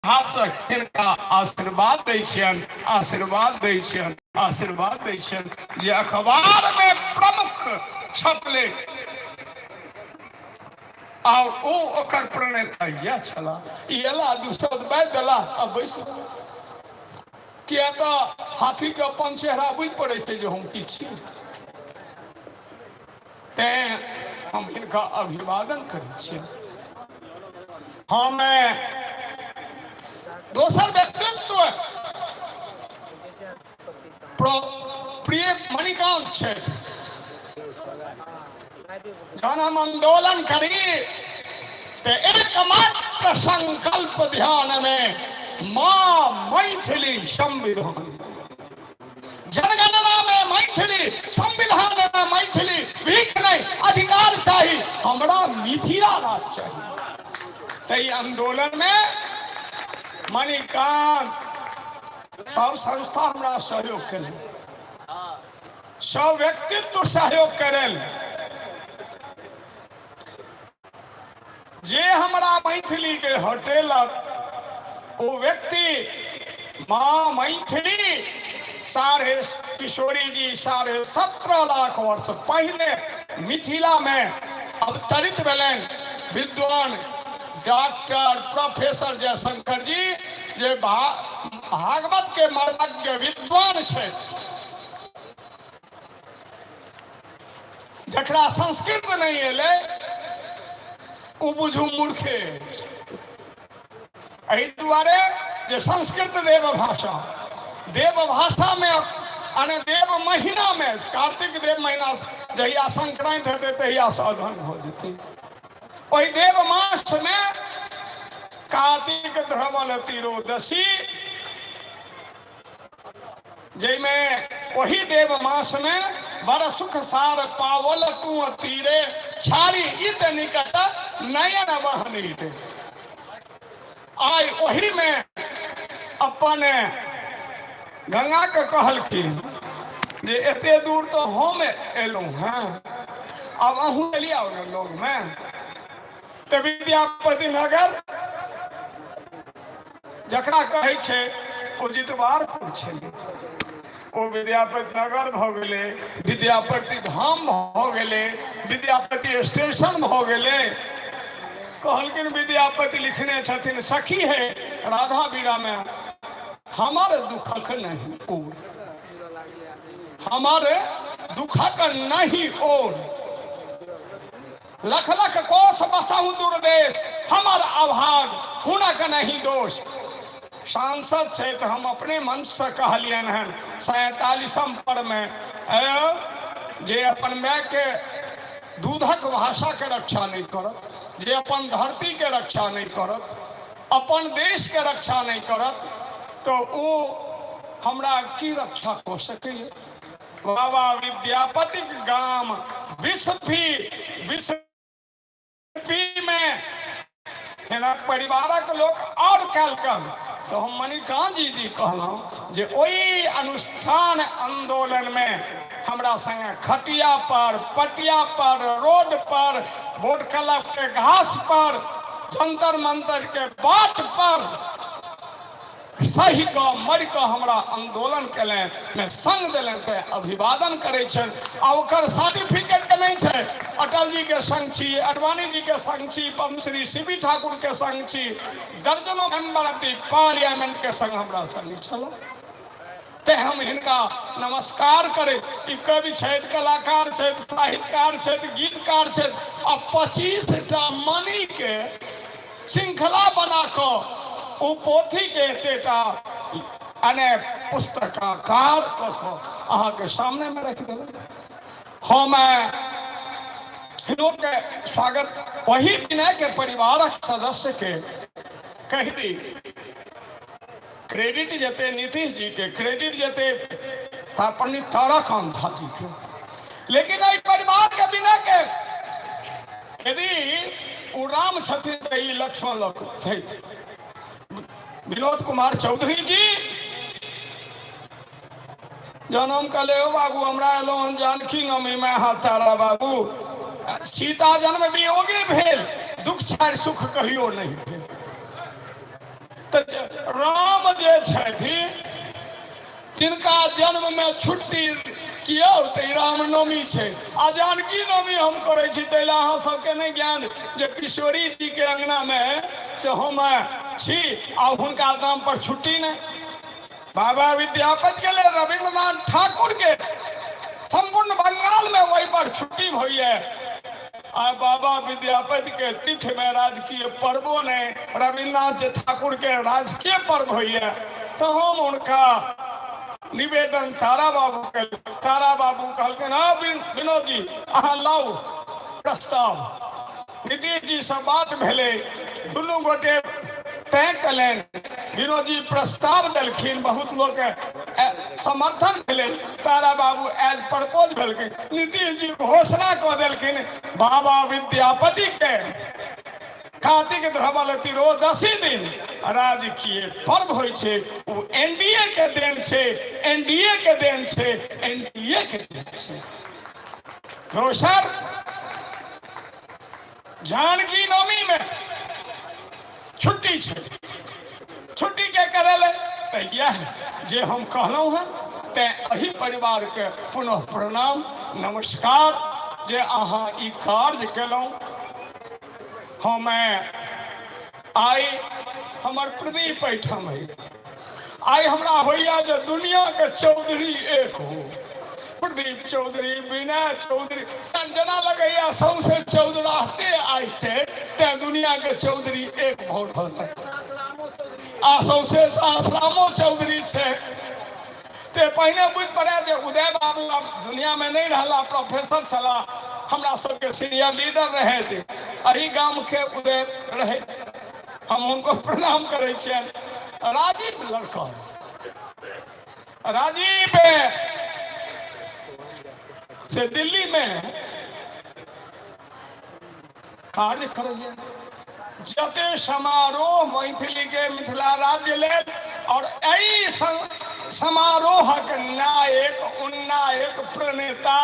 हाथसँ हिनका आशीर्वाद दै छियनि, आशीर्वाद दै छियनि, आशीर्वाद दै छियनि जे अखबारमे प्रमुख छपले आओर ओ ओकर प्रणेता इएह छलाह। ई एला, दू शब्द बाजि देला आ बैस, किया तऽ हाथीके अपन चेहरा बुझि पड़ै छै जे हम की छी। तेँ हम हिनका अभिवादन करै छियनि। हम दोसर व्यक्तित्व प्रिय मणिकांत छथि। जहन हम आंदोलन करी तऽ एकमात्र संकल्प ध्यानमे माँ मैथिली संविधान, जनगणना में मैथिली, संविधान में मैथिली, भीख नहीं अधिकार चाही हमरा, मिथिला राज चाही। ताहि आंदोलन में मणिकांत सब संस्था हमरा सहयोग केलनि, सब व्यक्तित्व सहयोग करल जे हमरा मैथिली के हटेलक ओ व्यक्ति माँ मैथिली साढ़े किशोरी जी 17.5 लाख वर्ष पहिने मिथिला में अवतरित भेलनि विद्वान डॉक्टर प्रोफेसर जयशंकर जी, जे भागवत के मर्मज्ञ विद्वान छथि, जकरा संस्कृत नहि एलै ओ बुझू मूर्खे अछि। एहि दुआरे जे संस्कृत देव भाषा, देव भाषामे अने देव महीनामे कार्तिक देव महीना जहिया संक्रांति हेतै तहिया से अगहन भऽ जेतै। ओहि देव मासमे कार्तिक ध्रवल तिरोदशी, जाहिमे ओहि देव मासमे बड़ सुख सार पावल तू तीरे छाड़ी इत निकट नयन बहनी रे। आइ ओहिमे अपन गंगा के कहलखिन जे एते दूर तो हम एलहुँ हैं, आब अहूँ चलि आउ ने लोगमे। तऽ विद्यापति नगर जकरा कहै छै ओ जितवारपुर छलै, ओ विद्यापति नगर भऽ गेलै, विद्यापति धाम भऽ गेलै, विद्यापति स्टेशन भऽ गेलै। कहलखिन विद्यापति लिखने छथिन सखी है राधा बीरामे हमर दुखक नहीं ओर, हमर दुखक नहीं ओर, लख लख कोस बसहु दुर्देश हमर अभाग हुनक नहीं दोष। सांसद छै तऽ हम अपने मंचसँ कहलियनि हन 47म पर मे जे अपन मायके दूधक भाषाके रक्षा नहि करत, जे अपन धरतीके रक्षा नहि करत, अपन देशके रक्षा नहि करत, तऽ ओ हमरा की रक्षा कऽ सकैए? बाबा विद्यापतिक गाम बिस्फी, बिस्फीमे हिनक परिवारक लोक आओर कयलकनि तऽ हम मणिकांत जी जी कहलहुँ जे ओहि अनुष्ठान आन्दोलनमे हमरा संगे खटिया पर, पटिया पर, रोड पर, बोट क्लब के घास पर, जंतर मंतर के बाट पर सही कऽ मरि कऽ हमरा आन्दोलन केलनि मे संग देलनि, ते अभिवादन करै छनि। आ ओकर सर्टिफिकेट के नहि छै। अटल जी के संग छी, अडवाणी जी के संग छी, पद्मश्री सी बी ठाकुर के संग छी, दर्जनों मेंबर ऑफ the parliament के संग हमरा संग छल। ते हम हिनका नमस्कार करे। ई कवि छथि, कलाकार छथि, साहित्यकार छथि, गीतकार छथि आ 25टा मणि के श्रृंखला बना कऽ ओ पोथीके एतेटा अने पुस्तकाकार कऽ कऽ अहाँके सामनेमे राखि देलक। हम हिनोके स्वागत वही विनयके परिवारक सदस्यके कहि दी, क्रेडिट जेतै नीतीश जी के, क्रेडिट जेतै पंडित ताराकांत झा जी के, लेकिन एहि परिवार के विनय के यदि ओ राम छथिन तऽ ई लक्ष्मण लग छथि। विनोद कुमार चौधरी जी जहन हम कहले हो बाबू हमरा एलहुँ हन जानकी नवमीमे अहाँ तारा बाबू, सीता जन्म वियोगे भेल, दुख छाड़ि सुख कहियो नहि भेल। तऽ राम जे छथि तिनका जन्ममे छुट्टी किया तऽ ई रामनवमी छै आ जानकी नवमी हम करै छी, ताहि लए अहाँ सबके नहि ज्ञान जे किशोरी जीके अङ्गनामे से हम छी आ हुनका नाम पर छुट्टी नहि। बाबा विद्यापति के लेल, रविन्द्रनाथ ठाकुर के संपूर्ण बंगाल में वही पर छुट्टी होइए आ बाबा विद्यापति के तिथि में राजकीय पर्वो नहीं, रविन्द्रनाथ ठाकुर के राजकीय पर्व होइए। तो हम उनका निवेदन तारा बाबू के, तारा बाबू कहलखिन हाँ विनोद जी अहाँ लाउ प्रस्ताव। नीतीश जी से बात भेलै, दुनू गोटे तय कलनि, विनोद जी प्रस्ताव देलखिन, बहुत लोक समर्थन भेलै, तारा बाबू एज प्रपोज भेलखिन, नीतीश जी घोषणा कऽ देलखिन बाबा विद्यापति के कार्तिक धवल तिरोदशी दिन राजकीय पर्व होइ छै। ओ एनडीए के देन छै, एनडीए के देन छै, एनडीए के देन छै। दोसर जानकी नवमी में छुट्टी छै, छुट्टी के करे ले तऽ इएह जे हम कहलहुँ हँ। तें एहि परिवार के पुनः प्रणाम नमस्कार जे अहाँ ई कार्य केलहुँ। हम आइ हमर प्रदीप एहिठाम है, आइ हमरा होइया जे दुनिया के चौधरी एक हो, प्रदीप चौधरी, विनय चौधरी, जेना लगैया सौंसे चौधराहटे आइ छै, तें दुनिया के चौधरी एक भऽ रहल है आ सौंसे सहस्रामो चौधरी छै। ते पहिने बुझि पड़ै जे उदय बाबू आब दुनिया में नहीं रहला, प्रोफेसर छला, हमरा सबके सीनियर लीडर रहथि, एहि गाम के उदय रहथि, हम हुनको प्रणाम करै छियनि। राजीव लड़का, राजीव से दिल्ली में कार्य करैया, जते समारोह मैथिली के मिथिला राज्य लेल और एहि समारोहक नायक उन्नायक प्रणेता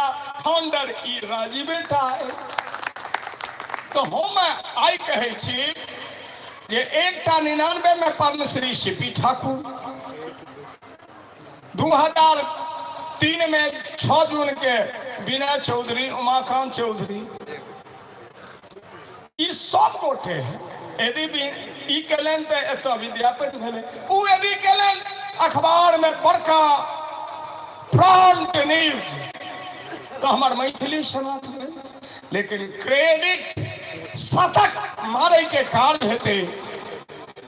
फाउंडर ई राजीवे टा है। तो हम आइ कहै छी जे एकटा 99 में पद्मश्री सी पी ठाकुर, 2003 में 6 जून के विनय चौधरी, उमाकांत चौधरी, ई सब गोटे यदि ई केलनि तऽ एतऽ विद्यापति भेलै, ओ यदि केलनि अखबार में बड़का फ्रंट न्यूज तऽ हमर मैथिली सनाथ भेल। लेकिन क्रेडिट शतक मारै के कार्य हेतै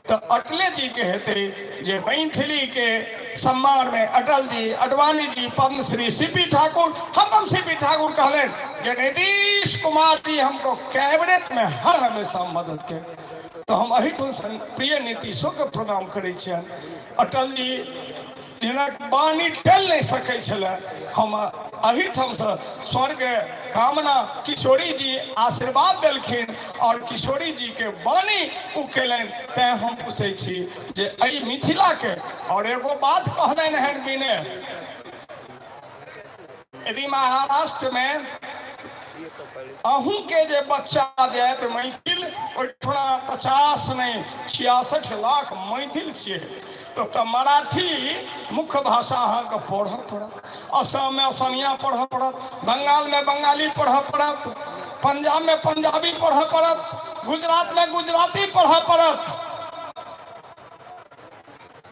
तऽ अटले जी के हेतै जे मैथिली के सम्मान में अटल जी, अडवाणी जी, पद्मश्री सी पी ठाकुर, हरदम सी पी ठाकुर कहलनि जे नीतीश कुमार जी हमको कैबिनेट में हर हमेशा मदद के, तो हम एहिठाम प्रिय नीतीशो के प्रणाम करै छियनि। अटल जी जिनक वाणी टलि नहि सकै छलै, हम एहिठामसँ स्वर्ग कामना किशोरी जी आशीर्वाद देलखिन और किशोरी जी के वाणी ओ केलनि। तैं हम पूछै छी जे एहि मिथिला के और एगो बात कहलनि हन विनय, यदि महाराष्ट्र में अहूँ के जे बच्चा जायत मैथिल, ओहिठुना 50 नहीं 66 लाख मैथिल छियै, तो मराठी मुख्य भाषा अहाँके पढ़ऽ पड़त, असम में असमिया पढ़ऽ पड़त, बंगाल में बंगाली पढ़ऽ पड़त, पंजाब में पंजाबी पढ़ऽ पड़त, गुजरात में गुजराती पढ़ऽ पड़त।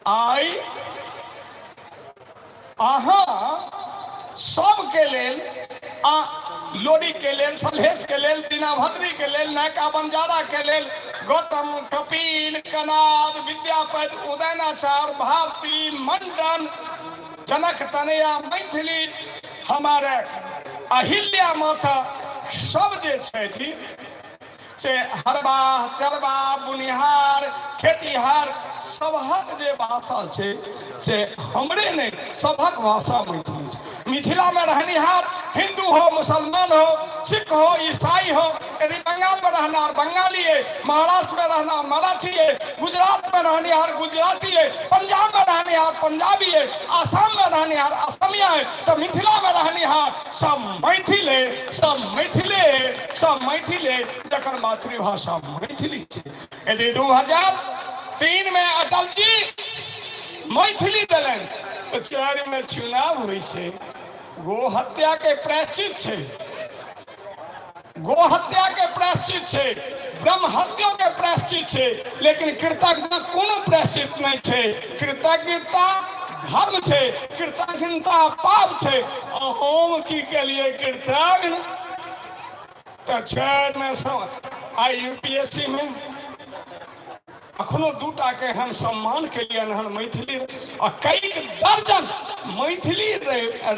आइ अहाँ सबके लेल, आ लोरी के लेल, सलहेश के लेल, दीनाभद्री के लेल, नायका बंजारा के लेल, गौतम, कपिल, कनाद, विद्यापति, उदयनाचार्य, भारती, मंडन, जनक तनया, मैथिली, हमारे अहिल्या माता सब जे छथि से हरबाह, चरबाह, बुनिहार, खेतिहार सबहक जे भाषा छै से हमरे नहि सबहक भाषा मैथिली छै। मिथिला में रहनिहार हिंदू हो, मुसलमान हो, सिख हो, ईसाई हो, यदि बंगाल में रहनिहार बंगाली है, महाराष्ट्र में रहनिहार मराठी है, गुजरात में रहनिहार गुजराती है, पंजाब में रहनिहार पंजाबी है, आसाम में रहनिहार असमिया है, तो मिथिला में रहनिहार सब मैथिल है, सब मैथिले है, सब मैथिल है, जकर मातृभाषा मैथिली छै। यदि 2003 में अटल जी मैथिली देलनि तऽ चारिमे चुनाव होइ छै। गो हत्या के प्रायश्चित छै, गो हत्या के प्रायश्चित छै, ब्रह्म हत्यो के प्रायश्चित छै, लेकिन कृतज्ञता कोनो प्रायश्चित नहि छै। कृतज्ञता धर्म छै, कृतज्ञता पाप छै। आ हम की केलियै कृतज्ञ? तऽ चारिमे आई यू पी एस सी मे अखनो दूटा के हम सम्मान केलियनि हन मैथिली, आ कई दर्जन मैथिली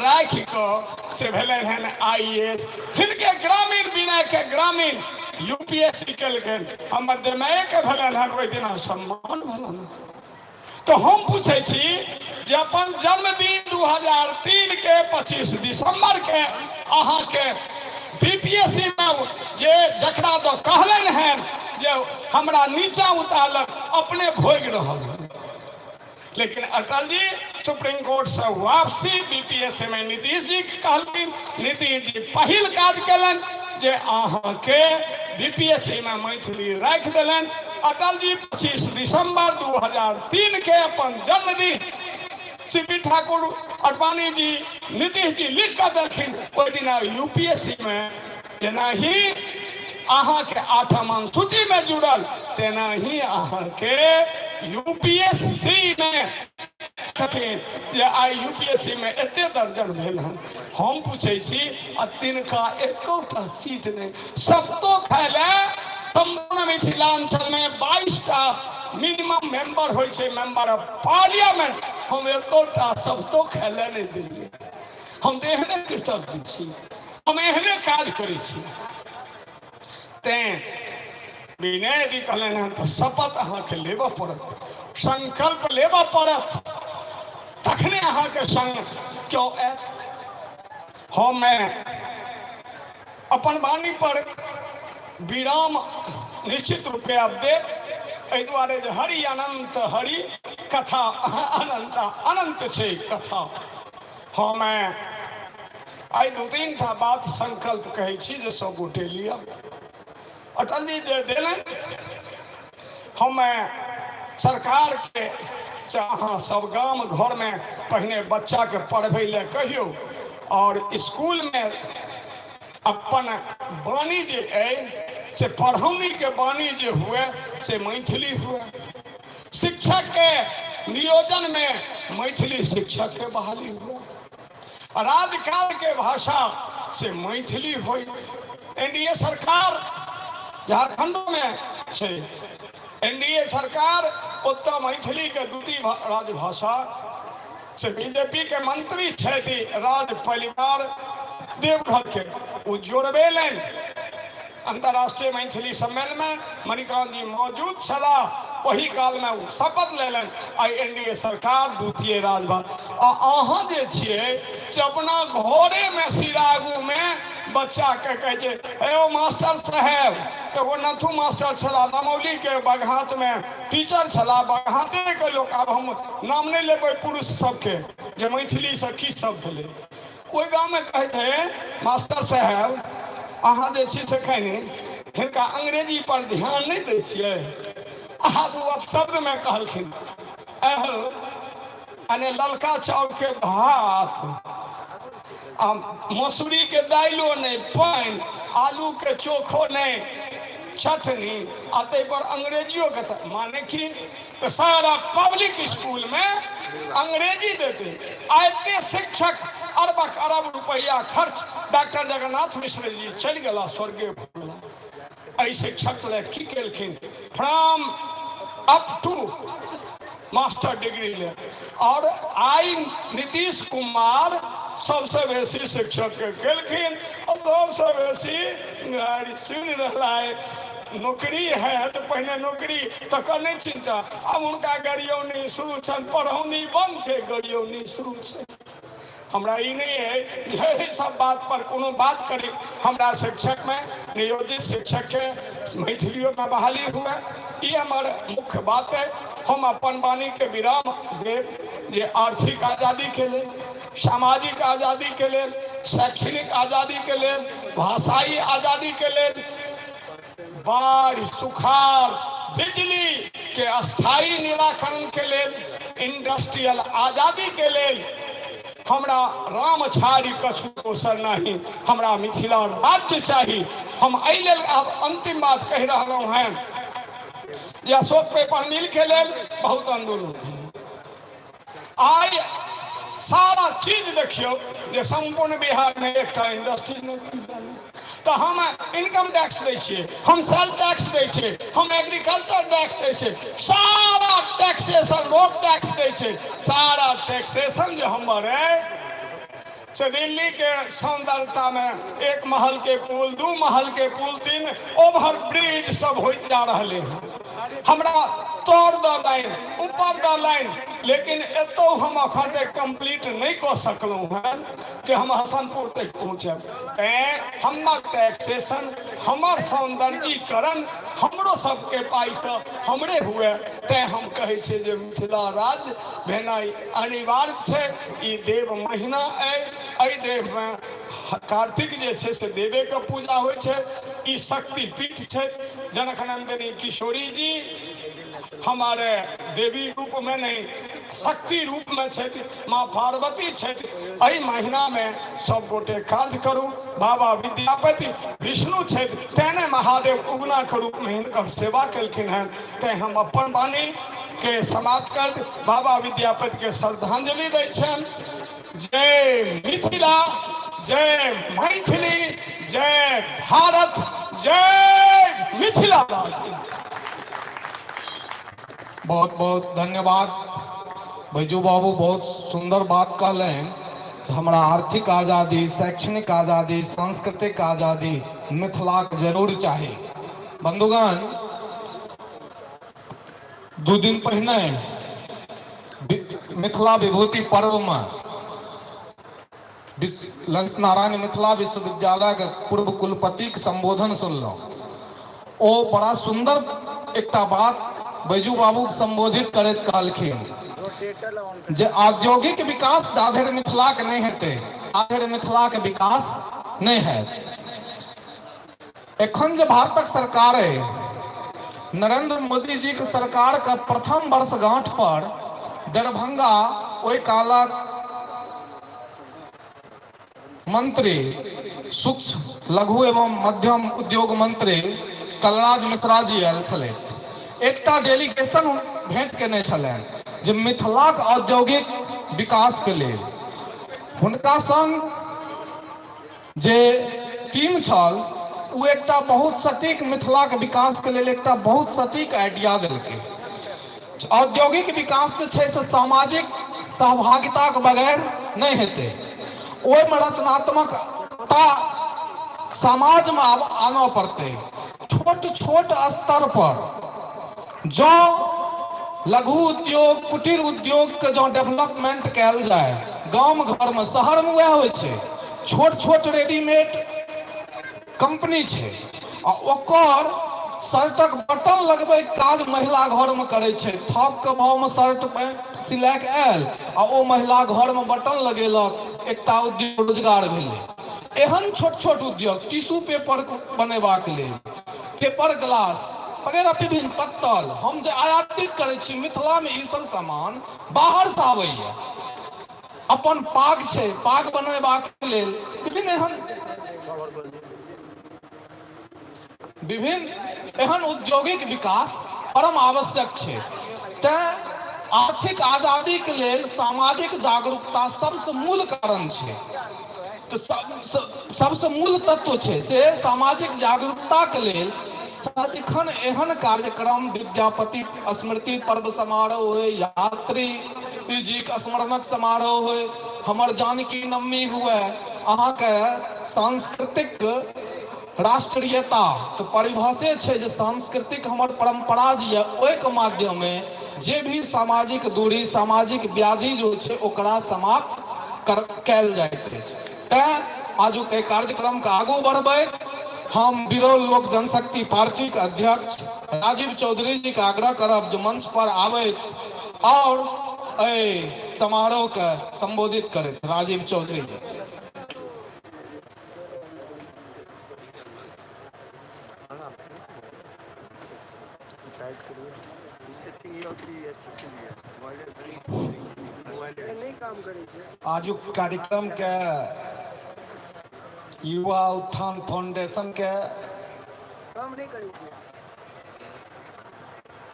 राखि कऽ से भेलनि हन आई ए एस। तिनके ग्रामीण विनय के ग्रामीण यू पी एस सी केलखिन, हमर जमाए के भेलनि हन, ओहि दिना सम्मान भेलनि। तऽ हम पूछै छी जे अपन जन्मदिन 2003 के 25 दिसंबर के अहाँके बीपीएससी मे जे जकरा दऽ कहलनि हेँ जे हमरा नीचा उतारलक, अपने भोगि रहल हन। लेकिन अटल जी सुप्रीम कोर्ट से वापसी बीपीएससी में नीतीश जी के कहलखिन, नीतीश जी पहिल काज केलनि जे अहाँके बीपीएससी में मैथिली राखि देलनि। अटल जी 25 दिसंबर 2003 के अपन जन्मदिन सी पी ठाकुर, अडवाणी जी, नीतीश जी लिख कऽ देलखिन, ओहि दिना यूपीएससी में जेनाही अहाँके आठम अनुसूची में जुड़ल, तेनाही अहाँके यूपीएससी में छथिन जे आइ यूपीएससी में एते दर्जन भेल हन। हम पूछै छी, आ तिनका एकोटा सीट नहि, सप्तो खाय लए सम्पूर्ण मिथिलांचल में 22 टा मिनिमम मेंबर होइ छै, मेंबर ऑफ पार्लियामेंट, हम एकोटा सप्तो खाय लए नहि देलियै। हम तऽ एहने कृतज्ञ छी, हम एहने काज करै छी। तें विनय यदि कहलनि हन तऽ शपथ अहाँके लेबऽ पड़त, संकल्प लेबऽ पड़त, तखने अहाँके संग केओ आयत। हम अपन वाणी पर विराम निश्चित रूपे आब देब, एहि दुआरे जे हरि अनंत हरि कथा अनंत अनंत छै कथा। हम आइ दू तीन टा बात संकल्प कहै छी जे सब गोटे लिअ। अटल जी जे देलनि, हम सरकार के से अहाँ सब गाम घर में पहिने बच्चा के पढ़बै लए कहियौ, और स्कूल में अपन वाणी जे अइ से पढ़ौनी के वाणी जे हुए से मैथिली हुए। शिक्षक के नियोजन में मैथिली शिक्षक के बहाली हुए, राजकाल के भाषा से मैथिली होई। एनडीए सरकार झारखंडो में छै, एनडीए सरकार ओतऽ मैथिली के द्वितीय राजभाषा से बीजेपी के मंत्री छथि राज परिवार देवघर के, ओ जोड़बेलनि। अंतर्राष्ट्रीय मैथिली सम्मेलन में मणिकांत जी मौजूद छलाह, ओही काल में ओ शपथ लेलनि I N D A सरकार द्वितीय राजभाषा। आ अहाँ जे छियै से अपना घरे में सिरागू में बच्चा के कहै छै, हे ओ मास्टर साहेब, एगो नथु मास्टर छलाह दमौली के बघात में टीचर छलाह, बघाते के लोक, आब हम नाम नहि लेबै पुरुष सबके जे मैथिली से की सब भेलै। ओहि गाँवमे कहै छै, मास्टर साहेब अहाँ जे छी से कनि हिनका अंग्रेजी पर ध्यान नहि दै छियै। आब ओ अपशब्दमे कहलखिन, एहो अने ललका चाउरके भात आ मसूरीके दालिओ नहि, पानि, आलूके चोखो नहि, चटनी, आ ताहिपर अंग्रेजियोके, माने कि तऽ सारा पब्लिक स्कूलमे अंग्रेजी देतै। आ एते शिक्षक अरबक अरब रुपैआ खर्च, डॉक्टर जगन्नाथ मिश्र जी चलि गेला, स्वर्गीय भऽ गेला, एहि शिक्षक लए की केलखिन? From up to master degree ले। और आई नीतीश कुमार सबसे बेसी शिक्षक के केलखिन और सबसे बेसी गाड़ी सुनि रहला है। नौकरी है तऽ पहिने नौकरी तकर नहि चिंता, आब हुनका गरियौनी शुरू छनि, पढ़ौनी बंद छै, गरियौनी शुरू छै। हमरा ई नहि है जे एहि सब बात पर कोनो बात करी। हमरा शिक्षक में नियोजित शिक्षक के मैथिलियों में बहाली हुए, ई हमर मुख्य बात है। हम अपन वाणी के विराम देब जे आर्थिक आजादी के लेल, सामाजिक आजादी के लेल, शैक्षणिक आजादी के लेल, भाषाई आजादी के लेल, बाढ़ि, सुखाड़, बिजली के अस्थायी निराकरण के लेल, इंडस्ट्री इंडस्ट्रियल आजादी के लेल हमरा राम छाड़ि कछु दोसर नहीं, हमरा मिथिला राज्य चाही। हम एहि लेल आब अंतिम बात कहि रहलहुँ हैं जे अशोक पेपर मिल के लेल बहुत आंदोलन भेल। आइ सारा चीज देखियौ जे सम्पूर्ण बिहारमे एकटा इंडस्ट्री नहि खुजल। तऽ हम इनकम टैक्स दै छियै, हम सेल टैक्स दै छियै, हम एग्रीकल्चर टैक्स दै छियै, सारा टैक्सेशन, रोड टैक्स दै छै, सारा टैक्सेशन जे हमर अइ से दिल्ली के सौंदर्यता में एक महल के पुल, दू महल के पुल, तीन ओवर ब्रिज सब होइत जा रहले हैं। हमरा तर द लाइन, ऊपर द लाइन, लेकिन एतौ हम अखन तक कंप्लीट नहीं कऽ सकलहुँ हैं जे हम हसनपुर तक पहुँचब। तैं हमर टैक्सेशन, हमर सौंदर्यीकरण हमरो सबके पाइसँ हमरे हुए। तैं हम कहै छियै जे मिथिला राज्य भेनाइ अनिवार्य छै। ई देव महीना अइ, एहि देवमे कार्तिक जे छै से देवेके पूजा होइ छै। ई शक्तिपीठ छै। जनक नंदिनी किशोरी जी हमारे देवी रूप में नहीं, शक्ति रूप में छथि, माँ पार्वती छथि। एहि महीना में सब गोटे कार्य करू। बाबा विद्यापति विष्णु छथि, तें ने महादेव उगना के रूप में हिनकर सेवा केलखिन हन। तें हम अपन वाणी के समाप्त कर बाबा विद्यापति के श्रद्धांजलि दै छनि। जय मिथिला, जय मैथिली, जय भारत, जय मिथिला राज्य। बहुत बहुत धन्यवाद बैजू बाबू, बहुत सुंदर बात कहलनि। हमरा आर्थिक आज़ादी, शैक्षणिक आज़ादी, सांस्कृतिक आज़ादी मिथिलाक जरूर चाही। बंधुगण, 2 दिन पहिने मिथिला विभूति पर्व में ललित नारायण मिथिला विश्वविद्यालय के पूर्व कुलपति के संबोधन सुनलहुँ। ओ बड़ा सुंदर एकटा बात बैजू बाबू के संबोधित करैत कहलखिन जे औद्योगिक विकास जाधरि मिथिलाके नहि हेतै ताधरि मिथिलाके विकास नहि हैत। एखन जे भारतक सरकार अइ, नरेंद्र मोदी जी के सरकार के प्रथम वर्षगांठ पर दरभंगा ओहि कालक मंत्री, सूक्ष्म लघु एवं मध्यम उद्योग मंत्री कलराज मिश्रा जी आयल छलथि। एकटा डेलीगेशन भेंट केने छलनि जे मिथिलाक औद्योगिक विकास के लेल हुनका संग जे टीम छल ओ एकटा बहुत सटीक मिथिलाक विकास के लेल एकटा बहुत सटीक आइडिया देलकै। औद्योगिक विकास जे छै से सामाजिक सहभागिताके बगैर नहि हेतै। ओहिमे रचनात्मकता समाजमे आब आनऽ पड़तै। छोट छोट स्तर पर जँ लघु उद्योग, कुटीर उद्योगके जँ डेवलपमेंट कयल जाय गाम घरमे, शहरमे वएह होइ छै, छोट छोट रेडीमेड कंपनी छै आ ओकर शर्टक बटन लगबैके काज महिला घरमे करै छै। थोकके भावमे शर्ट पैंट सिलाके आयल आ ओ महिला घरमे बटन लगेलक, एकटा उद्योग रोजगार भेलै। एहन छोट छोट उद्योग, टिश्यू पेपर बनेबाक लेल, पेपर ग्लास वगैरह विभिन्न पत्तल हम जे आयातित करै छी, मिथिलामे ई सब सामान बाहरसँ आबैए। अपन पाग छै, पाग बनेबाक लेल विभिन्न एहन औद्योगिक विकास परम आवश्यक छै। तैं आर्थिक आजादीके लेल सामाजिक जागरूकता सबसँ मूल कारण छै। तऽ सबसँ मूल तत्व छै से सामाजिक जागरूकताके लेल सदिखन एहन कार्यक्रम, विद्यापति स्मृति पर्व समारोह होइ, यात्री जीके स्मरणक समारोह होइ, हमर जानकी नवमी हुए, अहाँके सांस्कृतिक राष्ट्रीयता के परिभाषे छै जे सांस्कृतिक हमर परम्परा जे यऽ ओहिके माध्यमे जे भी सामाजिक दूरी, सामाजिक व्याधि जो छै ओकरा समाप्त कयल जाइत अछि। तैं आजुक एहि कार्यक्रमके आगू बढ़बैत हम बिरौल लोक जनशक्ति पार्टीके अध्यक्ष राजीव चौधरी जीके आग्रह करब जे मंच पर आबैत और एहि समारोहके संबोधित करैत। राजीव चौधरी जी। आजुक कार्यक्रम के युवा उत्थान फाउंडेशन के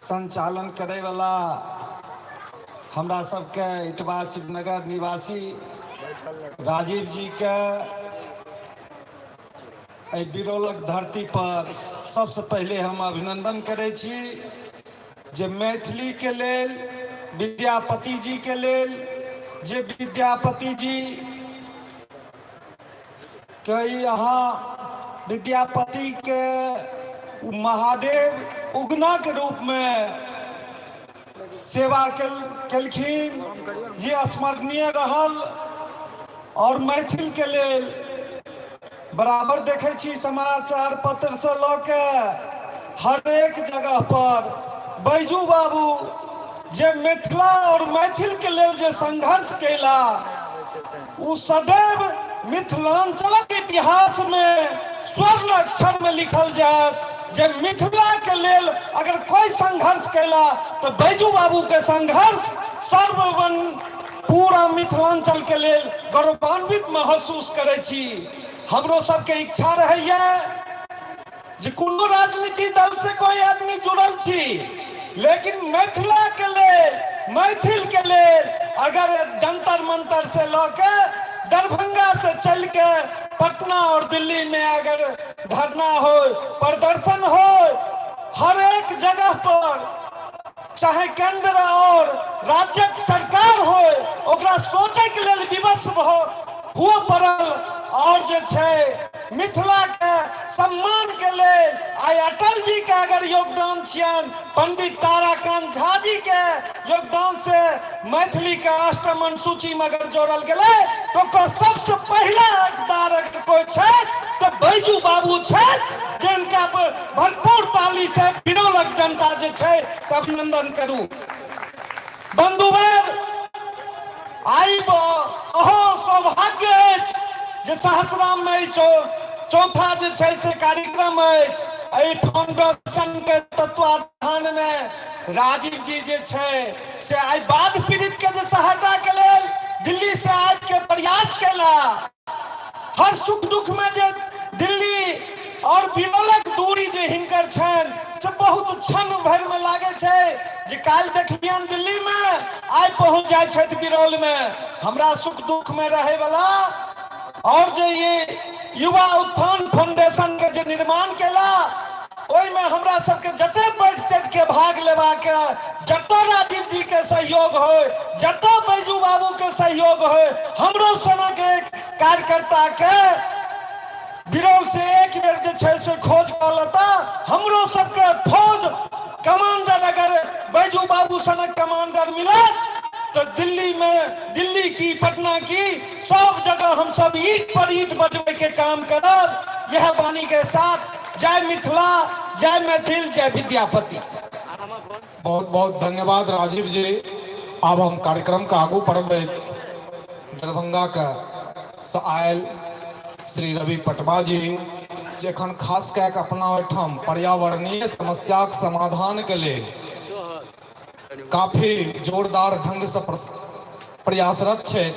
संचालन करे वाला हमरा सबके इटवा शिवनगर निवासी राजीव जी के एहि बिरौलक धरती पर सबसे पहिले हम अभिनंदन करै छी जे मैथिली के लेल, विद्यापति जी के लेल, जे विद्यापति जी के यहाँ विद्यापति के महादेव उगना के रूप में सेवा केलखिन, जे स्मरणीय रहल। और मैथिल के लेल बराबर देखै छी समाचार पत्र से लऽ के हरेक जगह पर बैजू बाबू जे मिथिला और मैथिल के लेल जे संघर्ष कैला, ओ सदैव मिथिलांचलक इतिहास में स्वर्ण अक्षर में लिखल जायत जे मिथिला के लेल अगर कोई संघर्ष कैला तो बैजू बाबू के संघर्ष सर्ववन पूरा मिथिलांचल के लेल गौरवान्वित महसूस करै छी। हमरो सबके इच्छा रहैया जे कोनो राजनीति दल से कोई आदमी जुड़ल छी, लेकिन मिथिला के लेल, मैथिल के लेल अगर जंतर मंतर से लऽ के दरभंगा से चल के पटना और दिल्ली में अगर धरना हो, प्रदर्शन हो, हर एक जगह पर चाहे केंद्र और राज्यक सरकार हो, ओकरा सोचे के लेल विवश हो हुए पड़ल। और जे छै मिथिला के सम्मान के लेल आइ अटल जी के अगर योगदान छियन, पंडित ताराकांत झा जी के योगदान से मैथिली के अष्टम अनुसूची में अगर जोड़ल गेलै तो ओकर सबसे पहिला हकदार अगर कोई छै तो बैजू बाबू छथि, जिनका भरपूर ताली से बिरौलक जनता जे छै से अभिनंदन करू। बंधुवर, आइ अहो सौभाग्य अछि जे सहस्राम में चौथा जे छै से कार्यक्रम अछि। एहि फाउंडेशन के तत्वाधान में राजीव जी जे छै से आइ बाढ़ पीड़ित के जे सहायता के लेल दिल्ली से आबि के प्रयास केला, हर सुख दुख में जे दिल्ली और बिरौलक दूरी जे हिनकर छनि से बहुत क्षण भरि में लागे छै जे काल्हि देखलियनि दिल्ली में, आइ पहुंच जाइ छथि बिरौल में। हमरा सुख दुख में रहे वाला और जे ये युवा उत्थान फाउंडेशन के जे निर्माण केला, ओहिमे हमरा सबके जते बढ़ि चढ़ि के भाग लेबाक, जतऽ राजीव जी के सहयोग हो, जतऽ बैजू बाबू के सहयोग हो, हमरो सनक एक कार्यकर्ता के बिरौल से एक बेर जे छै से खोज कऽ लेता, हमरो सबके फौज कमांडर अगर बैजू बाबू सनक कमांडर मिलत तो दिल्ली में, दिल्ली की, पटना की, सब जगह हम सब ईट पर ईट बजबे के काम करब। यह वाणी के साथ जय मिथिला, जय मैथिल, जय विद्यापति। बहुत बहुत धन्यवाद राजीव जी। अब हम कार्यक्रम के आगू बढ़बे दरभंगा के से आयल श्री रवि पटवा जी, जे एखन खास कए के अपना ओहिठाम पर्यावरणीय समस्याक समाधान के लेल काफी जोरदार ढंग से प्रयासरत छथि।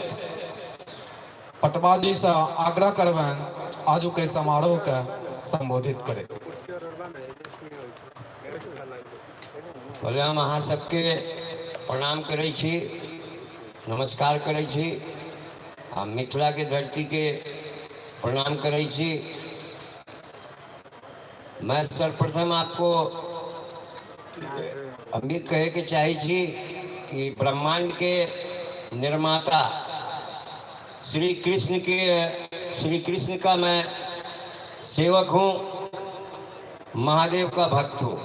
पटवा जी से आग्रह करबनि आजुके समारोह के संबोधित करे। पहले हम अहाँ सबके प्रणाम करै छी, नमस्कार करै छी, आ मिथिला के धरती के प्रणाम करै छी। मैं सर्वप्रथम आपको हम भी कहे के चाहे छी कि ब्रह्मांड के निर्माता श्री कृष्ण के, श्री कृष्ण का मैं सेवक हूँ, महादेव का भक्त हूँ।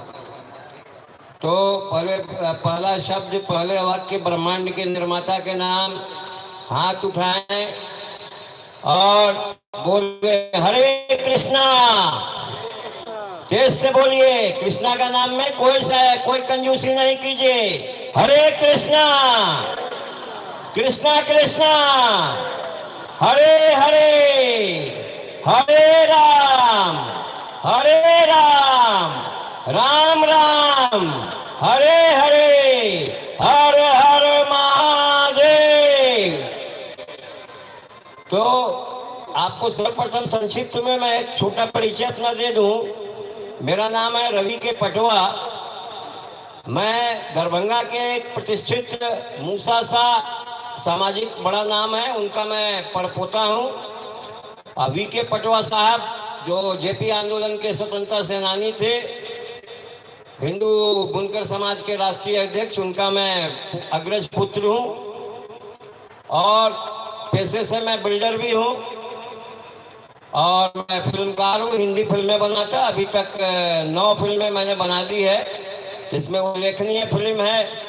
तो पहला शब्द, पहले वाक्य, ब्रह्मांड के निर्माता के नाम हाथ उठाएं और बोले हरे कृष्णा। तेज से बोलिए, कृष्णा का नाम में कोई कंजूसी नहीं कीजिए। हरे कृष्णा कृष्णा कृष्णा हरे हरे, हरे राम हरे राम राम राम हरे हरे, हर हर महादेव। तो आपको सर्वप्रथम संक्षिप्त में मैं एक छोटा परिचय अपना दे दूं। मेरा नाम है रवि के पटवा। मैं दरभंगा के एक प्रतिष्ठित मूसा सा सामाजिक बड़ा नाम है, उनका मैं पड़पोता हूँ। We के पटवा साहब जो जेपी आंदोलन के स्वतंत्रता सेनानी थे, हिंदू बुनकर समाज के राष्ट्रीय अध्यक्ष, उनका मैं अग्रज पुत्र हूँ और पेशे से मैं बिल्डर भी हूँ और मैं फिल्मकार हूँ, हिंदी फिल्में बनाता। अभी तक 9 फिल्में मैंने बना दी है, जिसमें उल्लेखनीय फिल्म है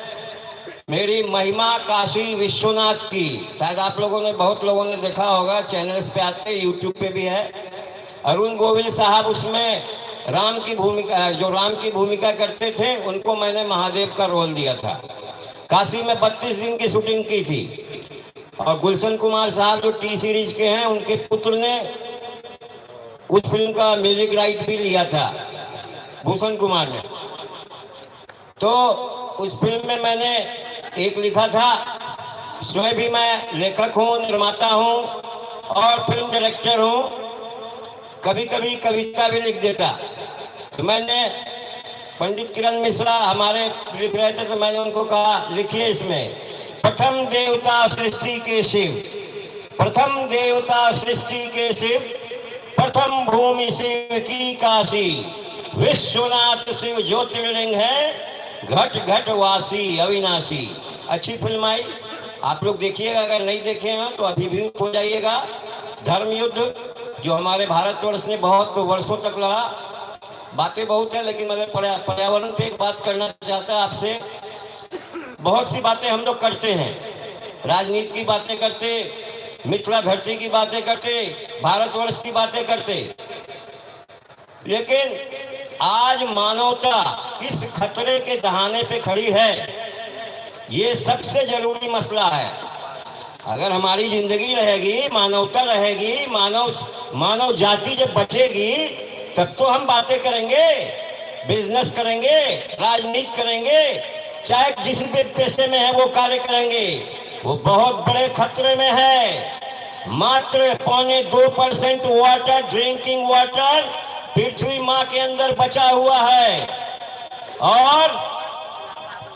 मेरी महिमा काशी विश्वनाथ की। शायद आप लोगों ने, बहुत लोगों ने देखा होगा, चैनल्स पे आते, यूट्यूब पे भी है। अरुण गोविल साहब उसमें राम की भूमिका, जो राम की भूमिका करते थे, उनको मैंने महादेव का रोल दिया था। काशी में 32 दिन की शूटिंग की थी। और गुलशन कुमार साहब जो टी सीरीज के हैं, उनके पुत्र ने उस फिल्म का म्यूजिक राइट भी लिया था, भूषण कुमार ने। तो उस फिल्म में मैंने एक लिखा था। स्वयं भी मैं लेखक हूँ, निर्माता हूँ और फिल्म डायरेक्टर हूँ। कभी कभी कविता भी लिख देता। तो मैंने पंडित किरण मिश्रा हमारे लिख रहे थे, तो मैंने उनको कहा लिखिए इसमें, प्रथम देवता सृष्टि के शिव, प्रथम देवता सृष्टि के शिव, प्रथम भूमि शिव की काशी, विश्वनाथ शिव ज्योतिर्लिंग है, घट घट वासी अविनाशी। अच्छी फिल्म आई, आप लोग देखिएगा, अगर नहीं देखे हैं तो अभी भी हो जाइएगा। धर्म युद्ध जो हमारे भारतवर्ष ने बहुत वर्षों तक लड़ा, बातें बहुत है, लेकिन मगर पर्यावरण पे एक बात करना चाहता आपसे। बहुत सी बातें हम लोग करते हैं, राजनीति की बातें करते, मिथिला धरती की बातें करते, भारतवर्ष की बातें करते, लेकिन आज मानवता किस खतरे के दहाने पे खड़ी है, ये सबसे जरूरी मसला है। अगर हमारी जिंदगी रहेगी, मानवता रहेगी, मानव मानव जाति जब बचेगी तब तो हम बातें करेंगे, बिजनेस करेंगे, राजनीति करेंगे, चाहे जिस भी पेशे में है वो कार्य करेंगे। वो बहुत बड़े खतरे में है। मात्र 1.75% वाटर, ड्रिंकिंग वाटर पृथ्वी माँ के अंदर बचा हुआ है और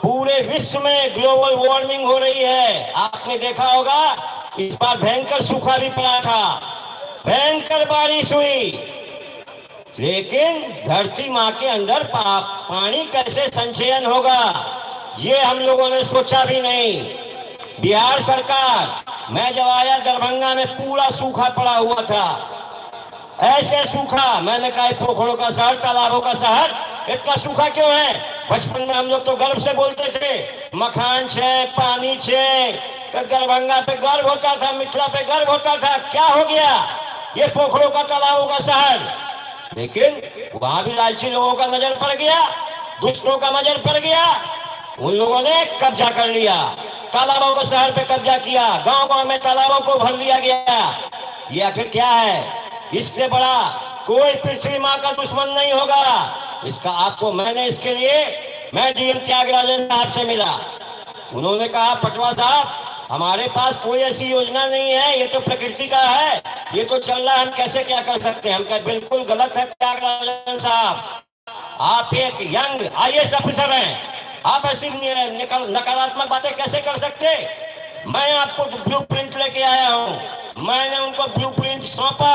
पूरे विश्व में ग्लोबल वार्मिंग हो रही है। आपने देखा होगा इस बार भयंकर सूखा भी पड़ा था, भयंकर बारिश हुई, लेकिन धरती माँ के अंदर पानी कैसे संचयन होगा ये हम लोगों ने सोचा भी नहीं। बिहार सरकार, मैं जब आया दरभंगा में पूरा सूखा पड़ा हुआ था, ऐसे सूखा, मैंने कहा पोखरों का शहर, तालाबों का शहर, इतना सूखा क्यों है? बचपन में हम लोग तो गर्व से बोलते थे मखान छे, पानी छे, तो दरभंगा पे गर्व होता था, मिथिला पे गर्व होता था। क्या हो गया ये पोखरों का, तालाबों का शहर? लेकिन वहां भी लालची लोगों का नजर पड़ गया, दुष्टों का नजर पड़ गया, उन लोगों ने कब्जा कर लिया, तालाबों को शहर पे कब्जा किया, गांव गांव में तालाबों को भर दिया गया। ये आखिर क्या है? इससे बड़ा कोई पृथ्वी माँ का दुश्मन नहीं होगा। इसका आपको मैंने इसके लिए मैं डीएम त्यागराजन साहब से मिला, उन्होंने कहा पटवा साहब हमारे पास कोई ऐसी योजना नहीं है, ये तो प्रकृति का है, ये तो चल रहा है, हम कैसे क्या कर सकते हैं? हम कहा बिल्कुल गलत है त्यागराजन साहब, आप एक यंग आईएएस ऑफिसर हैं, आप ऐसी नकारात्मक बातें कैसे कर सकते? मैं आपको ब्लू प्रिंट लेके आया हूं। मैंने उनको ब्लू प्रिंट सौंपा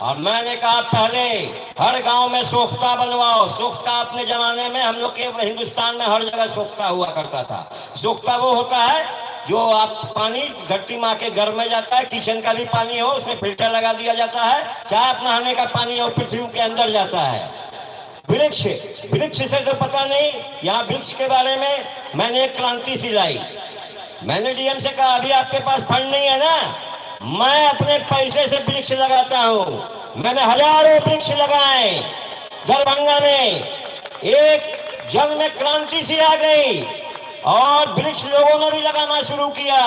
और मैंने कहा पहले हर गांव में सोख्ता बनवाओ। सोख्ता अपने जमाने में हम लोग के हिंदुस्तान में हर जगह सोख्ता हुआ करता था। सोख्ता वो होता है जो आप पानी धरती माँ के घर में जाता है, किचन का भी पानी हो उसमें फिल्टर लगा दिया जाता है, चाहे आप नहाने का पानी हो पृथ्वी के अंदर जाता है। वृक्ष, वृक्ष से तो पता नहीं, यहाँ वृक्ष के बारे में मैंने एक क्रांति सी लाई। मैंने डीएम से कहा अभी आपके पास फंड नहीं है ना, मैं अपने पैसे से वृक्ष लगाता हूं। मैंने हजारों वृक्ष लगाए दरभंगा में, एक जंग में क्रांति सी आ गई और वृक्ष लोगों ने भी लगाना शुरू किया।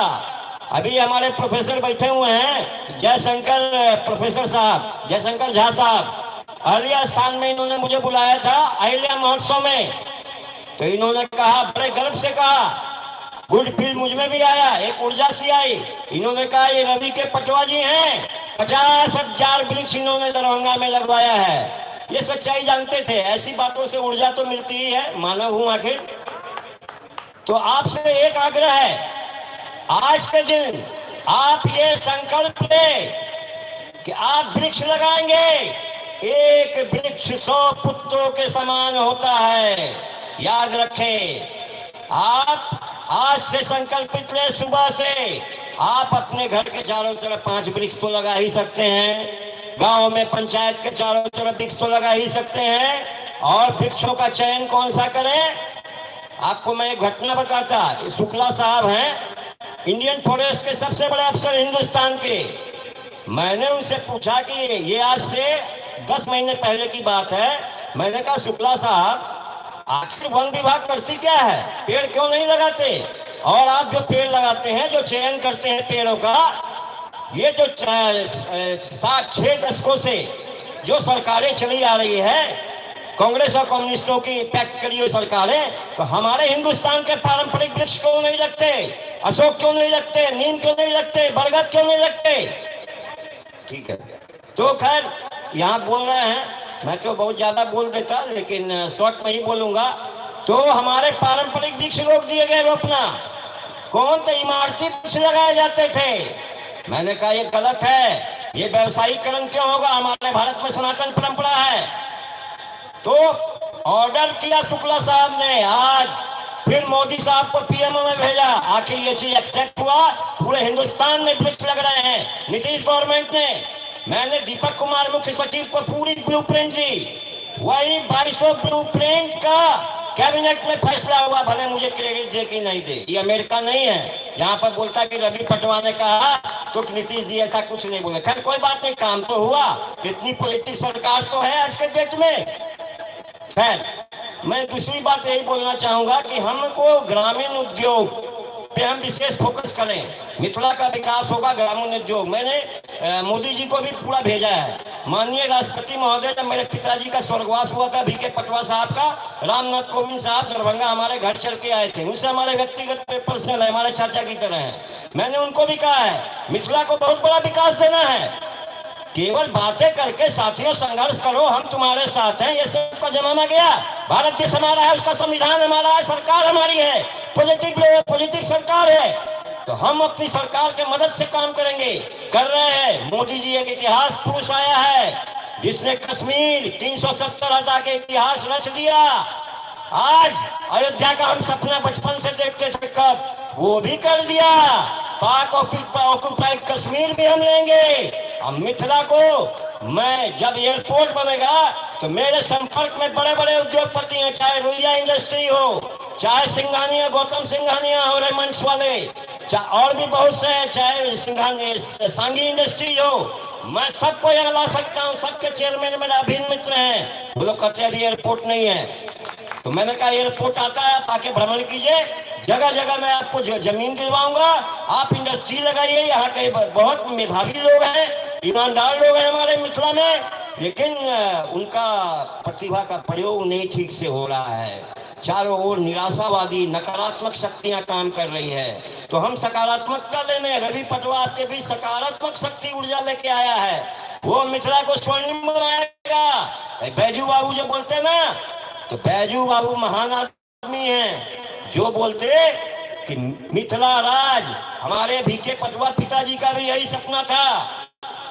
अभी हमारे प्रोफेसर बैठे हुए हैं, जयशंकर प्रोफेसर साहब, जयशंकर झा साहब, अहिल्या स्थान में इन्होंने मुझे बुलाया था अहिल्या महोत्सव में। तो इन्होंने कहा, बड़े गर्व से कहा गुड फील मुझ में भी आया, एक ऊर्जा सी आई। इन्होंने कहा ये रवि के पटवा जी हैं, 50,000 वृक्ष इन्होंने दरभंगा में लगवाया है। ये सच्चाई जानते थे। ऐसी बातों से ऊर्जा तो मिलती ही है, मानव हूं आखिर। तो आपसे एक आग्रह है, आज के दिन आप ये संकल्प लें कि आप वृक्ष लगाएंगे। एक वृक्ष 100 पुत्रों के समान होता है, याद रखें। आप आज से संकल्पित लें, सुबह से आप अपने घर के चारों तरफ 5 वृक्ष तो लगा ही सकते हैं, गांव में पंचायत के चारों तरफ वृक्ष तो लगा ही सकते हैं। और वृक्षों का चयन कौन सा करें, आपको मैं एक घटना बताता। शुक्ला साहब हैं, इंडियन फॉरेस्ट के सबसे बड़े अफसर हिंदुस्तान के। मैंने उनसे पूछा कि ये आज से 10 महीने पहले की बात है, मैंने कहा शुक्ला साहब आखिर वन विभाग करती क्या है, पेड़ क्यों नहीं लगाते? और आप जो पेड़ लगाते हैं, जो चयन करते हैं पेड़ों का, ये जो 7-6 दशकों से जो सरकारें चली आ रही है, कांग्रेस और कम्युनिस्टों की पैक्ट करी हुई सरकारें, तो हमारे हिंदुस्तान के पारंपरिक वृक्ष क्यों नहीं लगते? अशोक क्यों नहीं लगते? नीम क्यों नहीं लगते? बरगद क्यों नहीं लगते? ठीक है, तो खैर यहाँ बोल रहे हैं, मैं तो बहुत ज्यादा बोल देता लेकिन शॉर्ट में ही बोलूंगा। तो हमारे पारंपरिक वृक्ष रोक दिए गए रोपना, कौन तो इमारती वृक्ष लगाए जाते थे। मैंने कहा ये गलत है, ये व्यवसायीकरण क्यों होगा, हमारे भारत में सनातन परंपरा है। तो ऑर्डर किया शुक्ला साहब ने, आज फिर मोदी साहब को पीएमओ में भेजा, आखिर ये चीज एक्सेप्ट हुआ, पूरे हिंदुस्तान में वृक्ष लग रहे हैं नीतीश गवर्नमेंट ने। मैंने दीपक कुमार मुख्य सचिव को पूरी ब्लूप्रिंट दी, वही 2200 ब्लूप्रिंट का कैबिनेट में फैसला हुआ, भले मुझे क्रेडिट दे कि नहीं दे। ये अमेरिका नहीं है जहां पर बोलता कि रवि पटवा ने कहा तो नीतीश जी ऐसा कुछ नहीं बोले। खैर कोई बात नहीं, काम तो हुआ, इतनी पॉजिटिव सरकार तो है आज के डेट में। खैर मैं दूसरी बात यही बोलना चाहूंगा कि हमको ग्रामीण उद्योग पे हम विशेष फोकस करें, मिथिला का विकास होगा ग्रामीण उद्योग। मैंने मोदी जी को भी पूरा भेजा है। माननीय राष्ट्रपति महोदय, जब मेरे पिताजी का स्वर्गवास हुआ था, we के पटवा साहब का, रामनाथ कोविंद साहब दरभंगा हमारे घर चल के आए थे, उनसे हमारे व्यक्तिगत पर्सनल है, हमारे चाचा की तरह है। मैंने उनको भी कहा है मिथिला को बहुत बड़ा विकास देना है, केवल बातें करके साथियों संघर्ष करो, हम तुम्हारे साथ हैं, ये सब का जमाना गया। भारत देश हमारा है, उसका संविधान हमारा है, सरकार हमारी है, पॉजिटिव पॉजिटिव सरकार है, तो हम अपनी सरकार के मदद से काम करेंगे, कर रहे हैं। मोदी जी एक इतिहास पुरुष आया है जिसने कश्मीर 370 हटा के इतिहास रच दिया। आज अयोध्या का हम सपना बचपन से देखते थे, कब वो भी कर दिया। पाक ऑक्यूपाइड कश्मीर भी हम लेंगे। अब मिथिला को मैं जब एयरपोर्ट बनेगा तो मेरे संपर्क में बड़े बड़े उद्योगपति हैं, चाहे रुइया इंडस्ट्री हो, चाहे सिंघानिया गौतम सिंघानिया हो रेमंड्स वाले, चाहे और भी बहुत से हैं, चाहे सिंघानिया सांगी इंडस्ट्री हो, मैं सबको यहाँ ला सकता हूँ। सबके चेयरमैन मेरा अभिन्न मित्र हैं। वो लोग कहते हैं अभी एयरपोर्ट नहीं है, तो मैंने कहा एयरपोर्ट आता है, आप आके भ्रमण कीजिए, जगह जगह मैं आपको जमीन दिलवाऊंगा, आप इंडस्ट्री लगाइए। यहाँ के बहुत मेधावी लोग हैं, ईमानदार लोग हैं हमारे मिथिला में, लेकिन उनका प्रतिभा का प्रयोग नहीं ठीक से हो रहा है। चारों ओर निराशावादी नकारात्मक शक्तियां काम कर रही है, तो हम सकारात्मकता लेने, रवि पटवा आपके बीच सकारात्मक शक्ति ऊर्जा लेके आया है, वो मिथिला को स्वर्णिम बनाएगा। बैजू बाबू जो बोलते ना, तो बैजू बाबू महान आदमी हैं, जो बोलते कि मिथिला राज, हमारे भीके पटवा पिताजी का भी यही सपना था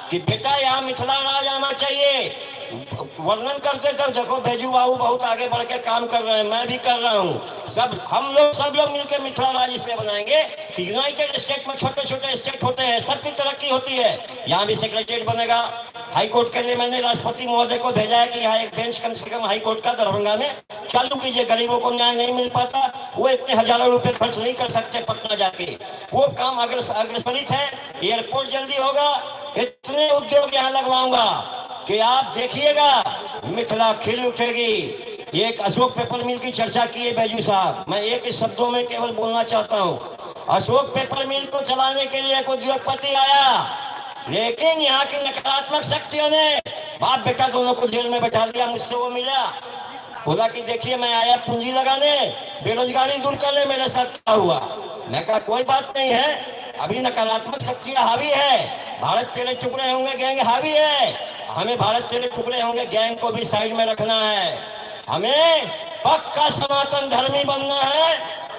कि बेटा यहाँ मिथिला राज आना चाहिए। वर्णन करते थे, देखो बैजू बाबू बहुत आगे बढ़ के काम कर रहे हैं, मैं भी कर रहा हूँ, सब हम लोग सब लोग मिलकर मिथिला राज इसलिए बनाएंगे कि यूनाइटेड स्टेट में छोटे छोटे स्टेट होते हैं, सबकी तरक्की होती है। यहाँ भी सेक्रेटरीट बनेगा। हाई कोर्ट के लिए मैंने राष्ट्रपति महोदय को भेजा है कि यहाँ एक बेंच कम से कम हाई कोर्ट का दरभंगा में चालू कीजिए। गरीबों को न्याय नहीं मिल पाता, वो इतने हजारों रुपए खर्च नहीं कर सकते पटना जाके, वो काम अग्रसरित है। एयरपोर्ट जल्दी होगा, इतने उद्योग यहाँ लगवाऊंगा कि आप देखिएगा मिथिला खिल उठेगी। एक अशोक पेपर मिल की चर्चा की है बैजू साहब, मैं एक ही शब्दों में केवल बोलना चाहता हूँ। अशोक पेपर मिल को चलाने के लिए एक उद्योगपति आया, लेकिन यहाँ की नकारात्मक शक्तियों ने बाप बेटा दोनों को जेल में बैठा दिया। मुझसे वो मिला, बोला कि देखिए मैं आया पूंजी लगाने, बेरोजगारी दूर करने, मेरे साथ क्या हुआ। मैं कहा कोई बात नहीं है, अभी नकारात्मक शक्तियां हावी है, भारत तेरे टुकड़े होंगे गैंग हावी है, हमें भारत तेरे टुकड़े होंगे गैंग को भी साइड में रखना है, हमें पक्का सनातन धर्मी बनना है,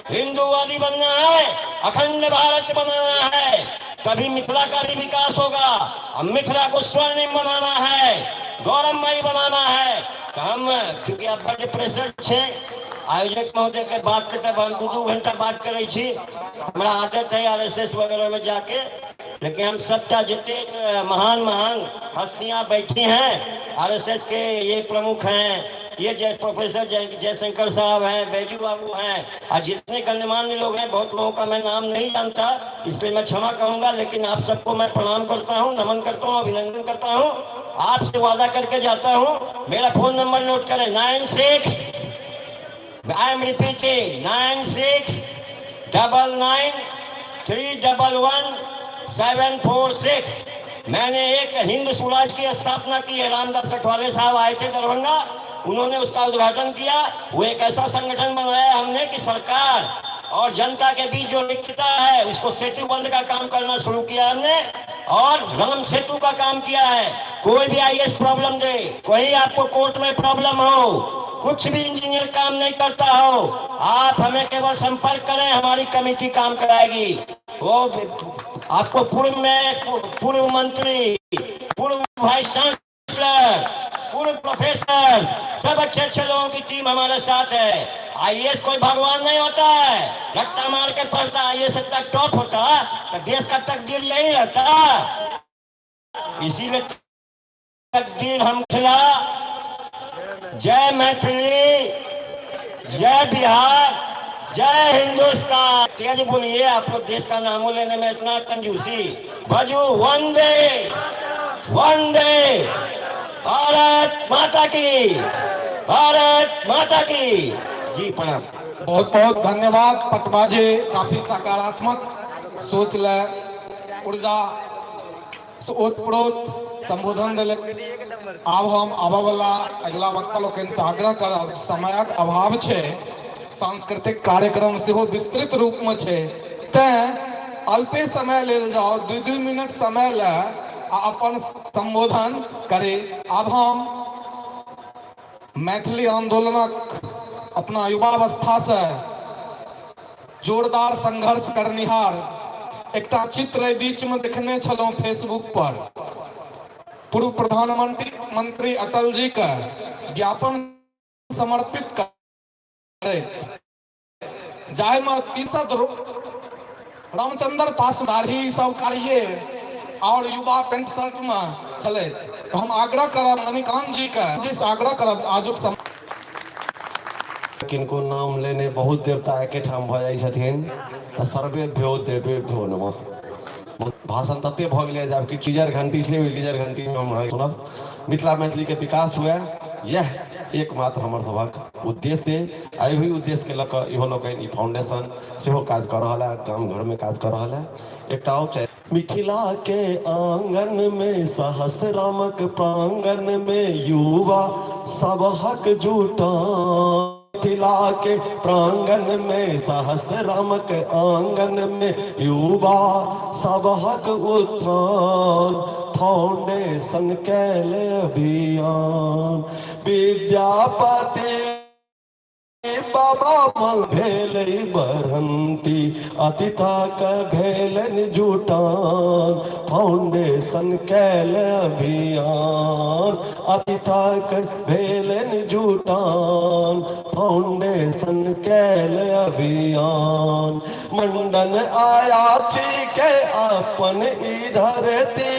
हिंदूवादी बनना है, अखंड भारत बनाना है, तभी मिथिला का भी विकास होगा। हम मिथिला को स्वर्णिम बनाना है, गौरवमयी बनाना है। तो हम चूंकि अब बड प्रेशर छे आयोजक महोदय के बात के तब हम 2-2 घंटा बात करै छी, हमरा आदत है आरएसएस वगैरह में जाके, लेकिन हम सबटा जतेक महान महान हस्तियां बैठी हैं, आरएसएस के ये प्रमुख हैं, ये जय प्रोफेसर जयशंकर साहब हैं, बैजू बाबू हैं, और जितने गणमान्य लोग हैं, बहुत लोगों का मैं नाम नहीं जानता इसलिए मैं क्षमा कहूँगा, लेकिन आप सबको मैं प्रणाम करता हूँ, नमन करता हूँ, अभिनंदन करता हूँ। आपसे वादा करके जाता हूँ, मेरा फोन नंबर नोट करें, 96, I am repeating, 9699 311 746। मैंने एक हिंद स्वराज की स्थापना की है, रामदास अठवाले साहब आए थे दरभंगा, उन्होंने उसका उद्घाटन किया। वो एक ऐसा संगठन बनाया हमने कि सरकार और जनता के बीच जो रिक्तता है उसको सेतु बंद का काम करना शुरू किया हमने, और राम सेतु का काम किया है। कोई भी आईएएस प्रॉब्लम दे, कोई आपको कोर्ट में प्रॉब्लम हो, कुछ भी इंजीनियर काम नहीं करता हो, आप हमें केवल संपर्क करें, हमारी कमेटी काम कराएगी। वो आपको पूर्व में पूर्व मंत्री, पूर्व वाइस चांसलर, पूर्व प्रोफेसर, सब अच्छे अच्छे लोगों की टीम हमारे साथ है। आईएएस कोई भगवान नहीं होता है, रट्टा मार के पढ़ता, आईएएस इतना टॉप होता तो देश का तकदीर यही रहता। इसीलिए तकदीर हम खिला। जय मैथिली, जय बिहार, जय हिंदुस्तान। तेज बोलिए, आप लोग देश का नामों लेने में इतना कंजूसी। बजू वंदे वंदे भारत माता की, भारत माता की। जी प्रणाम। बहुत बहुत धन्यवाद पटवा जी, काफी सकारात्मक सोच ले ऊर्जा ओतप्रोत संबोधन दिले। आब हम आबऽ वाला अगिला वक्ता लोकनि से आग्रह करब, समयक अभाव छै, सांस्कृतिक कार्यक्रम सेहो विस्तृत रूप में छै, तैं अल्पे समय लेल जाओ, 2-2 मिनट समय ले आ अपन संबोधन करे। आब हम मैथिली आंदोलनक अपना युवावस्था से जोरदार संघर्ष करनिहार एकटा चित्र बीच में देखने छलहुँ फेसबुक पर, पूर्व प्रधानमंत्री मंत्री अटल जी के ज्ञापन समर्पित करैत, जाहिमे 300 रामचंद्र पास दाढ़ी सब काढ़िए और युवा पेंट शर्ट में चले। तो हम आग्रह करब मणिकांत जी के, जिस आग्रह करब आजुक समय किनको नाम लेने बहुत देवता एकेठाम भऽ जाइ छथिन तऽ सर्वेभ्यो देवेभ्यो नमः। भाषण तते भऽ गेलै जे आब किछु लीजर घंटी छै, ओहि लीजर घंटीमे हम अहाँके सुनब। मिथिला मैथिलीके विकास हुए, यह एकमात्र हमर सभक उद्देश्य है। एहि उद्देश्यके लऽ कऽ इहो लोकनि ई फाउंडेशन सेहो काज कऽ रहल है, गाम घरमे काज कऽ रहल है। एकटा और मिथिला के आंगन में सहस रामक प्रांगण में युवा सबहक जुटान। मिथिला के प्रांगण में सहस रामक आंगन में युवा सबहक उत्थान, फाउंडेशन कैल अभियान। विद्यापति बाबा मल भेल बरहंती, अतिथक भेलन जुटान, फाउंडेशन कैल अभियान। अतिथक भेलन जुटान, फाउंडेशन कैल अभियान। मंडन आयाची के अपन ई धरती,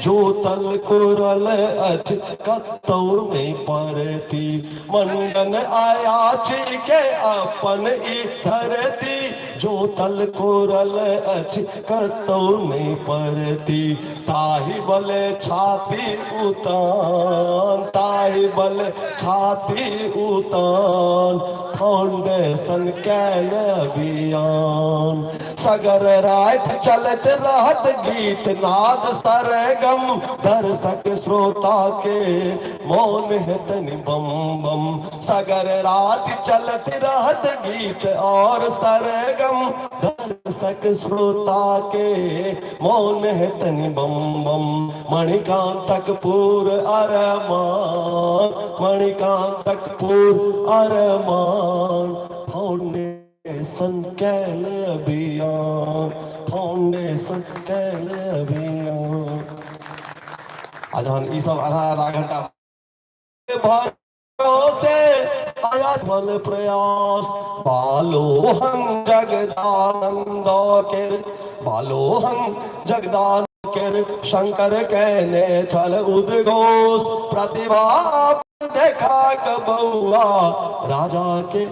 जोतल कोरल अछि कतौ नहीं पड़ती। मंडन आयाची के अपन ई धरती, जोतल कोरल अछि कतौ नहीं पड़ती। ताहि बले छाती उतान, ताहि बले छाती उतान, फाउंडेशन कैल अभियान। सगर राति चलैत रहत गीत नाद सरगम, दर्शक श्रोता के मोन हेतनि बम बम। सगर राति चलैत रहत गीत और सरगम, दर्शक श्रोता के मोन हेतनि बम बम। मणिकांतक पूर अरमान, मणिकांतक पूर अरमान, फाउंडेशन कैल अभियान, फाउंडेशन कैल अभियान। आ जहन ई सब आधा आधा घंटा भरोसे आया फल प्रयास, बालोहं जगदानंद केर, बालोहं जगदानंद केर, शंकर कहने छल उद्घोष, प्रतिभा देखा के बउआ राजा के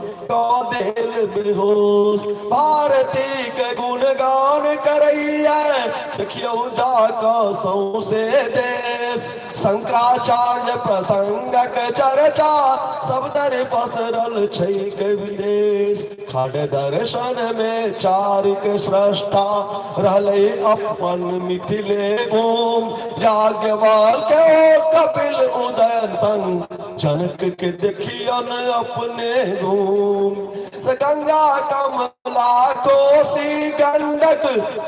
देल बेहोश। भारती के गुणगान करैया देखियौ जाक सौंसे देश, शंकराचार्य प्रसंगक चर्चा सब दर पसरल छैक विदेश। खड़ दर्शन में चारिक स्रष्टा रहलै अपन मिथिले भूम, याज्ञवल्क्य कपिल उदयन संग जनक के देखियन अपने घूम। गंगा कमला कोसी गंडक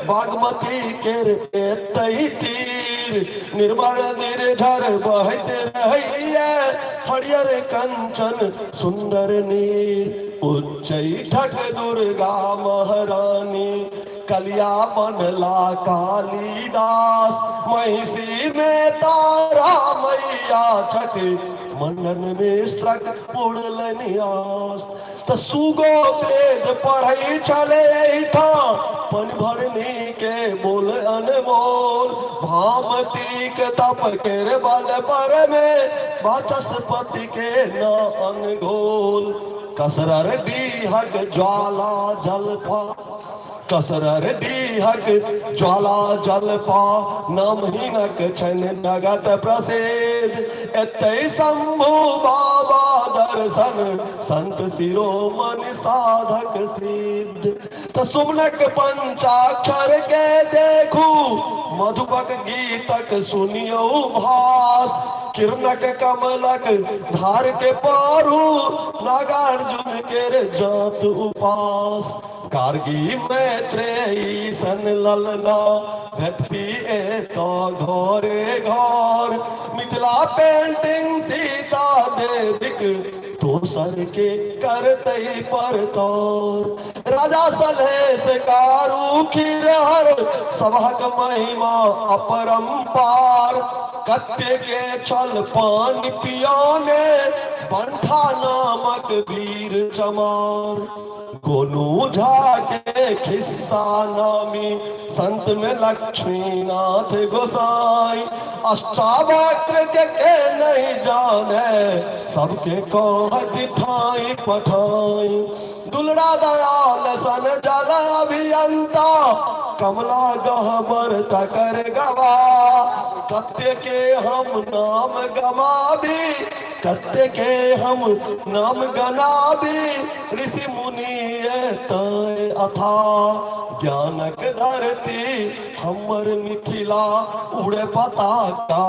बागमती केर एतै तीर, निर्मल निर्झर बहैत रहैया हरियर कंचन सुंदर नीर। उच्चैठक दुर्गा महारानी कलिया बनला कालिदास, महिषी में तारा मैया छथि मंडन मिश्रक पुरलनि आस। तऽ सुगो वेद पढ़ै छलै एहिठाम, पनभरनी के बोल अनमोल, भामती के तप केर बल पर में वाचस्पति के न अनघोल। कसरर डीहक ज्वाला जलपा, कसरर डीहक ज्वाला जलपा, नाम हिनक छनि जगत प्रसिद्ध, एतै शंभु बाबा दर्शन संत शिरोमणि साधक सिद्ध। तऽ सुमनक पंचाक्षर के देखू, मधुपक गीतक सुनियौ भास, किरणक कमलक धार के पारू, नागार्जुन केर जात उपास। गार्गी मैत्रेयी सन ललना भेटती एतऽ घरे घर, मिथिला पेंटिंग सीता देवीक दोसर के करतै परतर। राजा सलहेश कारू खिरहर सभक महिमा अपरंपार, कत्ते के छल पानि पियाने बंठा नामक वीर चमार। गोनू झा के खिस्सा नामी संत में लक्ष्मीनाथ गोसाई, अष्टावक्र के नहीं जाने सबके कहत ठाई पठाई। दुलरा दयाल सन जल अभियंता कमला गहबर तकर गवा, कत्ते के हम नाम गमाबी, कत्ते के हम नाम गनाबी, ऋषि मुनि एतय अथा। ज्ञानक धरती हमर मिथिला उड़े पताका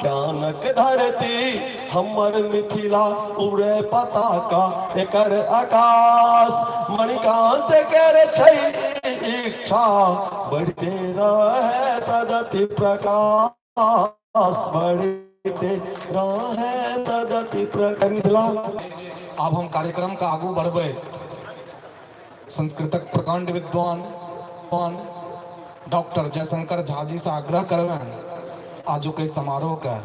ज्ञानक धरती हमर मिथिला उड़े पताका एकर आकाश। मणिकांत केर छै इच्छा बढ़ते रहे सदति प्रकाश, बढ़ते रहे सदति प्रकाश। मिथिला आब हम कार्यक्रम के आगू बढ़बै संस्कृतक प्रकांड विद्वान डॉक्टर जयशंकर झा जी से आग्रह करबनि आजुक एहि समारोह के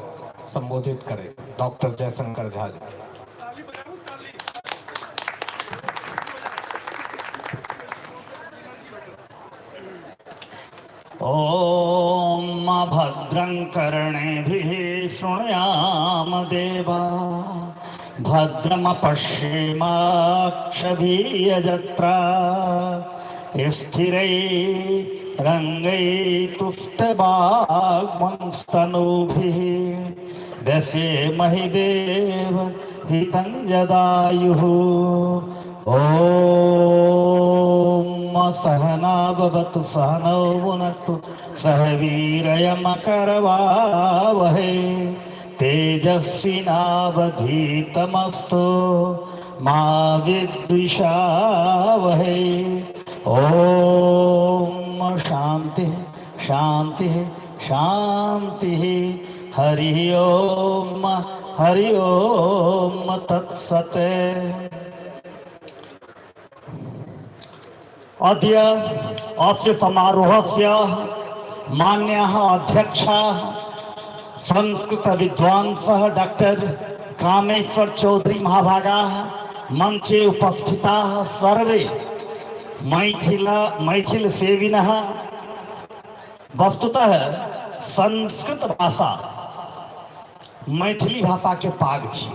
संबोधित करे डॉक्टर जयशंकर झा जी। ओम भद्रं कर्णेभिः शृणुयाम देवा, भद्रमपश्येमाक्षभिर्यजत्रा, स्थिरै रंगै तुष्टवाग्मंस्तनूभिः व्यसेमहि देव हितं जदायुः। ॐ सहना भवतु सहनौ भुनक्तु सह वीर्यमकरवावहै तेजस्विनावधीतमस्तु मा विद्विषावहै। ॐ शान्तिः शान्तिः शान्तिः। हरि ओम हरि ओम तत्सत्। अद्य अस्य समारोहस्य मान्यः अध्यक्षः संस्कृत विद्वांसः डॉक्टर कामेश्वर चौधरी महाभागाः, मंचे उपस्थिताः सर्वे मैथिल मैथिल सेविनः। वस्तुतः संस्कृत भाषा मैथिली भाषा के पाग छी।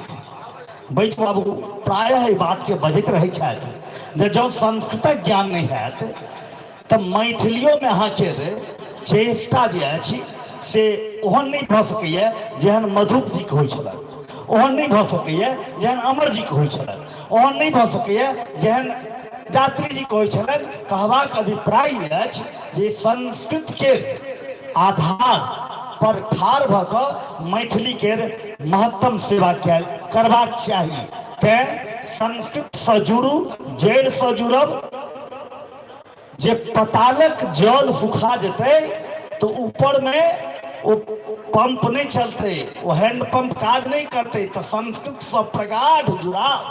बैजू बाबू प्रायः एहि बात के बजैत रहै छथि जे जँ संस्कृतक ज्ञान नहि हैत तऽ मैथिलियोमे अहाँके चेष्टा जे अछि से ओहन नहि भऽ सकैए जेहन मधुप जीके होइ छलनि, ओहन नहि भऽ सकैए जेहन अमर जीके होइ छलनि, ओहन नहि भऽ सकैए जेहन यात्री जीके होइ छलनि। कहबाक अभिप्राय ई अछि जे संस्कृतके आधार पर ठाढ़ भऽ कऽ मैथिलीके महत्तम सेवा कयल करबाक चाही। तेँ संस्कृतसँ जुड़ू, जड़िसँ जुड़ब। जे पतालक जल सुखा जेतै तऽ ऊपरमे ओ पंप नहि चलतै, ओ हैंड पंप काज नहि करतै। तऽ संस्कृतसँ प्रगाढ़ जुड़ाव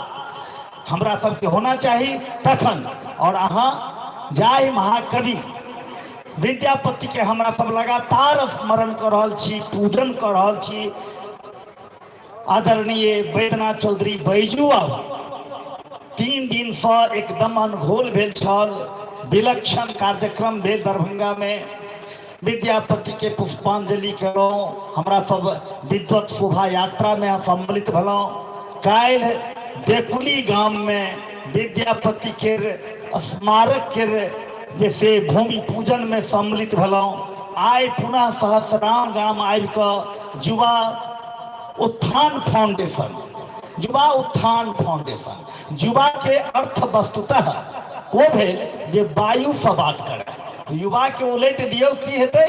हमरा सबके होना चाही तखन। आओर अहाँ जाहि महाकवि विद्यापतिके हमरा सब लगातार स्मरण कऽ रहल छी, पूजन कऽ रहल छी, आदरणीय बैद्यनाथ चौधरी बैजू बाबू 3 दिनसँ एकदम अनघोल भेल छल, विलक्षण कार्यक्रम भेल दरभंगामे। विद्यापतिके पुष्पांजलि केलहुँ, हमरा सब विद्वत शोभा यात्रामे सम्मिलित भेलहुँ। काल्हि देकुली गाममे विद्यापति के स्मारक के जे से भूमि पूजनमे सम्मिलित भेलहुँ। आइ पुनः सहस्राम गाम आबि कऽ युवा उत्थान फाउंडेशन, युवा उत्थान फाउंडेशन, युवा के अर्थ वस्तुतः ओ भेल जे वायुसँ बात करे। युवा के उलटि दियौ की हेतै?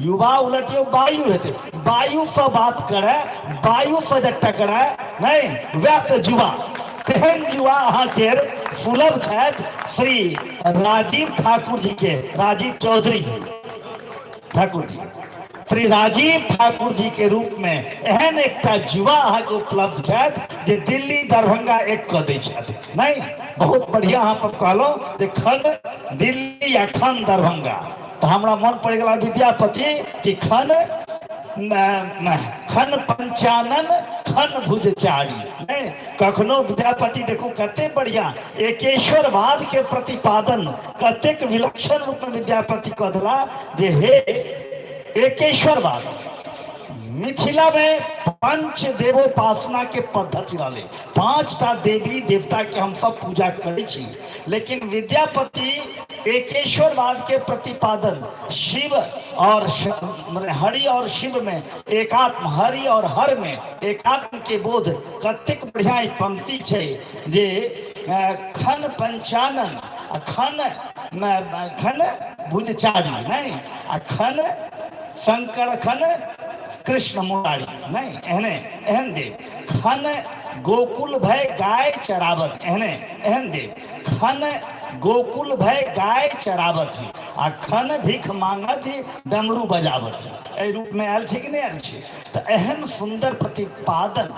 युवा उलटियौ वायु हेतै। वायुसँ बात करे, वायुसँ जे टकराए नहि, वएह तऽ युवा। तेहन युवा अहाँके सुलभ छथि श्री राजीव ठाकुर जी के, राजीव चौधरी जी, ठाकुर जी, श्री राजीव ठाकुर जी के रूप में एहन एकटा युवा अहाँके उपलब्ध छथि जे दिल्ली दरभंगा एक कऽ दै छथि। नहि, बहुत बढ़िया अहाँ सब कहलहुँ जे खन दिल्ली या खन दरभंगा, तऽ हमरा मन पड़ि गेल विद्यापति कि खन खन पंचानन खन भुजचारी। नहि, कखनो विद्यापति देखू कते बढ़िया एकेश्वरवाद के प्रतिपादन कतेक विलक्षण रूप में विद्यापति कऽ देला जे हे एकेश्वरवाद। मिथिला में पंच देवोपासना के पद्धति रहलै, 5टा देवी देवता के हम सब पूजा करै छी, लेकिन विद्यापति एकेश्वरवाद के प्रतिपादन शिव और हरि और शिव में एकात्म, हरि और हर में एकात्म के बोध कतेक बढ़िया ई पंक्ति छै जे खन पंचानन आ खन खन भुजचारी नहीं, आ खन शंकर खन कृष्ण मुरारी नहीं, एहने एहन देव खन गोकुल भय गाय चरावत, एहने एहन देव खन गोकुल भय गाय चरावत आ खन भीख मांगत डमरू बजावत। एहि रूप में आयल छै कि नहि आयल छै? तऽ एहन सुन्दर प्रतिपादन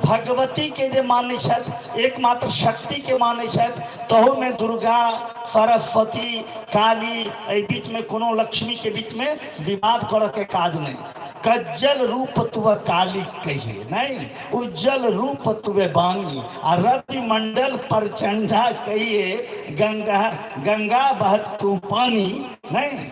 भगवती के जे मानै छथि, एकमात्र शक्ति के मानै छथि, तहूमे दुर्गा सरस्वती काली एहि बीचमे कोनो लक्ष्मी के बीचमे विवाद करऽ के काज नहि। कज्जल रूप तुव काली कहिए नहीं, उज्जवल रूप तुवे बानी आ रवि मंडल पर चंडा कहिए, गंगा गंगा बहत तू पानी नहीं,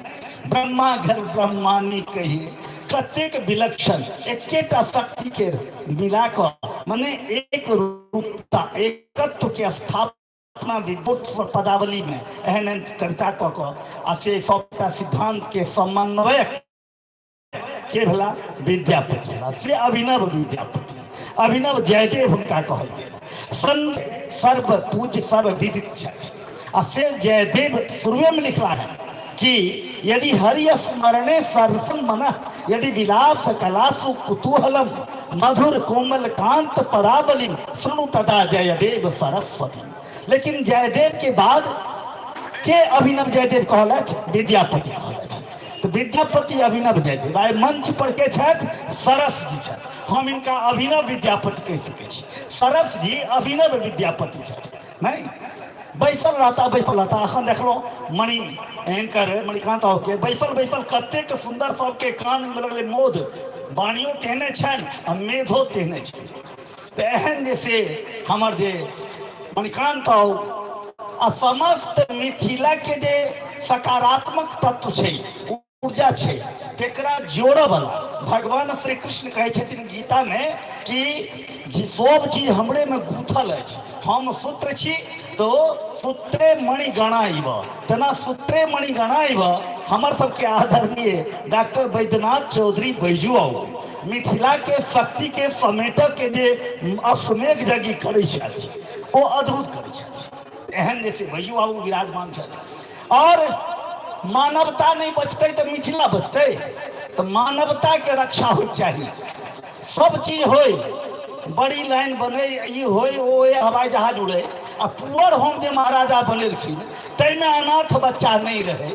ब्रह्मा घर ब्रह्मानी कहिए। कतेक विलक्षण एकेटा शक्ति के मिला कऽ मने एक रूपता एकत्व के स्थापना विद्वत पदावली में एहन एहन कविता कऽ कऽ आ से सबटा सिद्धांत के समन्वयक के भेला विद्यापति भेला। से अभिनव विद्यापति, अभिनव जयदेव हुनका कहल गेल। सर्व पूज्य सर्व विदित छथि। आ से जयदेव शुरुएमे लिखला है कि यदि हरि स्मरणे सरसम मन, यदि विलास कलासु कुतूहलम, मधुर कोमल कांत पदावली सुनु तदा जयदेव सरस्वती। लेकिन जयदेव के बाद के अभिनव जयदेव कहलथि? विद्यापति कहलथि। तऽ विद्यापति अभिनव जयदेव आइ मंच पर के छथि? सरस जी छथि। हम हिनका अभिनव विद्यापति कहि सकै छी। सरस जी अभिनव विद्यापति छथि। नहि बैसल रहता, बैसल रहता। अखन देखलहुँ मणि हिनकर मणिकांत के बैसल बैसल कतेक सुन्दर सबके कानमे लगलै मोद। वाणियो तेहने छनि आ मेधो तेहने छनि। तऽ एहन जे से हमर जे मणिकांत आ समस्त मिथिलाके जे सकारात्मक तत्व छै, ऊर्जा छै, तेकरा जोड़ऽवला भगवान श्री कृष्ण कहै छथिन गीतामे कि जे सब चीज हमरेमे गूँथल अछि, हम सूत्र छी तो सूत्रे मणिगणा इव। तेना सूत्रे मणिगणा इव हमर सबके आदरणीय डॉक्टर बैद्यनाथ चौधरी बैजू बाबू मिथिलाके शक्तिके समेटऽके जे अश्वमेघ यज्ञ करै छथि ओ अद्भुत करै छथि। एहन जे से बैजू बाबू विराजमान छथि। और मानवता नहीं बचतै तऽ मिथिला बचतै? तऽ मानवताके रक्षा होइके चाही। सब चीज होय, बड़ी लाइन बनै, ई होय, ओ होय, हवाई जहाज उड़ै, आ पुअर होम जे महाराजा बनेलखिन ताहिमे अनाथ बच्चा नहि रहै,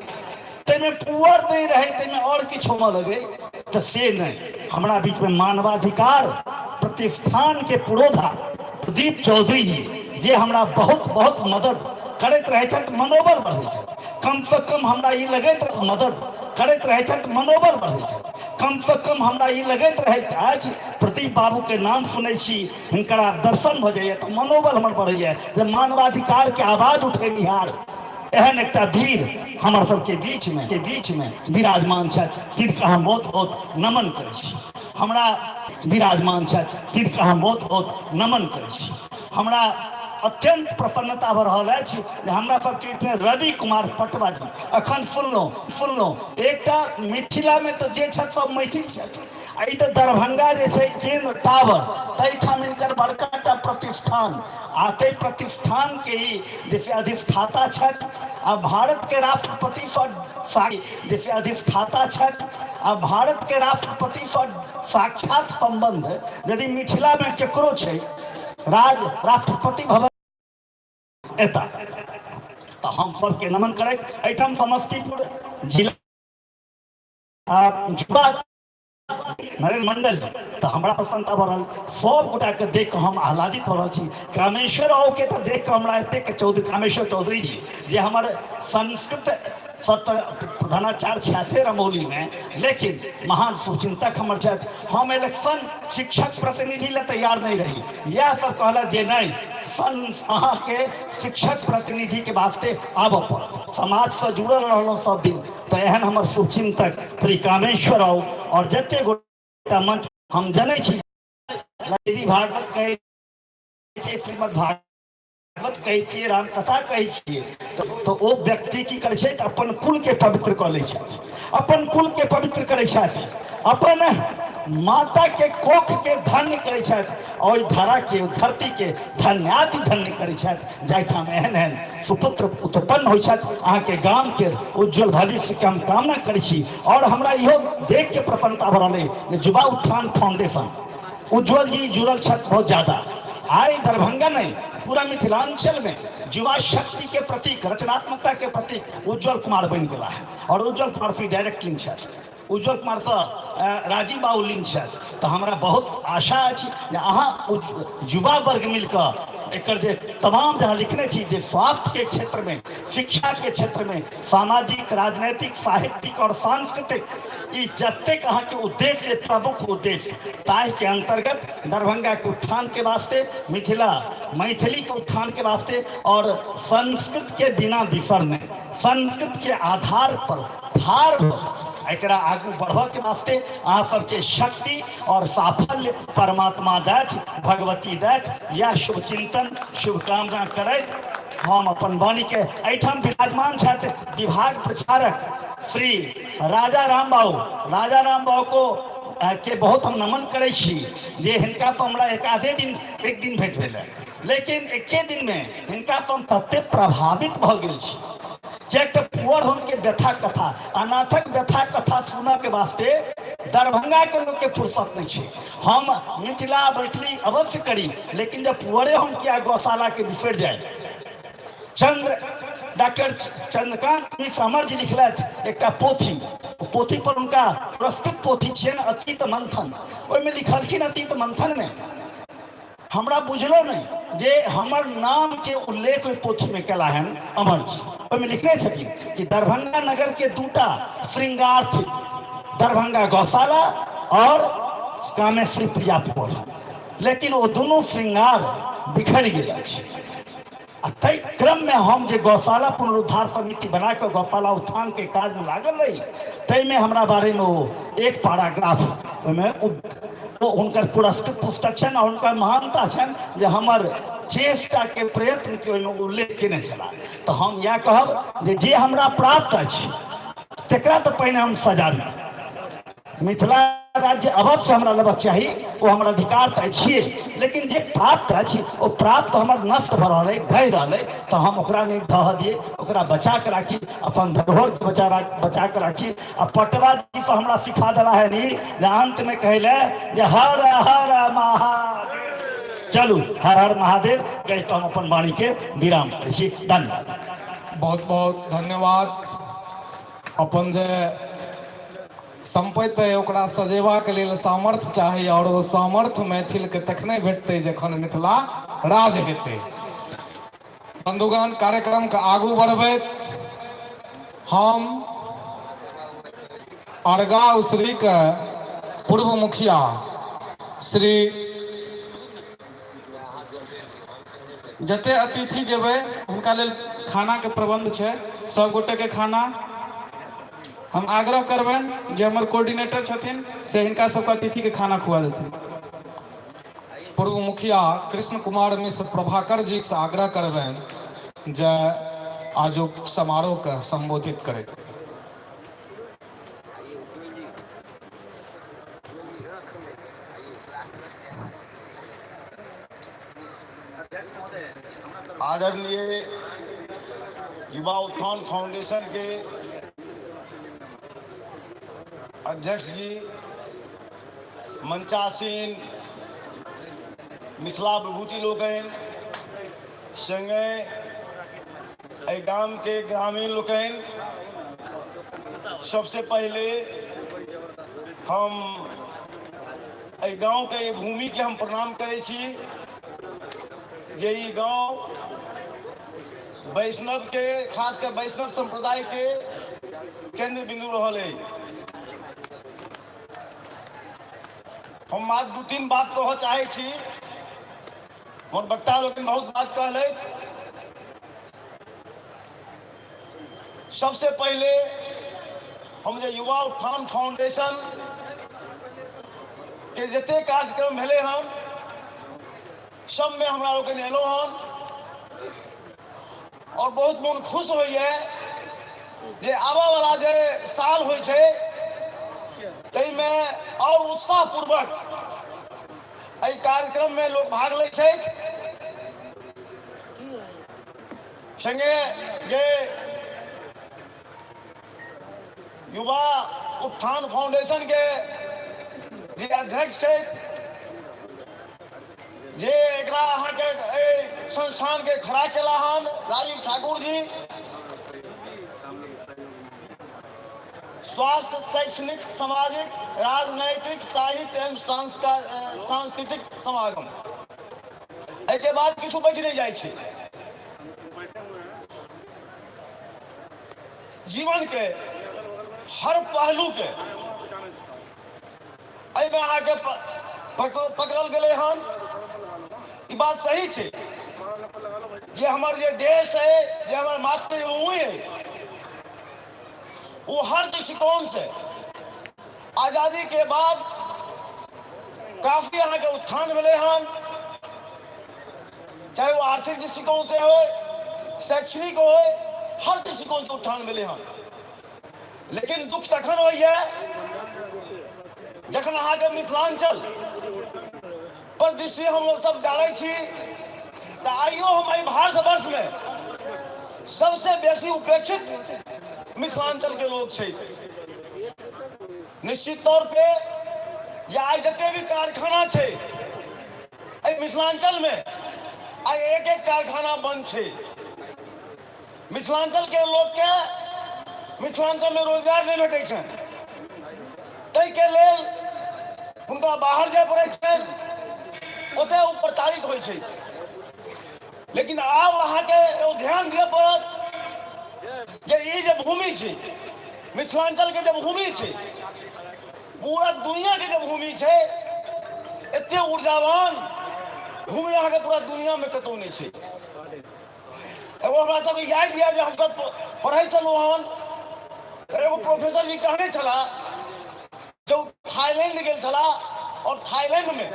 ताहिमे पुअर नहि रहै, ताहिमे आओर किछु होमऽ लगै, तऽ से नहि। हमरा बीचमे मानवाधिकार प्रतिष्ठानके पुरोधा प्रदीप चौधरी जी जे हमरा बहुत बहुत मदद करैत रहै छथि, मनोबल बढ़बै छथि। कमसँ कम हमरा ई लगैत मदद करैत रहै छथि, मनोबल बढ़बै छथि। कमसँ कम हमरा ई लगैत रहैत अछि, प्रदीप बाबूके नाम सुनै छी, हिनकर दर्शन भऽ जाइए तऽ मनोबल हमर बढ़ैए जे मानवाधिकारके आवाज उठेनिहार एहन एकटा वीर हमर सबके बीचमे विराजमान छथि, तिनका हम बहुत बहुत नमन करै छी। हमरा विराजमान छथि, तिनका हम बहुत बहुत नमन करै छी। हमरा अत्यंत प्रसन्नता भऽ रहल अछि जे हमरा सबके बीचमे रवि कुमार पटवा जी अखन सुनलहुँ एकटा मिथिलामे तऽ जे छथि सब मैथिल छथि, आ ई तऽ दरभंगा जे छै केन्द्र टावर ताहिठाम हिनकर बड़का टा प्रतिष्ठान, आ ताहि प्रतिष्ठानके ई जे से अधिष्ठाता छथि, आ भारतके राष्ट्रपतिसँ जे से अधिष्ठाता छथि, आ भारतके राष्ट्रपतिसँ साक्षात सम्बन्ध यदि मिथिलामे केकरो छै, राष्ट्रपति भवन एता, तऽ हम सबके नमन करैत एहिठाम समस्तीपुर जिला युवा नरेंद्र मंडल जी, तऽ हमरा प्रसन्नता भऽ रहल, सब गोटाके देख कऽ हम आह्लादित भऽ रहल छी। कामेश्वर बाबूके तऽ देख कऽ हमरा एतेक चौधरी कामेश्वर चौधरी जी जे हमर संस्कृत सत प्रधानाचार्य छथि रमौलीमे, लेकिन महान शुभचिंतक हमर छथि। हम इलेक्शन शिक्षक प्रतिनिधि लए तैयार नहि रही, इएह सब कहलथि जे नहि सन अहाँके शिक्षक प्रतिनिधिके वास्ते आबऽ पड़त। समाजसँ जुड़ल रहलहुँ सब दिन, तऽ एहन हमर शुभचिंतक श्री कामेश्वर राव और जते गोटा मंच हम जनै छी, देवी भागवत कहै छियै, श्रीमद् भागवत कहै छियै, रामकथा कहै छियै, तऽ ओ व्यक्ति की करै छै? अपन कुल के पवित्र कऽ लै छथि, अपन कुल के पवित्र करै छथि, अपन माता के कोख के धन्य करै छथि, और धरा के धरती के धन्याति धन्य करै छथि, जाहिठाम एहन एहन सुपुत्र उत्पन्न होइ छथि। अहाँके गाम के उज्जवल भविष्य के हम कामना करै छी। और हमरा इहो देख के प्रसन्नता भऽ रहल अइ जे युवा उत्थान फाउंडेशन उज्जवल जी जुड़ल छथि बहुत ज्यादा। आइ दरभंगा नहि पूरा मिथिलांचल में युवा शक्ति के प्रतीक, रचनात्मकता के प्रतीक उज्जवल कुमार बनि गेला है। और उज्जवल कुमार से डायरेक्ट लिंक छथि, उज्जवल कुमार से राजीव बाबू लिंक छथि। तऽ हमरा बहुत आशा अछि जे अहाँ युवा वर्ग मिलकऽ एकर जे तमाम जहाँ लिखने छी जे स्वास्थ्य के क्षेत्र में, शिक्षा के क्षेत्र में, सामाजिक, राजनैतिक, साहित्यिक और सांस्कृतिक ई जतेक अहाँके उद्देश्य प्रमुख उद्देश्य ताहि के अंतर्गत दरभंगा के उत्थान के वास्ते, मिथिला मैथिली के उत्थान के वास्ते और संस्कृत के बिना बिसरने संस्कृत के आधार पर ठाढ़ एकरा आगू बढ़बऽ के वास्ते अहाँ सबके शक्ति और साफल्य परमात्मा दैथ, भगवती दैथ, यह शुभ चिंतन शुभकामना करैत हम अपन वाणी के एहिठाम विराजमान छथि विभाग प्रचारक श्री राजा राम बाबू। राजा राम बाबू को के बहुत हम नमन करै छी जे हिनका से हमरा एक आधे दिन एक दिन भेंट भेल है, लेकिन एके दिनमे हिनकासँ हम ततेक प्रभावित भऽ गेल छी, किएक तऽ पुअर होमके व्यथा कथा, अनाथक व्यथा कथा सुनऽके वास्ते दरभंगाके लोकके फुर्सत नहि छै। हम मिथिला मैथिली अवश्य करी, लेकिन जब पुअरे हम किया गौशालाके बिसरि जाइ। चंद्र डॉक्टर चंद्रकांत मिश्र अमर जी लिखलथि एकटा पोथी, ओ पोथी पर हुनका पुरस्कृत पोथी छियनि अतीत मंथन। ओहिमे लिखलखिन अतीत मंथनमे, हमरा बुझलो नहि जे हमर नामके उल्लेख ओहि पोथीमे केला हन अमर जी। ओहिमे लिखने छथिन कि दरभंगा नगरके दूटा श्रृंगार थिक, दरभंगा गौशाला और कामेश्वरी प्रिया पोल, लेकिन ओ दुनू श्रृंगार बिखरि गेल अछि। आ ताहि क्रममे हम जे गौशाला पुनरुद्धार समिति बना कऽ गौशाला उत्थानके काजमे लागल रही, ताहिमे हमरा बारेमे ओ एक पैराग्राफ ओहिमे ओ हुनकर पुरस्कृत पुस्तक छनि आ हुनकर महानता छनि जे हमर चेष्टाके प्रयत्नके ओहिमे उल्लेख केने छलाह। तऽ हम इएह कहब जे जे हमरा प्राप्त अछि तकरा तऽ पहिने हम सजाबी। मिथिला राज्य अवश्य हमरा लेबक चाही, ओ हमर अधिकार तऽ अछिए, लेकिन जे प्राप्त अछि ओ प्राप्त हमर नष्ट भऽ रहल अइ, ढहि रहल अइ, तऽ हम ओकरा नहि ढहऽ दियै, ओकरा बचा कऽ राखी, अपन धरोहरके बचा कऽ राखी। आ पटवा जी तऽ हमरा सिखा देला है नी जे अन्तमे कहै लए जे हर हर महादेव। चलू हर हर महादेव कहि कऽ हम अपन वाणीके विराम करै छी। धन्यवाद। बहुत बहुत धन्यवाद। अपन जे सम्पत्ति अइ ओकरा सजेबाक लेल सामर्थ्य चाही, आओर ओ सामर्थ्य मैथिलके तखने भेटतै जखन मिथिला राज हेतै। बंधुगण, कार्यक्रमके आगू बढ़बैत हम अरगा उसरीके पूर्व मुखिया श्री जते अतिथि जेबै हुनका लेल खानाके प्रबंध छै, सब गोटेके खाना। हम आग्रह करबनि जे हमर कोऑर्डिनेटर छथिन से हिनका सबके अतिथिके खाना खुआ देथिन। पूर्व मुखिया कृष्ण कुमार मिश्र प्रभाकर जी से आग्रह करबनि जे आजुक समारोह के संबोधित करैत। आदरणीय युवा उत्थान फाउंडेशन के अध्यक्ष जी, मंचासीन मिथिला विभूति लोकनि, संगे एहि गाम के ग्रामीण लोकनि, सबसे पहले हम एहि गाँव के भूमि के हम प्रणाम करै छी जे ई गाँव वैष्णव के, खास कर वैष्णव संप्रदाय के केंद्र बिंदु रहल है। हम मात्र दू तीन बात कहऽ चाहै छी। मोर वक्ता लोकनि बहुत बात कहलथि। सबसे पहले हम जे युवा उत्थान फाउंडेशन के जते कार्यक्रम भेलै हन सबमे हमरा लोकनि एलहुँ हन और बहुत मन खुश होइए जे आबऽ वाला जे साल होइ छै ताहिमे और उत्साहपूर्वक एहि कार्यक्रममे लोक भाग लै छथि। संगे जे युवा उत्थान फाउंडेशन के जे अध्यक्ष छथि, जे एकरा अहाँके एहि संस्थान के खड़ा केला हन, राजीव ठाकुर जी, स्वास्थ्य, शैक्षणिक, सामाजिक, राजनैतिक, साहित्य एवं सांस्कृतिक समागम। एहिके बाद किछु बचि नहि जाइ छै। जीवन के हर पहलू के एहिमे अहाँके पकड़ल गेलै हन। ई बात सही छै जे हमर जे देश है, जे हमर मातृभूमि है, वो हर दृष्टिकोण से आजादी के बाद काफी अहाँके उत्थान भेलै हन, चाहे वो आर्थिक दृष्टिकोण से हो, शैक्षणिक हो, हर दृष्टिकोण से उत्थान भेलै हन। लेकिन दुख तखन होइए जखन अहाँके मिथिलांचल पर दृष्टि हम लोग सब डालै छी तऽ आइयो हम एहि भारतवर्षमे सबसे बेसी उपेक्षित मिथिलांचल के लोग छै। निश्चित तौर पे जे आइ जते भी कारखाना छै एहि मिथिलांचल में, आइ एक एक कारखाना बंद छै। मिथिलांचल के लोग के मिथिलांचल में रोजगार नहीं भेटै छनि, ताहिके लेल हुनका बाहर जाय पड़ै छनि, ओतय ओ प्रताड़ित होइ छै। लेकिन आब अहाँके एगो ध्यान दिअ पड़त जे ई जे भूमि छै, मिथिलांचल के जे भूमि छै, पूरा दुनिया के जे भूमि छै, एते ऊर्जावान भूमि अहाँके पूरा दुनिया में कतौ नहि छै। एगो हमरा सबके याद यऽ जे हमसब पढ़ै छलहुँ हन तऽ एगो प्रोफेसर जी कहने छलाह जे ओ थाईलैंड गेल छलाह और थाईलैंड में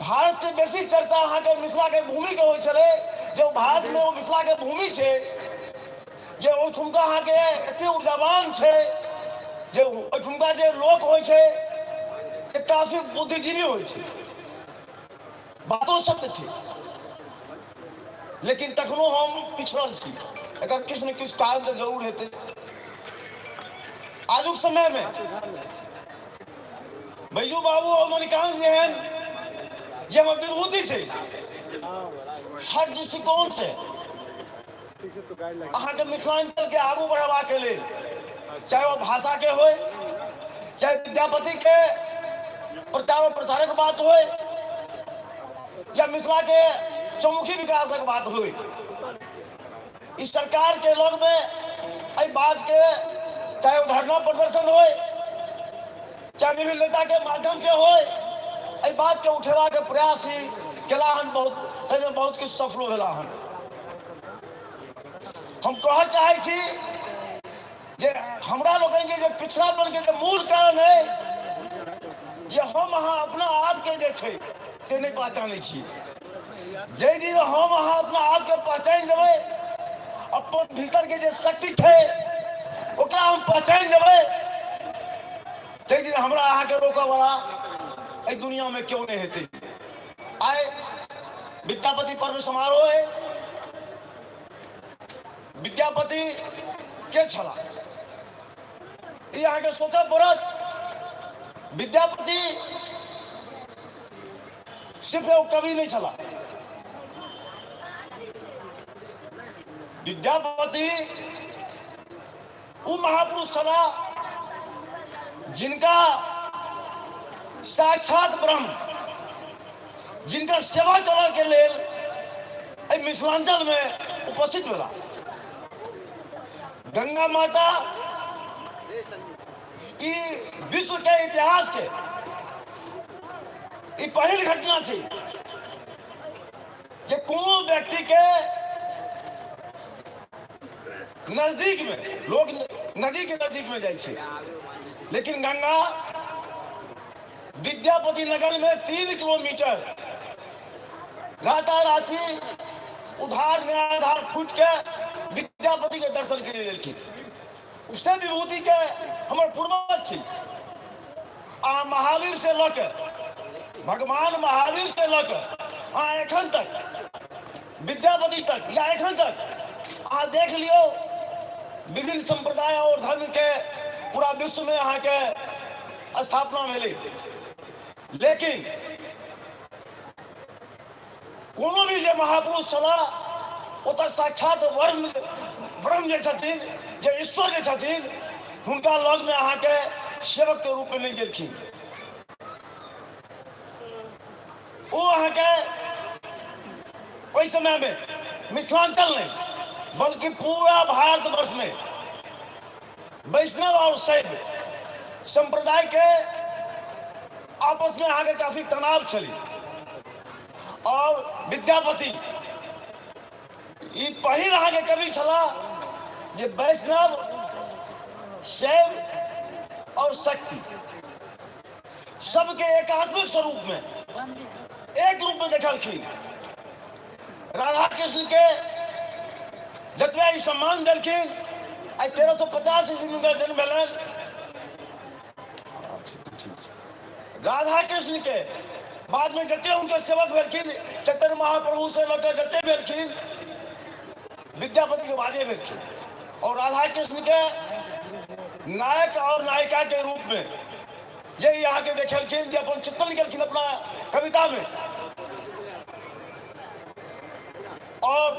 भारत से बेसी चर्चा अहाँके मिथिला के भूमि के होइ छलै, जे ओ भारत में ओ मिथिला के भूमि छै जे ओहिठुमका अहाँके एते ऊर्जावान छै जे ओहिठुमका जे लोक होइ छै से काफी बुद्धिजीवी होइ छै। बातो सत्य छै, लेकिन तखनो हम पिछड़ल छी। एकर किछु ने किछु कारण तऽ जरूर हेतै। आजुक समयमे बैजू बाबू और मणिकांत जे एहन जे हमर विभूति छै, हर दृष्टिकोण से अहाँके मिथिलांचल के आगू बढ़ेबाक लेल, चाहे ओ भाषा के होय, चाहे विद्यापति के प्रचार और प्रसारक बात होय, या मिथिला के चौमुखी विकासक बात होय, इस सरकार के लग में एहि बात के चाहे ओ धरना प्रदर्शन होय, चाहे विभिन्न नेता के माध्यम से होय, एहि बात के उठेबा के प्रयास ही केला हन, बहुत एहिमे बहुत किछु सफलो भेला हन। हम कहऽ चाहै छी जे हमरा लोकनि के जे पिछड़ापन के जे मूल कारण है जे हम अहाँ अपना आप के जे छै से नहि पहचानै छी। जाहि दिन हम अहाँ अपना आप के पहचानि लेबै, अपन भीतर के जे शक्ति छै ओकरा हम पहचानि लेबै, ताहि दिन हमरा अहाँके रोकऽ वाला एहि दुनिया में केओ नहि हेतै। आइ विद्यापति पर्व समारोह है। विद्यापति के छला ई अहाँके सोचऽ पड़त। विद्यापति सिर्फ एगो कवि नहि छला, विद्यापति ओ महापुरुष छला जिनका साक्षात ब्रह्म जिनकर सेवा करऽ के लेल एहि मिथिलांचल में उपस्थित भेला। गंगा माता ई विश्व के इतिहास के ई पहिल घटना छै जे कोनो व्यक्ति के नजदीक में लोग नदी के नजदीक में जाइ छै, लेकिन गंगा विद्यापति नगर में 3 किलोमीटर राताराती उधार निराधार फूट के विद्यापति के दर्शन के लिए लेलखिन। उसे विभूति के हमर पूर्वज छी। आ महावीर से लऽ के, भगवान महावीर से लऽ के आ एखन तक विद्यापति तक या एखन तक अहाँ देख लियौ, विभिन्न संप्रदाय और धर्म के पूरा विश्व में अहाँके स्थापना भेलै, लेकिन कोनो भी जे महापुरुष छलाह ओतऽ साक्षात ब्रह्म ब्रह्म जे छथिन, जे ईश्वर जे छथिन, हुनका लग में अहाँके सेवक के रूप में नहि गेलखिन। ओ अहाँके ओहि समय में मिथिलांचल नहीं बल्कि पूरा भारतवर्ष में वैष्णव और शैव संप्रदाय के आपस में अहाँके काफी तनाव छलै और विद्यापति ई पहिल अहाँके कवि छलाह जे वैष्णव, शैव और शक्ति सबके एकात्मिक स्वरूप में एक रूप में देखलखिन। राधा कृष्ण के जतबे ई सम्मान देलखिन, आइ 1350 ईस्वी में हुनकर जन्म भेलनि। राधा कृष्ण के बादमे जते हुनकर सेवक भेलखिन, चैतन्य महाप्रभु से लऽ कऽ जते भेलखिन, विद्यापति के बादे भेलखिन। और राधा कृष्ण के नायक और नायिका के रूप में जे यहाँ के देखेलखिन, जे अपन चित्रण केलखिन अपना कविता में, और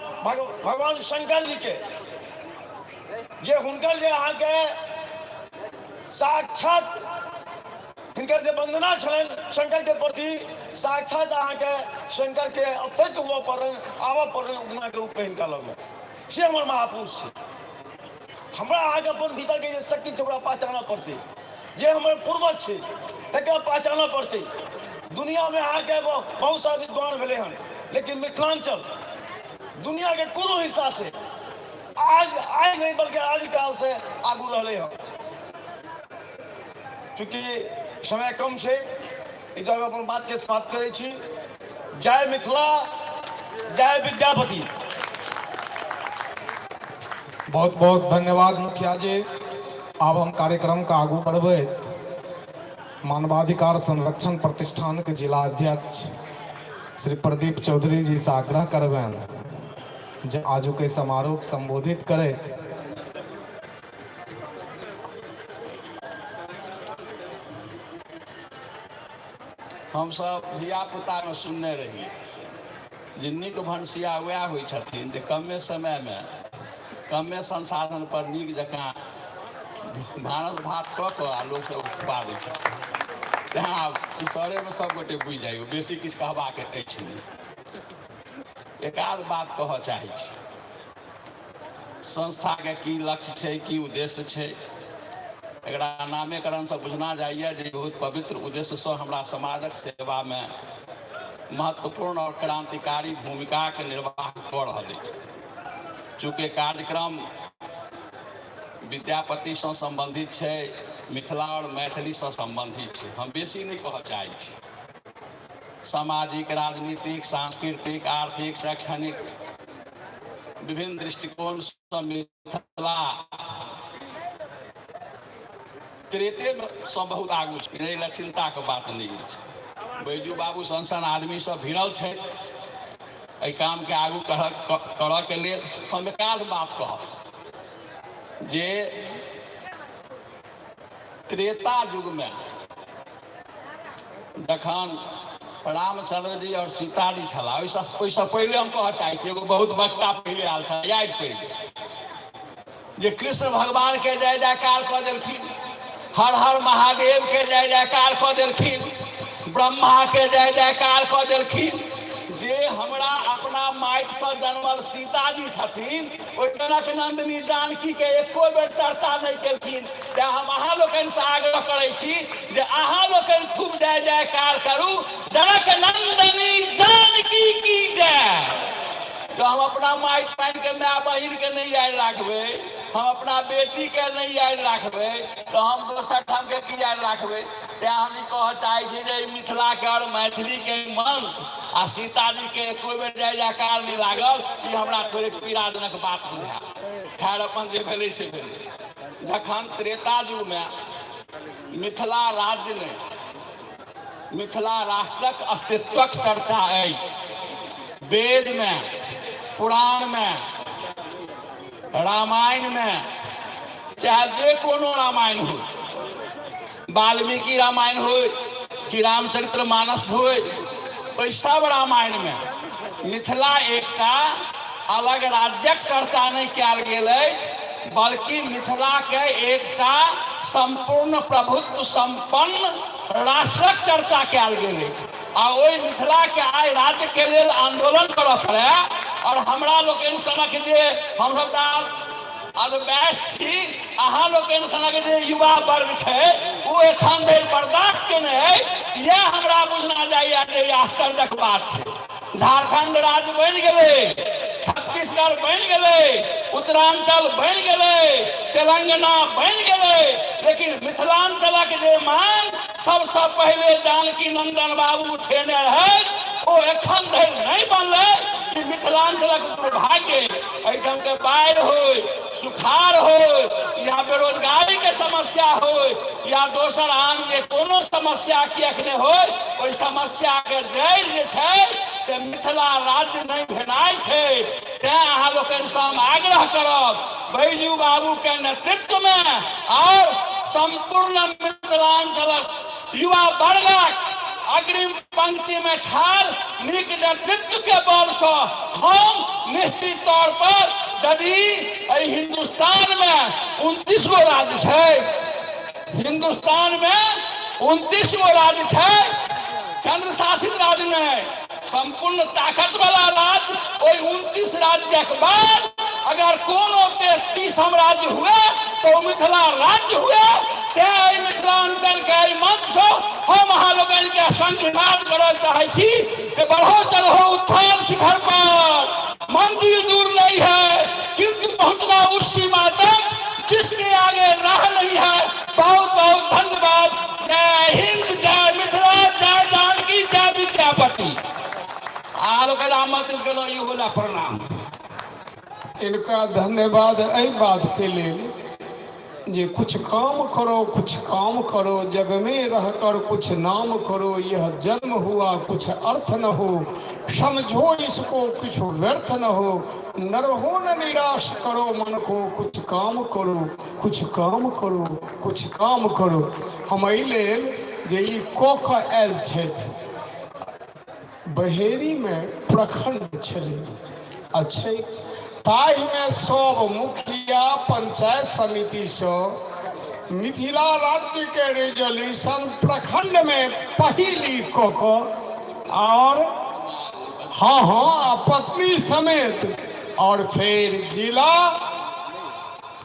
भगवान शंकर जी के जे हुनकर जे अहाँ के साक्षात हिनकर जे वंदना छलनि शंकर के प्रति, साक्षात अहाँ के शंकर के अवतरित हुअ पड़लनि, आबऽ पड़लनि उगना के रूप में हिनका लगमे। से हमर महापुरुष छै। हमरा अहाँके अपन भीतर के जे शक्ति छै ओकरा पहचानऽ पड़तै, जे हमर पूर्वज छै तकरा पहचानऽ पड़तै। दुनिया में अहाँके बहुत सारा विद्वान भेलै हन, लेकिन मिथिलांचल दुनिया के कोनो हिस्सा से आज आइ नहीं बल्कि आदिकाल से आगू रहलै हन। चूँकि समय कम छै, ई दुआरे अपन बात के समाप्त करै छी। जय मिथिला, जय विद्यापति। बहुत बहुत धन्यवाद मुखिया जी। आब हम कार्यक्रम के आगू बढ़बैत मानवाधिकार संरक्षण प्रतिष्ठान के जिला अध्यक्ष श्री प्रदीप चौधरी जी से आग्रह करबनि जे आजू के समारोह के संबोधित करैत। हमसब धियापुतामे सुनने रही जे नीक भनसिया वएह होइ छथिन जे कमे समयमे कमे संसाधन पर नीक जकाँ भानस भात कऽ कऽ आ लोक सब खुआ दै छथिन। तेँ आब शहरेमे सब गोटे बुझि जाइयौ, बेसी किछु कहबाक अछि नहि। एकाध बात कहऽ चाहै छी। संस्थाके की लक्ष्य छै, की उद्देश्य छै, एकरा नामेकरणसँ बुझना जाइए जे बहुत पवित्र उद्देश्यसँ हमरा समाजक सेवामे महत्वपूर्ण आओर क्रांतिकारी भूमिकाके निर्वाह कऽ रहल अछि। चूँकि कार्यक्रम विद्यापतिसँ सम्बन्धित छै, मिथिला आओर मैथिलीसँ सम्बन्धित छै, हम बेसी नहि कहऽ चाहै छी। सामाजिक, राजनीतिक, सांस्कृतिक, आर्थिक, शैक्षणिक विभिन्न दृष्टिकोणसँ मिथिला त्रेतेसँ बहुत आगू छै, एहि लए चिन्ताके बात नहि अछि। बैजू बाबू सन सन आदमी सब भिड़ल छै एहि कामके आगू करऽके लेल। हम एकाध बात कहब जे त्रेता युगमे जखन रामचंद्र जी और सीता जी छलाह, ओहिसँ पहिले हम कहऽ चाहै छी, एगो बहुत वक्ता पहिले आयल छलाह, याद पड़ि गेल जे कृष्ण भगवान के जय जयकार कऽ देलखिन, हर हर महादेव के जय जयकार कऽ देलखिन, ब्रह्मा के जय जयकार कऽ देलखिन। जे हमरा अपना माटिसँ जन्मल सीताजी छथिन, ओहि जनक नंदिनी जानकी के एको बेर चर्चा नहि केलखिन। तेँ हम अहाँ लोकनिसँ आग्रह करै छी जे अहाँ लोकनि खूब जय जयकार करू, जनक नंदिनी जानकी की जय। जँ हम अपना माटि पानिके माय बहिनके नहि याद राखबै, हम अपना बेटीके नहि याद राखबै, तऽ हम दोसर ठामके की याद राखबै? तेँ हम ई कहऽ चाहै छी जे मिथिलाके आओर मैथिलीके मंच आ सीताजीके एको बेर जय जयकार नहि लागल, ई हमरा थोड़े पीड़ाजनक बात बुझायल। खैर, अपन जे भेलै से भेलै। जखन त्रेता युगमे मिथिला राज्य नहि, मिथिला राष्ट्रक अस्तित्वक चर्चा अछि, वेदमे, पुराणमे, रामायणमे, चाहे जे कोनो रामायण हो, वाल्मीकि रामायण हो कि रामचरित्र मानस हो, ओहि सब रामायणमे मिथिला एकटा अलग राज्यक चर्चा नहि कयल गेल अछि, बल्कि मिथिलाके एकटा सम्पूर्ण प्रभुत्व सम्पन्न राष्ट्रक चर्चा कयल गेल अछि। आ ओहि मिथिलाके आइ राज्यके लेल आंदोलन करऽ पड़य और हमरा लोकनि सनक जे हमसब तऽ अधवयस छी, अहाँ लोकनि सनक जे युवा वर्ग छै ओ एखन धरि बर्दाश्त केने अछि, इएह हमरा बुझना जाइए जे आश्चर्यक बात छै। झारखंड राज्य बनि गेलै, छत्तीसगढ़ बनि गेलै, उत्तरांचल बनि गेलै, तेलंगाना बनि गेलै, लेकिन मिथिलांचलक जे मांग सबसँ पहिले जानकी नंदन बाबू उठेने रहथि ओ एखन धरि नहि बनलै। ई मिथिलांचलक दुर्भाग्य। एहिठामके बाढ़ि होय, सुखाड़ होय या बेरोजगारीके समस्या समस्या होय या दोसर आन जे कोनो समस्या किएक नहि होय, ओहि समस्याके जड़ि जे छै से मिथिला राज्य नहि भेनाइ छै। तेँ अहाँ लोकनिसँ हम आग्रह करब बैजू बाबूके नेतृत्वमे आओर सम्पूर्ण मिथिलाञ्चलक युवा वर्गक अग्रिम पंक्तिमे ठाढ़ नीक नेतृत्वके बलसँ हम निश्चित तौर पर यदि एहि हिन्दुस्तानमे 29 गो राज्य छै, हिन्दुस्तानमे 29 गो राज्य छै, केंद्र शासित राज्य नहि, सम्पूर्ण ताकत वाला राज्य, ओहि 29 राज्यक बाद अगर कोनो देश 30म राज्य हुए तऽ ओ मिथिला राज्य हुए। तें एहि मिथिलांचल के एहि मंच सँ हम अहाँ लोकनि के संघनाद करऽ चाहै छी जे बढ़ो चढ़ो उत्थान शिखर पर, मंजिल दूर नहीं है किंतु पहुंचना उस सीमा तक जिसके आगे राह नहीं है। बहुत बहुत धन्यवाद। जय हिंद, जय मिथिला, जय जानकी, जय विद्यापति। अहाँ लोकनि आमंत्रित केलहुँ इहो ला प्रणाम। इनका धन्यवाद एहि बात के लेल जे कुछ काम करो, कुछ काम करो, जग में रह कर कुछ नाम करो, यह जन्म हुआ कुछ अर्थ न हो, समझो इसको कुछ व्यर्थ न हो, नर हो न निराश करो मन को, कुछ काम करो, कुछ काम करो, कुछ काम करो। हम एहि लेल जे ई कऽ कऽ आयल छथि। बहेड़ीमे प्रखण्ड छलै आ छै, ताहिमे सब मुखिया पंचायत समितिसँ मिथिला राज्यके रिजोल्यूशन प्रखण्डमे पहिली कऽ कऽ आओर हँ हँ आ पत्नी समेत आओर फेर जिला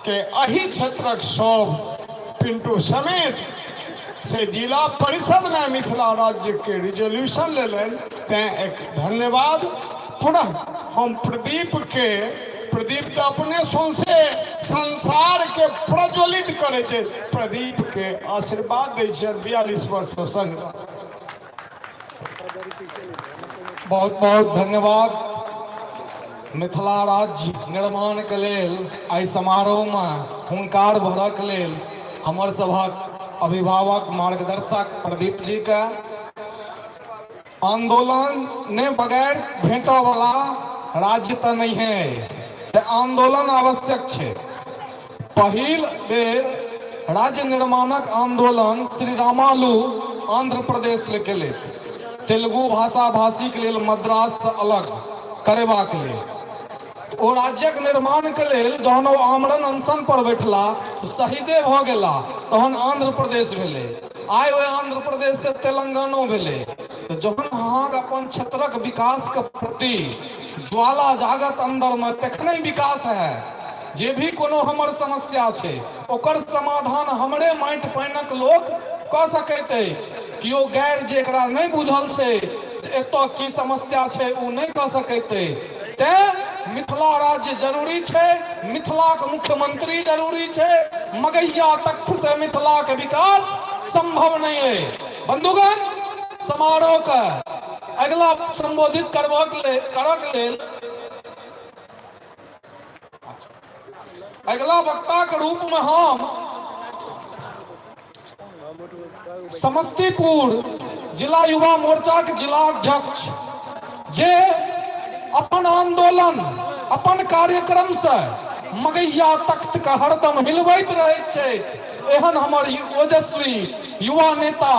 के एहि क्षेत्रक सब पिंटू समेत से जिला परिषदमे मिथिला राज्यके रिजोल्यूशन लेलनि, तैँ एक धन्यवाद। पुनः हम प्रदीपके, प्रदीप तऽ अपने सौंसे संसारके प्रज्वलित करै छै, प्रदीपके आशीर्वाद दै छियनि 42 वर्षसँ संग। बहुत बहुत धन्यवाद। मिथिला राज्य निर्माण के लेल एहि समारोह में हुंकार भरक लेल हमर सभक अभिभावक मार्गदर्शक प्रदीप जी के आंदोलन ने बगैर भेटऽ वाला राज्य तऽ नहीं है, तऽ आंदोलन आवश्यक छै। पहिल बेर राज्य निर्माणक आंदोलन श्री रामालू आंध्र प्रदेश ले केलथि, तेलुगु भाषा भाषीके लेल मद्रास से अलग करेबाक लेल। ओ राज्यक निर्माण के लेल जहन ओ आमरण अनशन पर बैठला, शहीदे भऽ गेला, तहन आंध्र प्रदेश भेलै। आइ ओहि आंध्र प्रदेश से तेलंगानो भेलै। तऽ जहन अहाँके अपन क्षेत्रक विकास के प्रति ज्वाला जागत अंदर में, तखने विकास है। जे भी कोनो हमर समस्या छै ओकर समाधान हमरे माटि पानिक लोक कऽ सकैत अछि। केओ गैर जे एकरा नहि बुझल छै जे एतऽ की समस्या छै ओ नहि कऽ सकैत अछि। तेँ मिथिला राज्य जरूरी छै, मिथिलाक मुख्यमंत्री जरूरी छै। मगैया तख्त से मिथिलाक विकास संभव नहि अछि। बंधुगण, समारोहके अगिला संबोधित करबक लेल करक लेल अगिला वक्ताके रूपमे हम समस्तीपुर जिला युवा मोर्चाके जिला अध्यक्ष जे अपन आंदोलन अपन कार्यक्रम से मगैया तख्त के हरदम हिलबैत रहैत छथि, एहन हमर ओजस्वी युवा नेता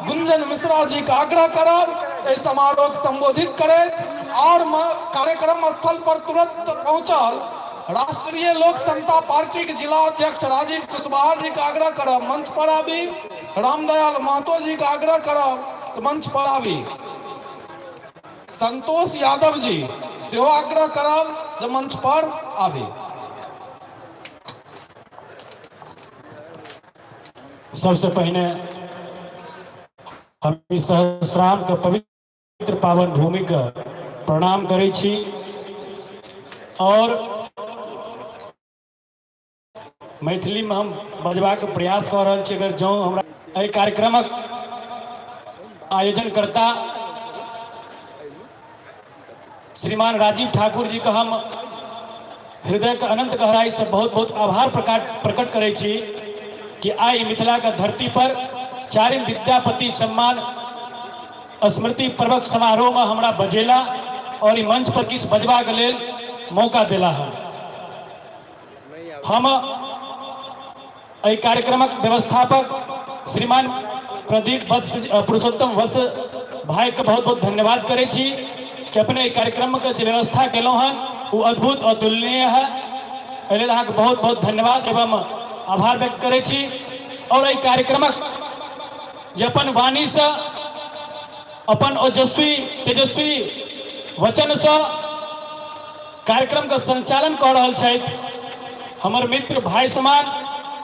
गुंजन मिश्रा जी के आग्रह करब एहि समारोह के संबोधित करैत। और कार्यक्रम स्थल पर तुरंत पहुंचल राष्ट्रीय लोक समता पार्टी के जिला अध्यक्ष राजीव कुशवाहा जी के आग्रह करब मंच पर आबी। रामदयाल महतो जी के आग्रह करब तऽ मंच पर आबी। संतोष यादव जी सेहो आग्रह करब जे मंच पर आबी। सबसे पहिने हम ई सहस्राम के पवित्र पावन भूमि के प्रणाम करै छी और मैथिली में हम बजबाक प्रयास कऽ रहल छी। अगर जँ हमरा एहि कार्यक्रमक आयोजनकर्ता श्रीमान राजीव ठाकुर जी के हम हृदय के अनंत गहराई से बहुत बहुत आभार प्रकट करै छी। कि आइ मिथिलाके धरती पर चारिम विद्यापति सम्मान स्मृति पर्वक समारोहमे हमरा बजेला और ई मंच पर किछु बजबाक लेल मौका देला हन। हम एहि कार्यक्रमक व्यवस्थापक श्रीमान प्रदीप वत्स, पुरुषोत्तम वत्स भाईके बहुत बहुत धन्यवाद करै छी कि अपने एहि कार्यक्रमके जे व्यवस्था केलहुँ हन ओ अद्भुत अतुलनीय है। एहि लेल अहाँके बहुत बहुत धन्यवाद एवं आभार व्यक्त करै छी। और एहि कार्यक्रमक जे अपन वाणीसँ, अपन ओजस्वी तेजस्वी वचनसँ कार्यक्रमके संचालन कऽ रहल छथि हमर मित्र भाई समान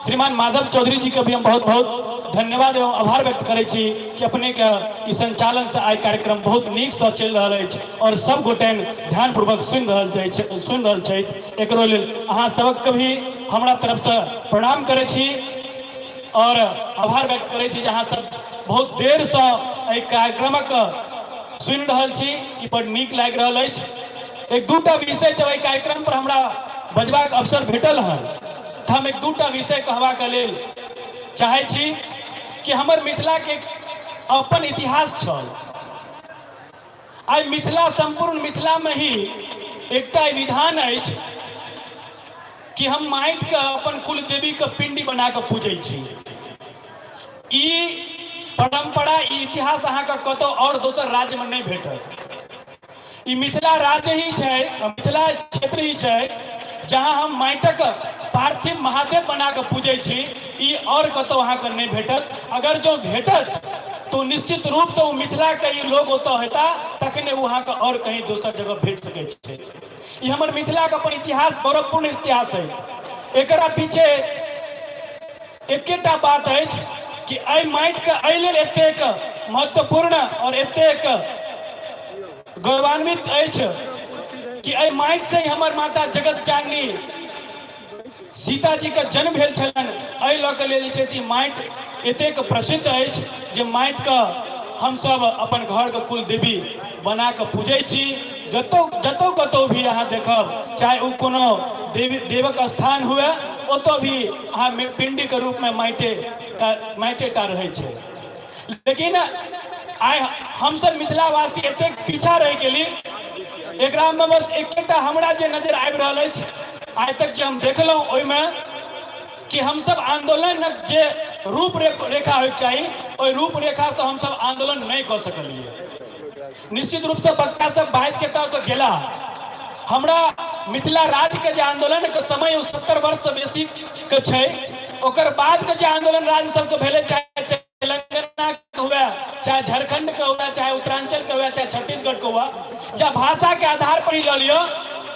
श्रीमान माधव चौधरी जी के भी हम बहुत बहुत धन्यवाद एवं आभार व्यक्त करै छी कि अपने के ई संचालन से आइ कार्यक्रम बहुत नीक से चलि रहल अछि और सब गोटे ध्यानपूर्वक सुनि रहल अछि, सुनि रहल छथि। एकरो लेल अहाँ सबके भी हमरा तरफ से प्रणाम करै छी और आभार व्यक्त करै छी जे अहाँ सब बहुत देर से एहि कार्यक्रमक सुनि रहल छी। ई बड़ नीक लागि रहल अछि। एक दूटा विषय जब एहि कार्यक्रम पर हमरा बजबाक अवसर भेटल हन तऽ हम एक दूटा विषय कहबाक लेल चाहै छी कि हमर मिथिलाके अपन इतिहास छल। आइ मिथिला, सम्पूर्ण मिथिलामे ही एकटा विधान अछि कि हम माटिके अपन कुल देवीके पिंडी बना कऽ पूजै छी। ई परंपरा, ई इतिहास अहाँके कतौ आओर दोसर राज्यमे नहि भेटत। ई मिथिला राज्य ही छै, मिथिला क्षेत्र ही छै जहाँ हम माटिक पार्थिव महादेव बना कऽ पूजै छी। ई आओर कतौ अहाँके नहि भेटत। अगर जो भेटत तो निश्चित रूपसँ ओ मिथिलाके ई लोग ओतऽ हेता तखने ओ अहाँके आओर कहीं दोसर जगह भेट सकै छै। ई हमर मिथिलाके अपन इतिहास, गौरवपूर्ण इतिहास है। एकरा पीछे एकेटा बात अछि कि एहि माटिके एहि लेल एतेक महत्वपूर्ण और एतेक गौरवान्वित अछि कि एहि माटिसँ ही हमर माता जगत जननी सीताजीके जन्म भेल छलनि। एहि लऽ कऽ लेल जे छै से ई माटि एतेक प्रसिद्ध अछि जे माटिके हमसभ अपन घरके कुल देवी बना कऽ पूजै छी। जतौ जतौ कतौ भी अहाँ देखब, चाहे ओ कोनो देवी देवक स्थान हुए, ओतऽ भी अहाँ पिंडीके रूपमे माटिे माटिे टा रहै छै। लेकिन आइ हमसभ मिथिलावासी एतेक पीछा रहि गेली, एकरामे बस एकेटा हमरा जे नजर आबि रहल अछि आइ तक जे हम देखलहुँ ओहिमे कि हमसभ आन्दोलनक जे रूप रेखा होइके चाही ओहि रूपरेखासँ हमसभ आन्दोलन नहि कऽ सकलियै। निश्चित रूपसँ वक्ता सब बाजि के तऽ गेला। हमरा मिथिला राज्यके जे आन्दोलनके समय ओ 70 वर्षसँ बेसीके छै, ओकर बादके जे आन्दोलन राज्य सबके भेलै, चाहे तेलंगाना के हुए, चाहे झारखंड के हुए, चाहे उत्तरांचल के हुए, चाहे छत्तीसगढ़ के हुए, या भाषा के आधार पर ही लऽ लिअ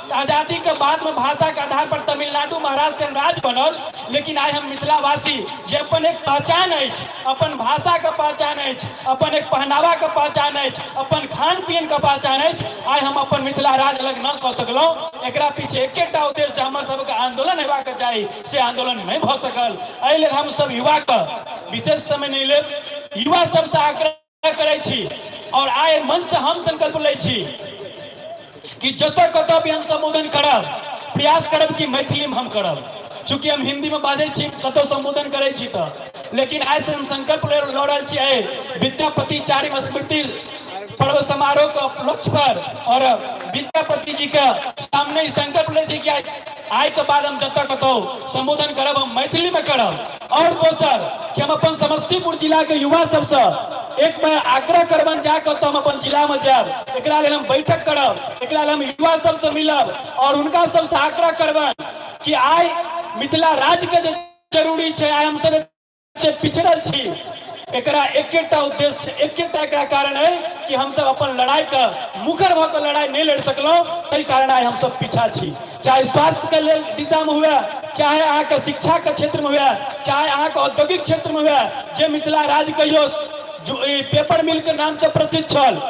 तऽ आजादी के बाद में भाषा के आधार पर तमिलनाडु महाराष्ट्र राज्य बनल। लेकिन आइ हम मिथिलावासी जे अपन एक पहचान अछि, अपन भाषा के पहचान अछि, अपन एक पहनावा के पहचान अछि, अपन खान पियन के पहचान अछि, आइ हम अपन मिथिला राज्य अलग न कऽ सकलहुँ। एकरा पीछे एकेटा उद्देश्य हमर सबके आंदोलन हेबाक चाही, से आंदोलन नहि भऽ सकल। एहि लेल हम सब युवाके विशेष समय नहि लेब, युवा सबसँ आग्रह करै छी और आइ मन से हम संकल्प लै छी कि जतऽ कतऽ भी हम संबोधन करब, प्रयास करब कि मैथिलीमे हम करब। चूँकि हम हिन्दीमे बाजै छी कतौ संबोधन करै छी तऽ, लेकिन आइ से हम संकल्प लऽ रहल छी एहि विद्यापति चारिम स्मृति पर्व समारोह के उपलक्ष्य पर और विद्यापति जी के सामने ई संकल्प लै छी कि आइ के बाद हम जतऽ कतौ संबोधन करब हम मैथिली में करब। और दोसर कि हम अपन समस्तीपुर जिला के युवा सबसँ एक मैं आग्रह करबन जा कतौ हम अपन जिला में जायब, एकरा लेल हम बैठक करब, एकरा लेल हम युवा सबसँ मिलब और हुनका सबसँ आग्रह करबन कि आइ मिथिला राज्य के जे जरूरी छै, आइ हमसब एते पिछड़ल छी, एकरा एकेटा उद्देश्य छै, एकेटा एकरा कारण है कि हमसब अपन लड़ाई के मुखर भऽ कऽ लड़ाई नहि लड़ि सकलहुँ, ताहि कारण आइ हमसब पीछा छी। चाहे स्वास्थ्य के लेल दिशा में हुए, चाहे अहाँके शिक्षा के क्षेत्र में हुए, चाहे अहाँके औद्योगिक क्षेत्र में हुए, जे मिथिला राज्य कहियो पेपर मिल के नाम से प्रसिद्ध छल,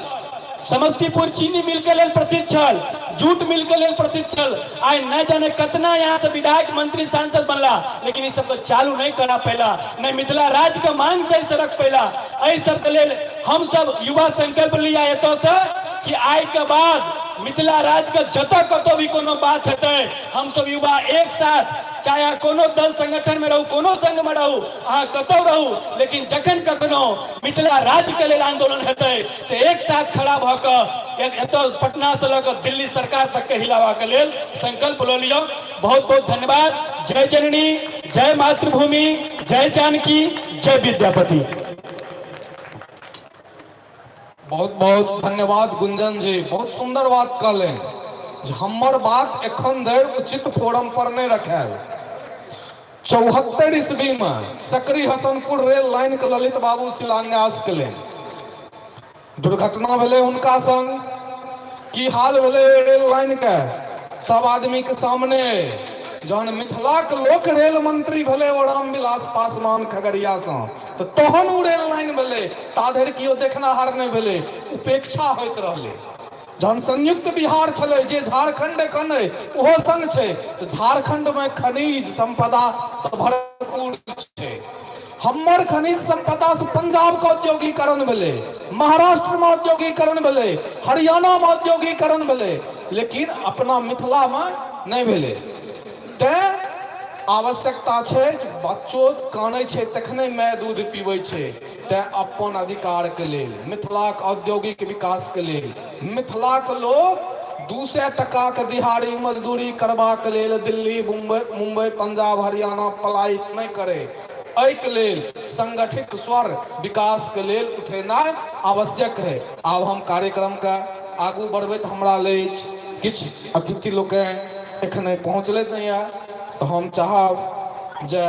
समस्तीपुर चीनी मिल के लेल प्रसिद्ध छल, जूट मिल के लेल प्रसिद्ध छल, आइ नहि जाने कतना यहाँ से विधायक मंत्री सांसद बनला, लेकिन ई सबके चालू नहीं करा पैला, नहीं मिथिला राज्य के मांग सही से रख पैला। एहि सबके लेल हम सब युवा संकल्प लिया एतऽ से कि आइ के बाद मिथिला राज्य के जतऽ कतौ भी कोनो बात हेतै हम सब युवा एक साथ चाहे अहाँ कोनो दल संगठन में रहू, कोनो संघ में रहू, अहाँ कतौ रहू, लेकिन जखन कखनो मिथिला राज्य के लेल आंदोलन हेतै तऽ एक साथ खड़ा भऽ कऽ एतऽ पटना से लऽ कऽ दिल्ली सरकार तक के हिलावा के लेल संकल्प लऽ लिअ। बहुत बहुत धन्यवाद। जय जननी, जय मातृभूमि, जय जानकी, जय विद्यापति। बहुत बहुत धन्यवाद गुंजन जी, बहुत सुंदर बात कहलनि जे हमर बात एखन धरि उचित फोरम पर नहि रखायल। 74 ईस्वी में सकरी हसनपुर रेल लाइन के ललित बाबू शिलान्यास केलनि। दुर्घटना भेलै हुनका संग, की हाल भेलै रेल लाइन के सब आदमी के सामने। जहन मिथिलाक लोक रेल मंत्री भेलै ओ रामविलास पासवान खगड़िया सँ, तऽ तहन ओ रेल लाइन भेलै, ता धरि केओ देखनाहार नहि भेलै, उपेक्षा होइत रहलै। जहन संयुक्त बिहार छलै, जे झारखंड एखन अइ ओहो संग छै, तऽ झारखंड मे खनिज संपदा सँ भरपूर छै। हमर खनिज संपदा से पंजाब के औद्योगिकरण भेलै, महाराष्ट्र में औद्योगिकरण भेलै, हरियाणा में औद्योगिकरण भेलै, लेकिन अपना मिथिला में नहि भेलै। तैं आवश्यकता छै जे बच्चो कानै छै तखने माय दूध पीबै छै। तैं अपन अधिकार के लेल, मिथिलाक औद्योगिक विकास के लेल, मिथिलाक लोक 200 टका के दिहाड़ी मजदूरी करबाक लेल दिल्ली, मुंबई, पंजाब, हरियाणा पलायित नहि करे, एहिके लेल संगठित स्वर विकास के लेल उठेनाइ आवश्यक है। आब हम कार्यक्रम के आगू बढ़बैत हमरा लेल किछु अतिथि लोकनि एखने पहुँचलथि नहि यऽ, तऽ हम चाहब जे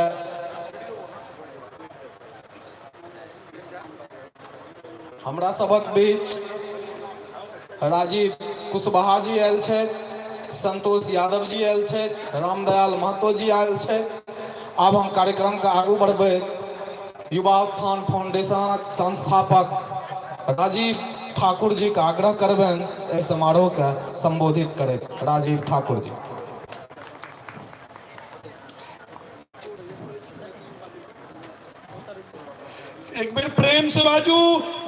हमरा सबक बीच राजीव कुशवाहा जी आयल छथि, संतोष यादव जी आयल छथि, रामदयाल महतो जी आयल छथि। आब हम कार्यक्रम के आगू बढ़बैत युवा उत्थान फाउंडेशनक संस्थापक राजीव ठाकुर जी के आग्रह करबनि एहि समारोह के संबोधित करैत। राजीव ठाकुर जी। एक बेर प्रेम से बाजू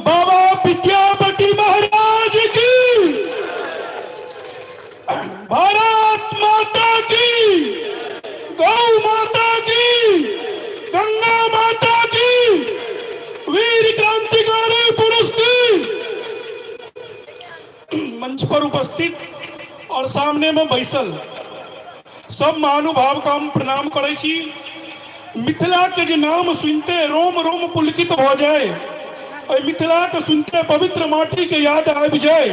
बाबा विद्यापति महाराज की, भारत माता की, गौ माता की, गंगा माता की, वीर क्रांतिकारी पुरुष की। मंच पर उपस्थित और सामने में बैसल सब महानुभाव का हम प्रणाम करै छी। मिथिला के जे नाम सुनते रोम रोम पुलकित भऽ जाए, एहि मिथिला के सुनते पवित्र माटी के याद आबि जाए,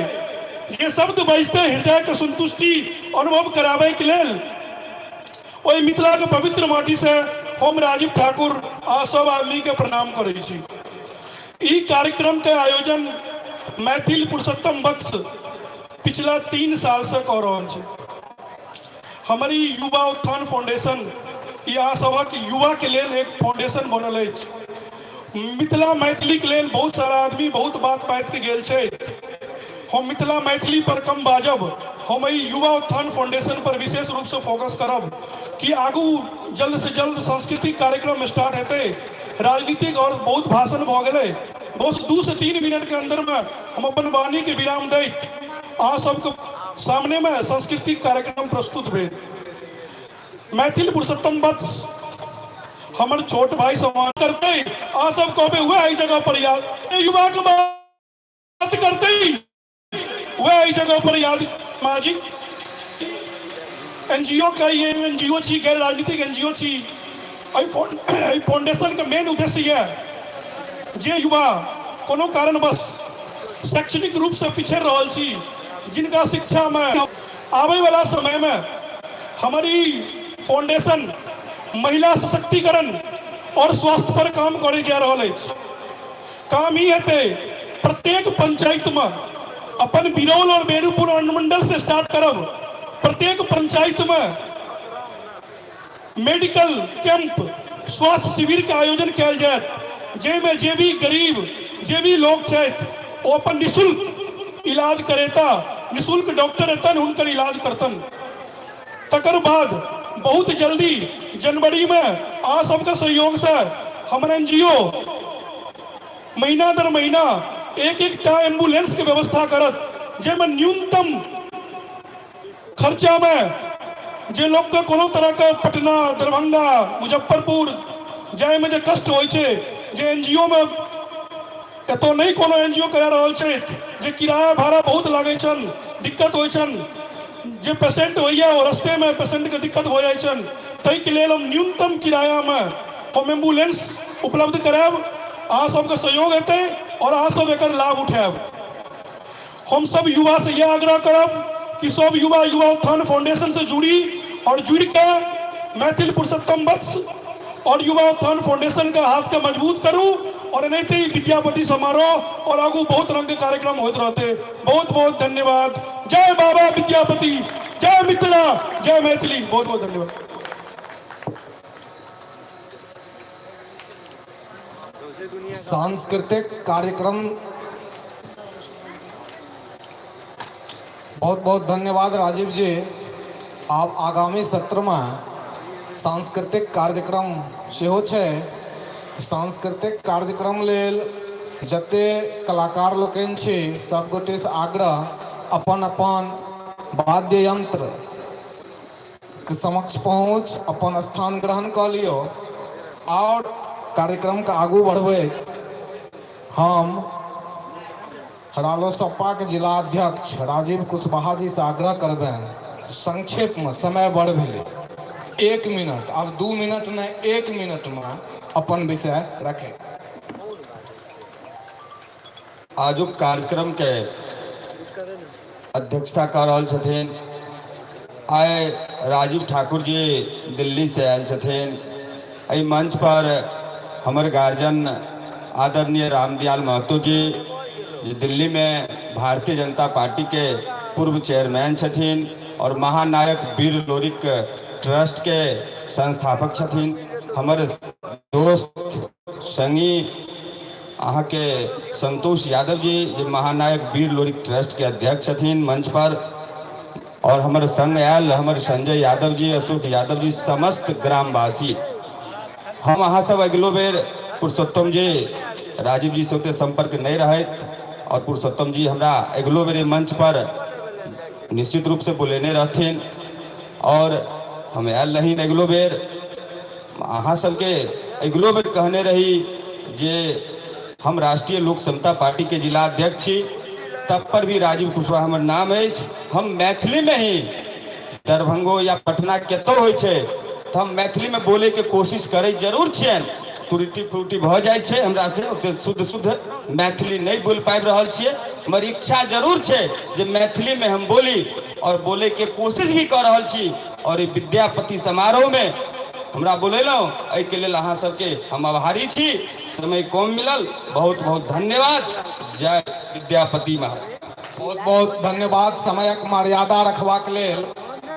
ये शब्द बजते हृदय के संतुष्टि अनुभव कराबै के लेल ओहि मिथिला के पवित्र माटी से हम राजीव ठाकुर आ सब आदमी के प्रणाम करै छी। ई कार्यक्रम के आयोजन मैथिल पुरुषोत्तम वत्स पिछला 3 साल से कऽ रहल छै। हमर ई युवा उत्थान फाउंडेशन ई अहाँ सभक युवा के लेल एक फाउंडेशन बनल अछि। मिथिला मैथिली के लेल बहुत सारा आदमी बहुत बात बाजि के गेल छै। हम मिथिला मैथिली पर कम बाजब, हम एहि युवा उत्थान फाउंडेशन पर विशेष रूप से फोकस करब कि आगू जल्द से जल्द सांस्कृतिक कार्यक्रम स्टार्ट हेतै। राजनीतिक और बहुत भाषण भऽ गेलै, बस 2 से 3 मिनट के अंदर में हम अपन वाणी के विराम दैत अहाँ सबके सामने में सांस्कृतिक कार्यक्रम प्रस्तुत भेल। मैथिल पुरुषोत्तम वत्स हमर छोट भाई समान करते, अहाँ सब कहबै वएह एहि जगह पर याद युवा के बात करते, वएह एहि जगह पर याद सामाजिक एनजीओ के ये एनजीओ छी, गैर राजनीतिक एनजीओ छी। एहि फाउंडेशन के मेन उद्देश्य यह जे युवा कोनो कारणवश शैक्षणिक रूप से पिछड़ रहल छी, जिनका शिक्षा में आबै वाला समय में हमर ई फाउंडेशन महिला सशक्तिकरण और स्वास्थ्य पर काम करे जा रहल अछि। काम ई हेतै प्रत्येक पंचायत में अपन बिरौल और बेरूपुर अनुमंडल से स्टार्ट करब, प्रत्येक पंचायत में मेडिकल कैंप स्वास्थ्य शिविर के आयोजन कयल जायत, जाहिमे जे भी गरीब जे भी लोग छथि ओ अपन निःशुल्क इलाज करेता, निःशुल्क डॉक्टर एतन हुनकर इलाज करतन। तकर बाद बहुत जल्दी जनवरी में अहाँ सबके सहयोग से हमर एनजीओ महीना दर महीना एक एक टा एम्बुलेंस के व्यवस्था करत, जाहिमे न्यूनतम खर्चा में जे लोकके कोनो तरहके पटना, दरभंगा, मुजफ्फरपुर जाइमे जे कष्ट होइ छै, जे एन जी ओ मे एतऽ नहि कोनो एन जी ओ करा रहल छथि, जे किराया भाड़ा बहुत लागै छनि, दिक्कत होइ छनि, जे पेशेंट होइए ओ रस्तेमे पेशेंटके दिक्कत भऽ जाइ छनि, ताहिके लेल हम न्यूनतम किरायामे हम एम्बुलेंस उपलब्ध करायब। अहाँ सबके सहयोग हेतै आओर अहाँ सब एकर लाभ उठायब। हम सब युवा से यह आग्रह करब कि सब युवा युवा उत्थान फाउंडेशन से जुड़ी और जुड़ के मैथिल पुरुषोत्तम वत्स और युवा उत्थान फाउंडेशन के हाथ के मजबूत करू और एनाहिते ही विद्यापति समारोह और आगू बहुत रंग के कार्यक्रम होइत रहते। बहुत बहुत धन्यवाद। जय बाबा विद्यापति, जय मिथिला, जय मैथिली। बहुत बहुत धन्यवाद। सांस्कृतिक कार्यक्रम बहुत बहुत धन्यवाद राजीव जी। आब आगामी सत्रमे सांस्कृतिक कार्यक्रम सेहो छै। सांस्कृतिक कार्यक्रम लेल जते कलाकार लोकनि छी सब गोटेसँ आग्रह अपन अपन वाद्य यंत्र के समक्ष पहुँच अपन स्थान ग्रहण कऽ लियौ आओर कार्यक्रमके आगू बढ़बैत हम रालोसपाके जिला अध्यक्ष राजीव कुशवाहा जी से आग्रह करबनि संक्षेपमे, समय बड़ भेलै, 1 मिनट, आब 2 मिनट नहि, 1 मिनटमे अपन विषय रखै। आजुक कार्यक्रम के अध्यक्षता कऽ रहल छथिन आइ राजीव ठाकुर जी दिल्ली से आयल छथिन। एहि मंच पर हमर गार्जियन आदरणीय रामदयाल महतो जी, जे दिल्ली में भारतीय जनता पार्टी के पूर्व चेयरमैन छथिन और महानायक वीर लोरिक ट्रस्ट के संस्थापक छथिन। हमर दोस्त संगी अहाँके संतोष यादव जी, जे महानायक वीर लोरिक ट्रस्ट के अध्यक्ष छथिन मंच पर, और हमर संग आयल हमर संजय यादव जी, अशोक यादव जी, समस्त ग्रामवासी। हम अहाँ सब अगिलो बेर पुरुषोत्तम जी, राजीव जी से ओते संपर्क नहीं रहत और पुरुषोत्तम जी हमरा अगिलो बेर मंच पर निश्चित रूप से बोलेने रहथिन और हम आयल रही अगिलो बेर। अहाँ सबके अगिलो बेर कहने रही जे हम राष्ट्रीय लोक समता पार्टी के जिला अध्यक्ष छी, तब पर भी राजीव कुशवाहा हमर नाम अछि। हम मैथिली में ही दरभंगो या पटना कतौ होइ छै तऽ हम मैथिली में बोले के कोशिश करै जरूर छियनि। त्रुटि फ्रुटि भऽ जाइ छै हमरा से, ओते शुद्ध शुद्ध मैथिली नहि बोलि पाबि रहल छियै। हमर इच्छा जरूर छै जे मैथिली में हम बोली और बोले के कोशिश भी कऽ रहल छी। और ई विद्यापति समारोह में हमरा बोलेलहुँ, एहिके लेल अहाँ सबके हम आभारी छी। समय कम मिलल, बहुत बहुत धन्यवाद। जय विद्यापति महाराज। बहुत बहुत धन्यवाद समयक मर्यादा रखबाक लेल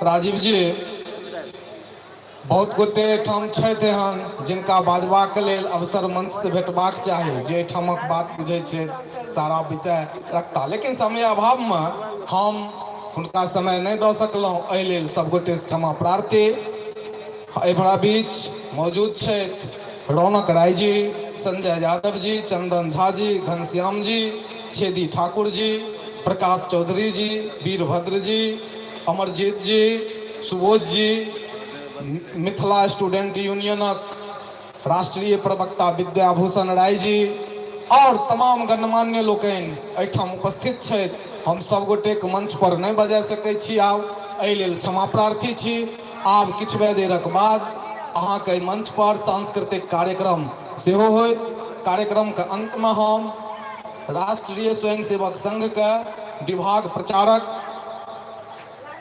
राजीव जी। बहुत गोटे एहिठाम छथि एहन जिनका बाजबाक लेल अवसर मंच से भेटबाक चाही, जे एहिठामक बात बुझै छथि, सारा विषय रखता, लेकिन समय अभावमे हम हुनका समय नहि दऽ सकलहुँ, एहि लेल सब गोटे क्षमा प्रार्थी। एहि भरा बीच मौजूद छथि रौनक राय जी, संजय यादव जी, चंदन झा जी, घनश्याम जी, छेदी ठाकुर जी, प्रकाश चौधरी जी, वीरभद्र जी, अमरजीत जी, सुबोध जी, मिथिला स्टूडेंट यूनियनक राष्ट्रीय प्रवक्ता विद्याभूषण राय जी और तमाम गणमान्य लोकनि एहिठाम उपस्थित छथि। हम सब गोटेके मंच पर नहि बजा सकै छी आब, एहि लेल क्षमा प्रार्थी छी। आब किछु देरक बाद अहाँके एहि मंच पर सांस्कृतिक कार्यक्रम सेहो होयत। कार्यक्रमके अंतमे हम राष्ट्रीय स्वयंसेवक संघके विभाग प्रचारक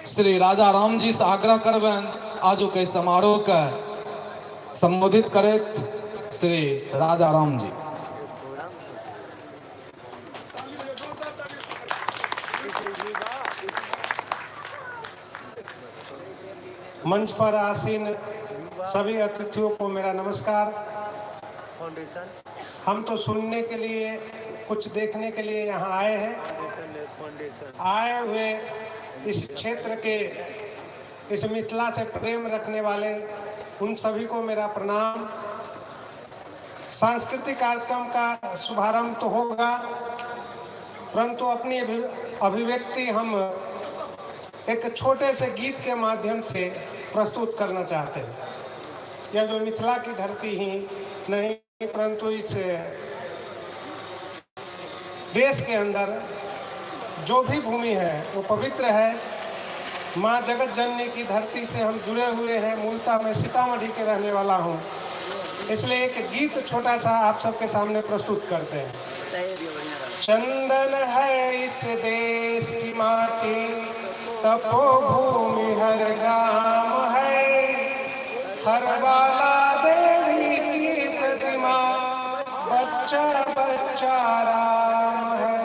श्री राजा राम जी से आग्रह करबनि आजुक एहि समारोहके संबोधित करैत श्री राजा राम जी। मंच पर आसीन सभी अतिथियों को मेरा नमस्कार। हम तो सुनने के लिए, कुछ देखने के लिए यहाँ आए हैं। आए हुए इस क्षेत्र के, इस मिथिला से प्रेम रखने वाले उन सभी को मेरा प्रणाम। सांस्कृतिक कार्यक्रम का शुभारंभ तो होगा, परंतु अपनी अभिव्यक्ति हम एक छोटे से गीत के माध्यम से प्रस्तुत करना चाहते हैं। यह जो मिथिला की धरती ही नहीं परंतु इस देश के अंदर जो भी भूमि है वो पवित्र है। माँ जगत जननी की धरती से हम जुड़े हुए हैं। मूलतः मैं सीतामढ़ी के रहने वाला हूँ, इसलिए एक गीत छोटा सा आप सबके सामने प्रस्तुत करते हैं। चंदन है इस देश की माटी, तपोभूमि हर ग्राम है, हर वाला देवी की प्रतिमा, बच्चा बच्चा राम है।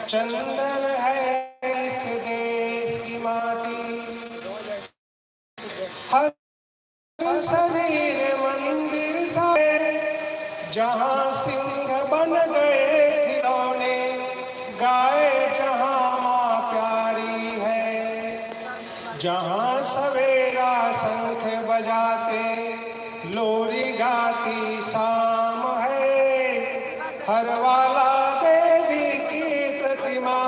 चंदन है इस देश की माटी, हर शरीर मंदिर सा, जहाँ सिंह बन गए खिलौने, गाय जहाँ माँ प्यारी है, जहाँ सवेरा शंख बजाते, लोरी गाती शाम है, हर वाला देवी की प्रतिमा,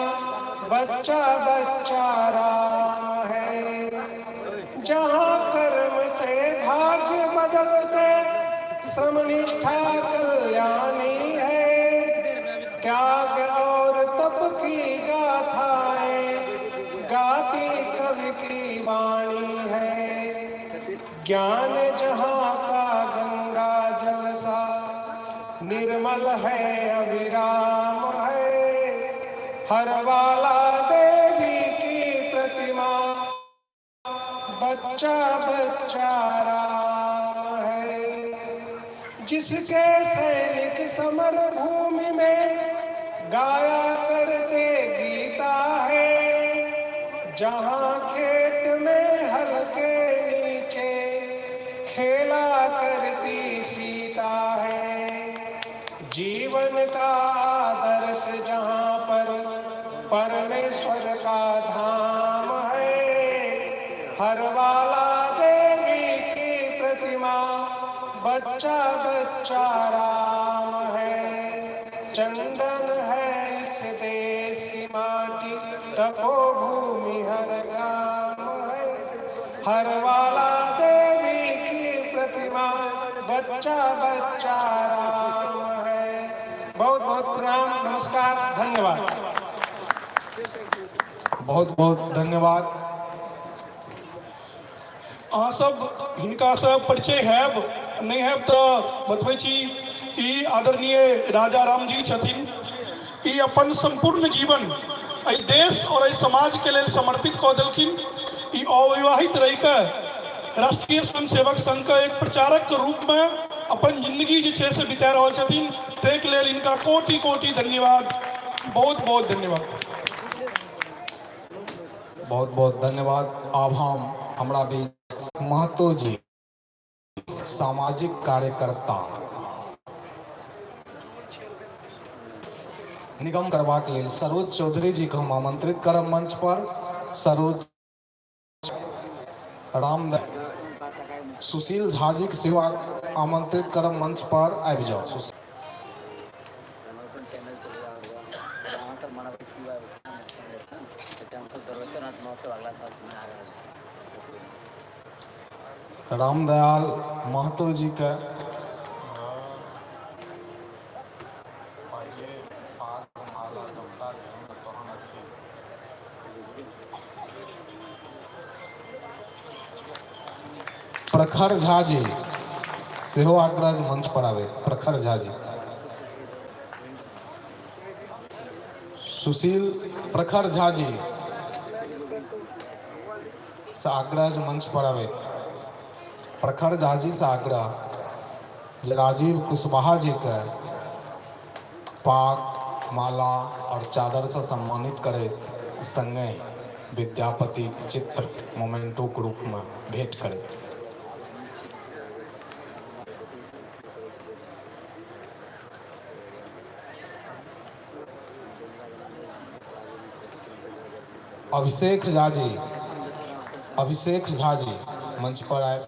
बच्चा बच्चा राम है। जहाँ कर्म से भाग्य बदलते, श्रम निष्ठा कल्याणी है, त्याग और तप की गाथाएं गाती कवि की वाणी है, ज्ञान जहाँ का गंगा जल सा, निर्मल है अविराम है, हर वाला देवी की प्रतिमा, बच्चा बच्चा राम है। जिसके सैनिक समर भूमि में गाया करते गीता है, जहाँ खेत में हल के नीचे खेला करती सीता है, जीवन का आदर्श जहाँ पर परमेश्वर का धाम है, हर वाला देवी की प्रतिमा, बच्चा बच्चा राम है। चंदन है इस देश की माटी, तपोभूमि हर ग्राम है, हर वाला देवी की प्रतिमा, बच्चा बच्चा राम है। बहुत बहुत प्रणाम, नमस्कार, धन्यवाद। बहुत बहुत धन्यवाद। अहाँ सब हिनकासँ परिचय हैब नहि हैब तऽ बतबै छी, ई आदरणीय राजा राम जी छथिन। ई अपन सम्पूर्ण जीवन एहि देश और एहि समाजके लेल समर्पित कऽ देलखिन। ई अविवाहित रहिके राष्ट्रीय स्वयंसेवक संघके एक प्रचारकके रूपमे अपन जिंदगी जे छै से बिता रहल छथिन। ताहिके लेल हिनका कोटि कोटि धन्यवाद, बहुत बहुत धन्यवाद। बहुत बहुत धन्यवाद। आब हम हमरा बीच महतो जी, सामाजिक कार्यकर्ता, निगम करबाक लेल सरोज चौधरी जी के हम आमंत्रित करब मंच पर। सरोज राम सुशील झा जी के सेहो आमंत्रित करब मंच पर, आबि जाउ सुशील। रामदयाल महतो जी के प्रखर झा जी सेहो आग्रह मंच पर आवे। प्रखर झा जी, सुशील प्रखर झा जी से आग्रह मंच पर आवे। प्रखर झा जी से आग्रह जे राजीव कुशवाहा जी के पाग, माला और चादर से सम्मानित करे संगे विद्यापति चित्र मोमेंटो के रूप में भेंट करे। अभिषेक झा जी, अभिषेक झा जी मंच पर आए।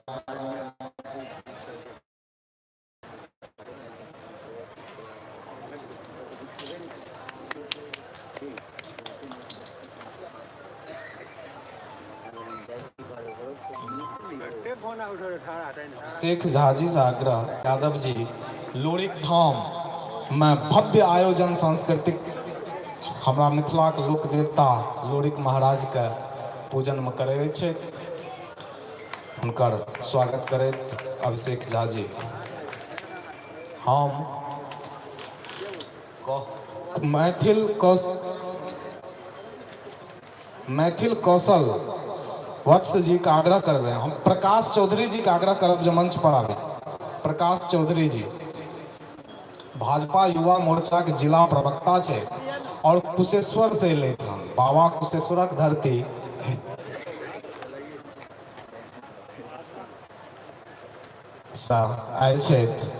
शेख झाजी से आग्रह यादव जी लोरिक धाम में भव्य आयोजन सांस्कृतिक हमरा मिथिलाके लोक देवता लोरिक महाराजके पूजनमे करै छथि। हुनकर स्वागत करैत अभिषेक झा जी। हम मैथिल मैथिल कौशल वत्स जी के आग्रह करबै, हम प्रकाश चौधरी जी के आग्रह करब जे मंच पर आबै। प्रकाश चौधरी जी भाजपा युवा मोर्चा के जिला प्रवक्ता छै और कुशेश्वर से एलै हन, बाबा कुशेश्वरक धरती। आयल छथि।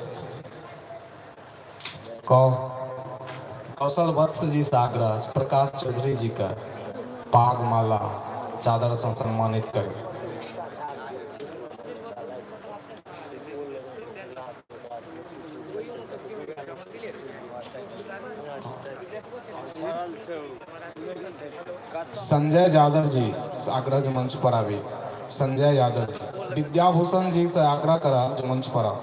कौशल वत्स जी से आग्रह प्रकाश चौधरी जी के पाग माला चादर से सम्मानित करी। संजय यादव जी से आग्रह जे मंच पर आबी। संजय यादव जी, विद्याभूषण जी से आग्रह करा जो मंच पर आओ।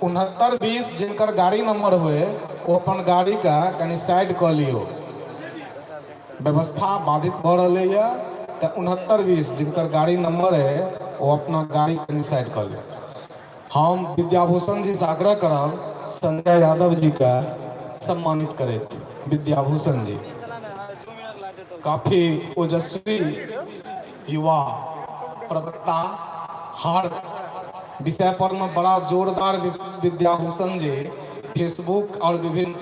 6920 जिनकर गाड़ी नंबर हुए वो अपन गाड़ी का कनी साइड कऽ लियो, व्यवस्था बाधित भऽ रहलै यऽ। तऽ 6920 जिनकर गाड़ी नंबर है वो अपना गाड़ी कनी साइड कऽ लियो। हम विद्याभूषण जी से आग्रह करब संजय यादव जी का सम्मानित करैत। विद्याभूषण जी काफी ओजस्वी युवा प्रवक्ता, हर विषय पर में बड़ा जोरदार विद्याभूषण जी फेसबुक और विभिन्न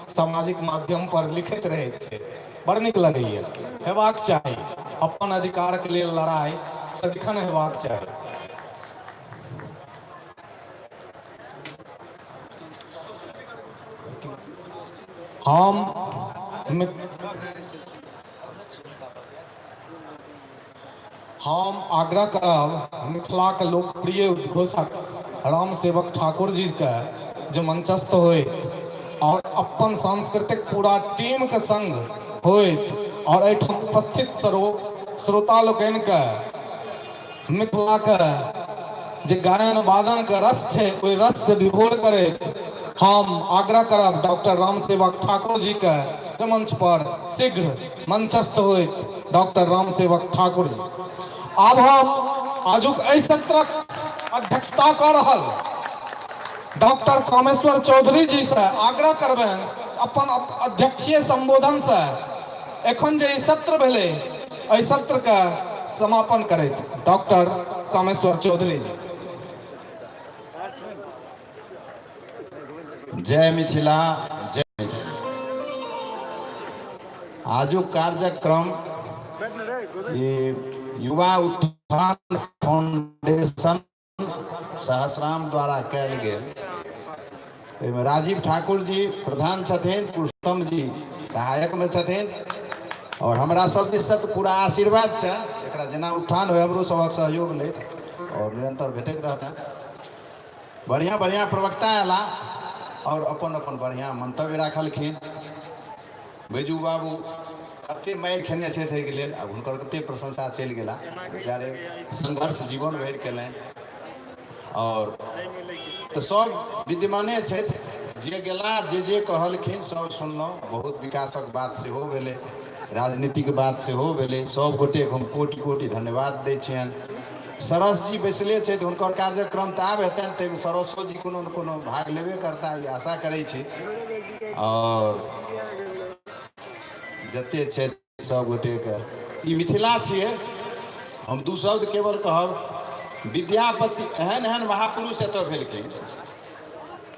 सामाजिक माध्यम पर लिखैत रहै छै, बड़ नीक लगैया। हेबाक चाही, अपन अधिकार के लेल लड़ाई सदिखन हेबाक चाही। हम आग्रह करब मिथिलाके लोकप्रिय उद्घोषक राम सेवक ठाकुर जी के जे मंचस्थ होइत और अपन सांस्कृतिक पूरा टीम के संग होइत और एहिठाम उपस्थित श्रोता लोकनि के मिथिला के जे गायन वादन के रस छै ओहि रस से विभोर करैत हम आग्रह करब डॉक्टर राम सेवक ठाकुर जी के जे मंच पर शीघ्र मंचस्थ होइत डॉक्टर राम सेवक ठाकुर जी। आब हम आजुक एहि सत्रक अध्यक्षता कऽ रहल डॉक्टर कामेश्वर चौधरी जी से आग्रह करबनि अपन अध्यक्षीय संबोधन से एखन जे ई सत्र भेलै एहि सत्र के समापन करैत डॉक्टर कामेश्वर चौधरी जी। जय मिथिला, जय मिथिला। आजुक कार्यक्रम ये युवा उत्थान फाउंडेशन सहस्राम द्वारा कयल गेल। एहिमे राजीव ठाकुर जी प्रधान छथिन, पुरुषोत्तम जी सहायक में छथिन और हमरा सब दिस से पूरा आशीर्वाद छै। एकरा जेना उत्थान हो हमरो सबक सहयोग लैत और निरंतर भेटैत रहतनि। बढ़िया बढ़िया प्रवक्ता अयला और अपन अपन बढ़िया मंतव्य राखलखिन। बैजू बाबू कते मारि खेने छथि एहिके लेल, आब हुनकर कते प्रशंसा चलि गेला, बेचारे संघर्ष जीवन भरि केलनि और तऽ सब विद्यमाने छथि। जे गेला जे जे कहलखिन सब सुनलहुँ। बहुत विकासक बात सेहो भेलै, राजनीतिक बात सेहो भेलै। सब गोटेके हम कोटि कोटि धन्यवाद दै छियनि। सरस जी बैसले छथि, हुनकर कार्यक्रम तऽ आब हेतनि, ताहिमे सरसो जी कोनो ने कोनो भाग लेबे करता, ई आशा करै छी। और जते छथि सब गोटेके, ई मिथिला छियै। हम दू शब्द केवल कहब, विद्यापति एहन एहन महापुरुष एतऽ भेलखिन।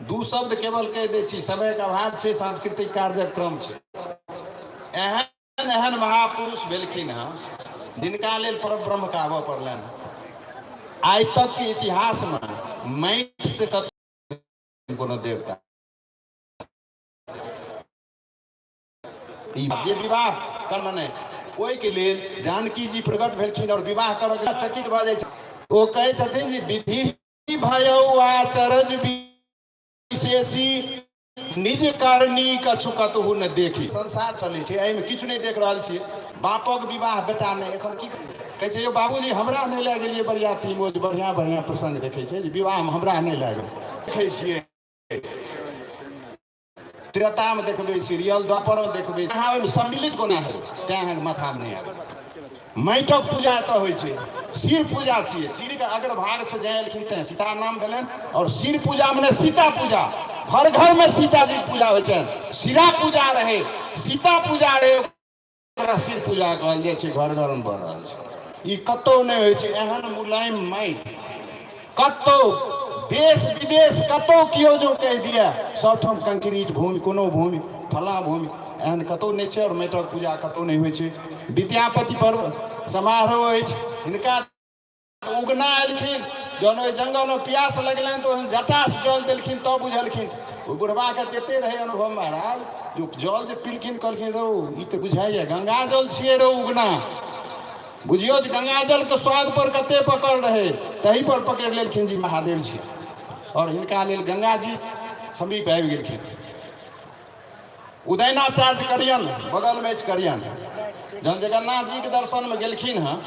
दू शब्द केवल कहि दै छी, समयके अभाव छै, सांस्कृतिक कार्यक्रम छै। एहन एहन महापुरुष भेलखिन हँ जिनका लेल परब्रह्म के आबऽ पड़लनि हँ। आइ तक के इतिहासमे माटि से कतौ कोनो देवता जे विवाह कर्म नहि, ओहिके लेल जानकी जी प्रकट भेलखिन और विवाह करऽ चकित भऽ जाइ छै। ओ कहै छथिन जे विधि भयौ आचरज विशेषी। निज करनी कछु कतहु न देखी। संसार चलै छै, एहिमे किछु नहि देख रहल छियै। बापक विवाह बेटा नहि, एखन की कहै छै यौ बाबूजी हमरा नहि लए गेलियै बरियातीमे, ओ जे बढ़िआँ बढ़िआँ प्रसङ्ग देखै छै जे विवाहमे हमरा नहि लए गेल। देखै छियै त्रेतामे देखबै, सीरियल द्वापरमे देखबै, अहाँ ओहिमे सम्मिलित कोना हेबै, तेँ अहाँके माथामे नहि आबै। माटिक पूजा एतऽ होइ छै, सिर पूजा छियै। सिरके अग्रभागसँ जाय एलखिन तेँ सीता नाम भेलनि। आओर सिर पूजा मने सीता पूजा, घर घरमे सीताजीके पूजा होइ छनि। सिरा पूजा रहै, सीता पूजा रहै, ओकरा सिर पूजा कहल जाइ छै। घर घरमे भऽ रहल छै, ई कतहु नहि होइ छै। एहन मुलायम माटि कतहु देश विदेश कतहु केओ जो कहि दिए, सबठाम कंक्रीट भूमि, कोनो भूमि फलाँ भूमि, एहन कतहु नहि छै। आओर माटिक पूजा कतहु नहि होइ छै। विद्यापति पर्व समारोह अछि, हिनका उगना एलखिन, जहन ओहि जंगलमे प्यास लगलनि तऽ ओहन जटासँ जल देलखिन तब बुझलखिन। ओहि बुढ़बाके तते रहै अनुभव महाराज, जे जल जे पीलखिन कहलखिन रौ ई तऽ बुझाइए गंगा जल छियै रौ उगना। बुझियौ जे गंगा जलके स्वाद पर कते पकड़ रहै, तही पर पकड़ि लेलखिन जी महादेव छी। आओर हिनका लेल गंगा जी समीप आबि गेलखिन। उदयनाचार्य करियन बगलमे अछि करियन, जहन जगन्नाथ जीके दर्शनमे गेलखिन हँ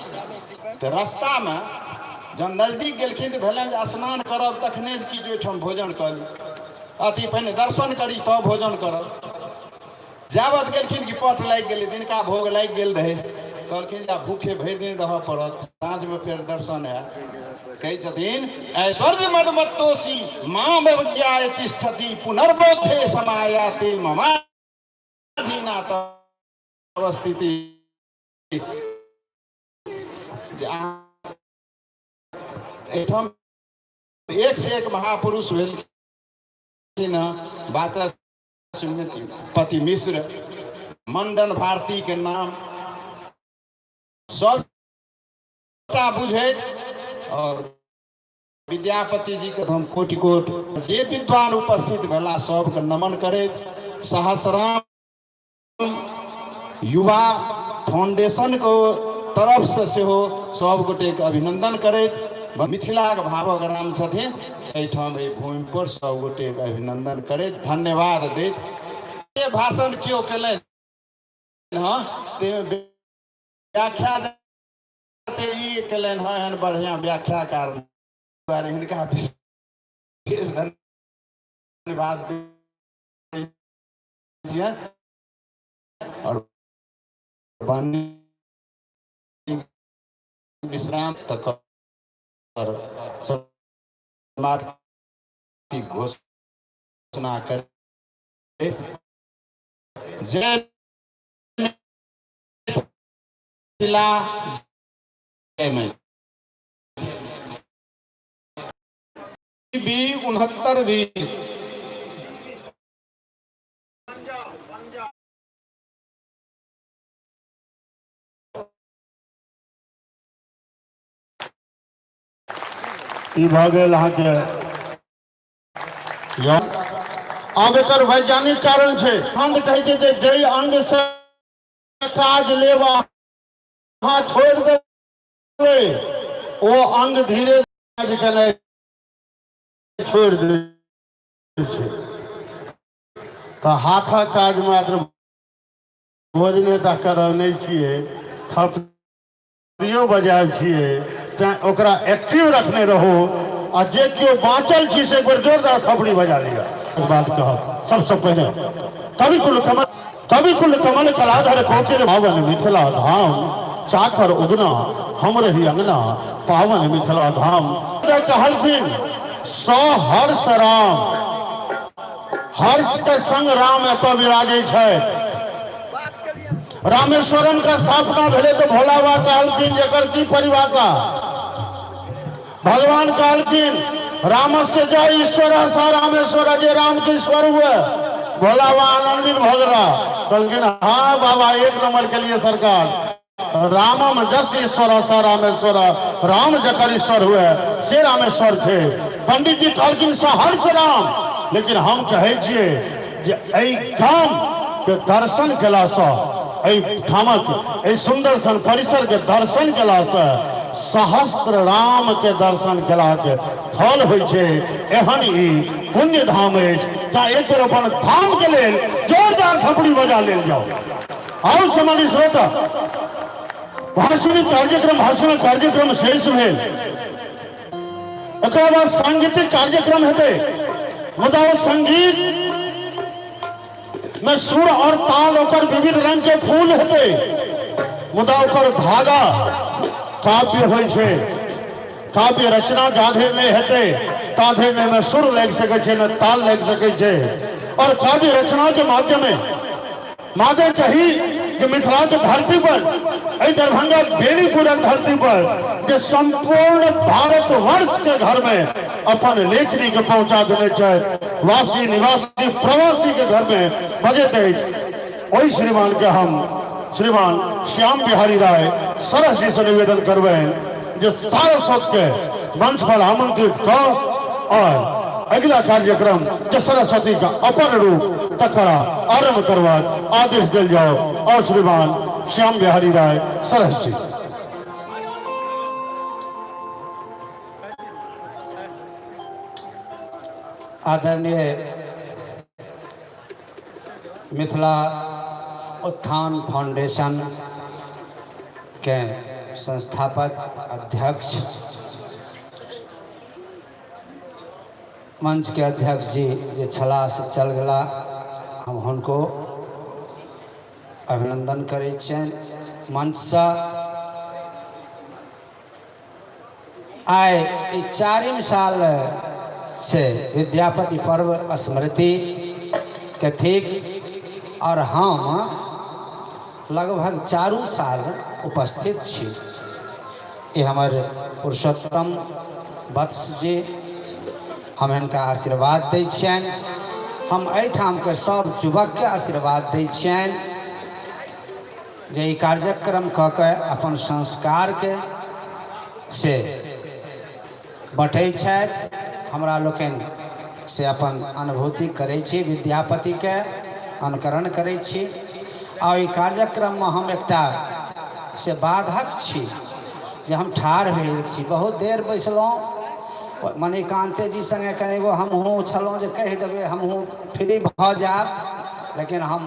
तऽ रस्तामे जहन नजदीक गेलखिन तऽ भेलनि जे स्नान करब तखने कि जे ओहिठाम भोजन कऽ ली, अथी पहिने दर्शन करी तब भोजन करब। जाबत गेलखिन कि पट लागि गेलै, दिनका भोग लागि गेल रहै। कहलखिन जे आब भूखे भरि दिन रहऽ पड़त, साँझमे फेर दर्शन हैत। कहै छथिन ऐश्वर्य मदमत्तोषी माम अवज्ञाय तिष्ठति पुनर्बोधे समायाति ममाधीना तव स्थिति। जे एहिठाम एक से एक महापुरुष भेलखिन हँ। वाचस्पति मिश्र, मंडन भारती के नाम सबटा बुझैत और विद्यापति जी के हम कोटि कोटि जे विद्वान उपस्थित भेला सबके नमन करैत सहस्राम युवा फाउंडेशन को तरफ से सेहो सब गोटे के अभिनंदन करैत मिथिलाक भावक राम छथिन एहिठाम एहि भूमि पर सब गोटे के अभिनंदन करैत धन्यवाद दैत जे भाषण केओ केलनि हँ ताहिमे व्याख्या ई केलनि हँ, एहन बढ़िआँ व्याख्याकार दुआरे हिनका विशेष धन्यवाद दै छियनि। और वाणी विश्राम तक समाप्ति घोषणा कर जय मिथिला, जय मैथिली। बी 69 20। ई भऽ गेल अहाँके। आब एकर वैज्ञानिक कारण छै। अंग कहै छै जे जाहि अंग से काज लेब अहाँ छोड़ि देबै, ओ अंग धीरे काज केनाइ छोड़ि दै छै। तऽ हाथक काज मात्र भोजने टा करब नहि छियै, थपड़ियो बजायब छियै, तैं ओकरा एक्टिव रखने रहू। आ जे केओ बाँचल छी से एक बेर जोरदार थपड़ी बजा लिअ। बात कहब सबसँ पहिने कवि कुल कमल, कवि कुल कमल कलाधर कोकिल पावन मिथिला धाम, चाकर उगना हम रही अंगना पावन मिथिला धाम। कहलखिन सहर्ष राम, हर्ष के संग राम एतऽ विराजै छथि। रामेश्वरम के स्थापना भेलै तऽ भोला बाबा कहलखिन जेकर की परिभाषा। भगवान कहलखिन रामस्य जय ईश्वर स रामेश्वर, जे राम के ईश्वर हुए। भोला बाबा आनंदित भऽ गेला, कहलखिन हाँ बाबा एक नंबर के लिए सरकार, रामम जस ईश्वर स रामेश्वर, राम जकर ईश्वर हुए से रामेश्वर छे। पंडित जी कहलखिन सहर्ष राम, लेकिन हम कहै छियै जे एहि गाम के दर्शन केलासँ, एहि ठामक एहि सुंदर सन परिसर के दर्शन केलासँ सहस्त्र राम के दर्शन केलाके फल होइ छै। एहन ई पुण्य धाम अछि। तैं एक बेर अपन धाम के लेल जोरदार थपड़ी बजा लेल जाओ। आउ समानी श्रोता, भाषणी कार्यक्रम भाषण कार्यक्रम शेष भेल, एकरा बाद सांगीतिक कार्यक्रम हेतै। मुदा ओ संगीत में सुर और ताल ओकर विविध रंग के फूल हेतै, मुदा ओकर धागा काव्य होइ छै। काव्य रचना जाधे नहि हेतै ताधे नहि मे सुर लागि सकै छै, ने ताल लागि सकै छै। और काव्य रचना के माध्यम मादे कही जे मिथिला के धरती पर, एहि दरभंगा बेनीपुरक धरती पर जे संपूर्ण भारतवर्ष के घर में अपन लेखनी के पहुंचा देने छथि, वासी निवासी प्रवासी के घर में बजैत अछि, ओहि श्रीमान के हम श्रीमान श्याम बिहारी राय सरस जी से निवेदन करबनि जे सारस्वत के मंच पर आमंत्रित कऽ और अगिला कार्यक्रम जे सरस्वती का अपन रूप तकरा आरंभ करबाक आदेश देल जाओ। और श्रीमान श्याम बिहारी राय सरस जी। आदरणीय मिथिला उत्थान फाउंडेशन के संस्थापक अध्यक्ष, मंच के अध्यक्ष जी जे छलाह से चल गेला, हम हुनको अभिनंदन करै छियनि मंचसँ। आइ ई चारिम साल से विद्यापति पर्व स्मृति के थिक और हम लगभग चारू साल उपस्थित छी। ई हमर पुरुषोत्तम वत्स जी, हम हिनका आशीर्वाद दै छियनि। हम एहिठामके सब युवकके आशीर्वाद दै छियनि जे ई कार्यक्रम कऽ के अपन संस्कारके से बँटै छथि। हमरा लोकनि से अपन अनुभूति करै छी, विद्यापतिके अनुकरण करै छी। आ ओहि कार्यक्रममे हम एकटा से बाधक छी जे हम ठाढ़ भेल छी, बहुत देर बैसलहुँ। मणिकांते जी संगे कनिगो हमहूँ छलहुँ जे कहि देबै हमहूँ फ्री भऽ जायब, लेकिन हम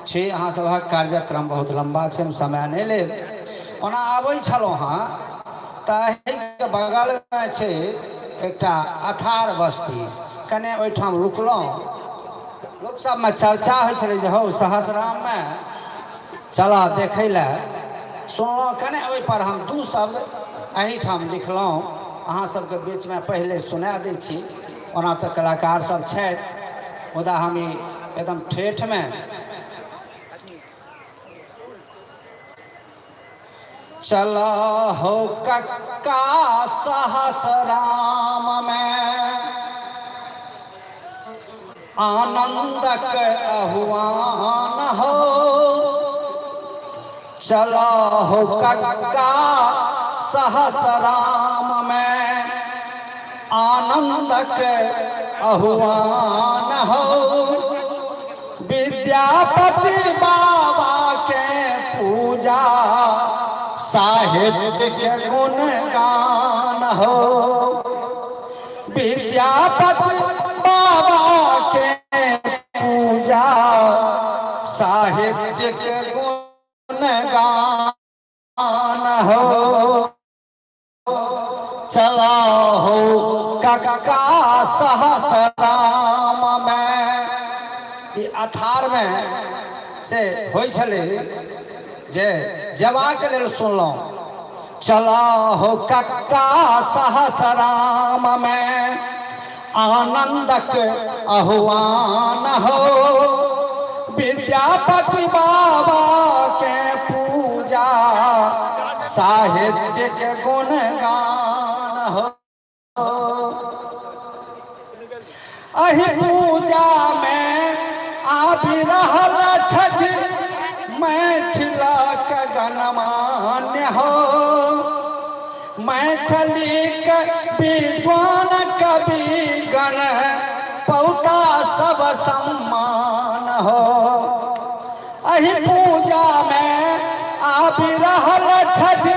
छी अहाँ सभक कार्यक्रम बहुत लम्बा छै, हम समय नहि लेब। ओना आबै छलहुँ हँ तऽ एहिके बगलमे छै एकटा अथार बस्ती, कने ओहिठाम रुकलहुँ। लोक सबमे चर्चा होइ छलै जे हौ सहस्राममे चलऽ देखै लए। सुनलहुँ कने ओहिपर हम दू शब्द एहिठाम लिखलहुँ, अहाँ सबके बीचमे पहिले सुना दै छी। ओना तऽ कलाकार सब छथि, मुदा हम ई एकदम ठेठमे चल हो कक्का सहस्राम में आनंदक आह्वान हो, चल हो कक्का सहस्राम में आनंदक आह्वान हो, विद्यापति बाबा के पूजा साहित्य के गुणगान हो, विद्यापति बाबा के पूजा साहित्य के गुणगान हो, चला हो कक्का सहस्राम में। ई अथार में से होइ छलै जे जयबाक लेल सुनलहुँ, चला हो कक्का सहस्राम में आनंदक आह्वान हो, विद्यापति बाबा के पूजा साहित्य के गुणगान हो, अहि पूजा में आबि रहल छथि मैथिलक गणमान्य हो, मैथिली के विद्वान कवि गण पौता सब सम्मान हो, अहि पूजा में आबि रहल छथि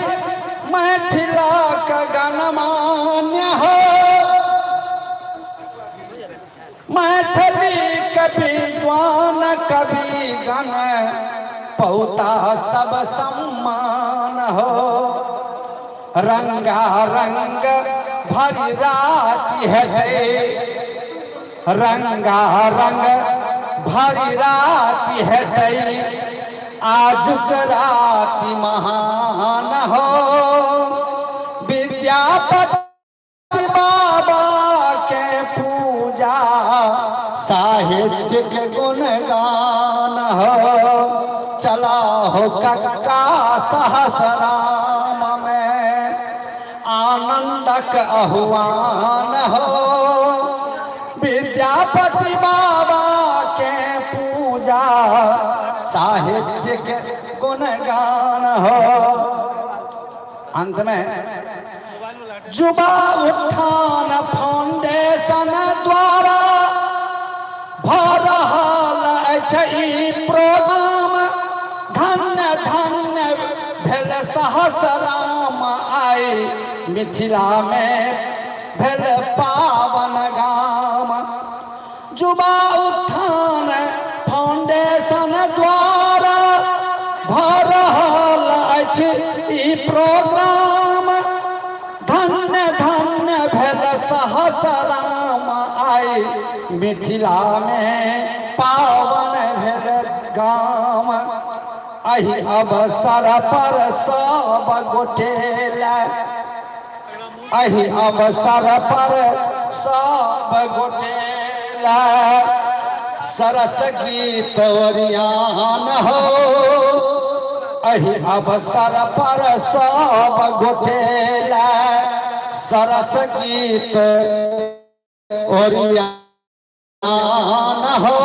मिथिलाक गणमान्य हो, मैथिली कवि विद्वान कवि गण पौता सब सम्मान हो। रंगा रंग भरी राति हेतै, रंगा रंग भरी राति हेतै, आजुक राति महान हो। विद्यापति बाबा के पूजा साहित्य के गुणगान हो। चला हो कक्का सहसराम में आनंदक आह्वान हो। विद्यापति बाबा के पूजा साहित्य के गुणगान हो। अंत में युवा उत्थान फाउंडेशन द्वारा भऽ रहल अछि ई प्रोग्राम, धन्य धन्य भेल सहसराम आइ मिथिला मे भेल पावन गाम। युवा उत्थान फाउंडेशन द्वारा भऽ रहल अछि ई प्रोग्राम, धन्य धन्य भेल सहसराम आइ मिथिला मे पावन भेल गाम। एहि अवसर पर सब गोटे लए, एहि अवसर पर सब गोटे लए सरस गीत ओरियान हो। एहि अवसर पर सब गोटे लए सरस गीत ओरियान हो।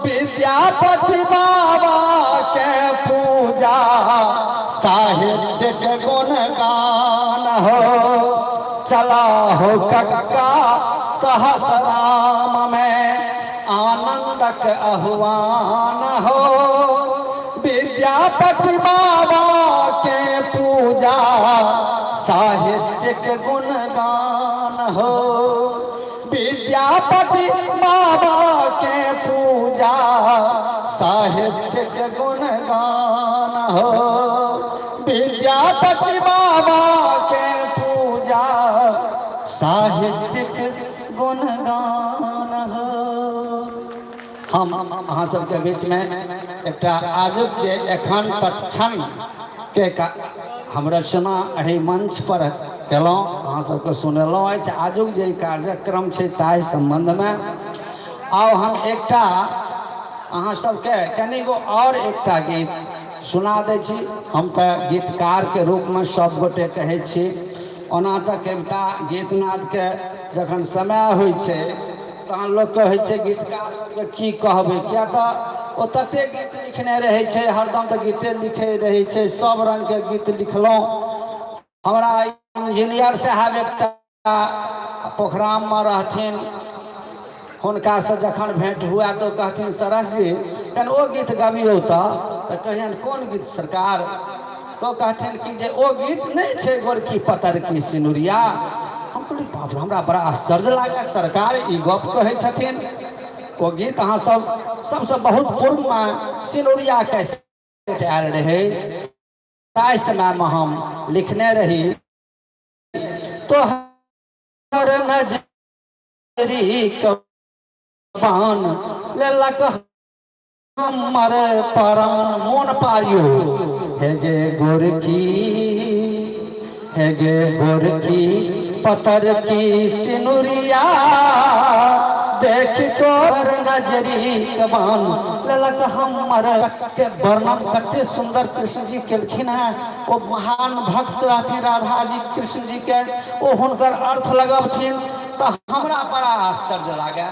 विद्यापति बाबा के पूजा साहित्य के गुणगान हो। चला हो कक्का सहसराम में आनंदक आह्वान हो। विद्यापति बाबा के पूजा साहित्य के गुणगान हो। विद्यापति बाबा के पूजा साहित्य के गुणगान हो। विद्यापति बाबा के पूजा साहित्य के गुणगान हो। हम अहाँ सबके बीच में एकटा आजुक जे एखन तत्क्षण के हम रचना एहि मंच पर केलहुँ, अहाँ सबके सुनेलहुँ अछि। आजुक जे कार्यक्रम छै ताहि सम्बन्धमे आउ हम एकटा अहाँ सबके कनिगो आओर एकटा गीत सुना दै छी। हम तऽ गीतकारके रूपमे सब गोटे कहै छी, ओना तऽ कविता गीतनादके जखन समय होइ छै तहन लोकके होइ छै गीतकार सबके की कहबै, किया तऽ ओ तते गीत लिखने रहै छै, हरदम तऽ गीते लिखै रहै छै, सब रङ्गके गीत लिखलहुँ। हमरा इंजीनियर साहब एकटा पोखराममे रहथिन, हुनकासँ जखन भेंट हुए तऽ ओ कहथिन सरस जी कनि ओ गीत गबियौ तऽ कहियनि कोन गीत सरकार, तऽ ओ कहथिन कि जे ओ गीत नहि छै गोरकी पतरकी सिनुरिया। हम कहलियै बाप रे, हमरा बड़ा आश्चर्य लागल, सरकार ई गप कहै छथिन। ओ गीत अहाँ सब सबसँ बहुत पूर्वमे सिनुरिया कैसेट आयल रहै ताहि समयमे हम लिखने रही। तोहर नजरी के बाण लेलक हमर प्राण, मोन पारियो हे गे गोरकी, हे गे गोरकी पतर की सिनुरिया, देख तोहर नजरी के बाण लेलक हमर। के वर्णन कते सुंदर कृष्ण जी केलखिन हैं। ओ महान भक्त रहथिन राधा जी कृष्ण जी के, ओ हुनकर अर्थ लगबथिन तऽ हमरा बड़ा आश्चर्य लागे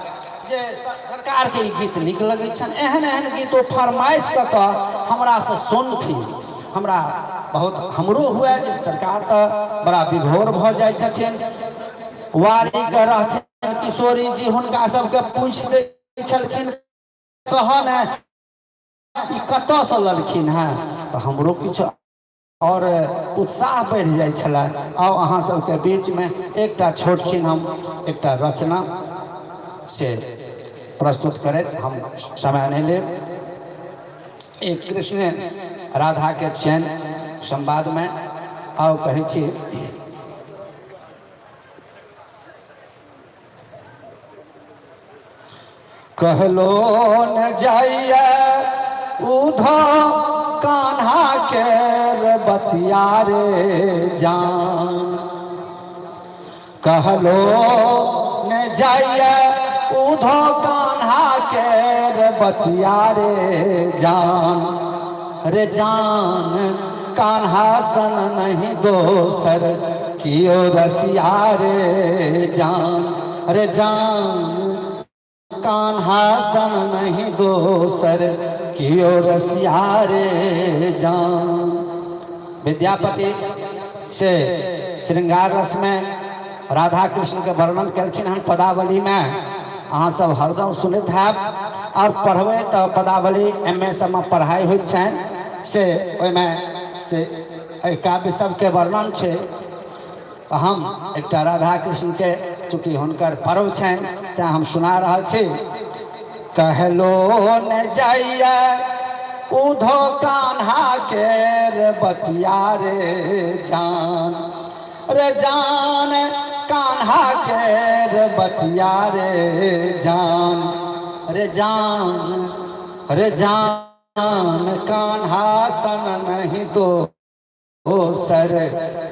जे सरकारके ई गीत नीक लगै छनि। एहन एहन गीत ओ फरमाइश कऽ कऽ हमरासँ सुनथिन। हमरा बहुत हमरो हुए जे सरकार तऽ बड़ा विभोर भऽ जाइ छथिन। वारीके रहथिन किशोरी जी, हुनका सबके पूछि दै छलखिन कह ने ई कतऽसँ लेलखिन हेँ, तऽ हमरो किछु आओर उत्साह बढ़ि जाइ छलै। आउ अहाँ सबके बीचमे एकटा छोट छिन हम एकटा रचना से प्रस्तुत करैत हम समय नहि लेब। एक कृष्ण राधाके छियनि संवादमे। आउ कहै छी। कहलो न जाइए उधो कान्हा के बतिया रे जान, कहलो न जाइए उधो कान्हा के बतिया रे जान, रे जान कान्हा सन नहीं दोसर कियो रसिया रे जान, रे जान कान्हा सन नहीं दोसर कियो रसिया रे जान। विद्यापति से श्रृंगार रस में राधा कृष्ण के वर्णन केलखिन हन पदावली में। अहाँ सब हरदम सुनैत हैब और पढ़बै तऽ पदावली एम ए सबमे पढ़ाइ होइत छनि, से ओहिमे से एहि काव्य सबके वर्णन छै। तऽ हम एकटा राधा कृष्ण के चूँकि हुनकर पर्व छनि तेँ हम सुना रहल छी। कहलो न जाइए उधो कान्हा के बतिया रे जान, रे जान कान्हा के बतिया रे जान, रे जान, रे जान कान्हा सन नहीं दो सर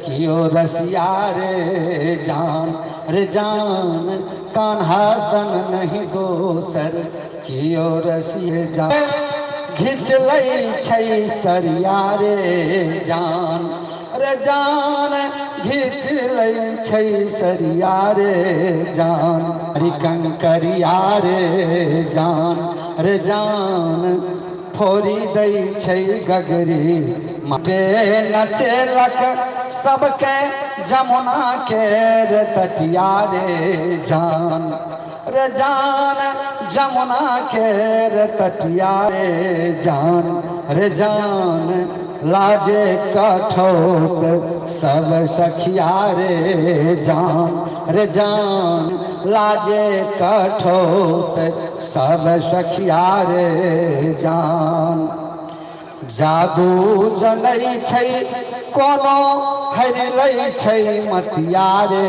कियो रसिया रे जान, रे जान कान्हा सन नहीं दोसर कियो रसिया जान। घिच लै छै सरिया रे जान, रे जान घिच लै छै सरिया रे जान, हरि कंकरिया रे जान, रे जान फोड़ी दै छै गगरी माटे नचेलक सबके जमुना के रे तटिया रे जान, रे जान जमुना के रे तटिया रे जान, रे जान लाजे कठौत सब सखिया रे जान, रे जान लाजे कठौत सब सखिया रे जान। जादू जनै छै कोनो हरि लै छै मतिया रे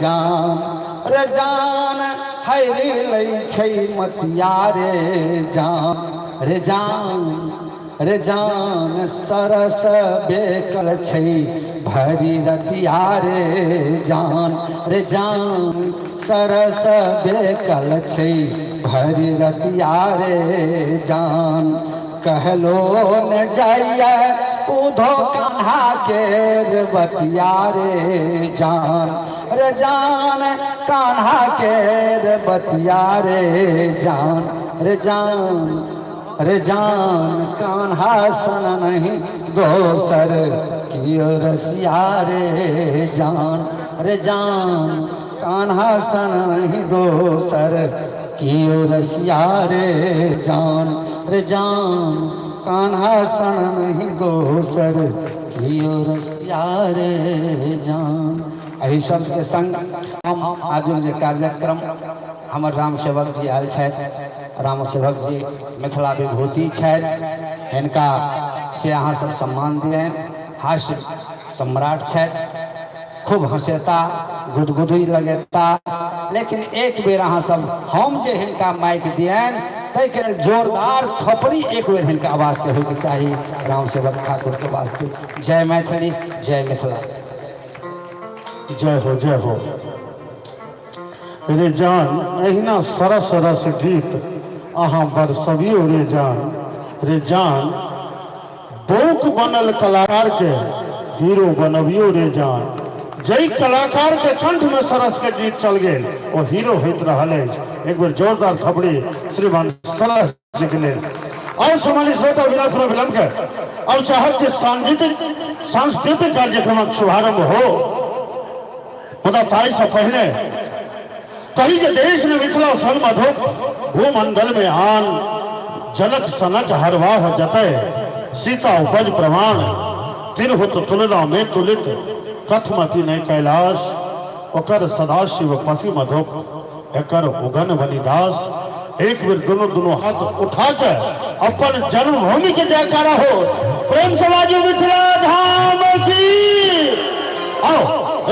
जान, रे जान हरि लै छै मतिया रे जान, रे जान, रे जान सरस बेकल छै भरी रतिया रे जान, रे जान सरस बेकल छै भरी रतिया रे जान। कहलो न जाइए उधो कान्हा के बतिया रे जान, रे जान कान्हा के बतिया रे जान, रे जान, रे जान कान्हा सन नहीं दोसर कियो रसिया रे जान, रे जान कान्हा सन नहीं दोसर कियो रसिया रे जान, रे जान कान्हा सन नहीं दोसर कियो रसिया रे जान। एहि शब्दके संग हम आजुक जे कार्यक्रम हमर राम सेवक जी आयल छथि, राम सेवक जी मिथिला विभूति छथि, हिनका से अहाँ सब सम्मान दियनि। हास्य सम्राट छथि, खूब हँसेता, गुदगुदी लगेता, लेकिन एक बेर अहाँ सब हम जे हिनका माइक दियनि ताहिके लेल जोरदार थपड़ी एक बेर हिनका वास्ते होइके चाही, राम सेवक ठाकुर के वास्ते। जय मैथिली, जय मिथिला। जय हो, जय हो रे जान। अहिना सरस रस गीत अहाँ बरसबियो रे जान, रे जान बौक बनल कलाकार के हीरो बनबियो रे जान। जै कलाकार के कंठ में सरस के गीत चल गेल ओ हीरो होइत रहल अछि। एक बेर जोरदार थपड़ी श्रीमान सरस जी के लेल। और सम्मानित श्रोता, बिना कोनो विलंब के अब चाहब जे सांगीतिक सांस्कृतिक कार्यक्रमक शुभारंभ हो, मुदा ताहि से पहिने कही जे देश में मिथिला सन मधुप भूमंडल में आन, जनक सनक हरवाह जतय सीता उपज प्रमाण। तिरहुत तुलना में तुलित कथमति नहि कैलाश, ओकर सदाशिव पति मधुप, एकर उगन बलिदास। एक बेर दोनों दोनों हाथ उठा के अपन जन्मभूमि के जयकारा हो, प्रेम से बाजू मिथिला धाम की। आओ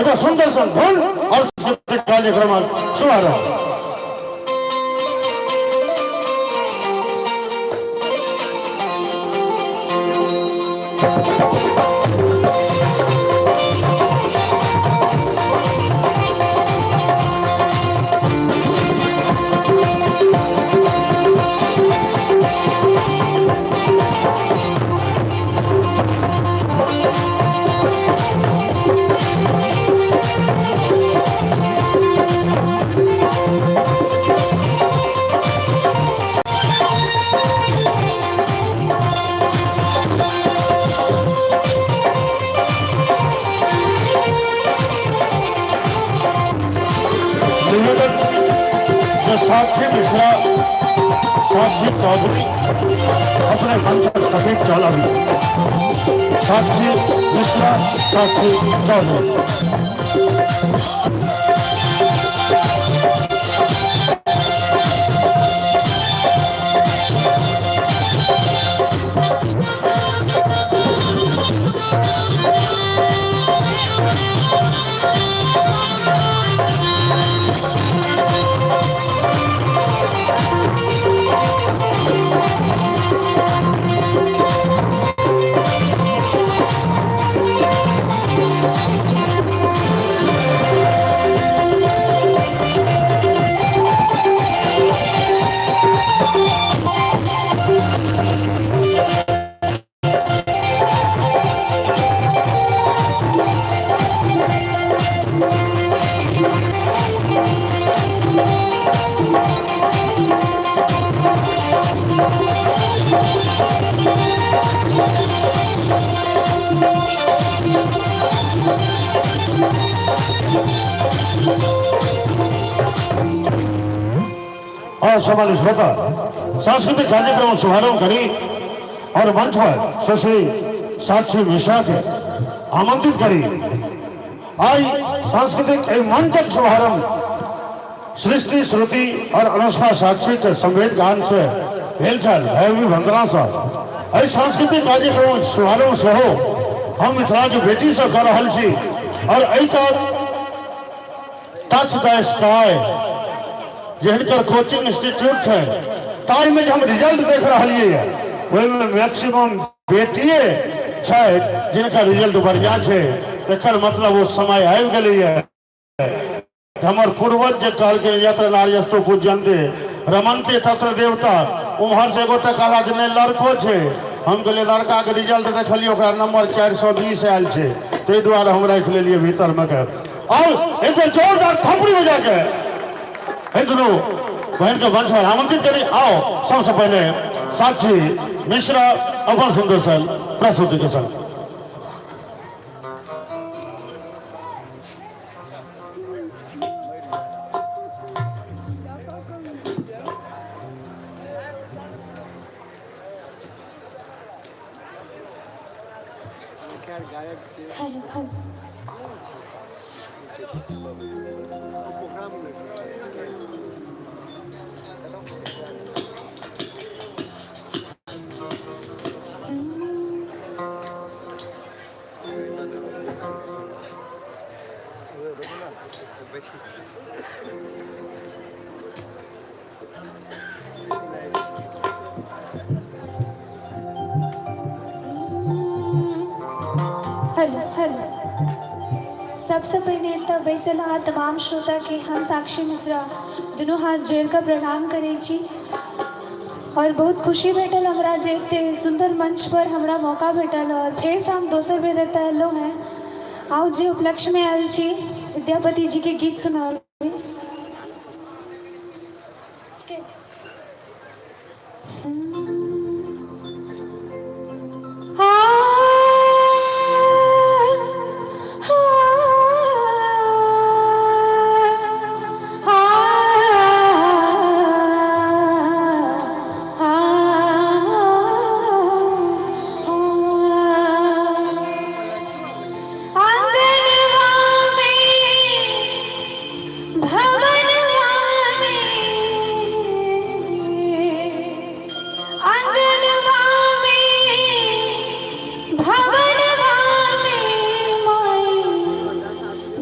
एक सुंदर सा धुन और कार्यक्रम शुभारंभ। निवेदन जो साक्षी मिश्रा, साक्षी चौधरी अपने मंच पर सफेद चौला भी, साक्षी मिश्रा, साक्षी चौधरी। और सम्मानित श्रोता, सांस्कृतिक कार्यक्रम शुभारंभ करी और मंच पर सुश्री साक्षी मिश्रा के आमंत्रित करी। आई सांस्कृतिक मंचक शुभारंभ सृष्टि श्रुति और अनुष्का साक्षी के संवेद गान से भेल छल भैरवी वंदना से। एहि सांस्कृतिक कार्यक्रम शुभारंभ सेहो हम मिथिला के बेटी से कर रहल छी। और एहि का टच द स्काई जे हिनकर कोचिंग इंस्टीट्यूट छै ताहिमे जे हम रिजल्ट देख रहलियै ओहिमे मैक्सिमम बेटिए छै जिनका रिजल्ट बढ़िया छै। एकर मतलब ओ समय आबि गेलैए। हमर पूर्वज जे कहलखिन यत्र नार्यस्तु पूज्यन्ते रमन्ते तत्र देवता, उम्हर से एगोटा कहला जे नहि लड़को छै। हम कहलियै लड़का के रिजल्ट देखलियै ओकरा नंबर 420 आयल छै, ताहि दुआरे हम राखि लेलियै भीतर मे के। और एक बेर जोरदार थपड़ी बजा के एहि दुनू बहन के मंच पर आमंत्रित करी। आओ सबसे पहले साक्षी मिश्रा अपन सुंदर सन प्रस्तुति के संग। Hello hello. Hello hello. सबसे पहिने एतऽ बैसल अहाँ तमाम श्रोताके हम साक्षी मिश्रा दुनू हाथ जोड़ि कऽ प्रणाम करै छी। और बहुत खुशी भेटल हमरा जे एते सुन्दर मंच पर हमरा मौका भेटल और फेरसँ हम दोसर बेर एतऽ एलहुँ हेँ। आउ जे उपलक्ष्यमे आयल छी विद्यापति जीके गीत सुनाबी।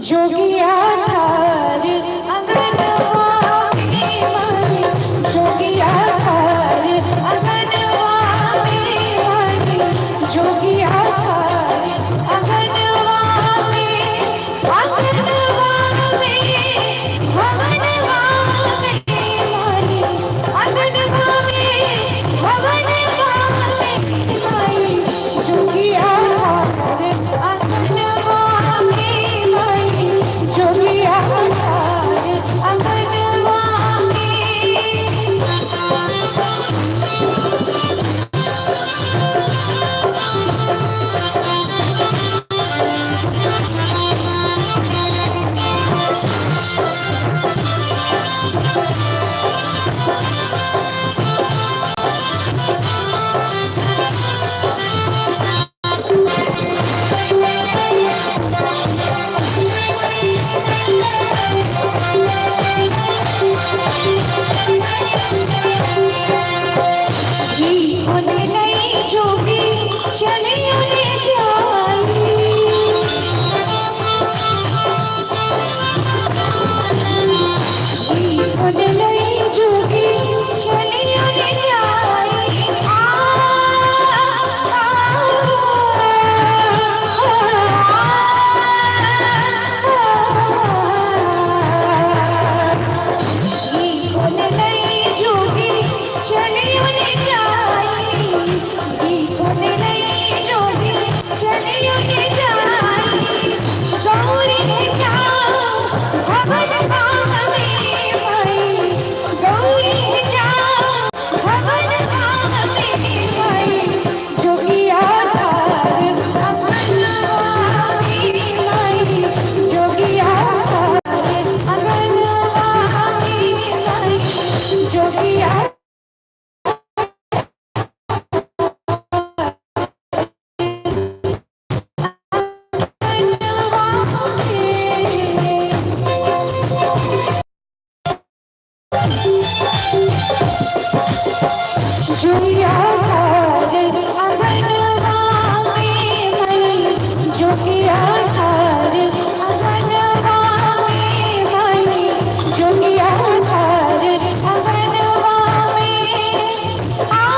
जोगिया ठार अंगनवा में माई, जोगिया ठार अंगनवा में माई, जोगिया ठार अंगनवा में, अंगनवा में भवनवा में माई, अंगनवा में भवनवा में माई, जोगिया ठार अंगनवा में माई, जोगिया ठार अंगनवा में। होने नहीं जोगी चलियो ने जाई, होने नहीं जोगी चलियो ने जाई। आ होने नहीं जोगी चलियो ने जाई, होने नहीं जोगी चलियो ने जाई। गौरी जाओ भवन में माई, गौरी जाओ भवन में माई, जोगिया ठार अंगनवा में माई, जोगिया ठार अंगनवा में माई, जोगिया जोगिया ठार अंगनवा में माई, जोगिया ठार अंगनवा में माई, जोगिया ठार अंगनवा में। आ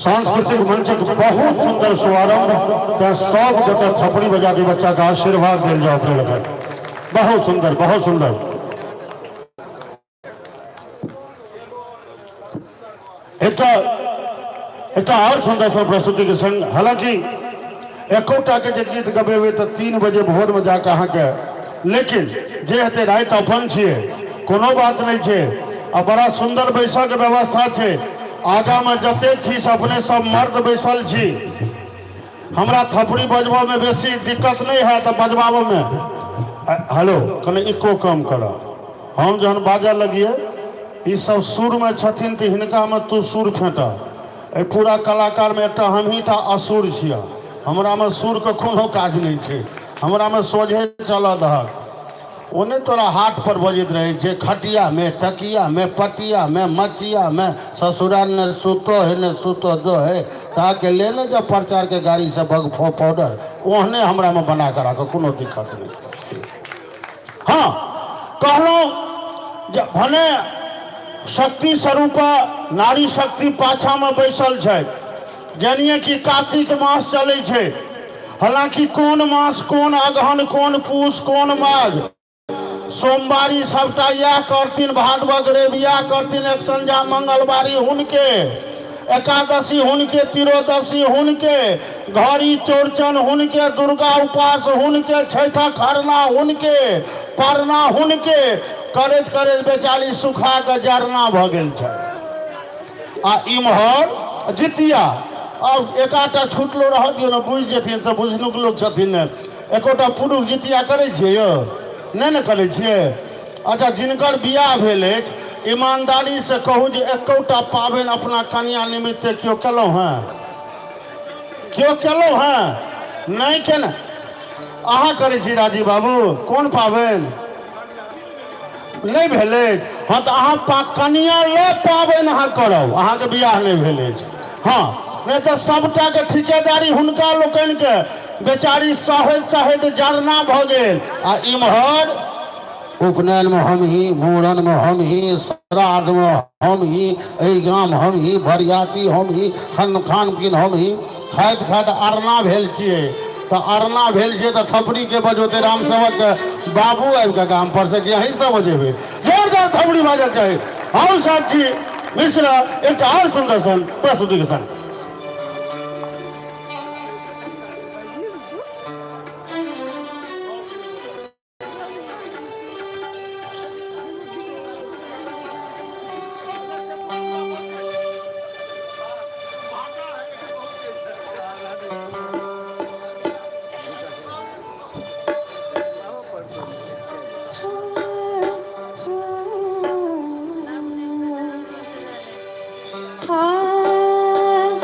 सांस्कृतिक मंचक बहुत सुंदर शुभारंभ। तें सब गोटे थपड़ी बजा के बच्चा के आशीर्वाद देल जाओ अपने लगन। बहुत सुंदर, बहुत सुंदर। एकटा एकटा और सुंदर सन प्रस्तुति के संग, हालांकि एकोटा के जे गीत गबेबै तऽ 3 बजे भोर में जाके अहाँके, लेकिन जे हेतै राति अपन छियै, कोनो बात नहि छै। आ बड़ा सुंदर बैसऽ के व्यवस्था छै। आगा में जते छी से अपने सब मर्द बैसल छी। हमरा थपड़ी बजबऽ में बेसी दिक्कत नहि हैत बजबाबऽ में। हेलो, कने इको कम करऽ। हम जहन बाजऽ लगियै, ई सब सुर में छथिन तऽ हिनका में तू सुर फेंटऽ। एहि पूरा कलाकार में एकटा हमही टा असुर छियै। हमरा में सुर के कोनो काज नहि छै, हमरा में सोझे चलऽ दहक। ओ नहि तोरा हाट पर बजैत रहै छै, खटिया में, तकिया में, पटिया में, मचिया में, ससुरा ने सुतो है ने सुतो दो है, ताके ले ने जब प्रचार के गाड़ी से बगफो पाउडर, ओहने हमरा में बना के राखो, कोनो दिक्कत नहीं। हाँ, कहलहुँ जे भने शक्ति स्वरूपा नारी शक्ति पाछा में बैसल छथि, जानिए कि कार्तिक मास चलै छै, हालांकि कोन मास कोन अगहन कोन पूस कोन माघ, सोमवारी सबटा इएह करथिन, भादवक रवि इएह करथिन, एक संझा मंगलवारी हुनके, एकादशी हुनके, तिरोदशी हुनके, घड़ी चौरचन हुनके, दुर्गा उपास हुनके, छठक खरना हुनके, परना हुनके, करैत करैत बेचारी सुखा कऽ जरना भऽ गेल छै। आ इम्हर जितिया अब एकाटा छूटलो रह दियौ ने, बुझि जेथिन तऽ बुझनुक लोक छथिन ने। एकोटा पुरुष जितिया करै छियै यौ? नहि ने करै छियै। अच्छा, जिनकर बियाह भेल अछि, ईमानदारीसँ कहू जे एकोटा पाबनि अपना कनिया निमित्ते केओ केलहुँ हेँ? केओ केलहुँ हेँ? नहि केने। अहाँ करै छी राजीव बाबू? कोन पाबनि नहि भेल अछि? हँ, तऽ अहाँ कनिया लऽ पाबनि अहाँ करब, अहाँके बियाह नहि भेल अछि। हँ, नहि तऽ सबटाके ठिकेदारी हुनका लोकनिके, बेचारी सहैत सहैत जरना भऽ गेल। आ इम्हर उपनयनमे हम ही, मूड़नमे हम ही, श्राद्धमे हम ही, एहि गाम हम ही, बरियाती हम ही, खान पीन हम ही, खाइत खाइत अरना भेल छियै। तऽ अरना भेल छियै तऽ थपड़ीके बजौतै राम सेवक बाबू आबि कऽ गाम पर से, कि अहीं सब बजेबै? जोरदार थपड़ी बाजऽ चाही। हम साक्षी मिश्रा एकटा आओर सुन्दर सन प्रस्तुतिके संग। आ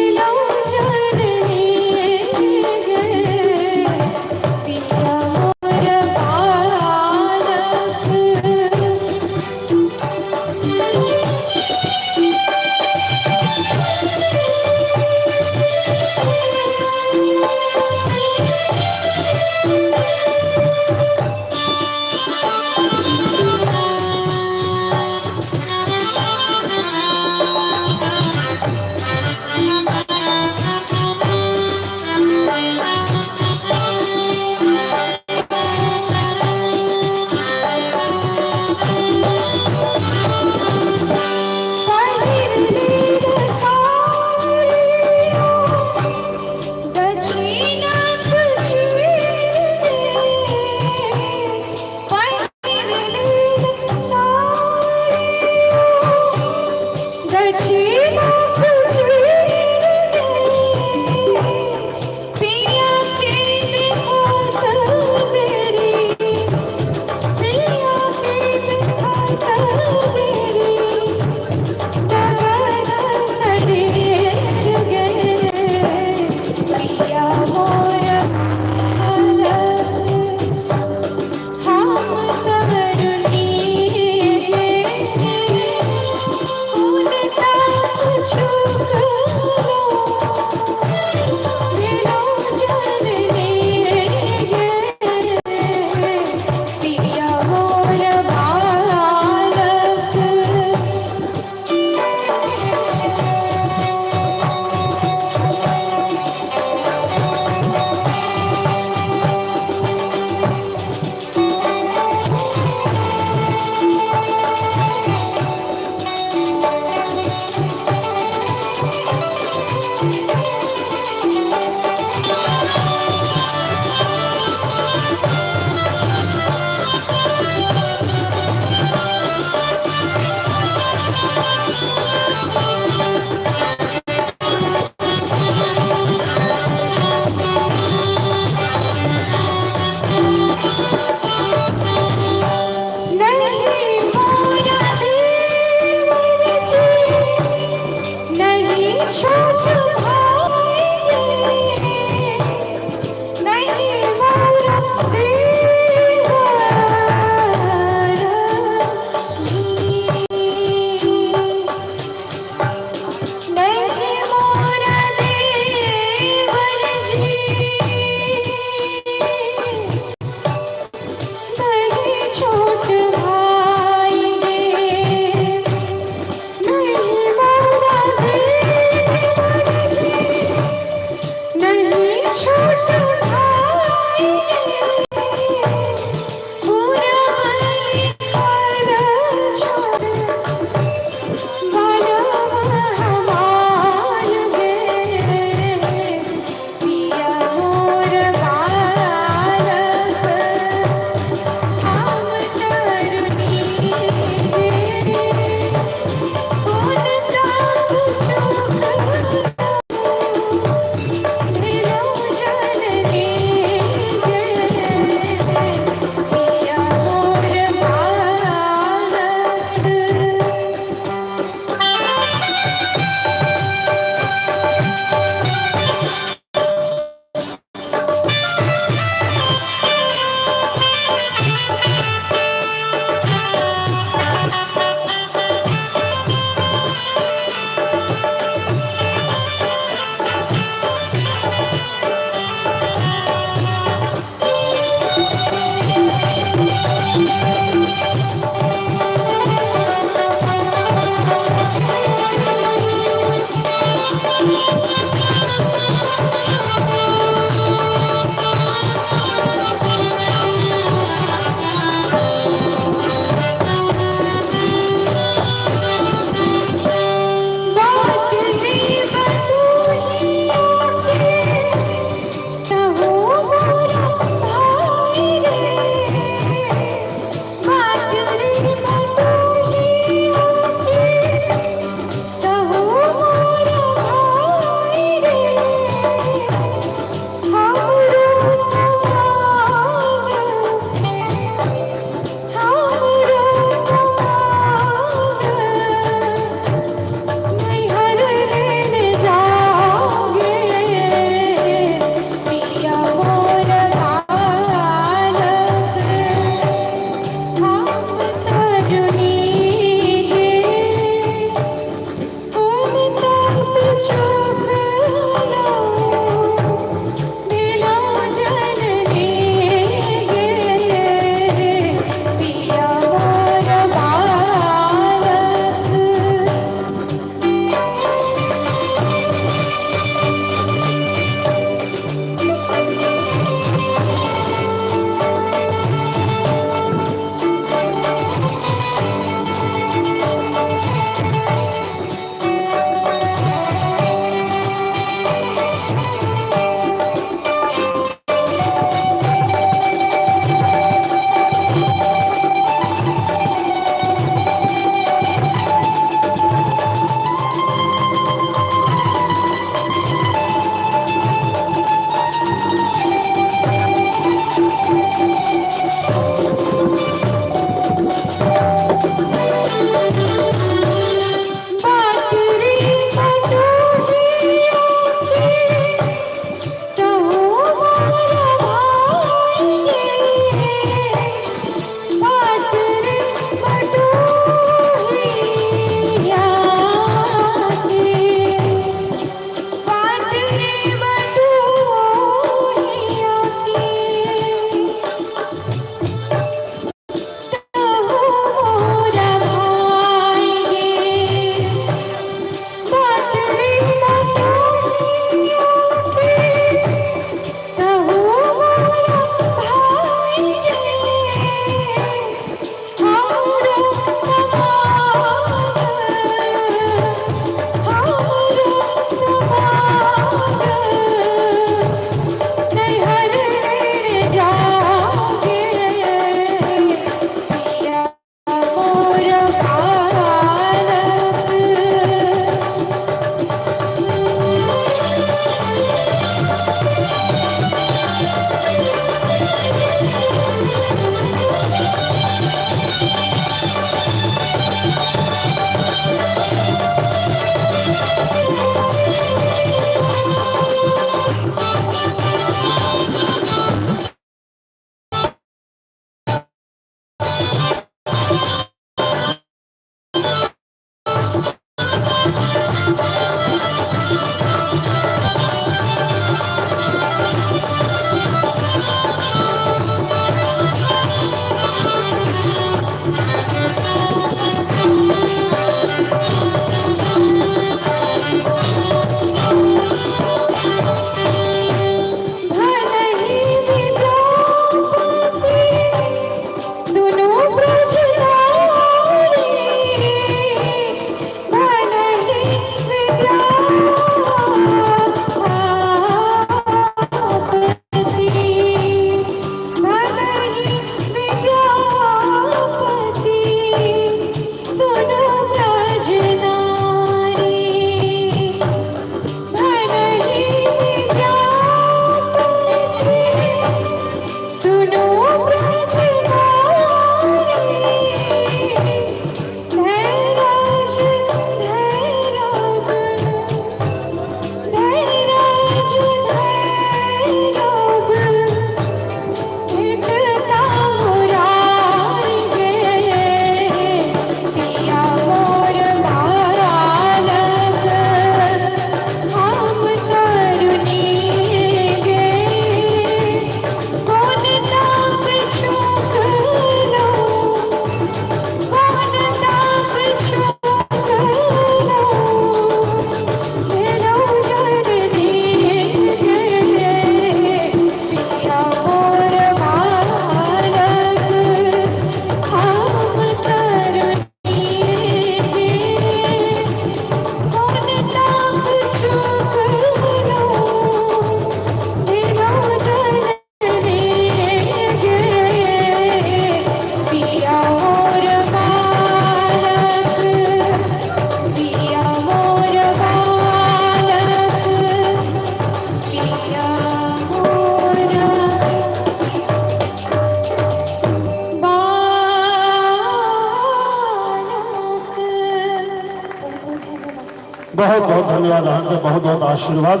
बहुत बहुत धन्यवाद अहाँके, बहुत बहुत आशीर्वाद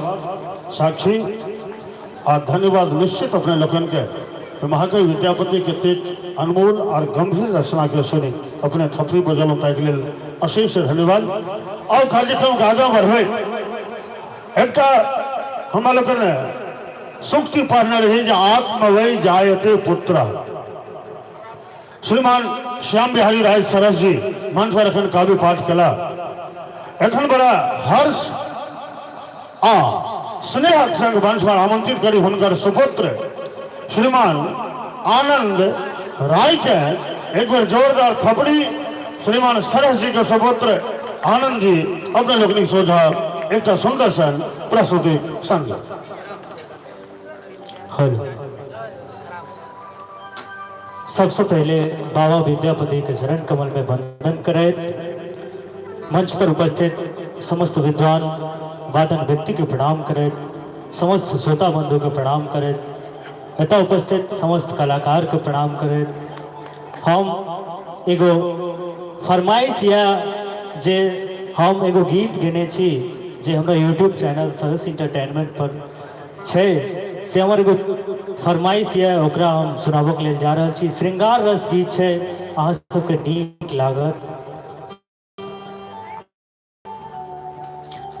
साक्षी आ धन्यवाद निश्चित अपने लोकन के। महाकवि विद्यापति के कतेक अनमोल और गंभीर रचना के सुनी अपने थपड़ी बजलहुँ, ताहिके लेल अशेष धन्यवाद। और कार्यक्रम के आगाँ बढ़बै एकटा हमरा लोकन सूक्ति पढ़ने रही जे आत्म वै जायते पुत्र। श्रीमान श्याम बिहारी राय सरस जी मंच पर एखन काव्य पाठ केला। एखन बड़ा हर्ष आ स्नेहक संग मंच पर आमंत्रित करी हुनकर सुपुत्र श्रीमान आनंद राय के। एक बेर जोरदार थपड़ी श्रीमान सरस जी के सुपुत्र आनंद जी अपने लोकनिक सोझा एकटा सुंदर सन प्रस्तुति संग। हेलो, सबसे पहले बाबा विद्यापति के चरण कमल में वंदन करैत मंच पर उपस्थित समस्त विद्वान वादन व्यक्ति के प्रणाम करैत, समस्त श्रोता बंधु के प्रणाम करैत, एतऽ उपस्थित समस्त कलाकार के प्रणाम करैत हम एगो फरमाइश या जे हम एगो गीत गेने छी जे हमरा यूट्यूब चैनल सरस इंटरटेनमेंट पर छै, से हमर एगो फरमाइश यऽ, ओकरा हम सुनाबऽके लेल जा रहल छी। श्रृंगार रस गीत छै, अहाँ सबके नीक लागत।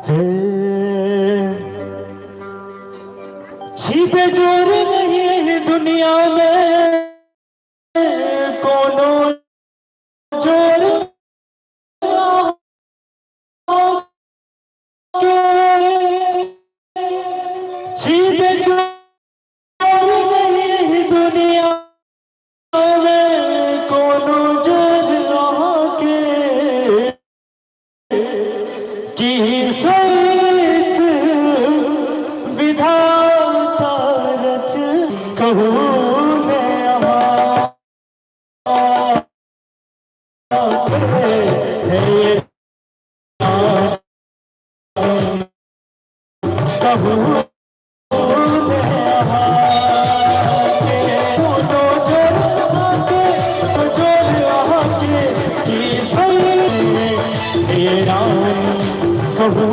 हे छी बेजोर नहीं दुनिया में कोनो जोर छी बेजोर नहीं दुनिया में कोनो जोर अहाँके की सोच विधाता रच कहू ने अहाँ कहू कहू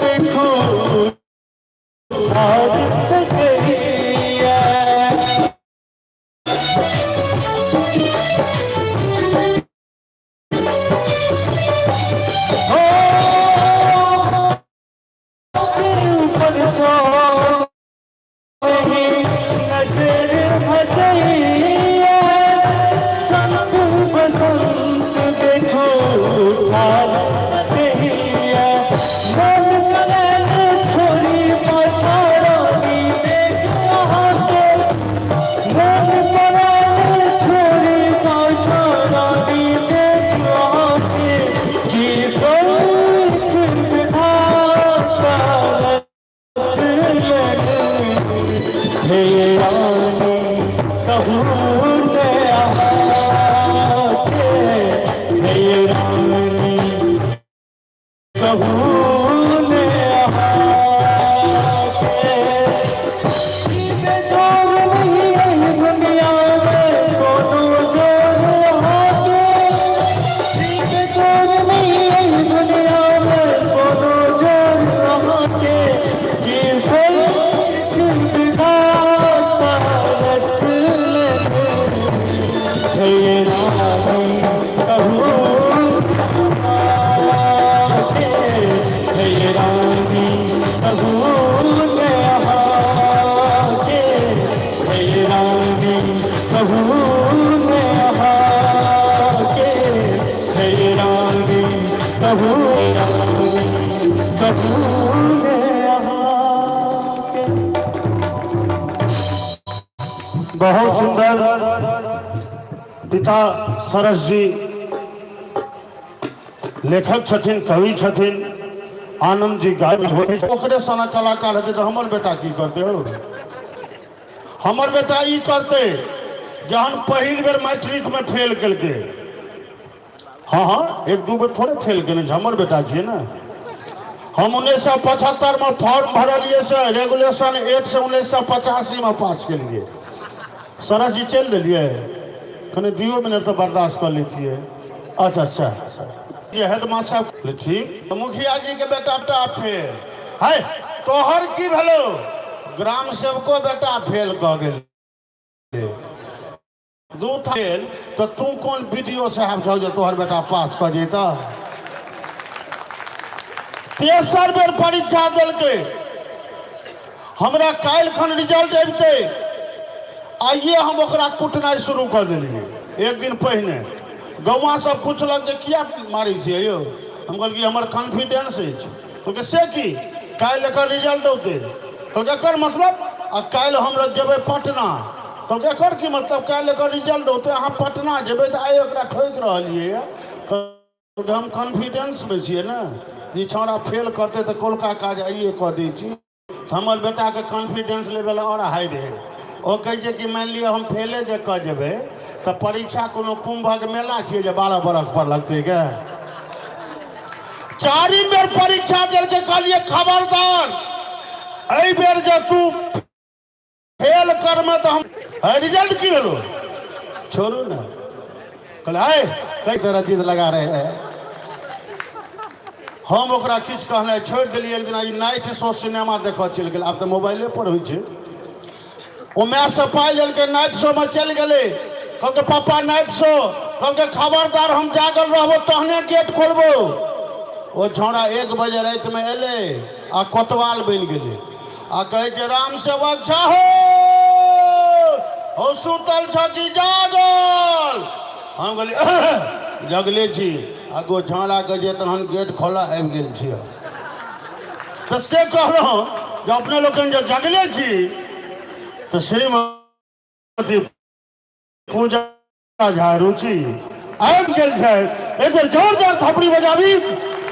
देखो मन करे ने छोड़ी पाछा रानी देख अहाँके, मन करे ने छोड़ी पाछा रानी देख अहाँके, की सोच विधाता रचलनि। हे रानी कहू ने अहाँके, हे रानी कहू ने अहाँके, बेजोड़ नहीं एहि दुनिया में कोनो जोड़ अहाँके, बेजोड़ नहीं एहि दुनिया में कोनो जोड़ अहाँके, की सोच विधाता रचलनि। हे रानी कहू अहाँके, हे रानी कहू ने अहाँके, हे रानी कहू ने अहाँके, हे रानी कहू, कहू ने अहाँके। बहुत सुंदर पिता सरस जी लेखक छथिन, कवि छथिन, आनंद जी गायक। ओकरे सनक कलाकार हेतै तऽ हमर बेटा की करतै हौ? हमर बेटा ई करतै, जहन पहिल बेर मैट्रिक में फेल केलकै, हाँ हाँ, एक दू बेर थोड़े फेल केने छै, हमर बेटा छियै ने। हम 1975 में फॉर्म भरलियै से रेगुलेशन 8 से 1985 में पास केलियै। सरस जी चलि देलियै, कनि 2 मिनट तऽ बर्दाश्त कऽ लेतियै। अच्छा अच्छा अच्छा, ये हेडमास्टर साहब ठीक, मुखिया जी के बेटा टा फेल है, तोहर की भेलो? ग्राम सेवको बेटा फेल कऽ गेल, दू फेल, तऽ तू कोन बीडीओ साहब छौ जे तोहर बेटा पास कऽ जैतऽ? तेसर बेर परीक्षा देलकै, हमरा काल्हि खन रिजल्ट अबितै, आइए हम ओकरा कुटनाइ शुरू कऽ देलियै एक दिन पहिने। गौआँ सब पुछलक जे किया मारै छियै यौ? हम कहलियै हमर कॉन्फिडेंस अछि। कहलकै से की? काल्हि एकर रिजल्ट औतै। कहलकै एकर मतलब? आ काल्हि हम जेबै पटना। कहलकै एकर की मतलब? काल्हि एकर रिजल्ट औतै, अहाँ पटना जेबै तऽ आइ ओकरा ठोकि रहलियै यऽ। कहलकै हम कॉन्फिडेंसमे छियै ने, ई छौड़ा फेल करतै तऽ कौलका काज आइए कऽ दै छी। हमर बेटाके कॉन्फिडेंस लेवल आओर हाई रहै, ओ कहै छै कि मानि लिअ हम फेले जे कऽ जेबै तऽ परीक्षा कोनो कुंभक मेला छियै जे 12 बरख पर लगतै गे? चारिम बेर परीक्षा देलकै, कहलियै खबरदार एहि बेर जे तू फेल करमे तऽ हम रिजल्ट की भेलो? छोड़ू ने। कहले आय कई तरह जिद लगा रहे हैं। हम ओकरा किछु कहनाइ छोड़ि देलियै। एक दिना ई नाइट शो सिनेमा देखऽ चलि गेल, आब तऽ मोबाइले पर होइ छै। ओ मायसँ पाइ लेलकै, नाइट शोमे चलि गेलै। कहलकै पापा नाइट शो। कहलकै खबरदार हम जागल रहबो तहने गेट खोलबो। ओ छौड़ा 1 बजे रातिमे एलै आ कोतवाल बनि गेलै आ कहै छै राम सेवक छहो हो, सुतल छ कि जागल? हम कहलियै जगले छी। आ गो छौड़ा कहै छै तहन गेट खोला, आबि गेल छियै। तऽ से कहलहुँ जे अपने लोकनि जे जगले छी तऽ श्रीमती पूजा झा रुचि आबि गेल छै, एक बेर जोरदार थपड़ी बजाबी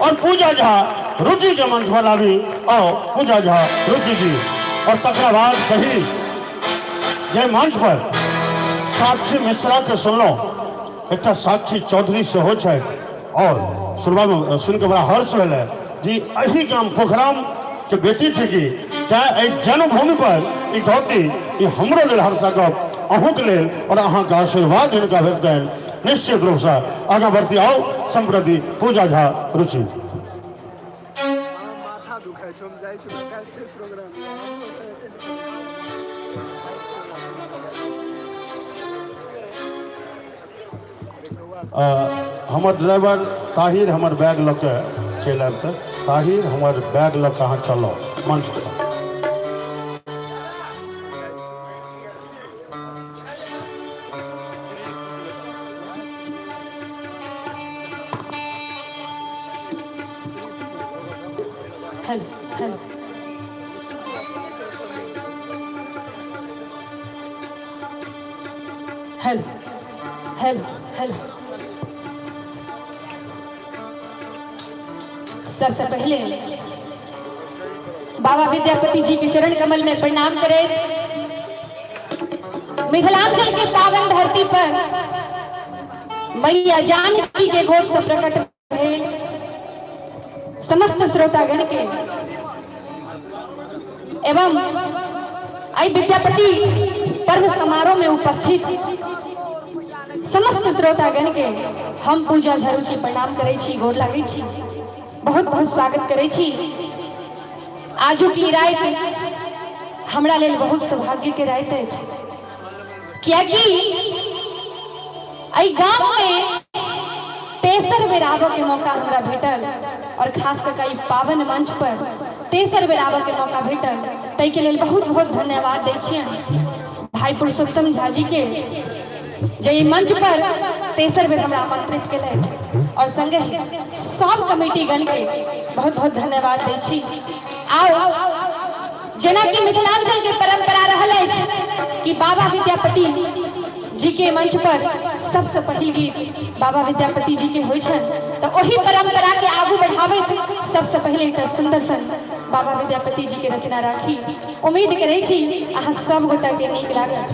और पूजा झा रुचि के मंच पर लाबी। आओ पूजा झा रुचि जी। और तकरा बाद कही जे मंच पर साक्षी मिश्रा के सुनलहुँ, एकटा साक्षी चौधरी सेहो छथि और सुनबामे सुनिके बड़ा हर्ष भेल जी एहि गाम पोखराम के बेटी थी, तैं एहि जन्मभूमि पर ई गौती, ई हमरो लेल हर्षक गप, अहूँके लेल, और अहाँके आशीर्वाद हिनका भेटतनि निश्चित रूपसँ। आगाँ बढ़ती आओ सम्प्रति पूजा झा रुचि। हमर ड्राइवर ताहिर हमर बैग लऽ के चलि आयब तऽ ताहिर हमर बैग लऽ के अहाँ चलऽ मंच पर। Hello hello hello hello hello. सबसे पहले बाबा विद्यापति जी के चरण कमल में प्रणाम करें। मिथिलांचल के पावन धरती पर मैया जानकी के गोद से प्रकट भेल समस्त श्रोतागण के एवं आई विद्यापति पर्व समारोह में उपस्थित समस्त श्रोतागण के हम पूजा झरुचि प्रणाम करै छी, गोर लागै छी, बहुत बहुत स्वागत करै छी। आजू की राति हमरा लेल बहुत सौभाग्य के राति अछि, कियाकि एहि गाम में तेसर बेर आबऽ के मौका हमरा भेटल और खास कऽ के पावन मंच पर तेसर बेर आबऽ के मौका भेटल, ताहिके लेल बहुत बहुत धन्यवाद दै छियनि भाई पुरुषोत्तम झा जी के, जे ई मंच पर तेसर बेर हमरा आमंत्रित केलथि और संगे सब कमेटी गण के बहुत बहुत धन्यवाद दै छी। आउ जेना कि मिथिलांचल के परंपरा रहल अछि कि बाबा विद्यापति जी के मंच पर सबसे पहिल गीत बाबा विद्यापति जी के होइ छनि, तऽ ओही परंपरा के आगू बढ़ाबैत सबसे पहिले एकटा सुंदर सन बाबा विद्यापति जी के रचना राखी। उम्मीद करै छी अहाँ सब गोटा के नीक लागत।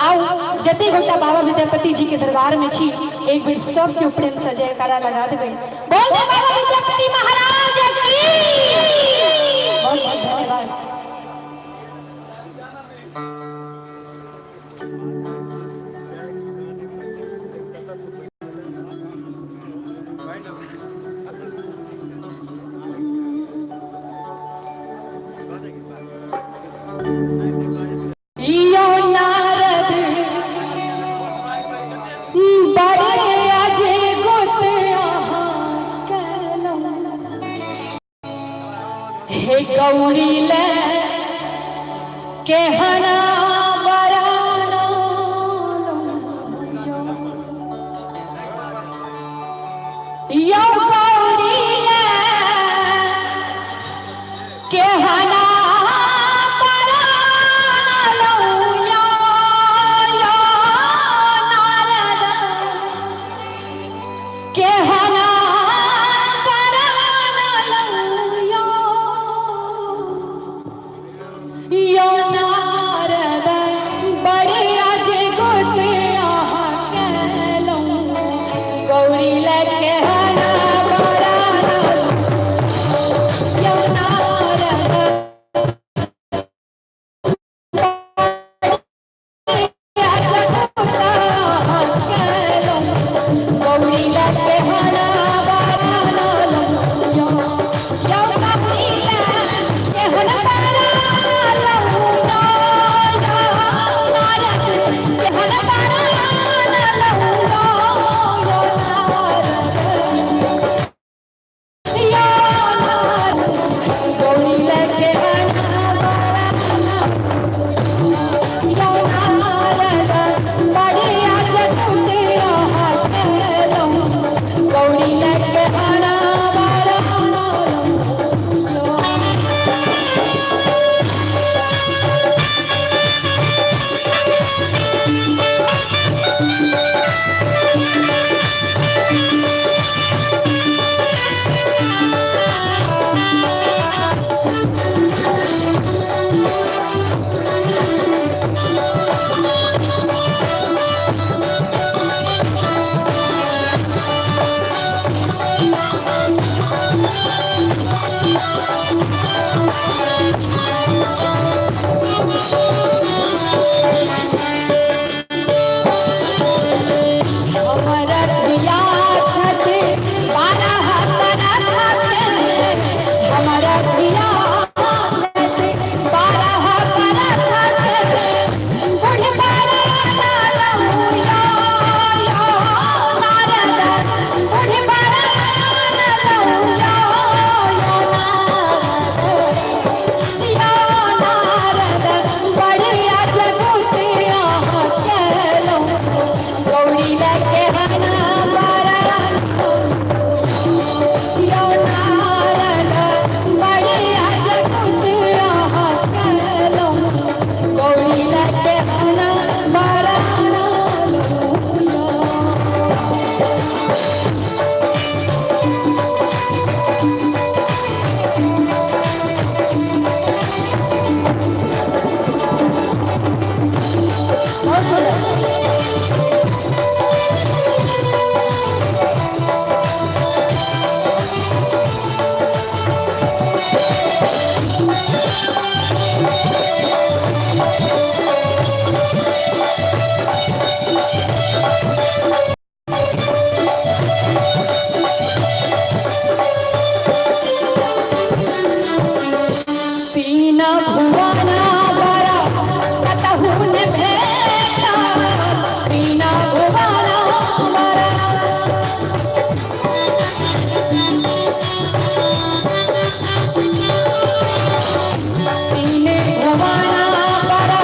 आउ जते गोटा बाबा विद्यापति जी के दरबार में छी एक बेर सब केओ प्रेम से जयकारा लगा देबै। बोल दे बाबा विद्यापति महाराज की। बहुत बहुत धन्यवाद। यो नारद बड़े अजय गोत अहाँ कलम हे गौरी ले केहना बराना यो गौरी ले केहना बराना यो यो नारद केहना बराना यो यो नारद बड़े अजय गोत अहाँ केलहुँ गौरी ले केहना बराना यो नारद गौरी ले केहना बराना यो यो गौरी ले केहना बराना यो नारद केहना बराना यो नारद यो नारद गौरी ले केहना बराना यो नारद बड़े अजगुत अहाँ केलहुँ गौरी ले केहना बराना। हमर धिया छथि 12 बरखक, हमर धिया छथि 12 बरखक, बुढ़ बराना लहु यो यो नारद, बुढ़ बराना लहु यो यो नारद, यो नारद बड़े अजगुत अहाँ केलहुँ गौरी ले केहना बराना यो नारद बड़े तीन भुवना बड़ा कतहु न भेटा, तीन भुवना बड़ा। तीन भुवना बड़ा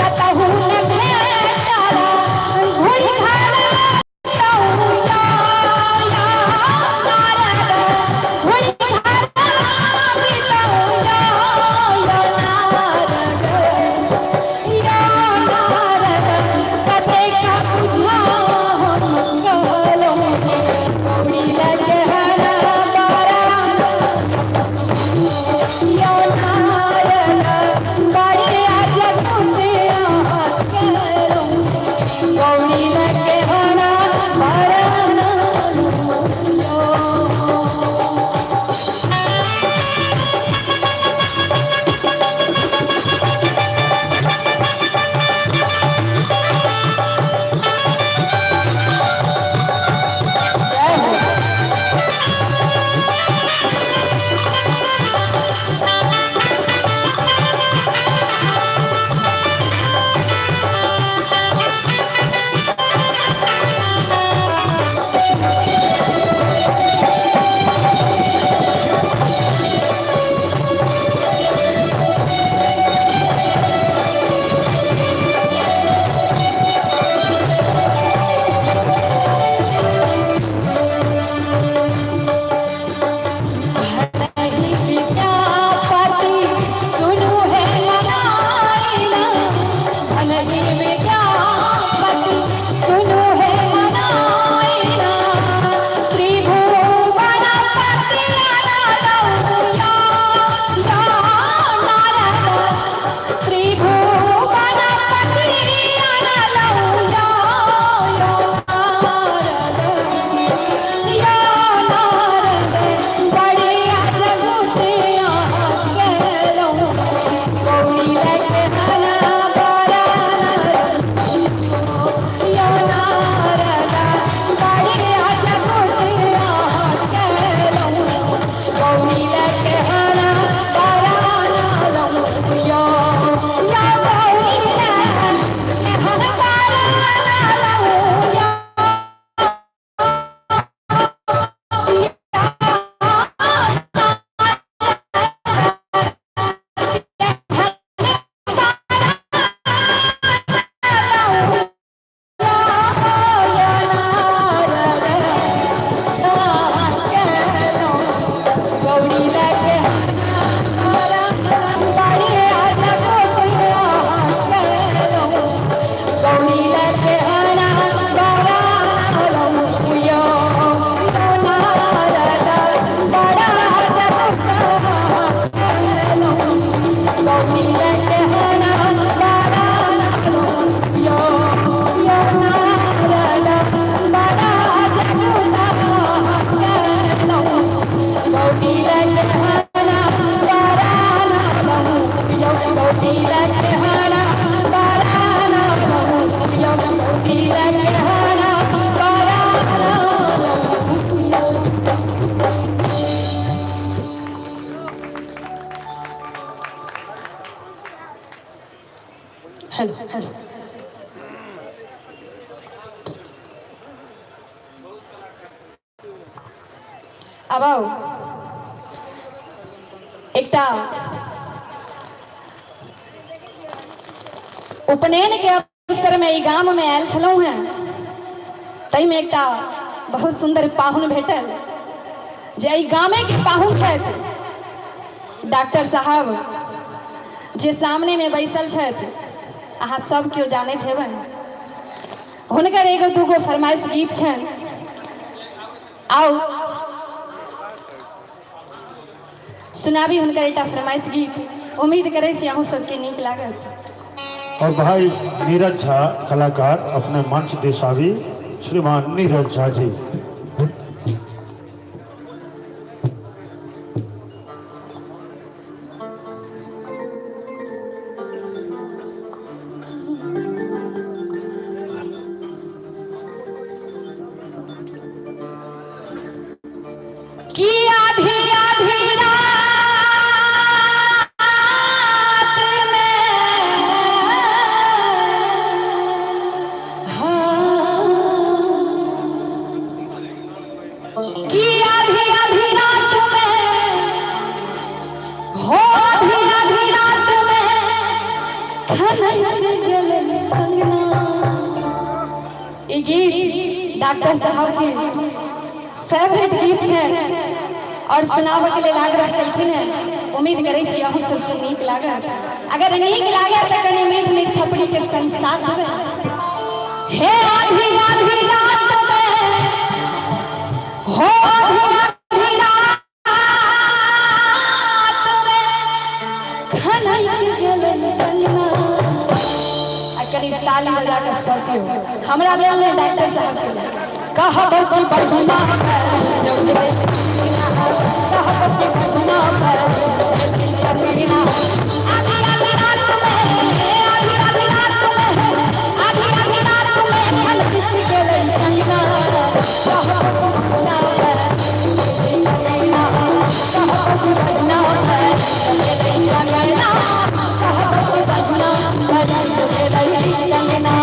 कतहु न भेटा, घुरि घर तहुया या नारद, घुरि घर गौरी लगे हरा बराना। विद्यापति सुनु है मनाइना, भलही विद्यापति सुनु है मनाइना, त्रिभुवन पति अनलौया या नारद, त्रिभुवन पति अनलौया या नारद, या नारद बड़िया जगुतिया केलौं, गौरी लगे हरा बराना, या नारद बड़िया जगुतिया केलौं, गौरी लगे हरा बराना लौं, या गौरी लगे हरा बराना लौं, या गौरी लगे गौरी लगे हरा गौरी लगे हरा यो यो नारद बड़ा जगुता गौरी लगे हरा बराना यो गौरी लगे हरा बराना यो गौरी लगे हरा बराना। हेलो हेलो आब आउ एकटा उपनयन के अवसर में ई गाम में आयल छलहुँ हेँ, ताहिमे एकटा बहुत सुंदर पाहुन भेटल जे एहि गामे के पाहुन छथि, डॉक्टर साहब जे सामने में बैसल छथि, अहाँ सब केओ जानैत हेबनि। हुनकर एगो दूगो फरमाइश गीत छनि, आउ सुनाबी हुनकर एकटा फरमाइश गीत। उम्मीद करै छी अहूँ सबके नीक लागत। और भाई नीरज झा कलाकार अपने मंच देसावी श्रीमान नीरज झा जी। हो आधी आधी रात में खनक गेलै कंगना। ई गीत डॉक्टर साहब के फेवरेट गीत छै और सुनाबऽ के लेल आग्रह केलखिन हेँ। उम्मीद करै छी अहूँ सबसे नीक लागत। अगर नीक लागत तऽ कनि मीठ मीठ थपड़ी के संग साथ देबै। हे आधी आधी रात में, हो आधी आधी रात में खनक गेलै कंगना। आ कनि ताली बजा कऽ सब केओ हमरा लेल नहि, डॉक्टर साहब के लेल। कहब कि बहिना, कहब कि बहिना, आधी आधी रात में, आधी आधी रात में, आधी आधी रात में खनक गेलै कंगना। कहब कि बहिना, कहब कि बहिना, कंगना, कहब कि बहिना गेलै कंगना।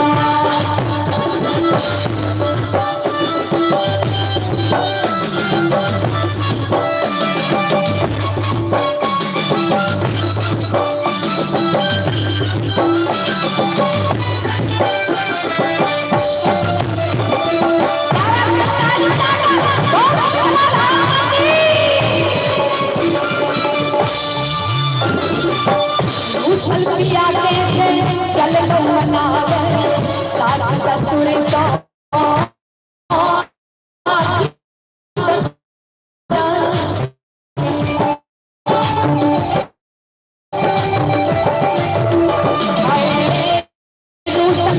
उछल पिया के चल लो मनावे, सास ससुर सो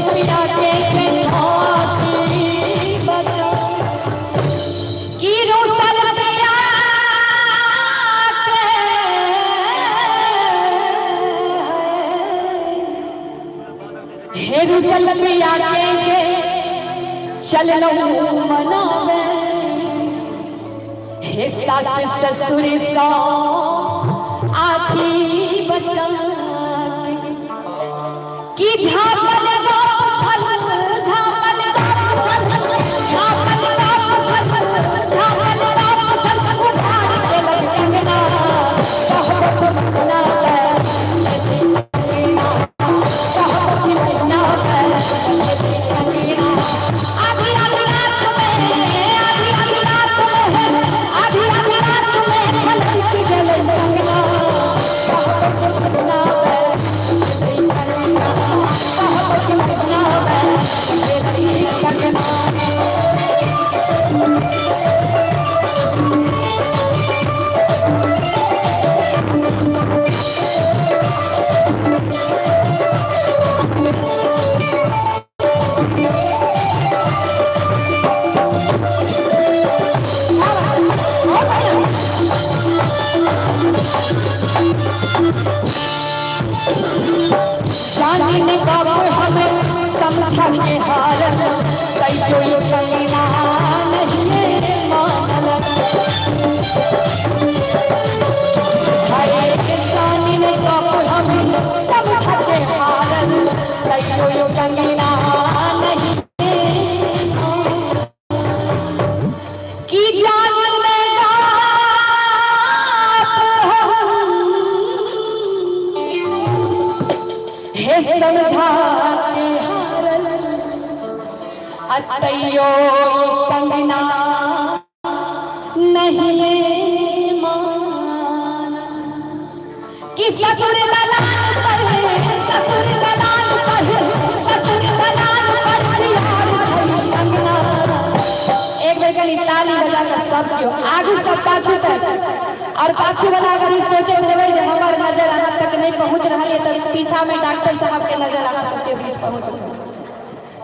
पिया के की रूसल पिया के, हे रूसल पिया के जे चललो मनावे, हे सास ससुर सो आखी बचा की झापल गप छल, झापल गप छल, झापल गप छल, झापल गप छल, उधार देलक कंगना। कहब बहिना, कहब कि बहिना कंगना। आधी आधी रात में, आधी आधी रात में, आधी आधी रात में खनक गेलै कंगना। कहब कि बहिना, कहब कि बहिना कंगना। जानी ने बाबू हमें समझा के हारल, तैयो यो कंगना नहीं मानल। हाय जानी ने बाबू हमें समझा के हारल, तैयो यो कंगना नहीं की जान में बाप हे समझा के हारल, अतैयो कंगना नहीं मान। कि ससुर दलान पर, ससुर दलान पर, ससुर दलान पर सियार कंगना। एक बेर कनि ताली बजा कर सब केओ आगू सब पाछू तक, और पाछू वाला अगर ई सोचे हेबै जे हमर नजर अहाँ तक नहीं पहुंच रहल है, तो पीछा में डॉक्टर साहब के नजर अहाँ सबके बीच पहुंच रहल।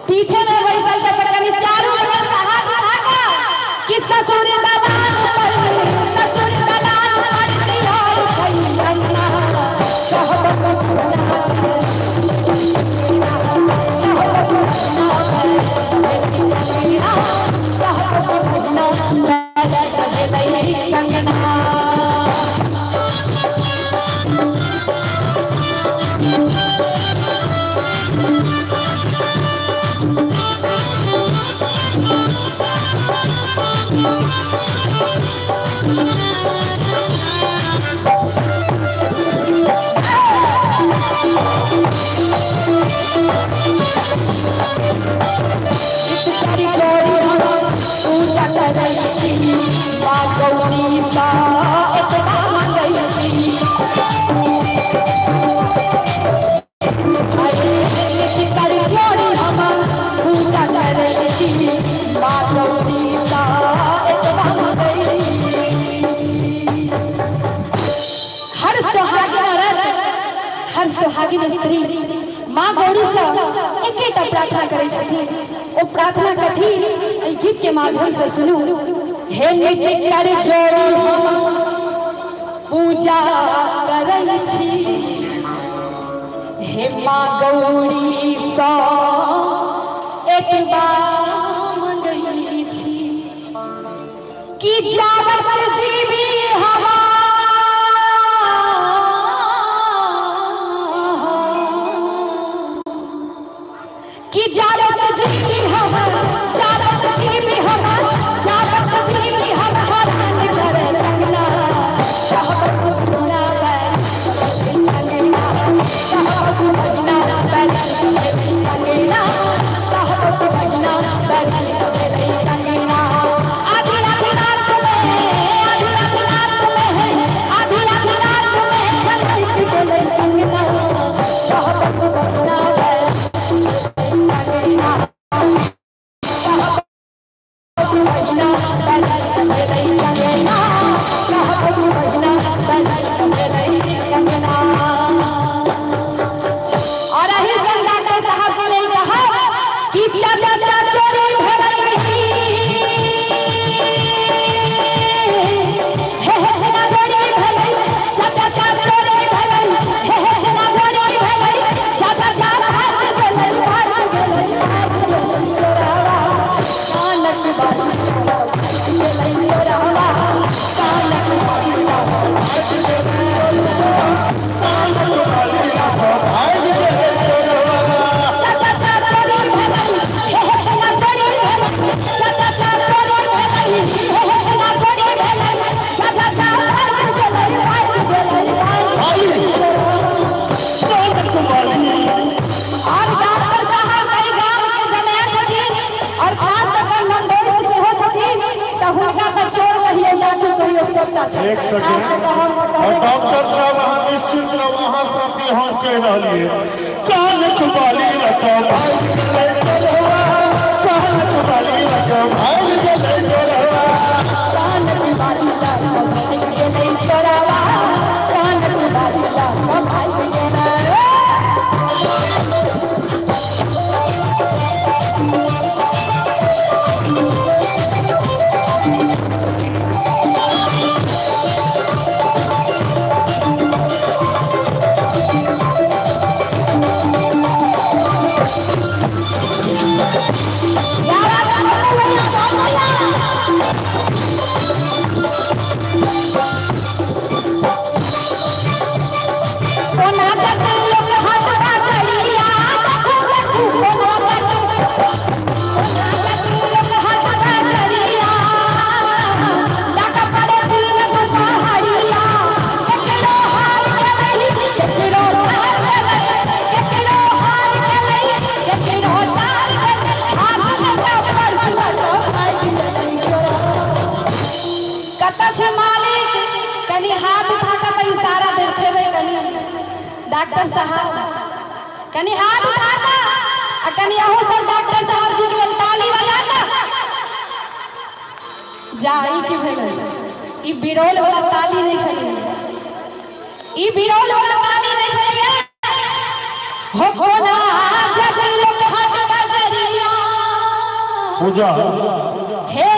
पीछे में बैसल छै तऽ कनि चारू बगल से हाथ उठा कऽ कि ससुर दलान पर, ससुर दलान पर सियार छै कंगना। कहब कंगना। सुहागिन औरत, हर सुहागिन स्त्री माँ गौरी से एकेटा प्रार्थना करै छथिन। ओ प्रार्थना कथी, एहि गीत के माध्यम से सुनू। हे नित्य कर जोड़ी हम पूजा करै छी, हे माँ गौरी सँ एतबा मंगै छी कि जावत जीवी हवा कि जावत जीवी हम, जावत जीवी हम, जावत जीवी हम, हरण कर कंगना कहब पूरा कंगना, कहब कंगना कंगना, कहब कंगना कंगना। आधी आधी रात में, आधी आधी रात में, आधी आधी रात में खलक गेलै कंगना, कहब कंगना कंगना, कहब कंगना कहब कंगना कंगना। और एही संग डॉक्टर साहब के लेल कहब कि चाचा चोरी भेलै, हे हे सेना चोरी भेलै, चाचा चोरी भेलै, हे हे सेना चोरी भेलै, चाचा भाग गेलै, भाग गेलै, भाग गेलै चोरावा, कानक बाली गेलै चोरावा, कानक बाली चाचा चोरी भेलै, हे हे सेना चोरी भेलै, चाचा चोरी भेलै, हे हे सेना चोरी भेलै, चाचा भाग गेलै, भाग गेलै, भाग गेलै। और डॉक्टर साहब कई गाम के जमाय छथिन और खास कऽ कऽ नंदोई से सेहो छथिन, तऽ हुनका तऽ चोर कहियो, डाकू कहियो, सबटा छथिन। एक सेकेंड, और डॉक्टर साहब अहाँ निश्चिंत रहू, अहाँ साथी हम कहि रहलियै, कानक बाली लऽ भागि गेलै चोरवा, कानक बाली लऽ भागि गेलै चोरवा, कानक बाली लऽ कऽ भागि गेलै चोरावा, कानक बाली लऽ कऽ भागि गेलै। कोना जत लोक हाथ बाजरिया, देखू देखू, कोना जत, कोना जत लोक हाथ बाजरिया, डाक पड़े तीन पहाड़िया, केकरो हार गेलै, केकरो हार गेलै, केकरो हार गेलै, केकरो तार गेलै, हाथ में पर्स लऽ कऽ भागि गेलै चोरवा। कतऽ छै मालिक? कनी हाथ उठा कऽ तऽ इशारा देखेबै कनी। डॉक्टर साहब कनी हाथ उठा कऽ, आ कनी अहूँ सब डॉक्टर साहब जी के लेल ताली बजा कऽ। जा, ई की भेलै? ई बिरौल वाला ताली नहि छलै, ई बिरौल वाला ताली नहि छलैया। हो कोना जग लोक हाथ बजरिया। पूजा, हे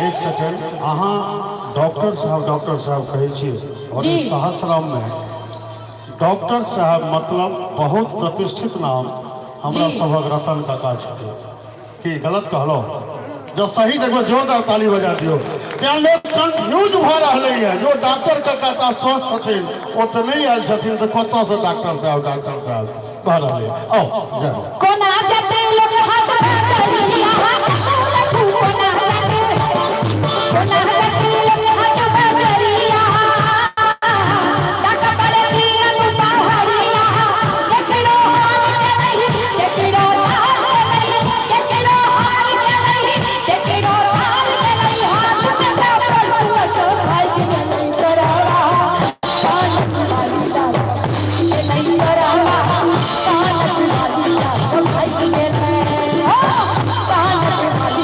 एक सेकेंड, अहाँ डॉक्टर साहब डॉक्टर साहब कहै छियै और जी। सहस्राम में डॉक्टर साहब मतलब बहुत प्रतिष्ठित नाम हमरा जी। सभक रतन काका छथिन। की गलत कहलो? जब सही देखो जोरदार ताली बजा दियौ। तें लोक कंफ्यूज भऽ रहलै है, जो डॉक्टर काका तऽ स्वस्थ छथिन, ओ तऽ नहि आयल छथिन, तऽ कतऽसँ डॉक्टर साहब भऽ रहलै। आओ जय हो। कोना जते लोक हाथ बजरिया, देखू देखू, कोना जते, कोना जते लोक हाथ बजरिया, डाक पड़े तीन पहाड़िया, केकरो हार गेलै, केकरो तार गेलै, केकरो हार गेलै, केकरो तार गेलै, हाथ में पर्स लऽ कऽ भागि गेलै चोरवा, कानक बाली लऽ कऽ गेलै चोरवा, कानक बाली लऽ कऽ भागि गेलै, हो, कानक बाली।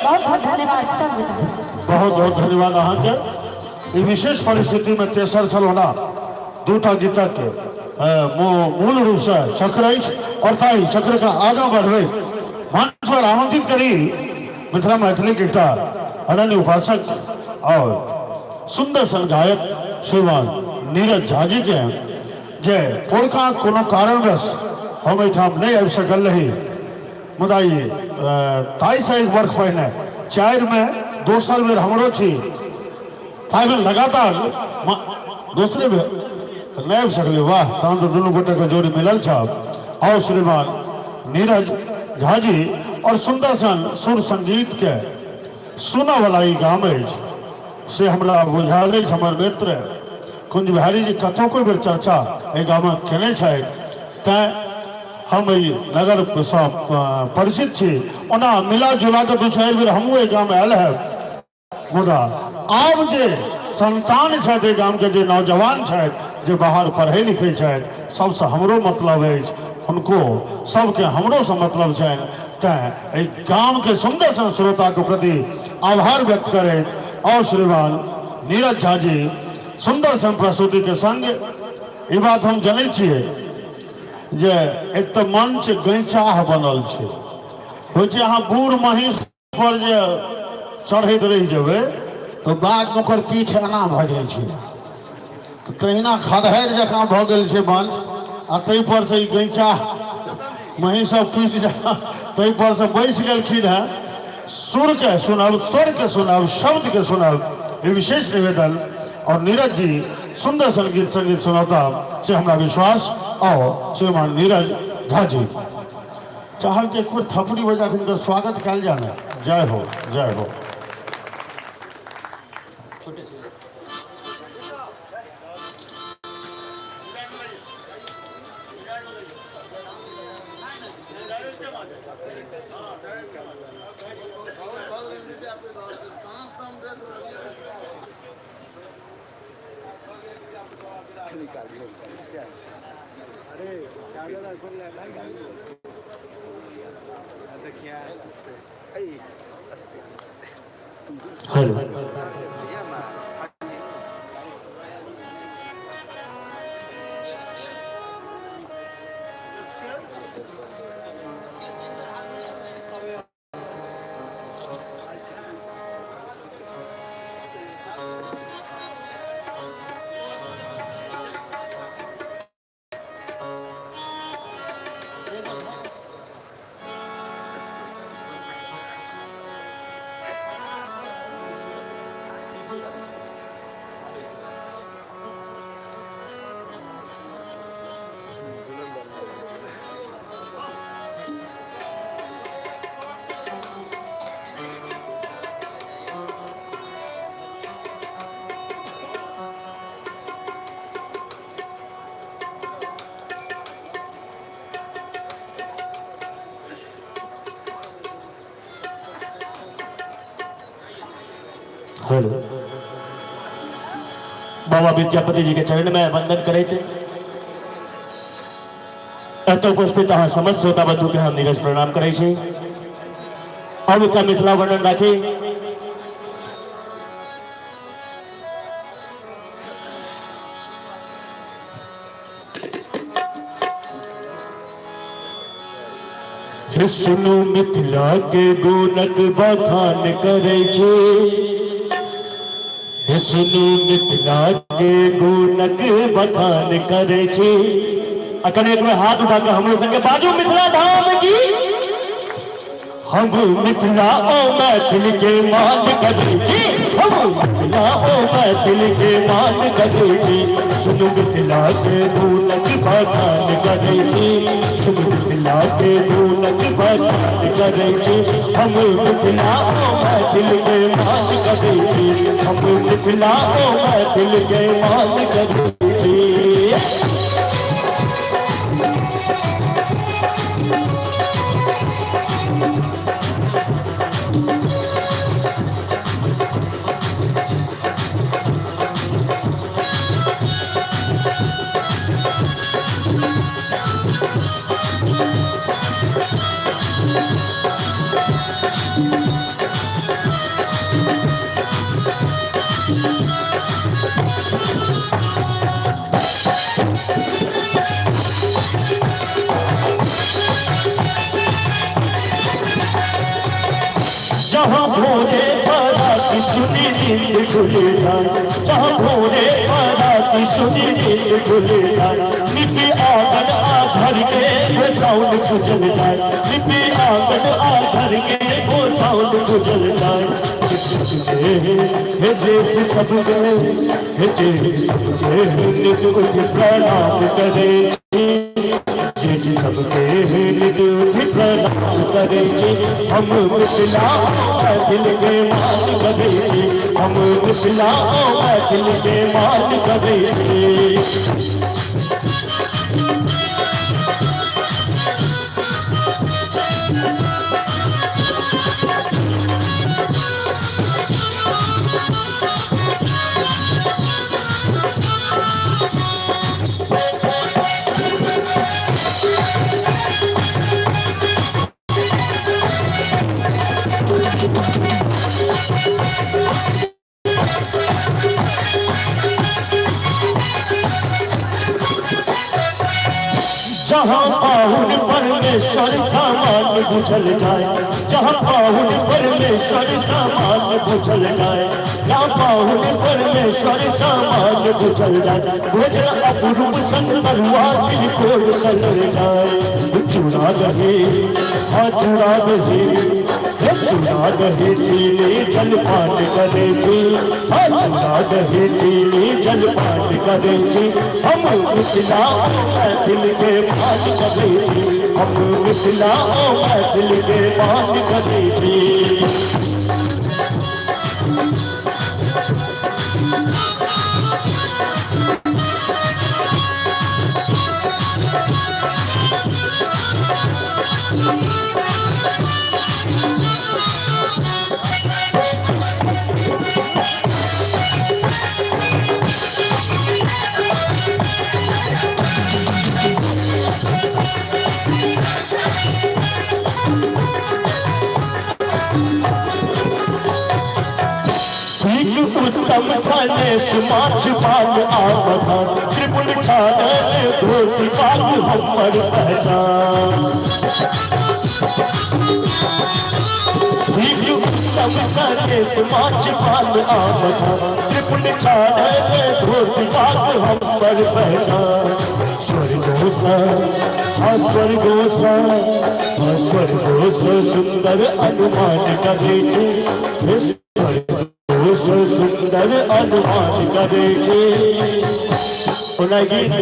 बहुत बहुत धन्यवाद सब बहुत बहुत धन्यवाद अहाँके ई विशेष परिस्थितिमे तेसर छल ओना दूटा गीतक मूल रूपसँ चक्र अछि आओर ताहि चक्रके आगाँ बढ़बैत मंच पर आमंत्रित करी मिथिला मैथिलीके एकटा अनन्य उपासक आओर सुन्दर सन गायक श्रीमान नीरज झा जीके जे पोरका कोनो कारणवश हम एहिठाम नहि आबि सकल रही मुदा ई ताहिसँ एक वर्ष पहिने चारिमे दोसर बेर हमरो छी ताहिमे लगातार दोसरे बेर तऽ नहि आबि सकलै वाह तहन तऽ दुनू गोटेके जोड़ी मिलल छल आउ श्रीमान नीरज झाजी आओर सुन्दर सन सुर संगीतके सुनऽवला ई गाम अछि से हमरा बुझायल अछि हमर मित्र कुंज बिहारी जी कतोको बेर चर्चा एहि गामक केने छथि तैँ हम एहि नगरसँ परिचित छी ओना मिला जुला कऽ दू चारि बेर हमहूँ एहि गाम आयल हैब मुदा आब जे संतान छथि एहि गामके जे नौजवान छथि जे बाहर पढ़ै लिखै छथि सबसँ हमरो मतलब अछि हुनको सबके हमरोसँ मतलब छनि तैँ एहि गामके सुन्दर सन श्रोताके प्रति आभार व्यक्त करैत आओर श्रीमान नीरज झा जी सुन्दर सन प्रस्तुतिके संग ई बात हम जनै छियै जे एक तऽ मंच गैंचाह बनल छै होइ छै अहाँ बूढ़ महींस पर जे चढ़ैत रहि जेबै तऽ बादमे ओकर पीठ एना भऽ जाइ छै तऽ तहिना खदहरि जकाँ भऽ गेल छै मंच आ ताहिपर से ई गैंचा महींसक पीठ जकाँ ताहिपर से बैस गेलखिन हेँ सुरके सुनब स्वरके सुनब शब्दके सुनब ई विशेष निवेदन और नीरज जी सुंदर संगीत संगीत सुनौता से हमरा विश्वास और श्रीमान नीरज झा जी चाहब जे एक बेर थपड़ी बजा के हिनकर स्वागत कयल जाय ने जय हो जय हो हेलो हेलो बाबा विद्यापति जी के चरण में वंदन करैत एतऽ उपस्थित अहाँ समस्त श्रोता बंधु के हम नीरज प्रणाम करै छी अब एकटा मिथिला वर्णन राखी हे सुनू मिथिला के गुणक बखान करै छी हे हे सुनू मिथिला के गुणक बखान करै छी। अखन एक बेर हाथ उठा कऽ हमरो संगे बाजू मिथिला धाम की। हम मिथिला ओ मैथिल के मान करै छी, हम मिथिला ओ मैथिल के मान करै छी। सुनू मिथिला के गुणक बखान करै छी, सुनू मिथिला के गुणक बखान करै छी। हम मिथिला ओ मैथिल के मान करै छी, हम मिथिला ओ मैथिल के मान करै छी। जहाँ भोरे बारात सुनी नींद खुल जाए, जहाँ भोरे बारात सुनी नींद खुल जाए। लिपि आंगन आ घर के गोसाउन गुजर जाए, लिपि आंगन आ घर के गोसाउन गुजर जाए। हे जेठ सबके, हे जेठ सबके नित उठ प्रणाम करे छी, जेठ सबके नित उठ प्रणाम करे छी। हम मिथिला मैथिल के मान करे छी, हम मिथिला मैथिल के मान करे छी। जहाँ पाहुन परमेश्वर सामान बुझल जाए, जहाँ पाहुन परमेश्वर सामान बुझल जाए, जहाँ पाहुन परमेश्वर सामान बुझल जाए। भोजन अपुरूप संतरुआ तिलकोर खलर जाए। चूड़ा दही, हाँ चूड़ा दही, हे चूड़ा दही चीनी जलपान करे छी, हाँ चूड़ा दही चीनी जलपान करे छी। हम मिथिला मैथिल के मान करे छी, हम मिथिला मैथिल के मान करे छी। उत्तम सनेश माछ पान आबधान, त्रिपुल छानन धोती पाग हमर पहचान। उत्तम सनेश माछ पान आबधान, त्रिपुल छानन धोती पाग हमर पहचान। स्वर्गों हाँ स्वर्गों हाँ स्वर्गों सुंदर अनुमान करे छी, सुंदर अनुमान करे छी। ओना गीत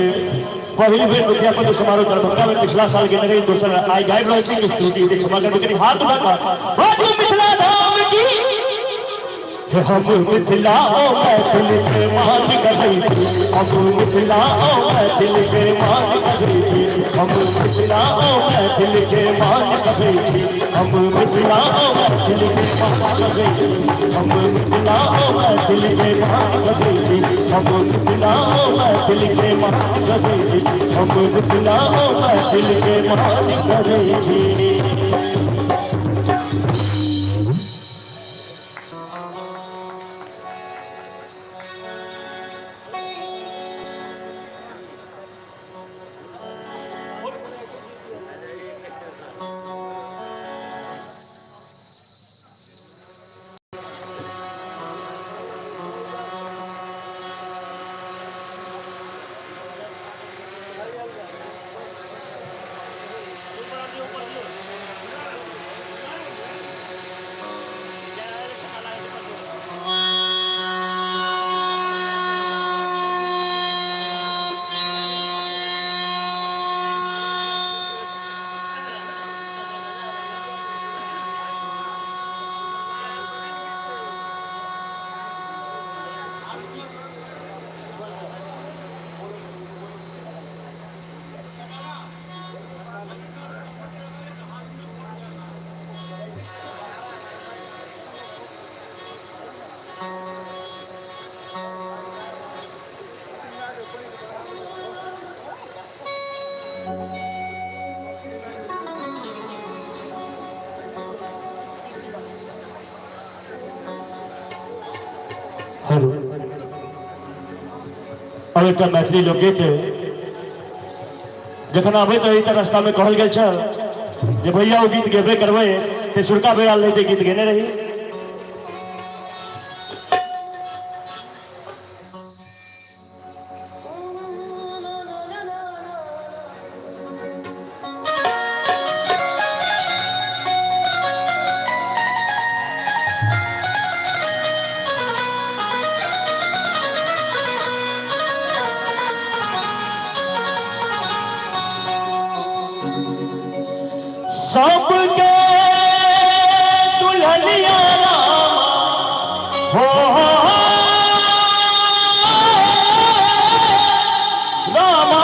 पहिल बेर विद्यापति समारोह दरभंगा में पिछला साल के नगरी दोसर आइ गाबि रहल छी। किछु त्रुटि हेतै क्षमा करबै, कनि हाथ उठा कऽ बाजू मिथिला धाम की। हम मिथिला ओ मैथिल के मान करै छी, हम मिथिला ओ मैथिल के मान करै छी, हम मिथिला ओ मैथिल के मान करै छी, हम मिथिला ओ मैथिल के मान करै छी, हम मिथिला ओ मैथिल के मान करै छी, हम मिथिला ओ मैथिल के मान करै छी, हम मिथिला ओ मैथिल के मान करै छी। हेलो, अब एकटा मैथिली लोकगीत। जखन आबैत रही तऽ रास्तामे कहल गेल छल जे भैया ओ गीत गेबे करबै, तेसुरका बेर आयल रही तऽ गीत गेने रही। सबके दुल्हनिया राम हो, रामा,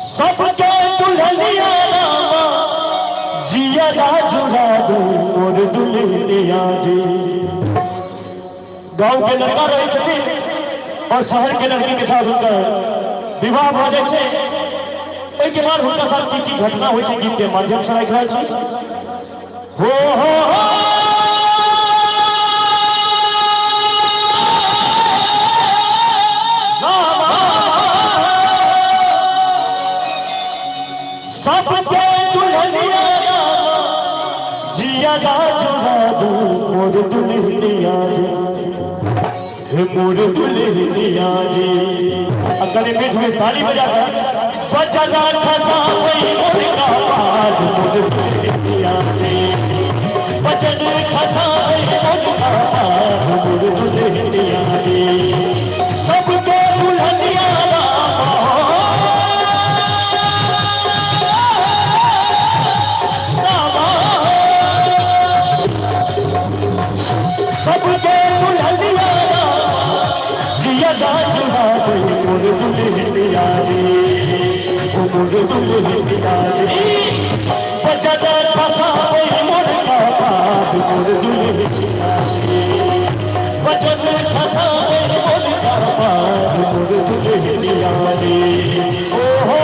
सबके दुल्हनिया रामा, जिया जुड़ा दू मोर दुल्हनिया जी। गाँव के लड़का रहे छथिन और शहर के लड़की के साथ हुनकर विवाह भऽ जाइ छै। ओहिके बाद हुनका साथ की की घटना होइ छै, गीत के माध्यम से राखि रहल छी। हो हो हो, सबके दुल्हनिया रामा, जिया जुड़ा दू मोर दुल्हनिया जी, हे मोर दुल्हनिया जी। अगर बीच में ताली बजा कर बजना खसा वही मोर का पाद मोर दुल्हनिया जी, बजन खसा वही मोर का पाद मोर दुल्हनिया जी। सबके दुल्हनिया रामा, सबके दुल्हनिया जिया जुड़ा दे मोर दुल्हनिया जी, ओ मोर दुल्हनिया जी। बजन फसा वही मोर का पाद मोर दुल्हनिया जी, बजन फसा वही मोर का पाद मोर दुल्हनिया जी। ओ हो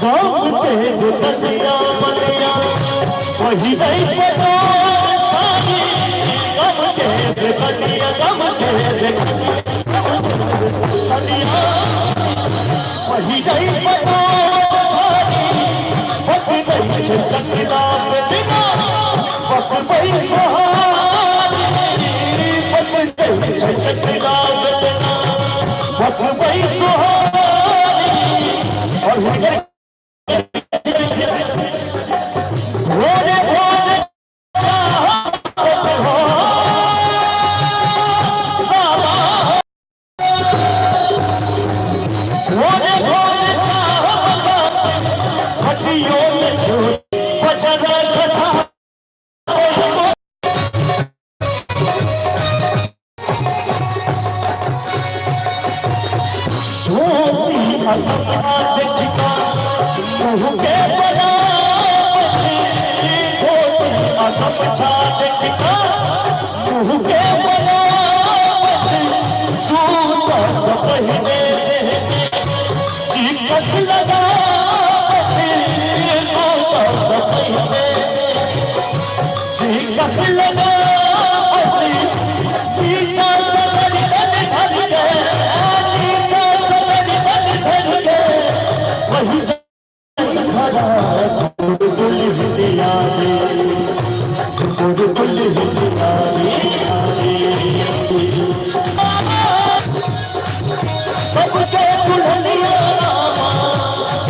गाँव तेज कन्या मनिया वही गई पटोर सारी, गम तेज कन्या, गम तेज कन्या वही गई पटोर सारी, बक गई छे चकना बिना बक गई सुहारी, बक गई छे चकना बिना बक गई सुहारी। और भोरे भोरे चाहत हो बाबा, भोरे भोरे चाहत खटियों में छूट बचरा खसा। धोती अगम मुँह के बनावटी, धोती अगम देखा मुँह के बनावटी, सूत पहिने चिकस लगावटी, सूत पहिने चिकस लगावटी, नीचा सदर तन धर के, नीचा सदर तन धर के वही दुल्हनिया जी, मोर दुल्हनिया जी। सबके दुल्हनिया रामा,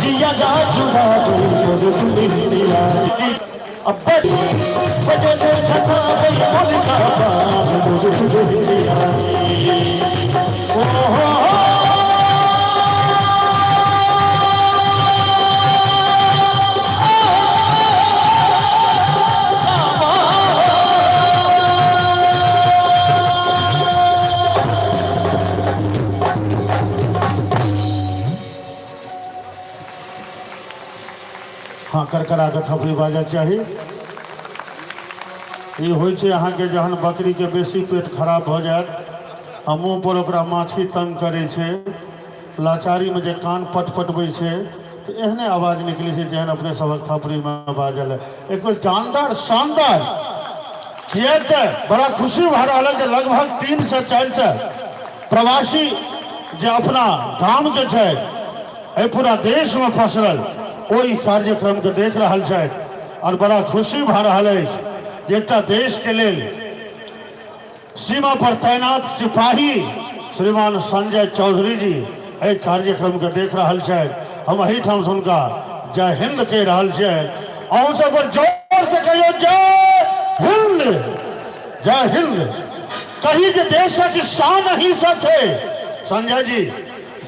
जिया जुड़ा दे मोर दुल्हनिया जी। अब बजन खसा वही मोर का पाद मोर दुल्हनिया जी। ओ हो। हँ करकरा कऽ थपड़ी बाजऽ चाही। ई होइ छै अहाँके जहन बकरीके बेसी पेट खराब भऽ जायत आ मुँह पर ओकरा माछी तंग करै छै, लाचारीमे जे कान पटपटबै छै तऽ एहने आवाज निकलै छै जेहन अपने सभक थपड़ीमे बाजल है। एक बेर जानदार शानदार, किएक तऽ बड़ा खुशी भऽ रहल है जे लगभग 300 400 प्रवासी जे अपना गामके छै एहि पूरा देशमे पसरल ओ ई कार्यक्रमके देख रहल छथि आओर बड़ा खुशी भऽ रहल अछि जे एकटा देशके लेल सीमा पर तैनात सिपाही श्रीमान संजय चौधरी जी एहि कार्यक्रमके देख रहल छथि। हम एहिठामसँ हुनका जय हिंद कहि रहल छियनि। अहूँ सब बड़ जोरसँ कहियौ जय हिंद, जय हिंद। कही जे देशक शान अहींसँ छै संजय जी,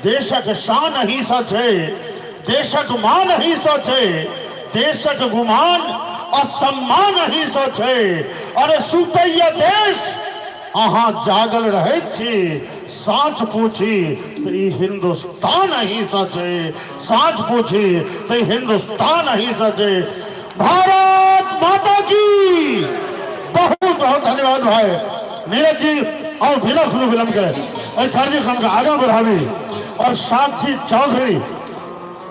देशक शान अहींसँ छै, देशक मान अहींसँ छै, देशक गुमान आ सम्मान अहींसँ छै। अरे सुतैया देश अहाँ जागल रहैत छी, साँच पूछी तऽ ई हिन्दुस्तान अहींसँ छै, साँच पूछी तऽ ई हिन्दुस्तान अहींसँ छै। भारत माता की। बहुत बहुत धन्यवाद भाई नीरज जी। और बिना कोनो विलम्ब के एहि कार्यक्रम के आगाँ बढ़ाबी और साक्षी चौधरी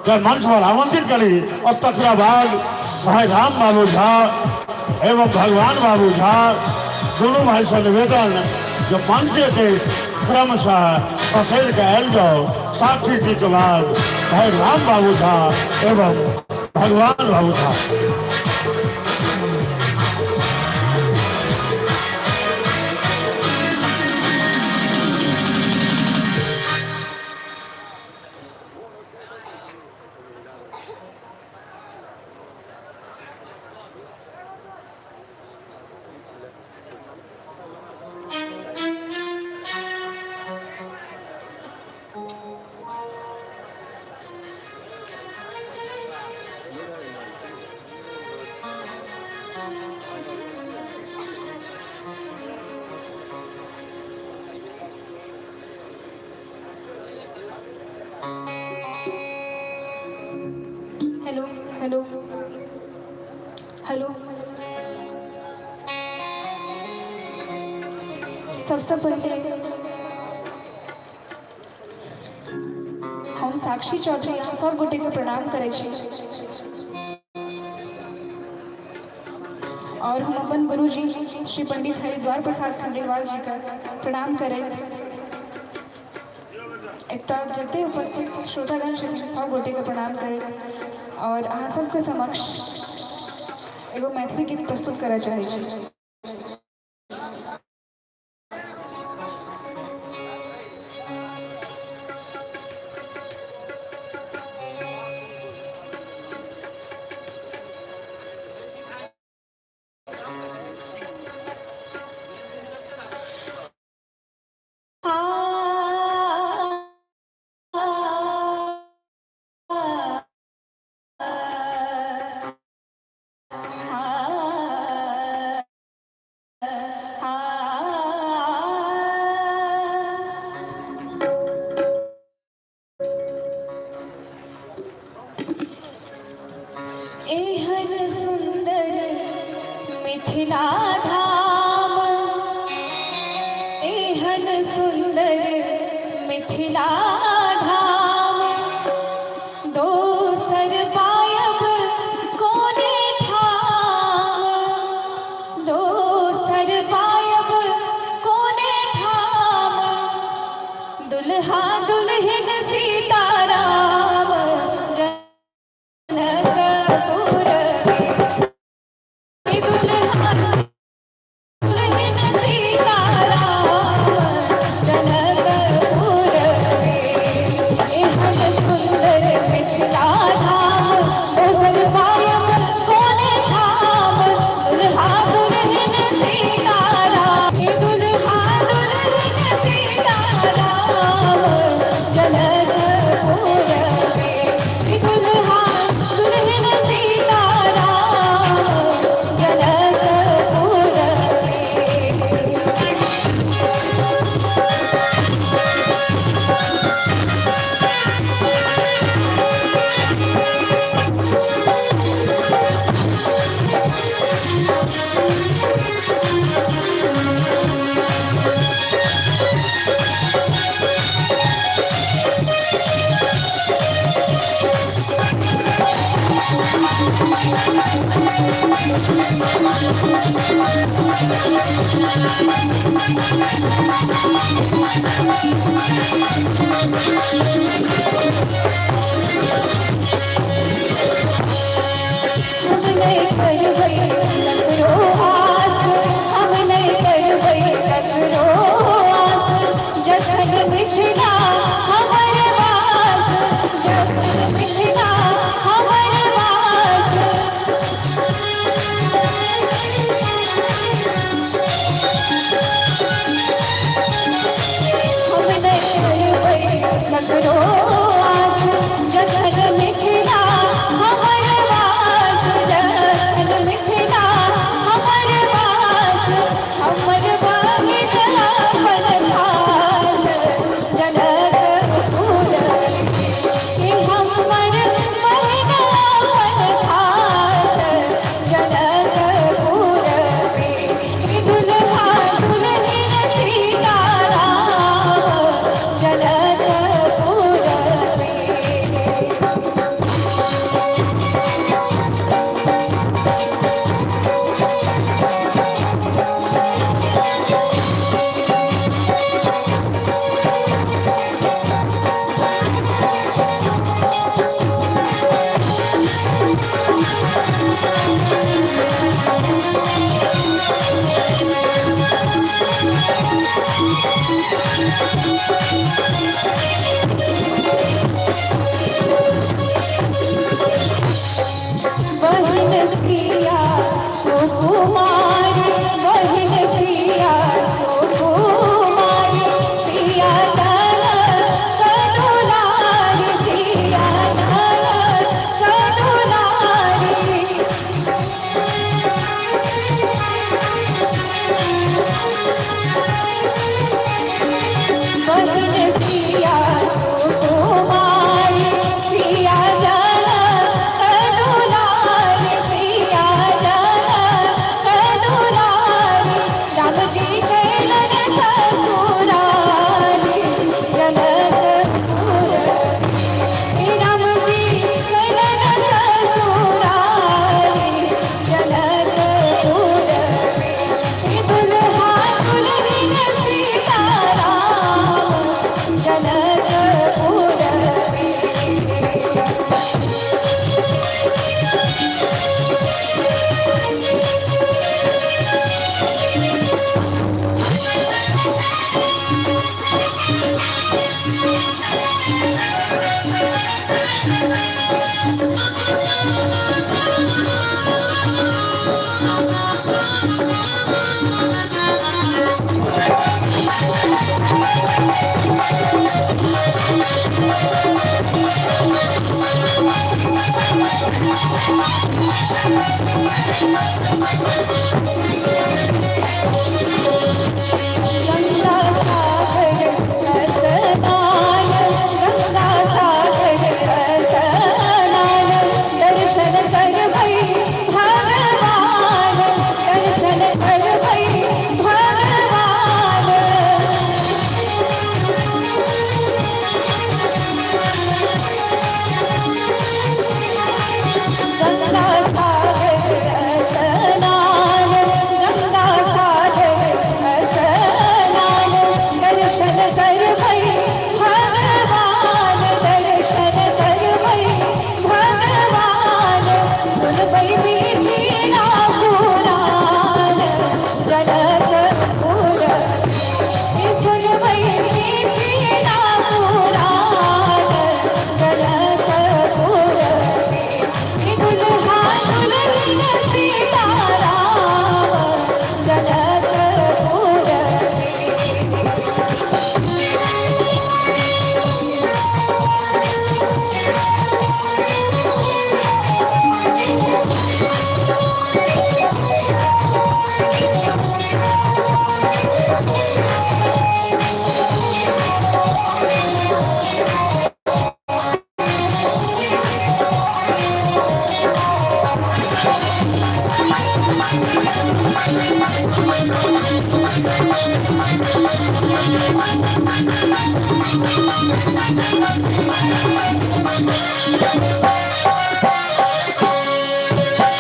के मंच पर आमंत्रित करी और तकरा बाद भाई राम बाबू झा एवं भगवान बाबू झा दोनों भाई से निवेदन जो मंच के क्रमशः ससैर के आयल जाओ। साक्षी जी के बाद भाई राम बाबू झा एवं भगवान बाबू झा। Hello hello hello. सबसँ पहिले हम साक्षी चौधरी अहाँ सब गोटे के प्रणाम करै छी और हम अपन गुरुजी श्री पंडित हरिद्वार प्रसाद खंडेलवाल जी का प्रणाम करैत एतऽ जते उपस्थित श्रोतागण छथिन सब गोटे के प्रणाम करैत और अहाँ सबके समक्ष एगो मैथिली गीत प्रस्तुत करऽ चाहै छी। एहन सुंदर मिथिला धाम, एहन सुंदर मिथिला धाम, दोसर पायब कोने ठाम, दोसर पायब कोने ठाम, दुल्हा दुल्हिन सीताराम जनकपुर में, दुल्हा दुल्हिन सीताराम जनकपुर में, एहन सुंदर मिथिला धाम, दोसर पायब कोने ठाम, दुल्हा दुल्हिन सीताराम, दुल्हा दुल्हिन सीताराम जनकपुर में। हम नहि करबै ककरो आस, हम नहि करबै ककरो आस, जखन मिथिला हमर वास, जखन मिथिला हमर वास। हम नहि करबै ककरो आस, जखन मिथिला हमर वास, जखन मिथिला हमर वास, हमर बहिन अपन खास, जनकपुर के हमर बहिन अपन खास, जनकपुर के दुल्हा दुल्हिन सीताराम, जनकपुर में। बहिन सिया सुकुमारी, बहिन सिया सुकुमारी, सिया कदुलारी, सिया कदुलारी। बहिन सिया सुकुमारी, सिया कदुलारी, सिया कदुलारी, राम जी कैलन ससुरारी, जनकपुर राम जी कैलन ससुरारी, जनकपुर दुल्हा दुल्हिन सीताराम, जनकपुर में। गंगा सागर स्नान, गंगा सागर स्नान, दर्शन करबै भगवान, दर्शन करबै भगवान। गंगा सागर स्नान, गंगा सागर स्नान, दर्शन करबै भगवान, दर्शन करबै भगवान, सुनबै मिथिला पुराण, जनकपुर सुनबै मिथिला पुराण, जनकपुर दुल्हा दुल्हिन सीताराम, जनकपुर में।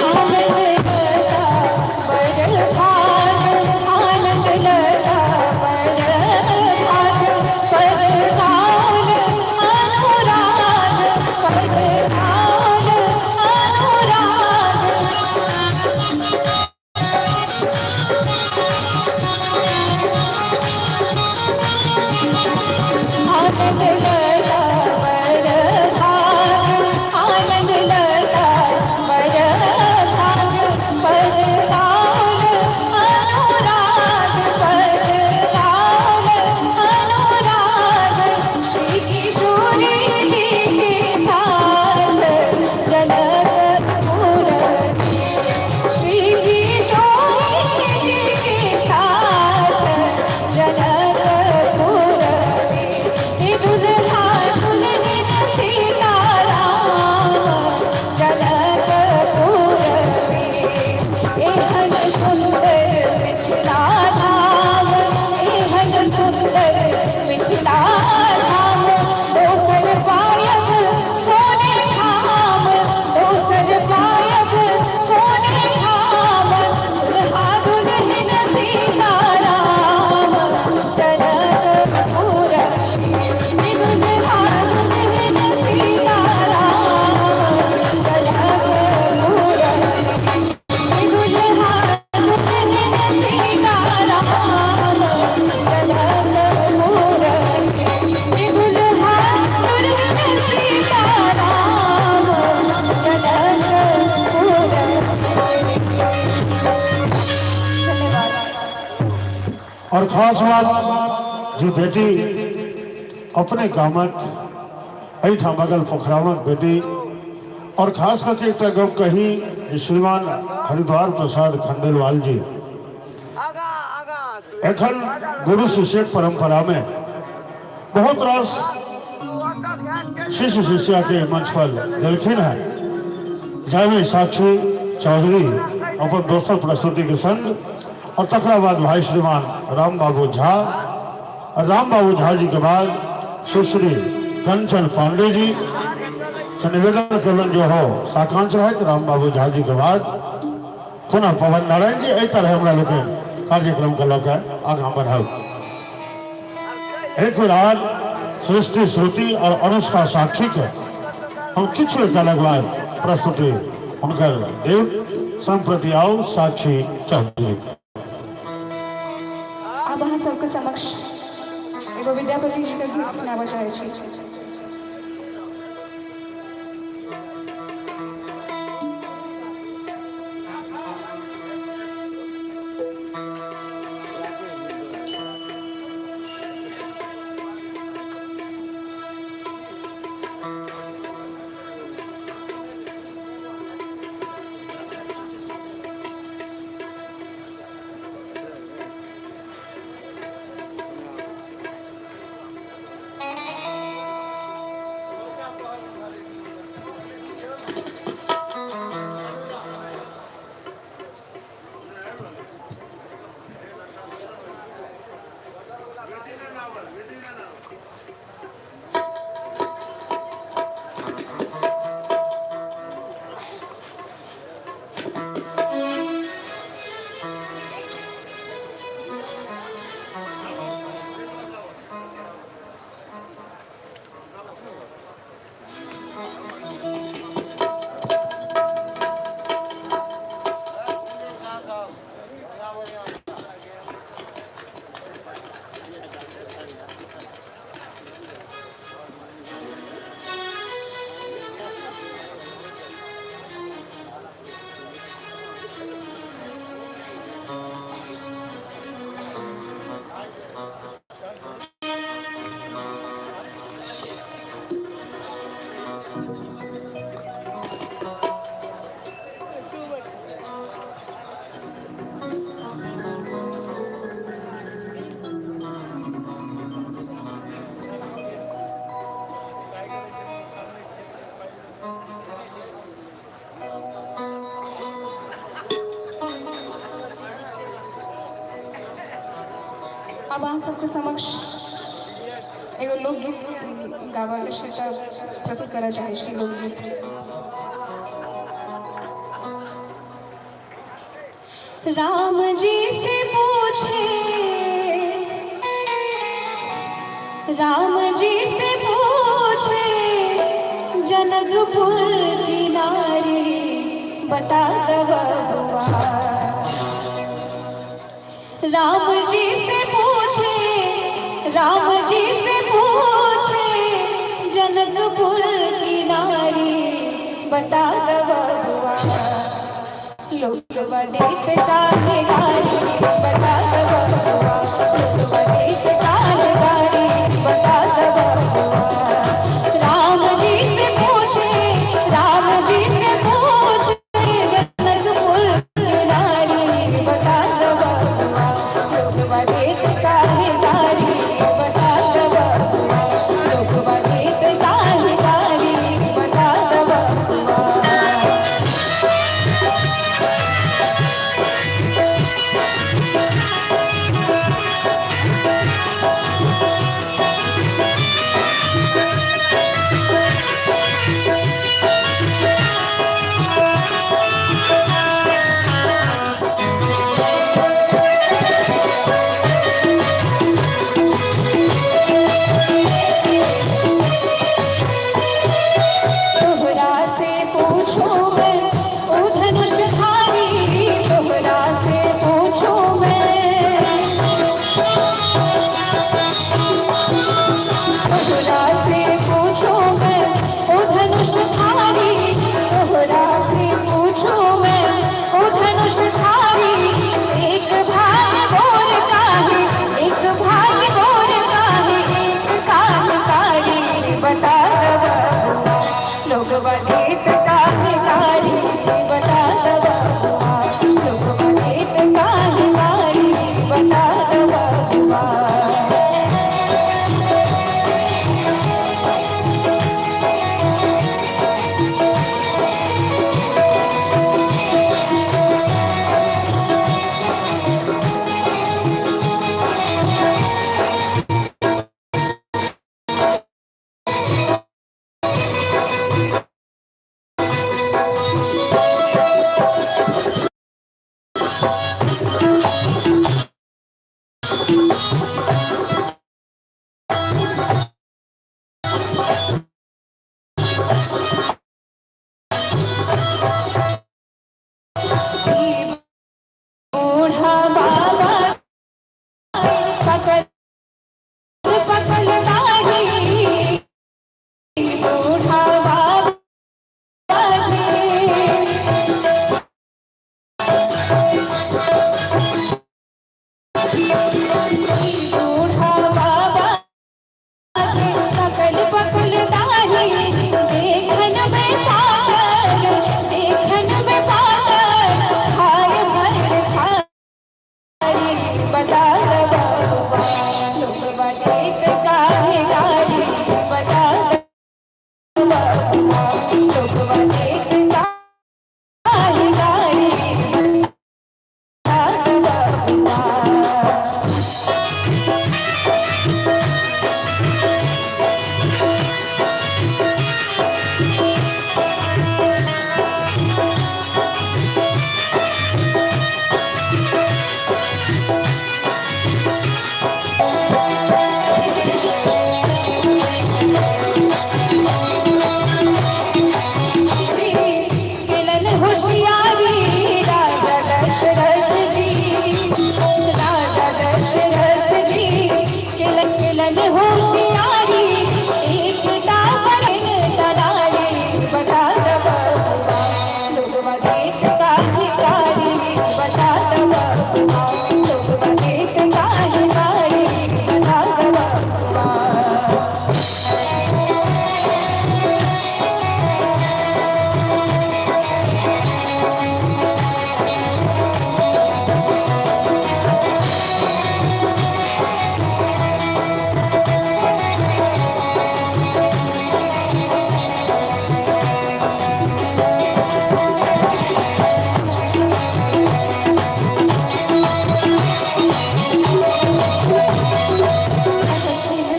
आनंद लता बर भाग, आनंद लता बर भाग, पद गाउल खास बात जे बेटी अपने गामक एहिठाम बगल पोखरामक बेटी और खास करके एकटा गप कही जे श्रीमान हरिद्वार प्रसाद खंडेलवाल जी एखन गुरु शिष्य परंपरा में बहुत रास शिष्य शिष्या के मंच पर देलखिन हैं जाहिमे साक्षी चौधरी अपन दोसर प्रस्तुति के संग और तकरा बाद भाई श्रीमान राम बाबू झा और राम बाबू झा जी के बाद सुश्री कंचन पांडे जी से निवेदन कयलनि जे हो साकांक्ष रहथि। राम बाबू झा जी के बाद पुनः पवन नारायण जी। एहि तरह हमरा लोकनि कार्यक्रम के लऽ कऽ आगाँ बढ़ब। एक बेर आर सृष्टि श्रुति और अनुष्का साक्षी के हम किछु कालक बाद प्रस्तुति हुनकर देव। सम्प्रति आउ साक्षी चौधरी। आब अहाँ सबके समक्ष एगो विद्यापति जी के गीत सुनाबऽ चाहै छी। आब अहाँ सबके समक्ष एगो लोकगीत गाबऽके छै तऽ प्रस्तुत करऽ चाहै छी लोकगीत। राम जी से पूछे, राम जी से पूछे जनकपुर की नारी, बता दो बबुआ। राम जी से पूछे, राम जी से पूछे जनकपुर की नारी, बता दो बबुआ। लोगवा देत काहे गारी, बता दो बबुआ। लोगवा देत काहे गारी, बता दो बबुआ। राम जी से पूछे, राम जी से पूछे जनकपुर की नारी, बता दो बबुआ। लोगवा देत काहे गारी, बता दो बबुआ। लोगवा देत काहे गारी, बता दो बबुआ। बूढ़ा बाबा के। बूढ़ा बाबा के अकल बकल दाही, देखन में पागल, देखन में पागल, हाय मर खारी, बता दो बबुआ, लोगवा देत काहे गारी, बता दो बबुआ, लोगवा देत काहे गारी, बता दो बबुआ। जी केलन होशियारी राजा दशरथ जी, राजा दशरथ जी केलन केलन होशियारी, एकटा बरन तरारी, बता दो बबुआ, लोगवा देत काहे गारी, बता दो बबुआ, लोगवा देत काहे गारी, बता दो बबुआ।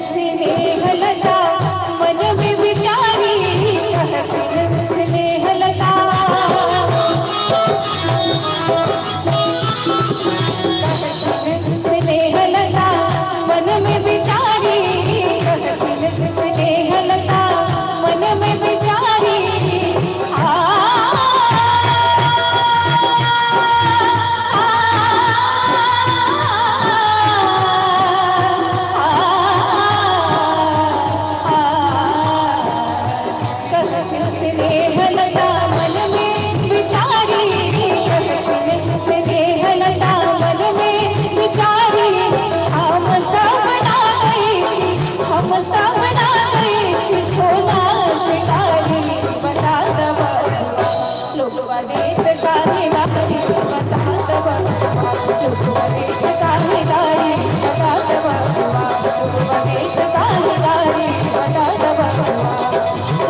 स्नेहलता मन में विचारी, कहथिन स्नेहलता, कहथिन स्नेहलता मन में विचारी, कहथिन स्नेहलता मन में विचारी, आ स्नेहलता मन में विचारी, कहथिन स्नेहलता मन में विचारी, हम सब नागै छी, हम सब नागै छी सोना शिकारी, बता दो बबुआ, लोगवा देत काहे गारी, बता दो बबुआ, लोगवा देत काहे गारी, बता दो बबुआ, लोगवा देत काहे गारी, बता दो बबुआ।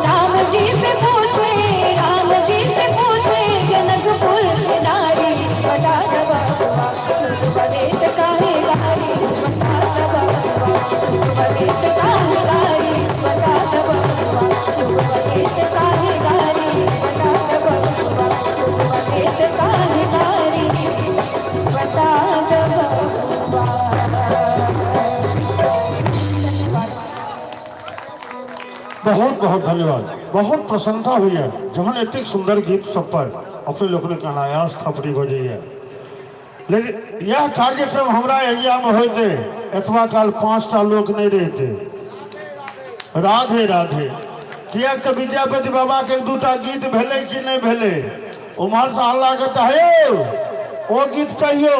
राम जी से पूछे, राम जी से पूछे जनकपुर के नारी, बता दो बबुआ, लोगवा देत काहे गारी, बता दो बबुआ, लोगवा देत काहे गारी, बता दो बबुआ, लोगवा देत काहे गारी, बता दो बबुआ, लोगवा देत काहे गारी, बता दो बबुआ। बहुत बहुत धन्यवाद। बहुत प्रसन्नता हुई है जहन एतेक सुंदर गीत सब पर अपने लोकनिक अनायास थपड़ी बजैया। लेकिन यह कार्यक्रम हमरा एरिया में होते एतबा काल 5टा लोक नहीं रहते। राधे राधे। किया तो विद्यापति बाबा के 2टा गीत भेलै कि नहीं भेलै, उम्हर से हल्ला के तऽ हे ओ गीत कहियो।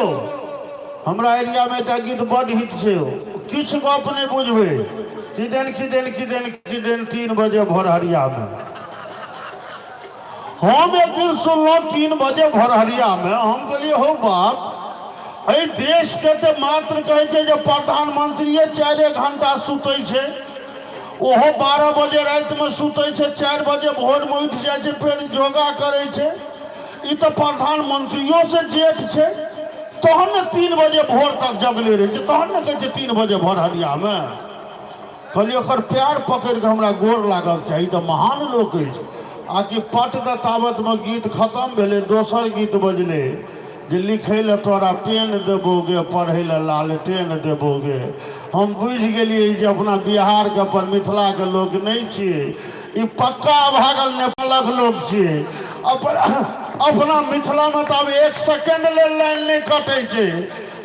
हमरा एरिया में एकटा गीत बड हिट छै, किछु गप नहीं बुझबै, किदन किदन किदन किदन 3 बजे भोरहरिया में। हम एक दिन सुनलहुँ 3 बजे भोरहरिया में, हम कहलिए हो बाप, एहि देश के तऽ मात्र कहै छै जे प्रधानमंत्रिये 4 घंटा सुतै छै, ओहो 12 बजे रातिमे सुतै छै, 4 बजे भोरमे उठि जाइ छै, फेर योगा करै छै। ई तऽ प्रधानमंत्रियो से जेठ छै, तहन ने 3 बजे भोर तक जगले रहै छै, तहन ने कहै छै 3 बजे भोरहरियामे। कहलियै ओकर प्यार पकड़ि कऽ हमरा गोर लागक चाही, तऽ महान लोक अछि। आ कि पट दऽ ताबतमे गीत खतम भेलै, दोसर गीत बजलै जे लिखै लए तोरा पेन देबोगे, पढ़ै लए लालटेन देबोगे। हम बुझि गेलियै जे अपना बिहारके अपन मिथिलाके लोक नहि छियै, ई पक्का भागल नेपालक लोक छियै। अपन अपना मिथिलामे तऽ आब 1 सेकेंड लेल लाइन नहि कटै छै,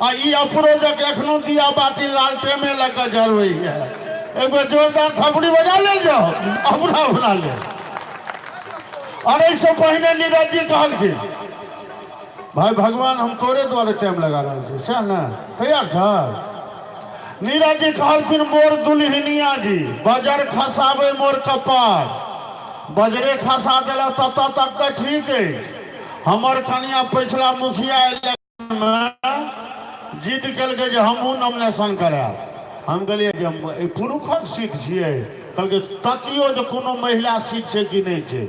आ ई अपरो जक एखनो दिया बाती लालटेने लऽ कऽ जरबैए। एक बेर जोरदार थपड़ी बजा लेल जाओ अपना अपना लेल। और एहिसँ पहिने नीरज जी कहलखिन, भाई भगवान हम तोरे दुआरे टाइम लगा रहल छी, सएह ने? तैयार छ? नीरज जी कहलखिन मोर दुल्हनिया जी बजर खसाबे मोर कपार, बजरे खसा देलक ततऽ तक तऽ ठीक अछि। हमर कनिया पछिला मुखिया इलेक्शनमे जिद केलकै जे हमहूँ नॉमिनेशन करायब। हम कहलियै जे ई पुरुषक सीट छियै। कहलकै तकियो जे कोनो महिला सीट छै कि नहि छै।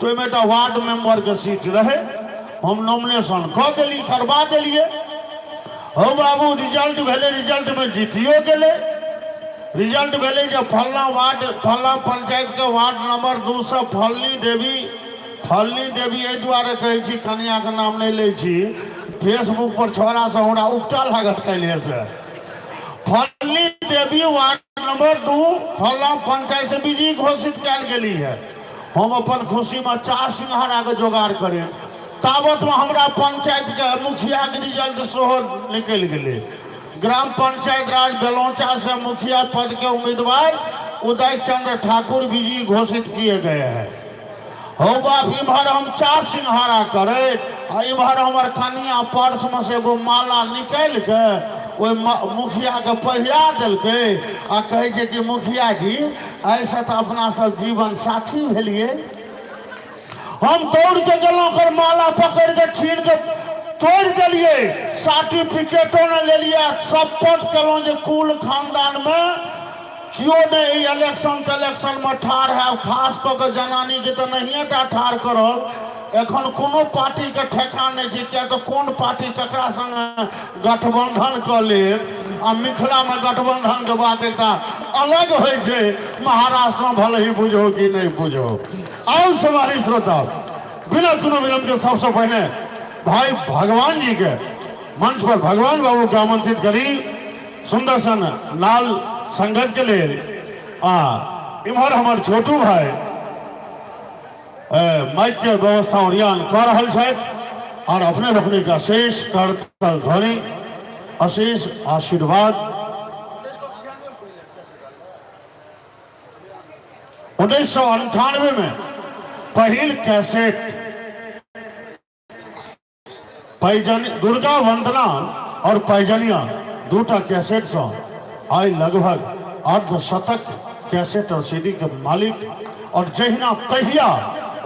तऽ ओहिमे एकटा वार्ड मेम्बरके सीट रहै, हम नॉमिनेशन कऽ देली, करबा देलियै। हौ बाबू, रिजल्ट भेलै, रिजल्टमे जीतियो गेलै। रिजल्ट भेलै जे फलना वार्ड, फलना पंचायतके वार्ड नंबर 2 सँ फलनी देवी, फलनी देवी एहि दुआरे कहै छी, कनियाके नाम नहि लै छी, फेसबुक पर छोड़ा से हमरा उपटा लागत काल्हिएसँ। फलनी देवी वार्ड नंबर 2 फलना पंचायत से विजयी घोषित कयल गेली है। हम अपन खुशीमे चाह सिंघाड़ाके जोगाड़ करैत ताबतमे हमरा पंचायतके मुखियाके रिजल्ट सेहो निकलि गेलै। ग्राम पंचायत राज बेलौचा से मुखिया पद के उम्मीदवार उदय चंद्र ठाकुर विजयी घोषित किए गए हैं। हौ बाप, इम्हर हम चाह सिंघाड़ा करैत आ इम्हर हमर कनिया पर्समे से एगो माला निकालि के ओहि मुखियाके पहिरा देलकै आ कहै छै कि मुखिया जी एहिसँ तऽ अपना सब जीवन साथी भेलियै। हम दौड़ के गेलहुँ, ओकर माला पकड़ि के छीन के तोड़ि देलियै, सर्टिफिकेटो नहि लेलियै आ शपथ केलहुँ जे कुल खानदानमे केओ नहि एहि इलेक्शन तेलेक्शनमे ठाढ़ हैब, खास कऽ कऽ जनानीके तऽ नहिए टा ठाढ़ करब। एखन कोनो पार्टीके ठेकान नहि छै, किया तऽ कोन पार्टी ककरा संगे गठबंधन कऽ लेत। आ मिथिलामे गठबंधनके बात एकटा अलग होइ छै, महाराष्ट्रमे भले ही बुझो कि नहि बुझो। आउ समारी श्रोता, बिना कोनो विलम्ब के सबसे पहिने भाई भगवान जी के मंच पर भगवान बाबू के आमंत्रित करी सुंदर सन लाल संगत के लेल। आ इम्हर हमर छोटू भाई माइक के व्यवस्था ओरियान कऽ रहल छथि और अपने लोकनि के अशेष करतल ध्वनि, अशेष आशीर्वाद। 1998 में पहिल कैसेट पैजन दुर्गा वंदना और पैजनिया दूटा कैसेट से आइ लगभग अर्धशतक कैसेट और सीडी के मालिक। और जहिना तहिया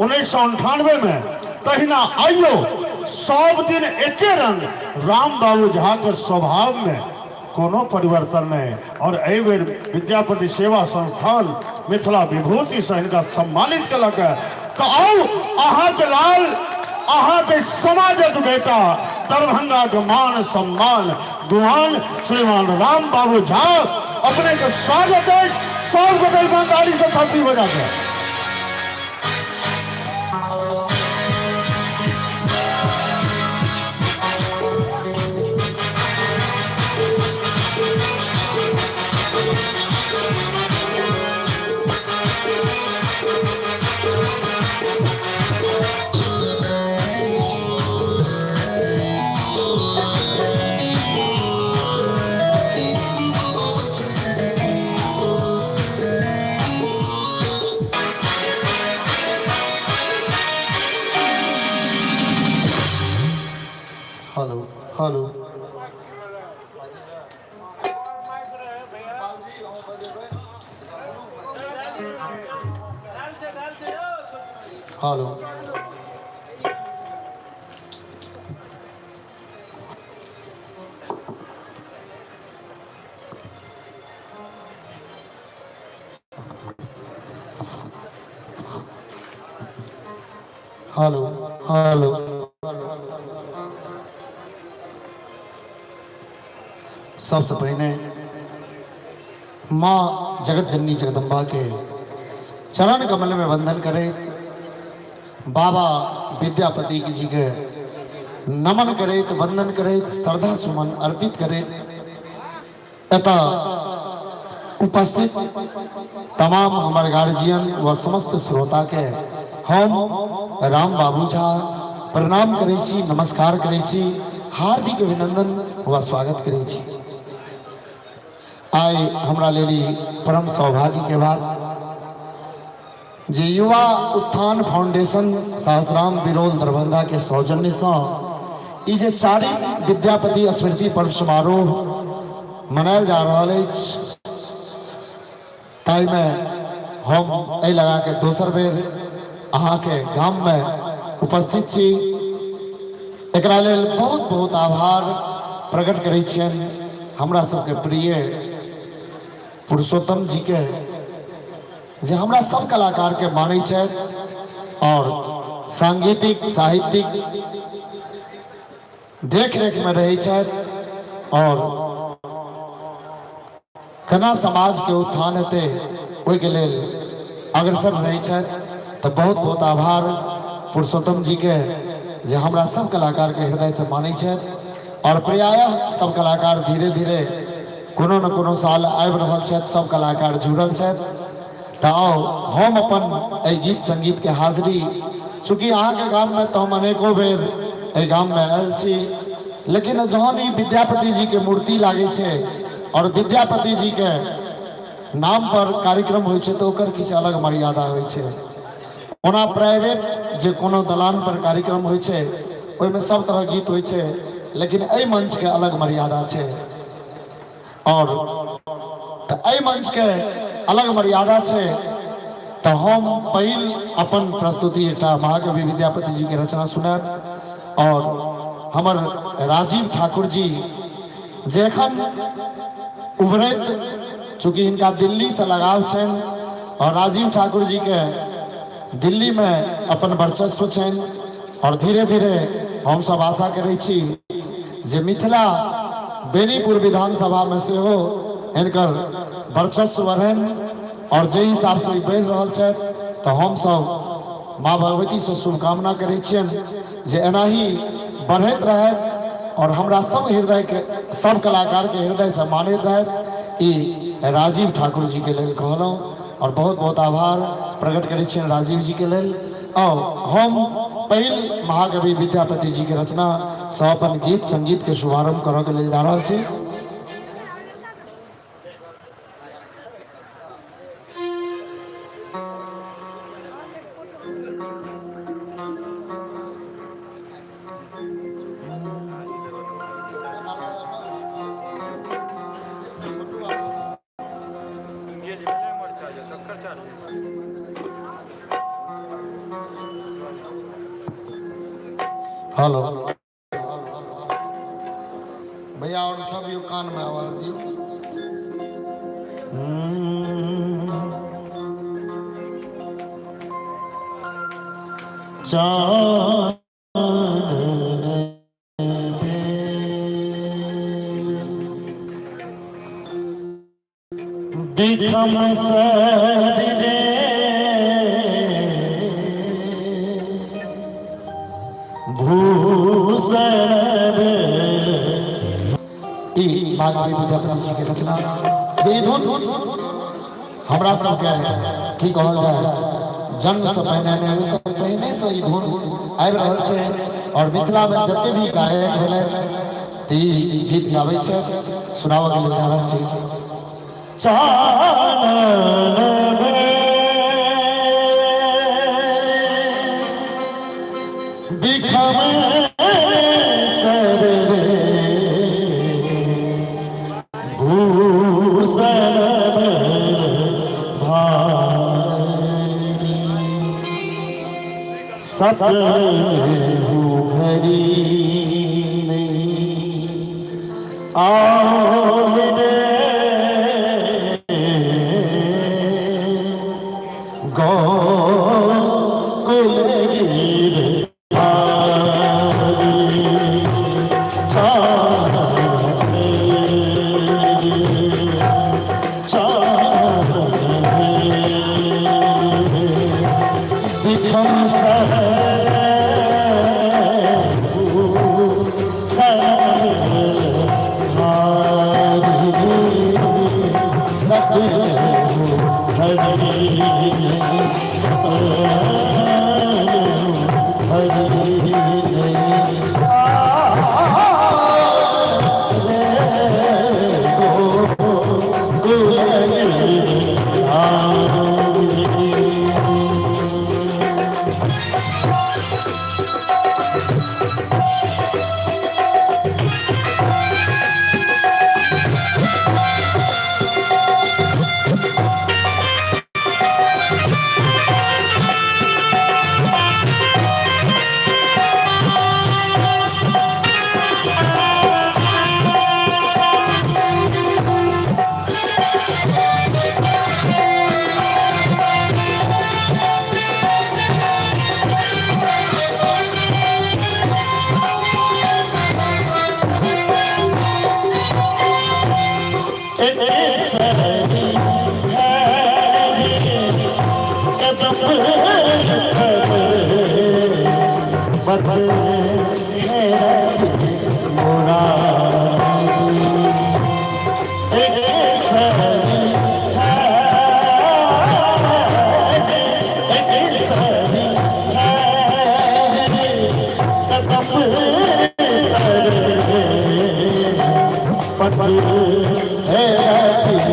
1998 में तहिना आइयो सब दिन एके रंग राम बाबू झा के स्वभाव में कोनो परिवर्तन नहीं। और एहि बेर विद्यापति सेवा संस्थान मिथिला विभूति से हिनका सम्मानित केलक है। तो आउ अहाँ के लाल, अहाँ के समाजक बेटा, दरभंगा के मान सम्मान गुहान श्रीमान राम बाबू झा अपने के स्वागत है। सब गोटे ईमानदारी से थपड़ी बजा के। Hello hello hello hello hello. सबसे पहिने माँ जगत जननी जगदम्बा के चरण कमल में वंदन करैत, बाबा विद्यापति जी के नमन करैत, वंदन करैत, श्रद्धा सुमन अर्पित करैत एतऽ उपस्थित तमाम हमर गार्जियन व समस्त श्रोता के हम राम बाबू झा प्रणाम करै छी, नमस्कार करै छी, हार्दिक अभिनंदन व स्वागत करै छी। आइ हमरा लेल ई परम सौभाग्यके बात जे युवा उत्थान फाउंडेशन सहसराम बिरौल दरभंगा के सौजन्यसँ ई जे चारिम विद्यापति स्मृति पर्व समारोह मनायल जा रहल अछि, ताहिमे हम एहि लगा के दोसर बेर अहाँके गाममे उपस्थित छी। एकरा लेल बहुत बहुत आभार प्रकट करै छियनि हमरा सबके प्रिय पुरुषोत्तम जी के, जे हमरा सब कलाकार के मानै छथि और सांगीतिक साहित्यिक देख रेख में रहै छथि और केना समाज के उत्थान हेतै ओहिके लेल अग्रसर रहै छथि। तऽ बहुत बहुत आभार पुरुषोत्तम जी के जे हमरा सब कलाकार के हृदय से मानै छथि और प्रायः सब कलाकार धीरे धीरे कोनो न कोनो साल आबि रहल छथि, सब कलाकार जुड़ल छथि। तऽ आउ हम अपन एहि गीत संगीत के हाजिरी, चूँकि अहाँके गाममे तऽ हम अनेको बेर एहि गाममे आयल छी, लेकिन जहन ई विद्यापति जी के मूर्ति लागै छै और विद्यापति जी के नाम पर कार्यक्रम होइ छै तऽ ओकर किछु अलग मर्यादा होइ छै। ओना प्राइवेट जे कोनो दलान पर कार्यक्रम होइ छै ओहिमे सब तरह गीत होइ छै, लेकिन एहि मंच के अलग मर्यादा छै और तऽ एहि मंच के अलग मर्यादा छै। तऽ हम पहिल अपन प्रस्तुति एकटा महाकवि विद्यापति जी के रचना सुनायब और हमर राजीव ठाकुर जी जे एखन उभरैत, चूँकि हिनका दिल्ली से लगाव छनि और राजीव ठाकुर जी के दिल्ली में अपन वर्चस्व छनि और धीरे धीरे हम सब आशा करै छी जे मिथिला बेनीपुर विधानसभा में सेहो हिनकर वर्चस्व बढ़नि और जे हिसाब से ई बढ़ि रहल छथि तऽ हम सब माँ भगवती से शुभकामना करै छियनि जे एनाही बढ़ैत रहथि और हमरा सब हृदय के सब कलाकार के हृदय से मानैत रहथि। ई राजीव ठाकुर जी के लेल कहलहुँ और बहुत बहुत आभार प्रकट करै छियनि राजीव जी के लेल। और हम पहिल महाकवि विद्यापति जी के रचना से अपन गीत संगीत के शुभारंभ करऽ के लेल जा रहल छी। हेलो भैया, और उठबियौ, कान में आवाज दियौ। बिखम सर रे भूषण। ई महाकवि विद्यापति जी के रचना जे ई धुन हमरा सबके की कहल जाय, जन्म से पहिने नहि, ओहिसँ पहिने से ई धुन आबि रहल छै और मिथिला में जते भी गायक भेलै तऽ ई गीत गाबै छै। सुनाबऽ के लेल जा रहल छी। चानन बिखम सर रे भूषण भारी, सत हरि आओ रे गोकुल गिर बिखम सर पथ हेरत मुरारी एक सरी ठहरे एक सरी ठहरे कदम तरे पथ हेरत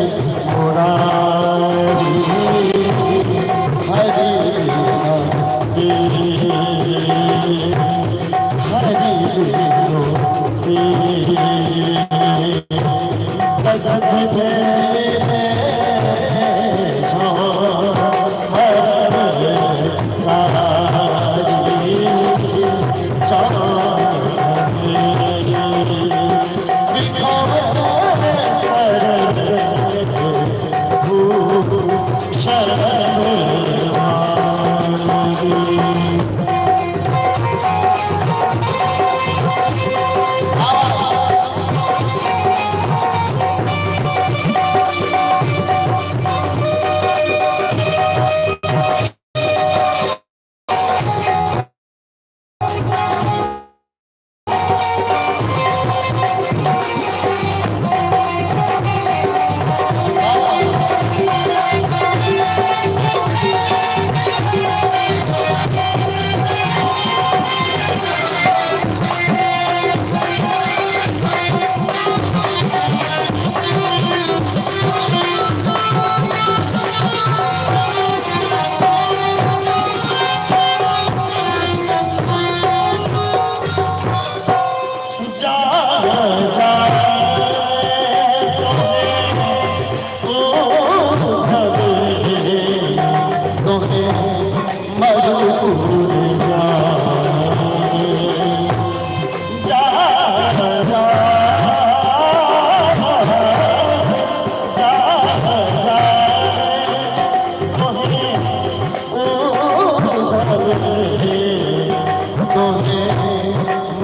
मुरारी हरि शरण जा जा तुम्हें मधुपुर जा जा जा जा तुम्हें तुम्हें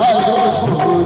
मधुपुर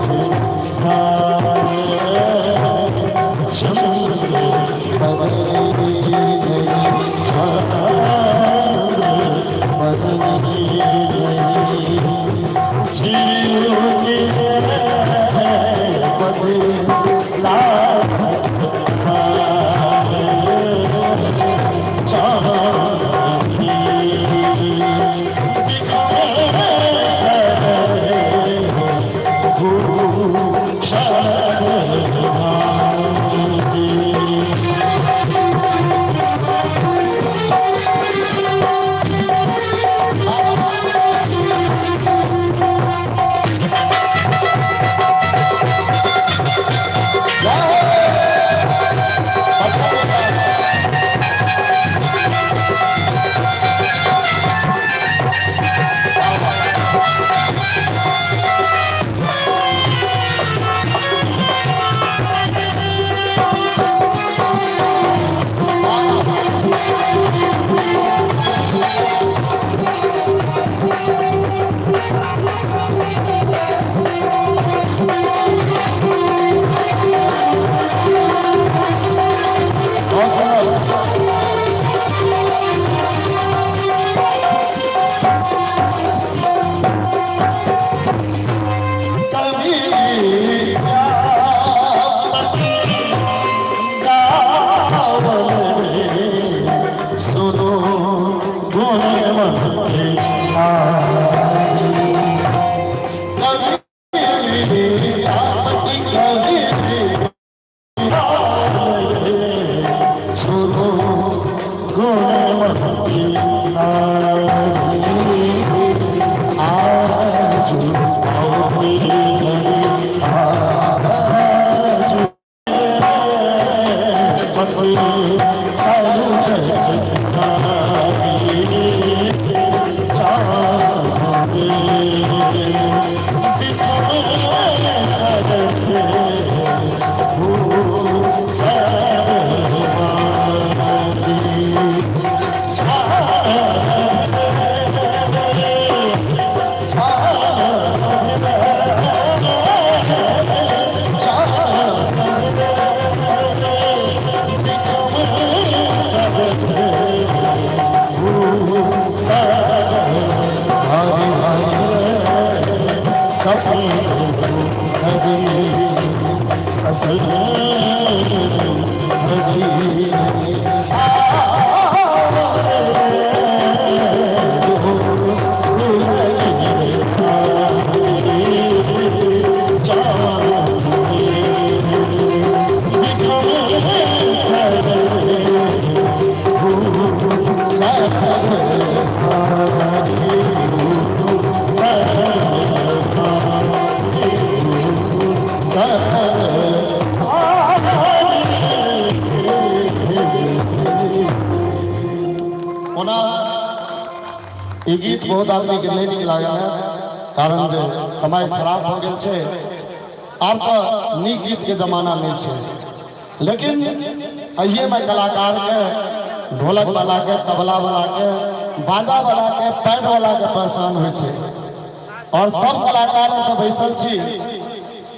सुनो गुणवंत सुनो गुणवंत आज ओना ई गीत बहुत आदमी के नहि नीक लागल है, कारण जे समय खराब भऽ गेल छै। आब तऽ नीक गीत के जमाना नहि छै, लेकिन एहिए में कलाकार के, ढोलक वाला के, तबला वाला के, बाजा वाला के, पैड वाला के पहचान होइ छै। और सब कलाकार एतऽ बैसल छी,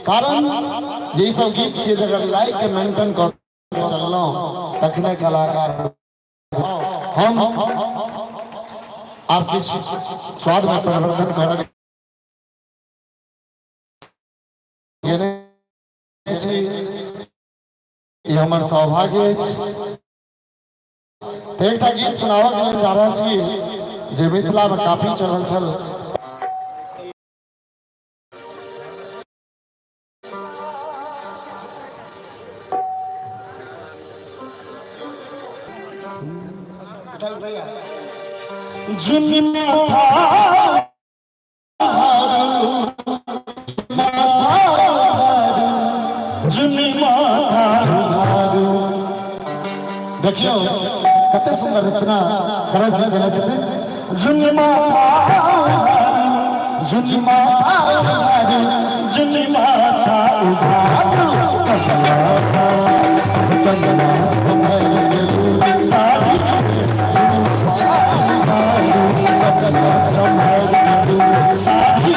कारण जे ई सब गीत छियै जकर लाइक के मेंटेन कऽ के चललहुँ तखने कलाकार हम आब किछु स्वाद में परिवर्तन करऽ गेने छी, ई हमर सौभाग्य अछि। तऽ एकटा गीत सुनाबऽ के लेल जा रहल छी जे मिथिला में काफी चलल छल। देखियौ कते सुंदर रचना सरस जी देने छथिन। झुन माथा झुन माथा झुन माथा उघारू कमला कमला साड़ी कमला साड़ी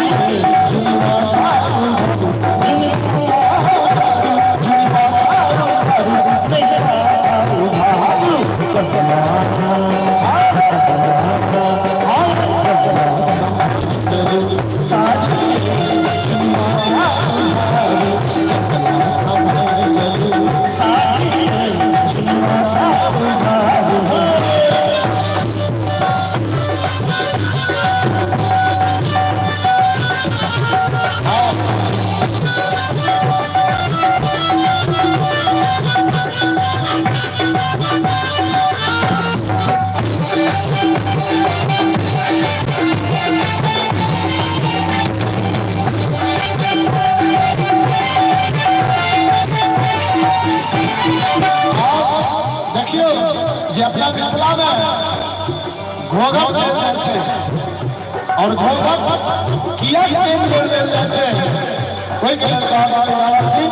झुन माथा देखियौ जे अपना मिथिला में घोघट देल जाइ छै और घोघट किया प्रेम जोड़ देल जाइ छै, ओहिके लेल कहल जा रहल छी।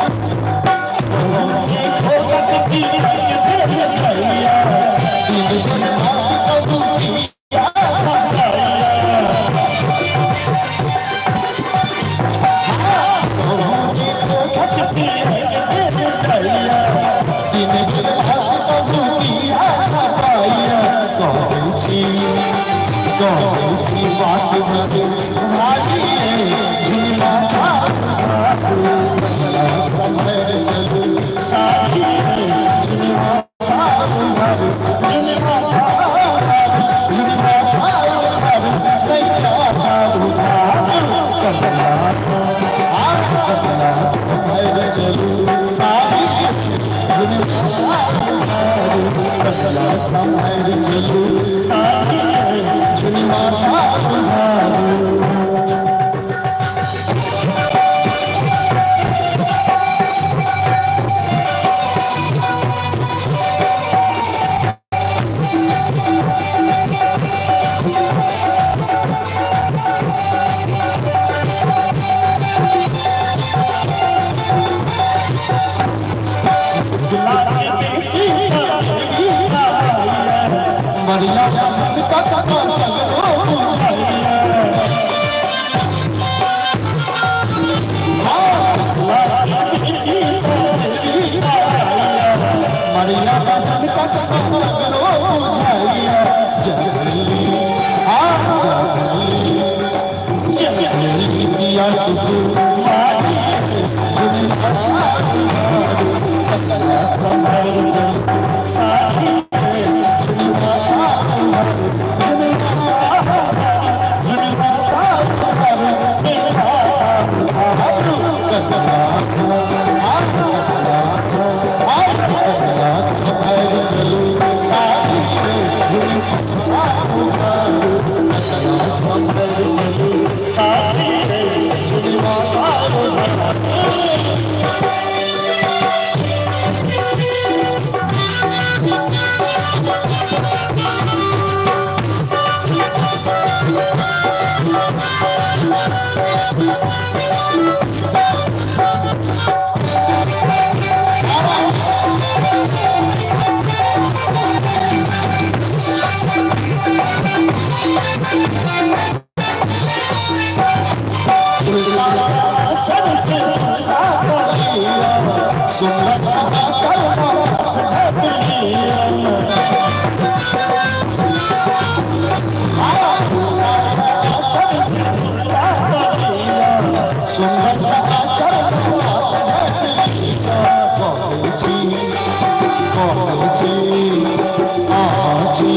सुंदर सा आचर कहै छी, कहै छी, अहाँ छी,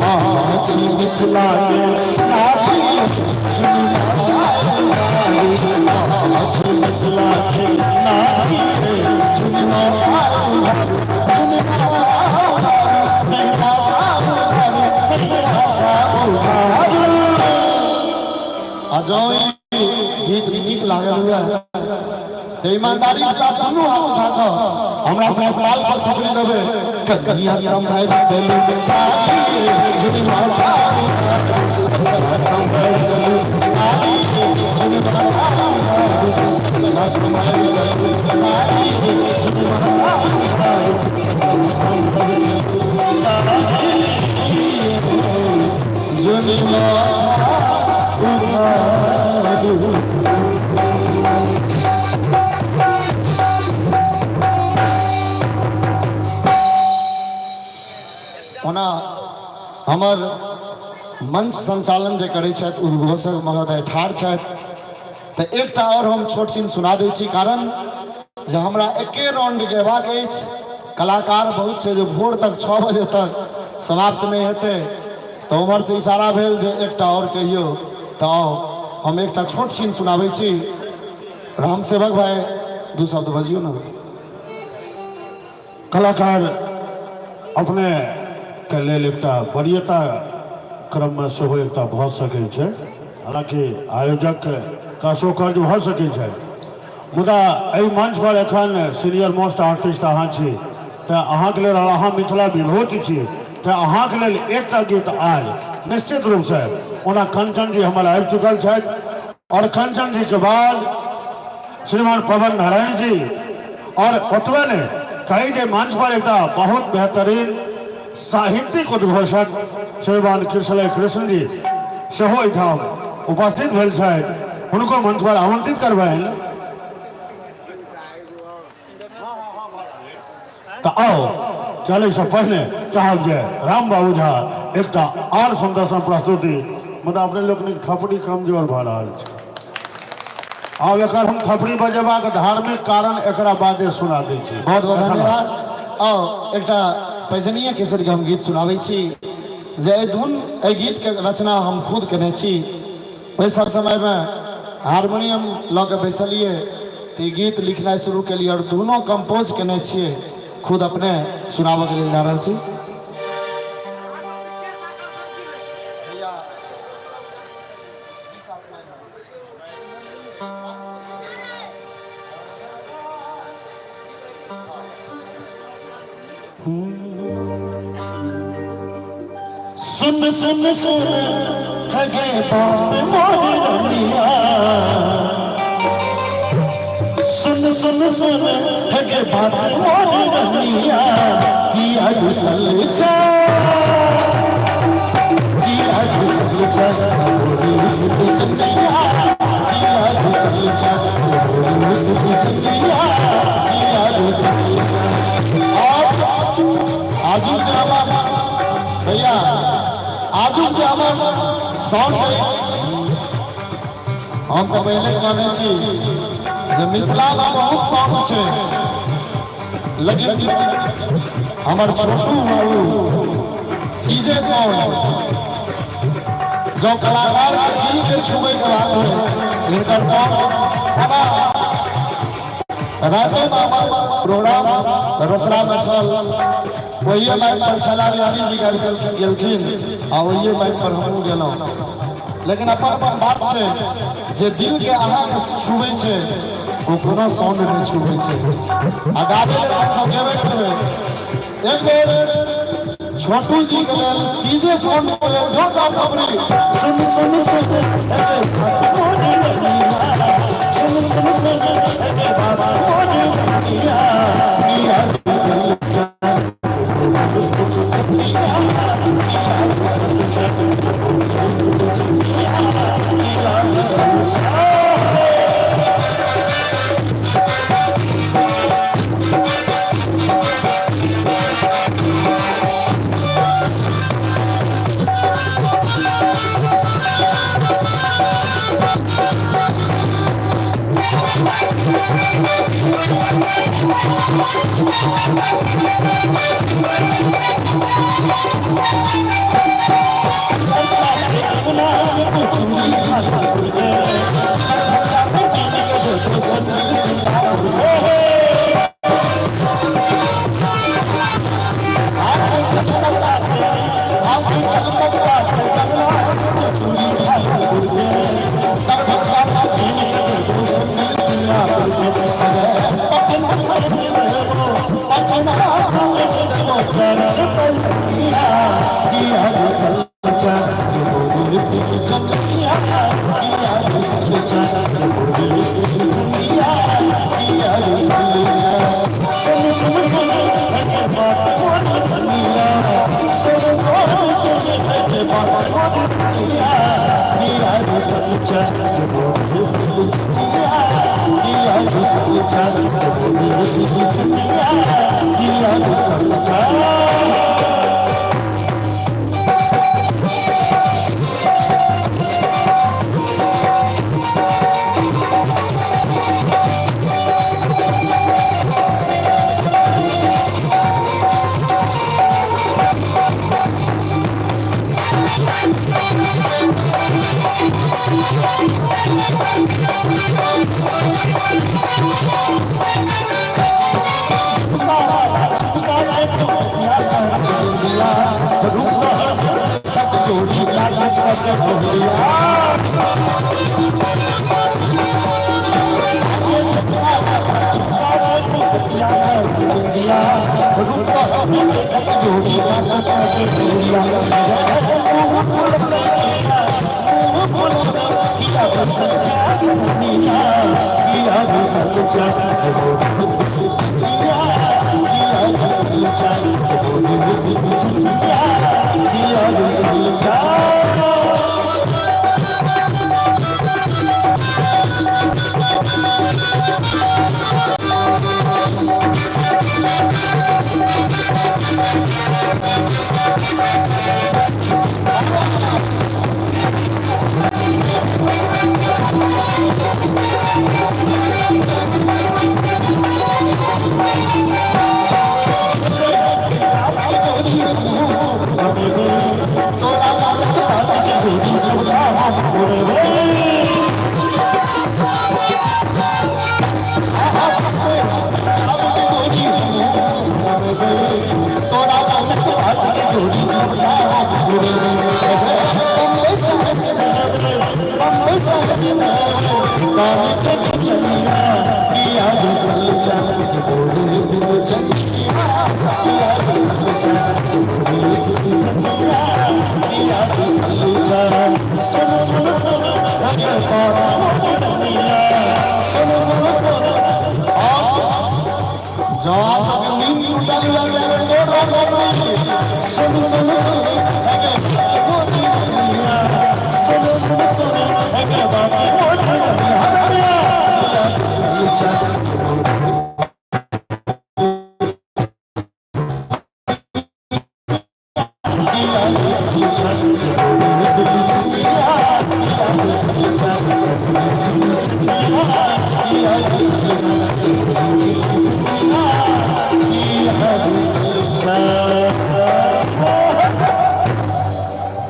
अहाँ छी मिथिला के नारी, अहाँ छी मिथिला के नारी, आ जँ ई गीत नीक लागल हुए तऽ ईमानदारी के साथ दुनू हाथ उठा कऽ हमरा सबके ताल पर थपड़ी देबै। कन्हैया संभल चलू सारी, झुनवा संभल चलू सारी, झुनवा संभल चलू सारी, झुनवा झुनवा। ओना हमर मंच संचालन जे करै छथि उद्घोषक महोदय ठाढ़ छथि, तऽ एकटा आओर हम छोट छिन सुना दै छी, कारण जे हमरा एके राउंड गेबाक अछि। कलाकार बहुत छै जे भोर तक 6 बजे तक समाप्त नहि हेतै, तऽ उम्हरसँ इशारा भेल जे एकटा आओर कहियौ, तऽ आउ हम एकटा छोट छिन सुनाबै छी। राम सेवक भाई, दू शब्द बजियौ ने। कलाकार अपने के लेल एकटा वरीयता क्रममे सेहो एकटा भऽ सकै छै, हालाँकि आयोजक का असौकर्य भऽ सकै छै, मुदा एहि मंच पर एखन सीनियर मोस्ट आर्टिस्ट अहाँ छी, तऽ अहाँके लेल, अहाँ मिथिला विभूति छी, तऽ अहाँके लेल एकटा गीत आयल निश्चित रूपसँ। ओना कंचन जी हमर आबि चुकल छथि, आओर कंचन जी के बाद श्रीमान पवन नारायण जी, और ओतबे नहि कही जे मंच पर एकटा बहुत बेहतरीन साहित्यिक उद्घोषक श्रीमान कृष्णलय कृष्ण जी सेहो एहिठाम उपस्थित भेल छथि, हुनको मंच पर आमंत्रित करबनि। तऽ आउ चलैसँ पहिने चाहब जे राम बाबू झा एकटा आर सुन्दर सन प्रस्तुति, मुदा अपने लोकनिक थपड़ी कमजोर भऽ रहल छै। आब एकर हम थपड़ी बजेबाक धार्मिक कारण एकरा बादे सुना दै छी। बहुत बहुत धन्यवाद। आउ एकटा पैजनीय किसनके हम गीत सुनाबै छी, जे एहि धुन एहि गीतके रचना हम खुद केने छी। ओहि सब समयमे हारमोनियम लऽ कऽ बैसलियै तऽ ई गीत लिखनाइ शुरू केलियै आओर धुनो कम्पोज केने छियै खुद अपने। सुनाबऽके लेल जा रहल छी। सुन सुन सुन हगे बात मोर रनिया, सुन सुन सुन हगे बात मोर रनिया, किया घुसल छा, किया घुसल छा गोरी चचिया, किया घुसल छा गोरी चचिया, किया घुसल छा। आजू जे हमर भैया, आजू जे हमर साउंड अछि, हम तऽ पहिले कहने छी जे मिथिलामे बहुत साउंड छै, लेकिन हमर छोटू बाबू सीजे साउंड जो कलाकार के दिल के छुबै के बात है, हिनकर साउंड बड़ा। रातोमे हमर प्रोग्राम रोसड़ामे छल, ओहिए माइक पर छला बिहारी जी गाबि गेलखिन आ ओहिए माइक पर हमहूँ गेलहुँ। लेकिन अपन अपन बात छै, जे दिलके अहाँके छुबै छै ओ कोनो साउंड नहि छुबै छै। आ गाबै लेल हमसब गेबे करबै। एक बेर छोटू जी के लेल सीजे साउंड के लेल जोरदार थपड़ी। सुन सुन सुन सुन सुन सुन बाबा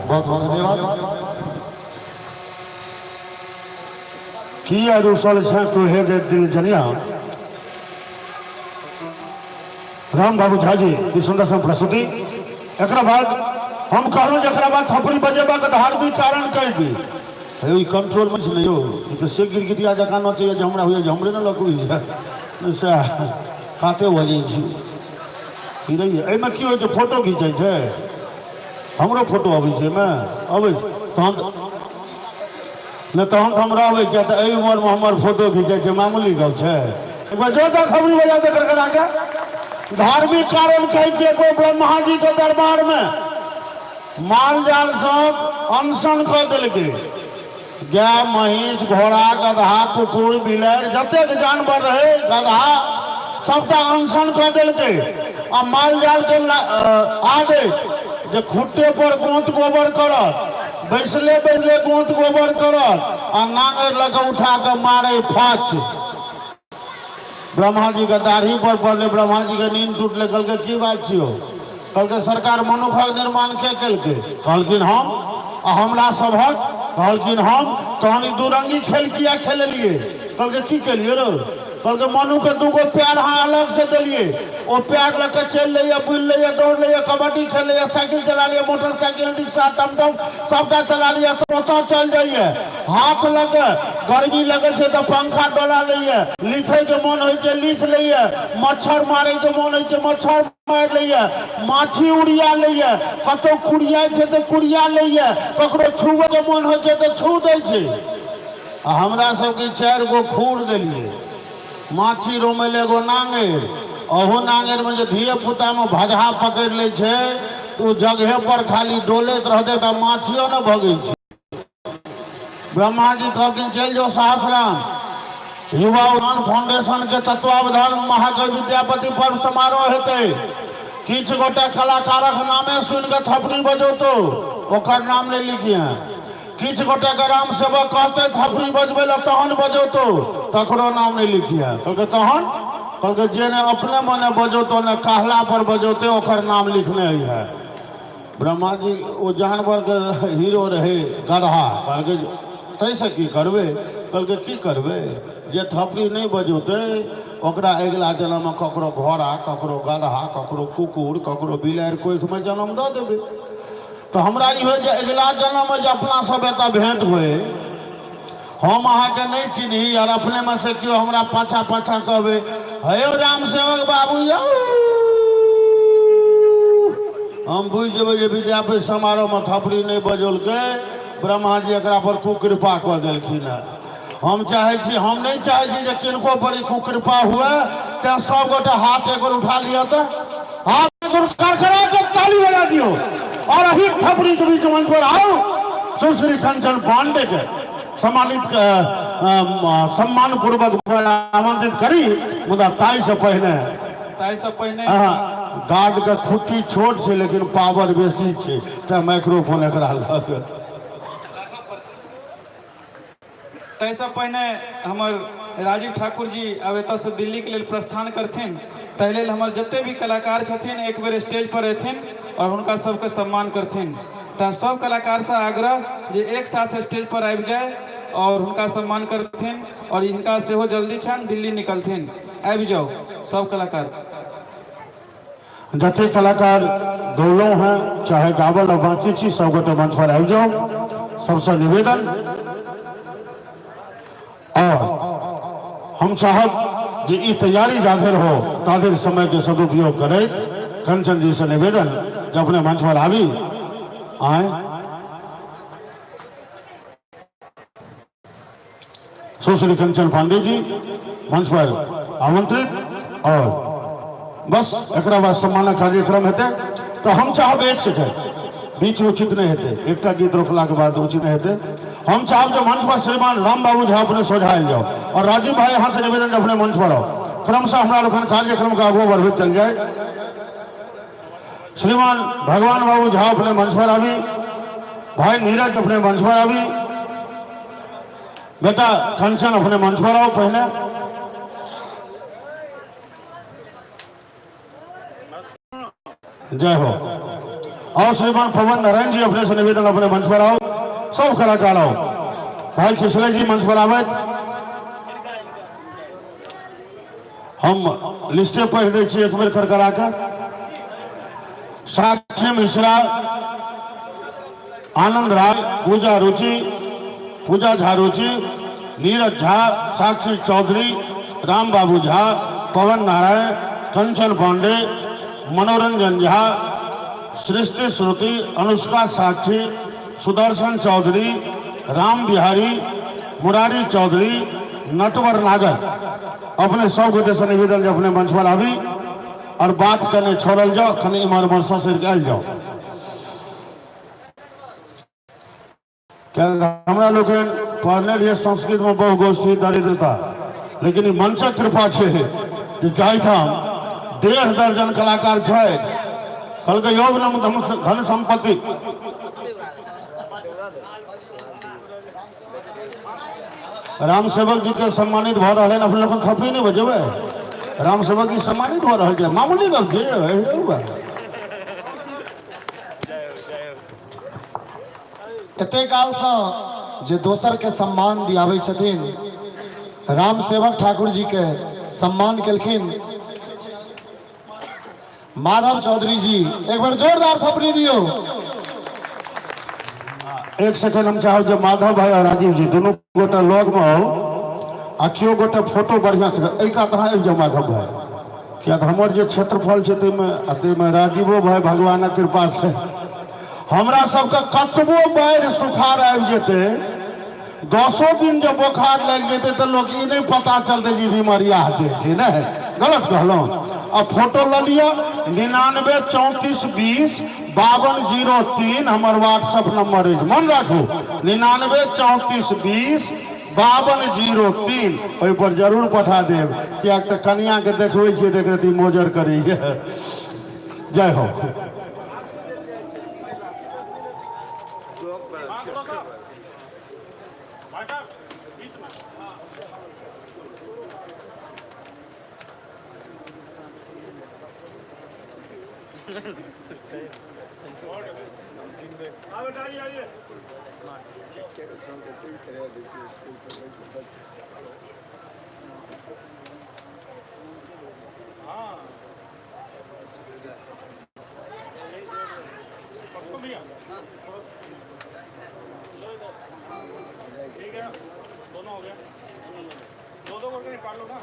बहुत बहुत धन्यवाद। किया रुसल छे तोहे दे दिल जनिया। राम बाबू झा जी की सुंदर सन प्रस्तुति। एकरा बाद हम कहलहुँ जे एकरा बाद थपड़ी बजेबाक धार्मिक कारण कहि दी। हे ई कंट्रोल में छै ने यौ, ई तऽ से गिरगिटिया जकाँ नचैया जे हमरा होइया जे हमरे ने लग उड़ि जाय, सएह काते भऽ जाइ छी। की रहियै एहिमे की होइ छै, फोटो घिचै छै, हमरो फोटो अबै छै एहिमे, अबै छै तहन नहि तहन तऽ हम रहबै, किया तऽ एहि उमरमे हमर फोटो घिचै छै मामूली गप छै। एक बेर जोरदार खबरी बजा दे करकरा के। धार्मिक कारण कहै छियै, कोइ ब्रह्मा जी के दरबार में माल जाल सब अनशन कऽ देलकै, गाय महींस घोड़ा गदहा कुकुर बिलाड़ि जतेक जानवर रहै गदहा सबटा अनशन कऽ देलकै। आ माल जाल के आदेश जे खुट्टे पर गोंत गोबर करत, बैसले बैसले गोंत गोबर करत आ नांगरि लऽ कऽ उठा कऽ मारै फच। ब्रह्मा जी के दाढ़ी पर पड़लै, ब्रह्मा जी के नींद टूटलै। कहलकै की बात छियौ? कहलकै सरकार मनुखक निर्माण के केलकै? कहलखिन हम। आ हमरा सभक? कहलखिन हम। तहन ई दुरंगी खेल किया खेललियै? कहलकै की केलियै रौ? कहलकै मनुके दूगो पैर अहाँ अलग से देलियै, ओ पैर लऽ कऽ चलि लैए, बुलि लैए, दौड़ लैए, कबड्डी खेल लैए, साइकिल चला लैए, मोटरसाइकिल, रिक्शा, टमटम सबटा चला लैए, ओतऽ चलि जाइए। हाथ लऽ कऽ गर्मी लगै छै तऽ पंखा डोला लैए, लिखैके मोन होइ छै लिख लैए, मच्छर मारैके मोन होइ छै मच्छर मारि लैए, माछी उड़िया लैए, कतहु कुड़ियाइ छै तऽ कुड़िया लैए, ककरो छुबैके मोन होइ छै तऽ छू दै छै। आ हमरा सबके 4 गो खूर देलियै, माछी रोमै लए एगो नांगरि, अहू नांगरिमे जे धिये पुतामे भजहा पकड़ि लै छै तऽ ओ जगहे पर खाली डोलैत रहतै, एकटा माछियो ने भगै छै। ब्रह्मा जी कहलखिन चलि जाउ सहस्राम, युवा उड़ान फाउंडेशन के तत्वावधान में महाकवि विद्यापति पर्व समारोह हेतै, किछु गोटे कलाकारक नामे सुनि कऽ थपड़ी बजौतौ, ओकर नाम नहि लिखिहे। किछु गोटे के राम सेवक कहतै थपड़ी बजबै लए तहन बजौतौ, तकरो नाम नहि लिखिहे। कहलकै तहन? कहलकै जे नहि अपने मने बजौतौ ने कहला पर बजौतै ओकर नाम लिखने है। ब्रह्मा जी ओ जानवर के हीरो रहे गदहा, कहलकै ताहिसँ की करबै? कहलकै की करबै, जे थपड़ी नहि बजौतै ओकरा अगिला जन्ममे ककरो घोड़ा, ककरो गदहा, ककरो कुकुर, ककरो बिलाड़ि कोखिमे जन्म दऽ देबै। तऽ हमरा ई होइ जे अगिला जन्ममे जे अपना सब एतऽ भेंट होइ, हम अहाँके नहि चिन्ही और अपनेमे से केओ हमरा पाछा पाछा कहबै, हे यौ राम सेवक बाबू यौ, हम बुझि जेबै जे विद्यापति समारोहमे थपड़ी नहि बजौलकै, ब्रह्माजी एकरा पर कुकृपा कऽ देलखिन हेँ। हम चाहै छी, हम नहि चाहै छी जे किनको पर ई कुकृपा हुए, तेँ सब गोटे हाथ एक बेर उठा लिअ तऽ हाथ एक बेर करकरा के ताली बजा दियौ और अही थपड़ी के बीच मंच पर आउ सुश्री कंचन पांडे के सम्मानित सम्मान पूर्वक आमंत्रित करी। मुदा ताहि से पहिने ताहिसँ पहिने गार्ड के खुट्टी छोट छै लेकिन पावर बेसी छै, तें माइक्रोफोन एकरा लग। ताहिसँ पहिने हमर राजीव ठाकुर जी आब एतऽसँ दिल्लीके लेल प्रस्थान करथिन, ताहि लेल हमर जते भी कलाकार छथिन एक बेर स्टेज पर एथिन और हुनका सबके सम्मान करथिन। तैं सब कलाकारसँ आग्रह जे एक साथ स्टेज पर आबि जाय और हुनका सम्मान करथिन और हिनका सेहो जल्दी छनि दिल्ली निकलथिन। आबि जाउ सब कलाकार। जते कलाकार गौलहुँ हैं चाहे गावल और बाकी छी, सब गोटे मंच पर आबि जाउ, सबसे निवेदन। और हम चाहब जे ई तैयारी जाधरि हो ताधरि समय के सदुपयोग करैत कंचन जी से निवेदन जे अपने मंच पर आबी आए। सुश्री कंचन पांडे जी मंच पर आमंत्रित और बस एकरा बाद सम्मान कार्यक्रम हेतै। तो हम चाहब एक सेकेंड बीच में उचित नहीं हेतै, एकटा गीत रोकला के बाद उचित नहीं हेतै। हम चाहब जो मंच पर श्रीमान राम बाबू झा अपने सोझा आयल जाओ और राजीव भाई यहाँ से निवेदन अपने मंच पर आओ। क्रमशः हमरा लोकनि कार्यक्रम के आगू बढ़बैत चल जाए। श्रीमान भगवान बाबू झा अपने मंच पर आबी, भाई नीरज अपने मंच पर आबी, बेटा कंचन अपने मंच पर आओ। पहले जय हो। और श्रीमान पवन नारायण जी अपने से निवेदन अपने मंच पर आओ, सब कलाकार आओ। भाई किशले जी मंच पर आवे। हम लिस्टे पढ़ दै छी एक बेर करकरा के। साक्षी मिश्रा, आनंद राय, पूजा रुचि, पूजा झा रुचि, नीरज झा, साक्षी चौधरी, राम बाबू झा, पवन नारायण, कंचन पांडे, मनोरंजन झा, सृष्टि श्रुति, अनुष्का साक्षी, सुदर्शन चौधरी, राम बिहारी, मुरारी चौधरी, नटवर नागर। अपने सब गोटे से निवेदन जे अपने मंच पर आबी और बात कने छोड़ल जाओ, कने इम्हर उम्हर ससरि के आयल जाओ। हमरा लोकनि पढ़ने रहियै संस्कृत में बहुगोष्ठी दरिद्रता, लेकिन ई मंचक कृपा छै जे जाहिठाम 1.5 दर्जन कलाकार छथि। कहलकै योग नम धन संपत्ति। राम सेवक जी के सम्मानित भऽ रहल हन। अपने लोकनि थपड़ी नहि बजेबै? राम सेवक जी सम्मानित भऽ रहल छै मामूली गप छै एहि बा। एते कालसँ जे दोसरके सम्मान दियाबै छथिन राम सेवक ठाकुर जी के सम्मान केलखिन माधव चौधरी जी एक बार जोरदार थपड़ी दियो। एक सेकंड हम चाहब जे माधव भाई और राजीव जी दुनू गोटा लग में आउ आ केओ गोटा फोटो बढ़िया से एहि कात अहाँ आबि जाउ माधव भाई, किया तऽ हमर जे क्षेत्रफल छै ताहिमे आ ताहिमे राजीवो भाई भगवानक कृपा से हमरा सबके कतबो बाढ़ि सुखाड़ आबि जेतै, 10 दिन जे बोखार लागि जेतै तऽ लोक ई नहि पता चलतै जे ई बीमारिया देह छै। नहि गलत कहलहुँ? आ फोटो लऽ लिअ 99 34 20 52 03 हमर व्हाट्सएप नंबर अछि, मन राखू 99 34 20 52 03 ओहि पर जरूर पठा देब, किएक तऽ कनियाके देखबै छियै तऽ एक रत्ती मोजर करैए। जय हो। ठीक है, दोनों हो गया, दो दो करके निकाल लो ना।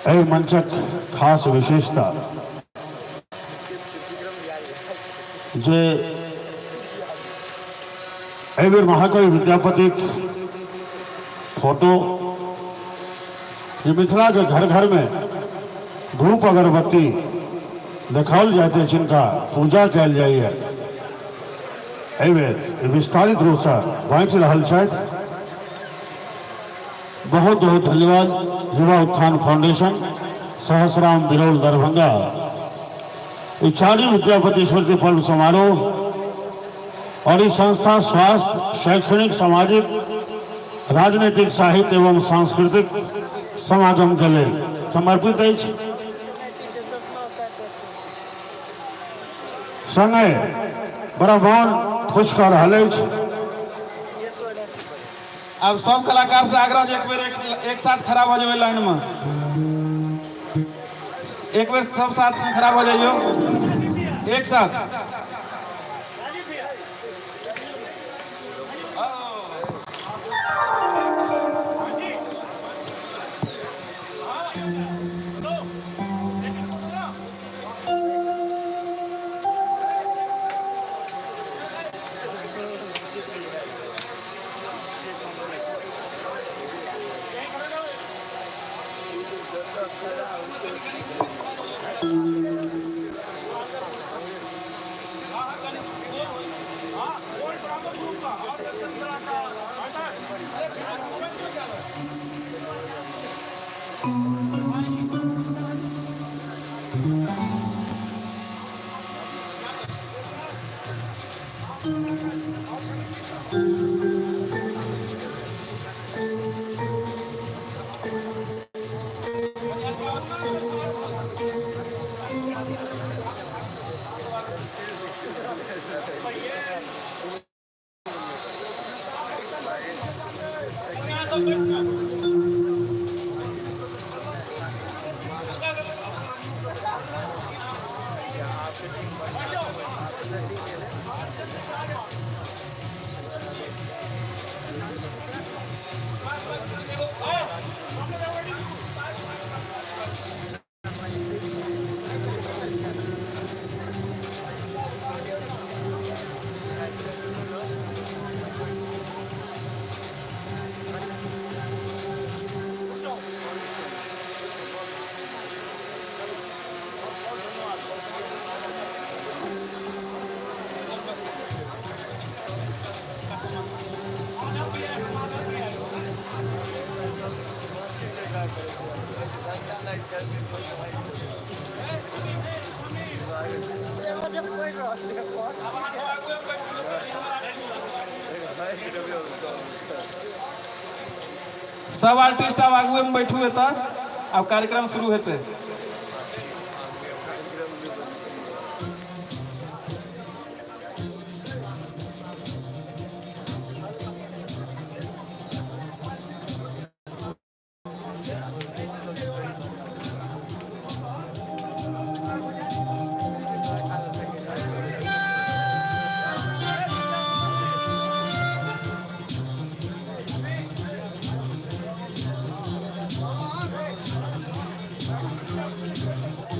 एहि मंचक खास विशेषता जे एहि बेर महाकवि विद्यापतिक फोटो जे मिथिला के घर घर में धूप अगरबत्ती देखाओल जाइत अछि, हिनका पूजा कयल जाइए, एहि बेर विस्तारित रूपसँ बाँटि रहल छथि। बहुत बहुत धन्यवाद युवा उत्थान फाउंडेशन सहसराम बिरौल दरभंगा। ई चारि विद्यापति स्मृति पर्व समारोह और ई संस्था स्वास्थ्य, शैक्षणिक, सामाजिक, राजनीतिक, साहित्य एवं सांस्कृतिक समागम के लेल समर्पित अछि। संगे बड़ा मन खुश कऽ रहल अछि। आब सब कलाकार से आग्रह जे एक बेर एक साथ खड़ा भऽ जेबै लाइन में, एक बेर सब साथ में खड़ा भऽ जाइयो एक साथ। सब आर्टिस्ट आब आगुए में बैठू एतऽ, आब कार्यक्रम शुरू हेतै।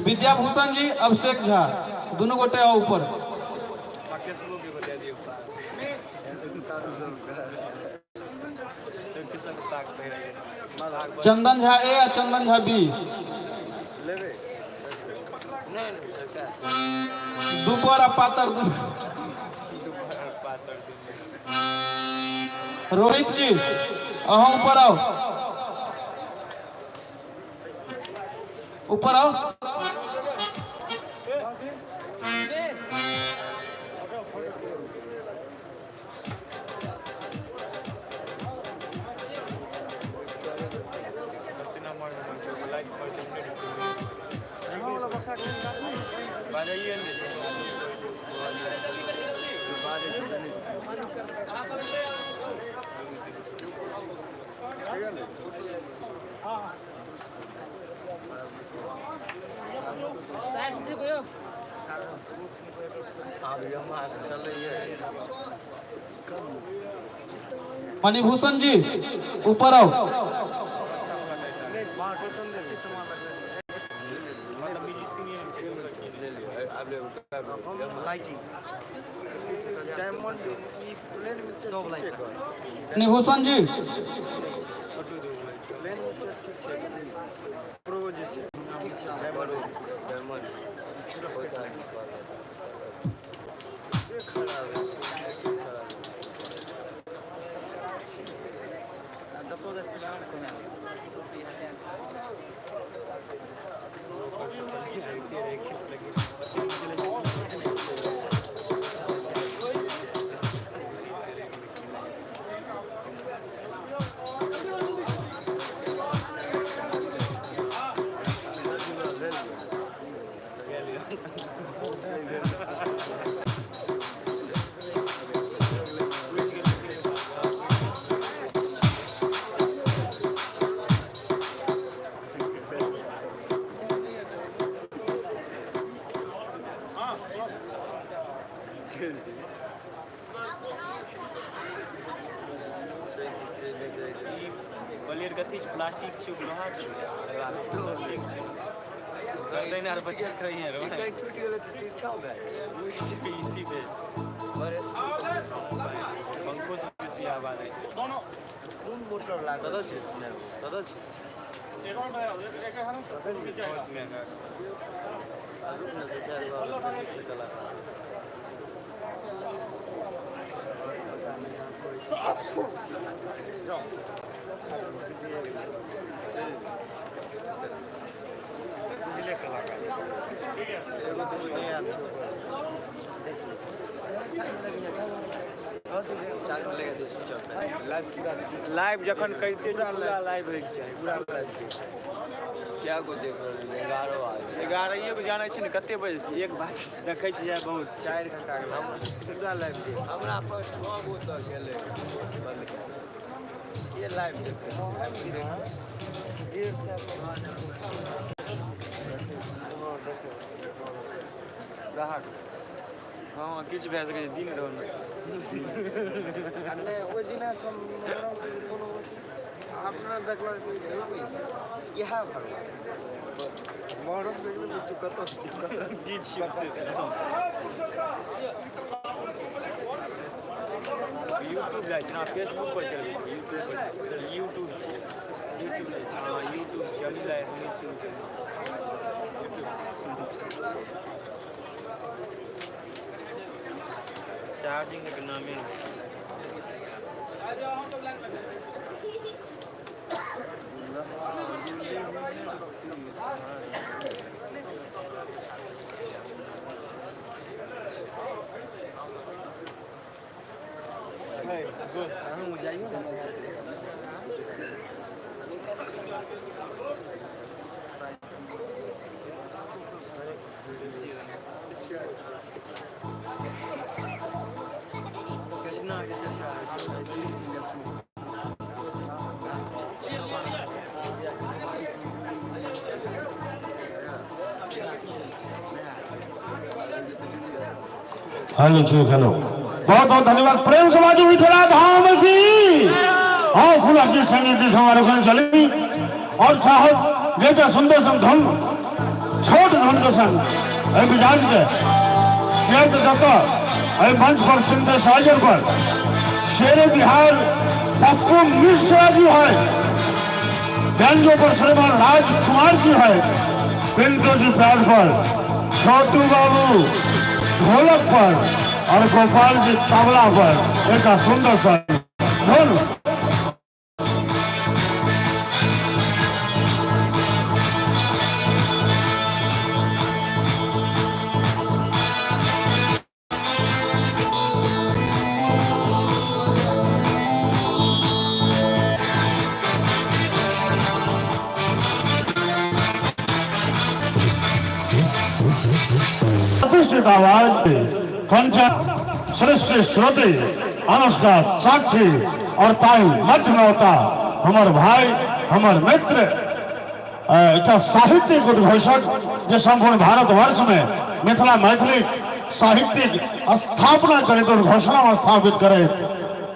विद्याभूषण जी, अभिषेक झा, दुनू गोटे आओ ऊपर। चंदन झा ए आ चंदन झा बी, दुपर आ पातर दुनू। रोहित जी अहाँ ऊपर आओ, ऊपर आओ। मणिभूषण जी ऊपर आओ। मणिभूषण जी, लाइव जखन करिते छै पूरा लाइव होइके चाही, पूरा लाइव कए गो देख रहल छै? 11 आदमी 11 गो जानै छै ने कते बजे छै? 1 बाजे देखै छियै बहुत 4 घंटा के पूरा लाइव देख। हमरा पर 6 गो तऽ गेलै बंद कए के लाइव देखै ग्राहक। हँ, किछु भए सकै छै, दिन रहल नहि ओहि दिन कोनो अपना देखलक इएह भगवान मोहर्रम देखले कतऽ की छियै से यूट्यूब जाइ छै ने, फेसबुक पर चलि जेतै। यूट्यूब पर यूट्यूब छै, यूट्यूब जाइ छै। हँ, यूट्यूब छै। हमही लाइव हमही शुरू केने छी यूट्यूब। चार्जिंग के नामे नहि छै। दोस्त अहूँ जाइयो ने। कृष्णा के चचा। हेलो, ठीक, हेलो, बहुत बहुत धन्यवाद। प्रेम समाज मिथिला धाम की। हाँ, खुला की संगीत समारोह चली और चाहब एकटा सुंदर सन धुन, छोट धुन के संग एहि मिजाज के, किएक तऽ जतऽ एहि मंच पर सिंथेसाइजर पर शेरे बिहार पप्पू मिश्रा जी है, व्यंजो पर श्रीमान राजकुमार जी है, पिंटू जी पैड पर, छोटू बाबू ढोलक पर और गोपाल जी तबला पर, एक सुंदर सा धुन। प्रतिष्ठित आवाज कंचन सृष्टि श्रुति अनुष्का साक्षी और ताई मध्य में होता हमर भाई, हमर मित्र, एकटा साहित्यिक उद्घोषक जे संपूर्ण भारतवर्ष में मिथिला मैथिली साहित्यिक स्थापना करैत उद्घोषणा स्थापित करैत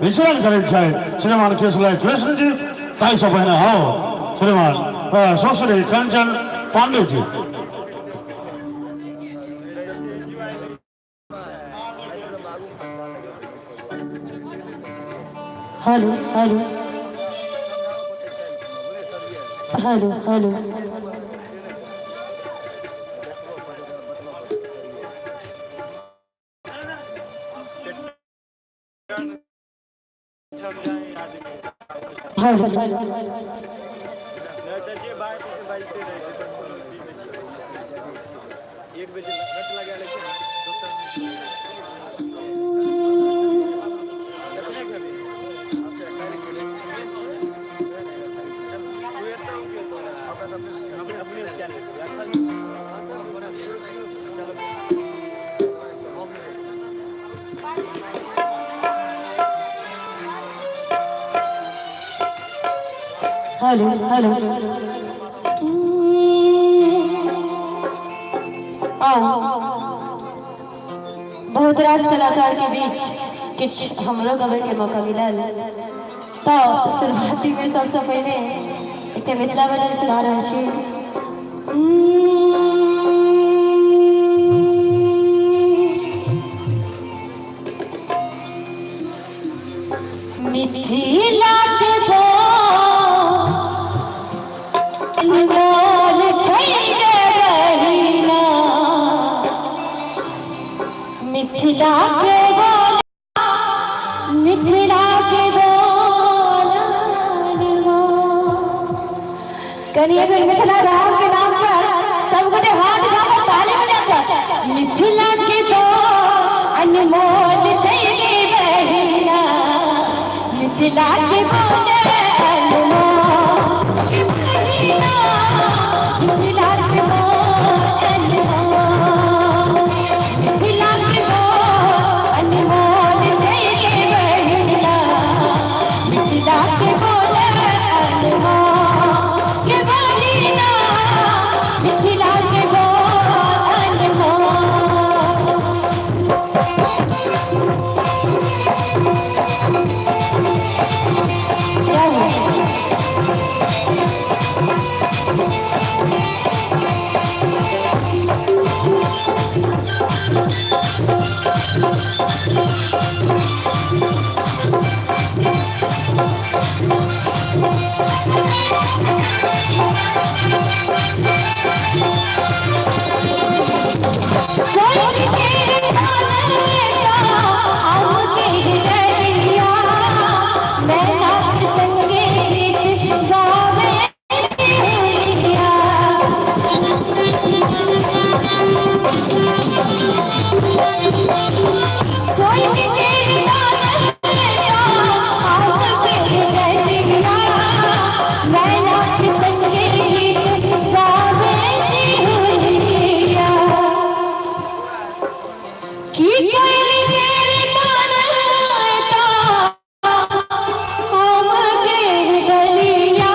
विचरण करैत छथि, श्रीमान केशलय कृष्ण जी। ताहिसँ पहिने आउ श्रीमान सुश्री Kanchan Pandey ji. Hello hello hello hello. Hello. Hello hello. आओ, बहुत रास कलाकार के बीच किछु हमरो गबै के मौका मिलल, तऽ शुरुआती में सबसँ पहिने एकटा मिथिला भजन सुना रहल छी। मिथिला के अनमोल छै गे बहिना, मिथिला के कनी एक बेर मिथिला धाम के नाम पर सब गोटे हाथ उठा कऽ ताली बजा कऽ मिथिला के बोल अनमोल छै गे बहिना मिथिला के बोल अनमोल के बहिना मिथिला के बोल अनमोल मिथिला के बोल अनमोल छै गे बहिना मिथिला के बोल अनमोल के बहिना मिथिला के बोल अनमोल। की कोई तेरे तानता हम के गलिया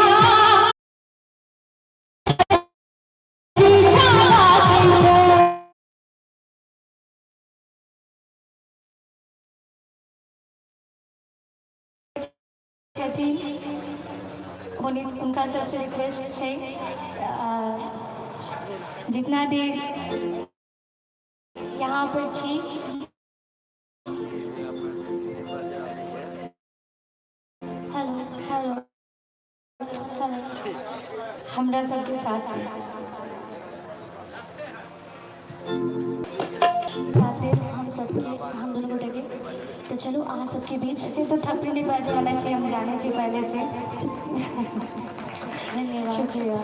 छथिन हुनका सबसे रिक्वेस्ट छै जितना देर यहाँ पर छी। हेलो हेलो हेलो, हमरा सबके साथ साथ देब हम सबके, हम दुनू गोटे के। तऽ चलू अहाँ सबके बीच से तऽ थपड़ी नहि बाजै वाला छै, हम जानै छी पहले से। धन्यवाद, शुक्रिया।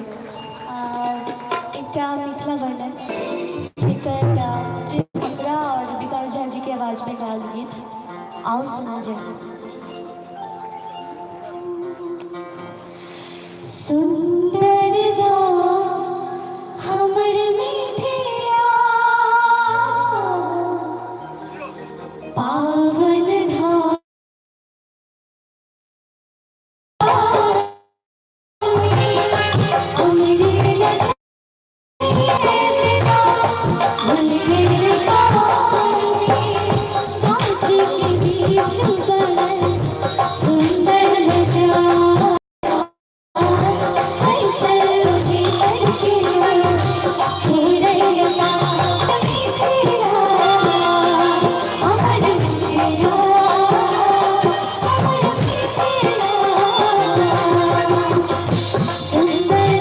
एकटा मिथिला वर्णन जेकर जे हमरा और विकास झा जी के आवाज में गायल गीत आओ सुना जाए। सुंदर गाँव हमर मिथिला पावन धाम सुंदर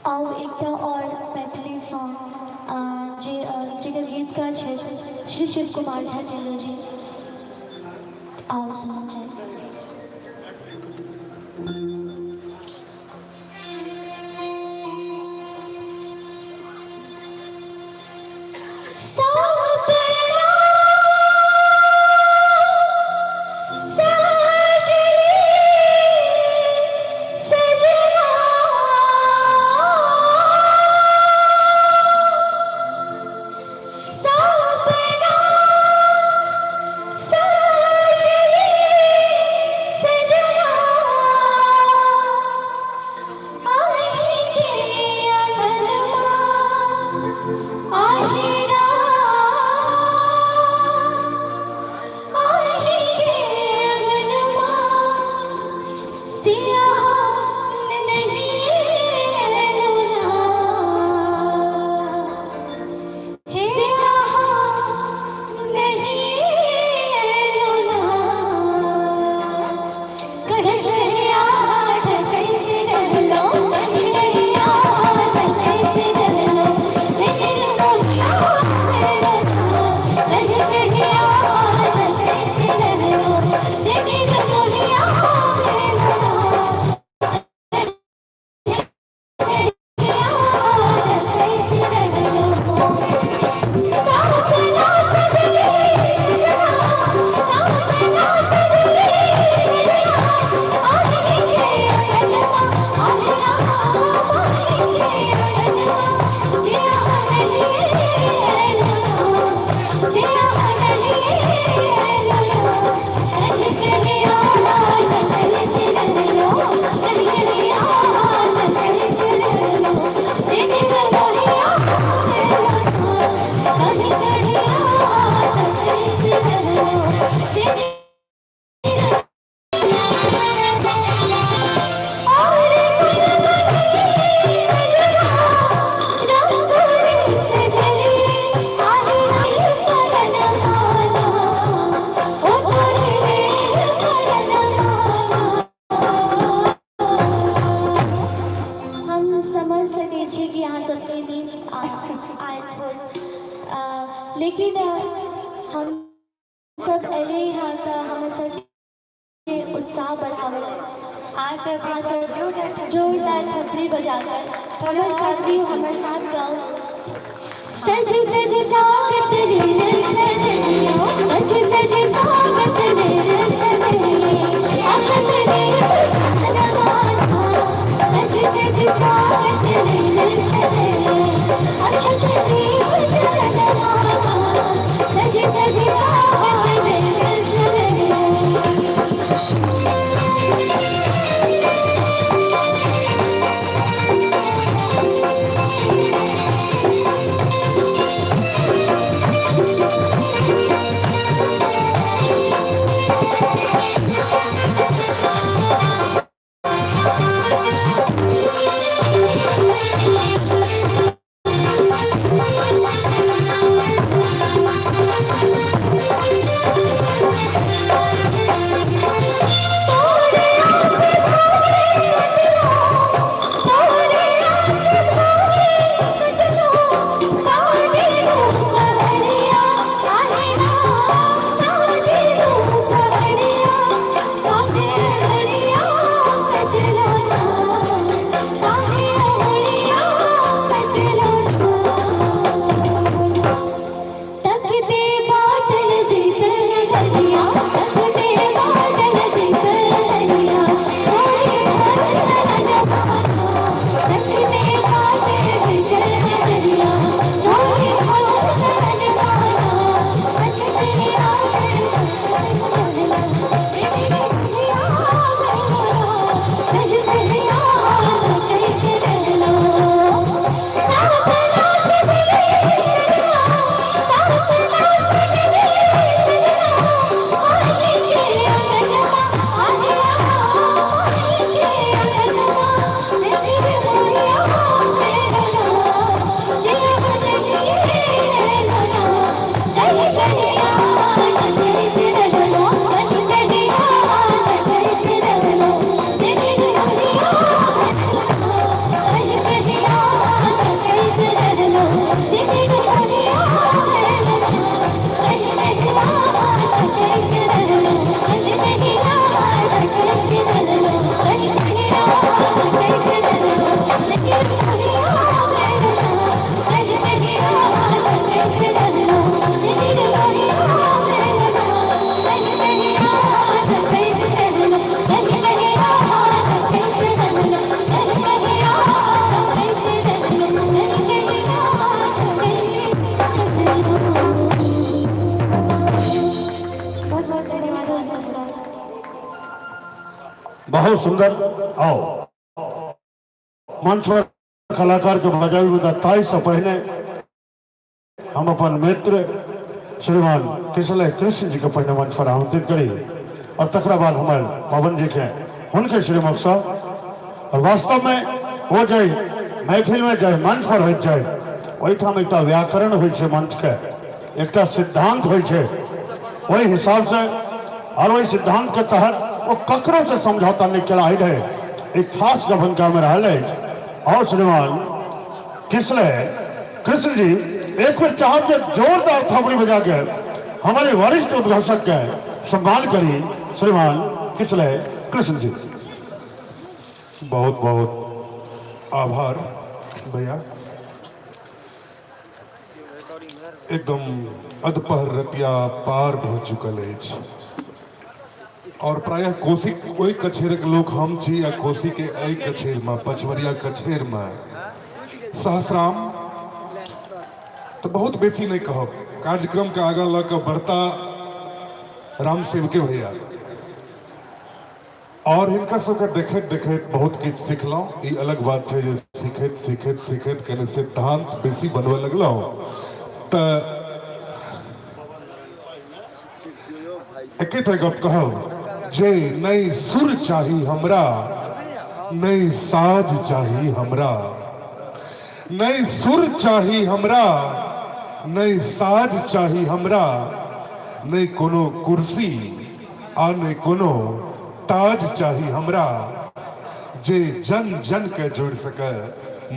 आउ एकटा आओर मैथिली सॉन्ग जे जकर गीतकार छथि श्री शिव कुमार झा जी। आउ सुनल जाय। हम समझ सकै छी कि अहाँ सबके नींद आयल होत, लेकिन हम सब एलियै हँ तऽ हमर सबके उत्साह बढ़ाबै अहाँ सब अहाँ सब जोरदार थपड़ी बजाकर हमर साथ भी हमर साथ गाओ। सज सज स्वागत लेल सजनियो, सज सज स्वागत लेल सजनियो, असत लेल सज सज स्वागत लेल सजनियो, असत लेल सज सज स्वागत लेल सजनियो। तकते बाटल बीतल दरिया, तकते बाटल बीतल दरिया, मोरे भर जमाना। तकते बाटल बीतल दरिया, मोरे भर जमाना। तकते बाटल बहुत बहुत धन्यवाद अहाँ सबके। बहुत सुंदर। आओ मंच पर कलाकार के बजाबी, मुदा ताहिसँ पहिने हम अपन मित्र श्रीमान किशलय कृष्ण जी के पहिने मंच पर आमंत्रित करी और तकरा बाद हमर पवन जी के हुनके श्रीमुखसँ। और वास्तव में ओ जाहि महफिल में जाहि मंच पर होइत छै, ओहिठाम एकटा व्याकरण होइ छै, मंच के एकटा सिद्धांत होइ छै, ओहि हिसाबसँ और ओहि सिद्धांत के तहत ओ ककरो से समझौता नहि केला रहै। एक खास गप हुनका में रहल अछि। और श्रीमान किसलय कृष्ण जी, एक बेर चाहब जे जोरदार थपड़ी बजा के हमारे वरिष्ठ उद्घोषक के सम्मान करी। श्रीमान किसलय कृष्ण जी। बहुत बहुत आभार भैया। एकदम अधपहर रतिया पार भऽ चुकल अछि और प्रायः कोसी ओहि कछेरक लोक हम छी आ कोसी के एहि कछेरमे, पछवरिया कछेरमे सहस्राम तऽ बहुत बेसी नहि कहब, कार्यक्रमके आगाँ लऽ कऽ बढ़ता राम सेवके भैया और हिनका सबके देखैत देखैत बहुत किछु सिखलहुँ। ई अलग बात छै जे सिखैत सिखैत सिखैत कनि सिद्धांत बेसी बनबऽ लगलहुँ। तऽ एकेटा गप कहब जे नहि सुर चाही हमरा, नहि साज चाही हमरा, नहि सुर चाही हमरा, नहि साज चाही हमरा, नहि कोनो कुर्सी आ नहि कोनो ताज चाही हमरा, जे जन जन के जोड़ि सकै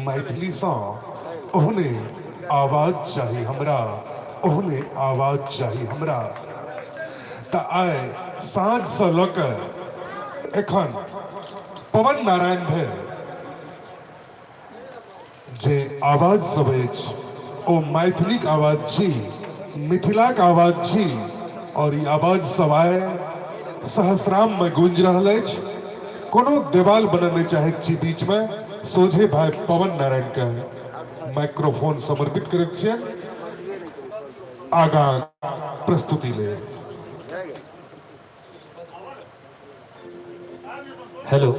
मैथिलीसँ ओहने आवाज चाही हमरा, ओहने आवाज चाही हमरा। तऽ आइ साँझसँ लऽ कऽ एखन पवन नारायण धरि जे आवाज सब अछि ओ मैथिलीक आवाज छी, मिथिलाक आवाज छी और ई आवाज सब आइ सहस्राम में गूंज रहल अछि। कोनो देवाल बनऽ नहि चाहैत छी बीच में, सोझे भाई पवन नारायण के माइक्रोफोन समर्पित करैत छियनि आगाँ प्रस्तुति लेल। हेलो,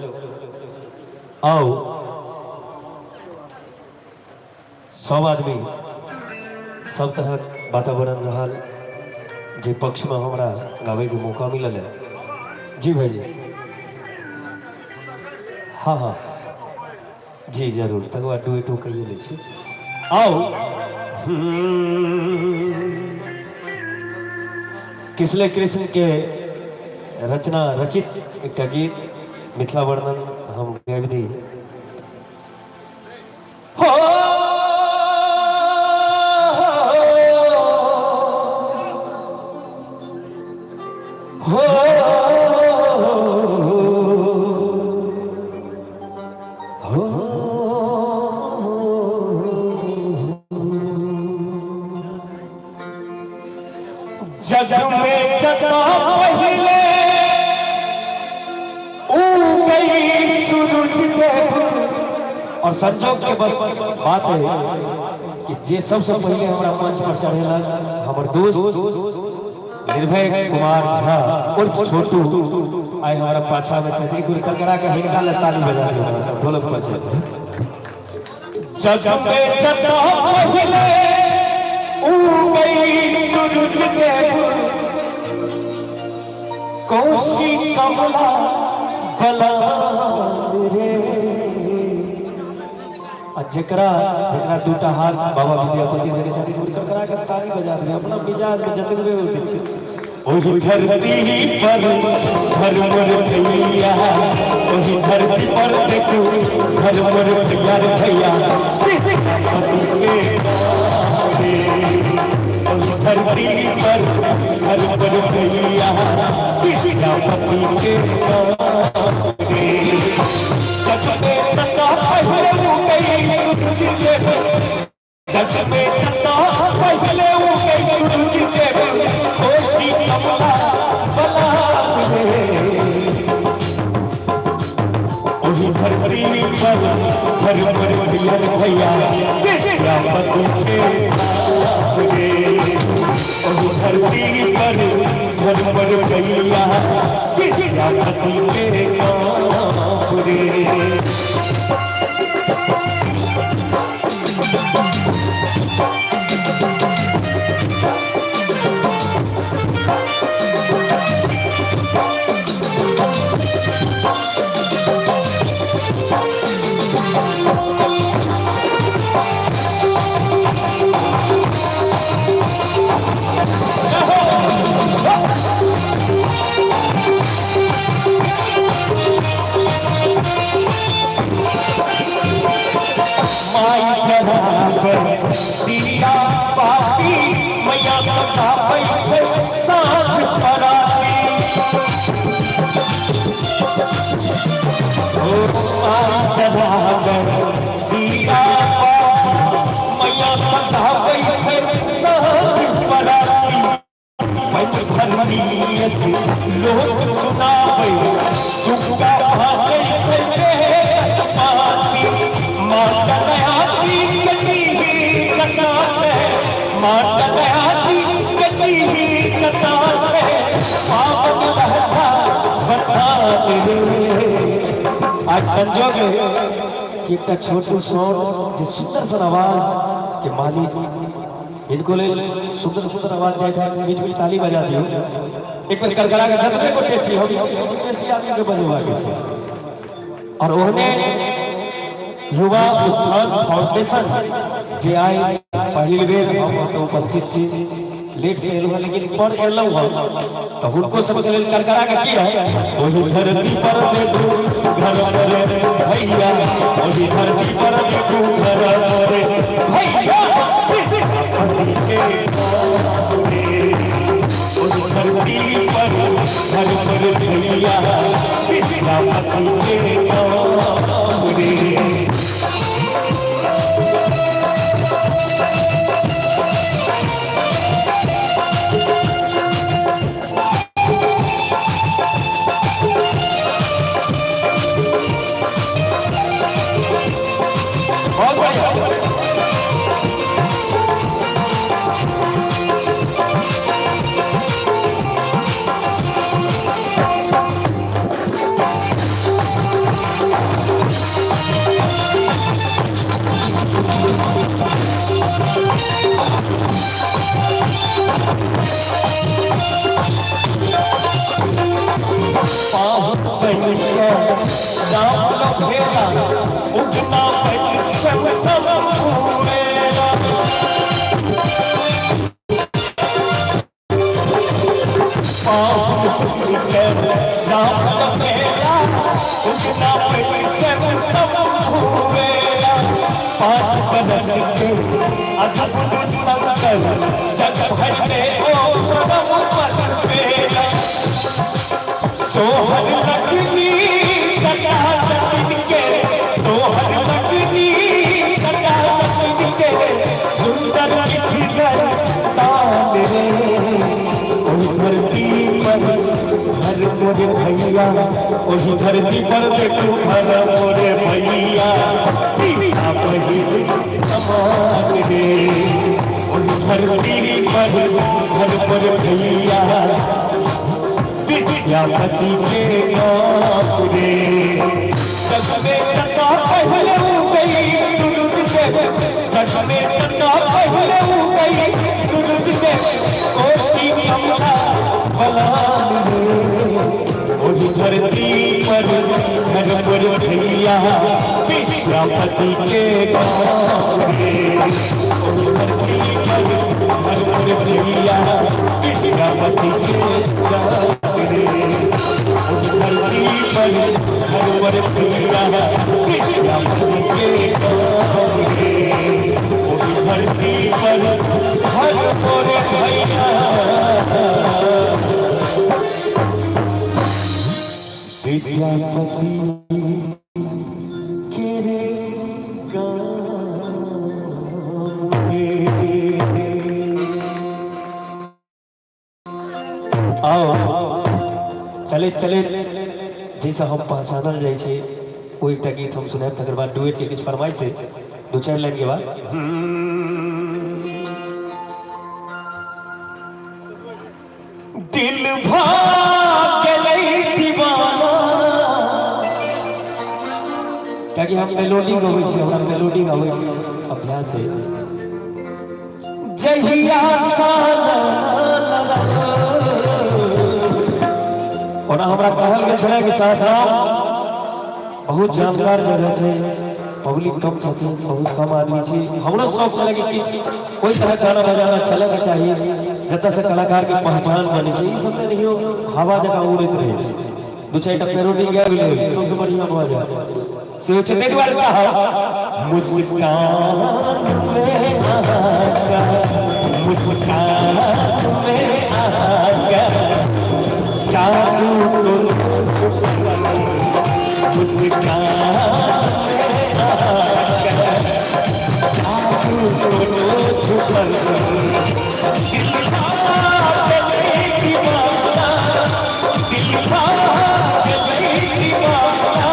आउ सब आदमी, सब तरहक वातावरण रहल जे पक्षमे हमरा गाबैके मौका मिलल है। जी भाईजी, हाँ हाँ जी जरूर, तकर बाद डुएटो कहिए लै छी। आउ, किसले कृष्ण के रचना रचित एकटा गीत मिथिला वर्णन हम गाबि दी। हो हो हो। जग में जगा पहले उगई सूरज देव। और संजोग के बस बात है कि जे सबसे पहले हमरा मंच पर चढ़ेलक हमर दोस्त निर्भय कुमार झा उर्फ छोटू आइ हमरा पाछा में छथि। एक बेर करकरा के हिनका ले ताली बजा दियौ, हमरा सब ढोलक पर छथि। जग में जगा पहले उगई सूरज देव, कोसी कमला बलान रे। आ जेकरा जेकरा दूटा हाथ बाबा विद्यापति देने छथिन, ओ करकरा के ताली बजा देबै अपना मिजाज के जतबे उठै छै। ओहि धरती पर घर मोर भैया, ओहि धरती पर देखू घर मोर भैया रे भैया, ओहि धरती पर घर मोर भैया विद्यापति के गावे। जग में सदा पहले उगई सूरज देव, जग में सदा पहले उगई सूरज देव, कोसी कमला बलान रे। ओहि धरती पर घर मोर भैया रे भैया विद्यापति के गावे। ओहि धरती पर घर मोर भैया विद्यापति के गावे। माई जराबर दिया पापी मैया सताबै छै साँझ पराती। ओ माई जराबर दिया पापी मैया सताबै छै साँझ पराती। मन धर्मीय से लोक सुनाबै सुखा भाजै छै वेद पाती। माता दयाची कटी कथा छै, माता दयाची कटी कथा छै, पावन बहता बता रे। आज संजोग है कि एकटा छोटू सॉन्ग जे सुंदर सन आवाज के मालिक, इनको लेल सुंदर सुंदर आवाज जाइत है, बीच बीच ताली बजा दियौ। एक बेर करकरा के जतबे गोटे छी हम बेसी आदमी के बजेबाक छै। और ओहने युवा उत्थान फाउंडेशन जे आइ पहिल बेर हम ओतऽ उपस्थित छी, लेट से एलहुँ हँ लेकिन पर एलहुँ हँ, तऽ हुनको सबके लेल करकरा के की है। ओहि धरती पर देखू घर मोर भैया, ओहि धरती पर देखू घर मोर भैया विद्यापति के गावे। ओहि धरती पर घर मोर भैया विद्यापति के गावे। बहुत बढ़िया। पाहुन बनिके राम लभेला, उगना बन सब सब पूरेला। पाहुन बनिके राम लभेला, उगना बन सब सब पूरेला। 5 बरस के अद्भुत शंकर जग भर में ओ परम पद पेला। सोहर लखनी जटा जटिन के, सोहर के सुंदर मिठगर तान रे, ओही धरती पर घर मोरे भैया, ओही धरती पर देखू घर मोरे भैया, सीता बहिन समान रे, ओही धरती पर घर मोरे भैया, विद्यापति के नाम रे। जग में चंदा पहले उगई सूरज के, जग में चंदा पहले उगई सूरज के, कोसी कमला बलान रे, ओही धरती पर घर मोर भैया, विद्यापति के नाम रे, ओही धरती पर घर मोर भैया, विद्यापति के नाम रे, ओही धरती पर घर मोर भैया, विद्यापति के नाम रे, ओही धरती पर घर मोर भैया, विद्यापति के रे गाम रे। आओ चले चले जैसे हम पहचानल जाइ छै ओ एकटा गीत हम सुनायब, तकर बाद डुएट के किछु फरमाइश है दू चारि लाइन के बाद। दिल भाग गेलै दीवाना, कियाकि हम मेलोडी गबै छी, हमरा मेलोडी गाबै के अभ्यास है। जहिया साला ओना हमरा कहल गेल छलै कि सहस्राम बहुत जानकार जगह छै, पब्लिक कम छथिन, बहुत कम आदमी छी, हमरो शौक छलै कि किछु कोई तरह गाना बजाना चलऽके चाही जतऽ से कलाकार के पहचान बनै छै। ई सब तऽ नहियो हवा जकाँ उड़ैत रहै छै, दू चारिटा पेरोडी गाबि लेब सबसँ बढ़िआँ भऽ जायत, से होइ छै। ताहि दुआरे चाहब मुस्कान में आका, मुस्कान में आका, जादू तो मुस्कान में आका, जादू तो छुपल, दिल भाग गई दीवाना, दिल भाग गई दीवाना,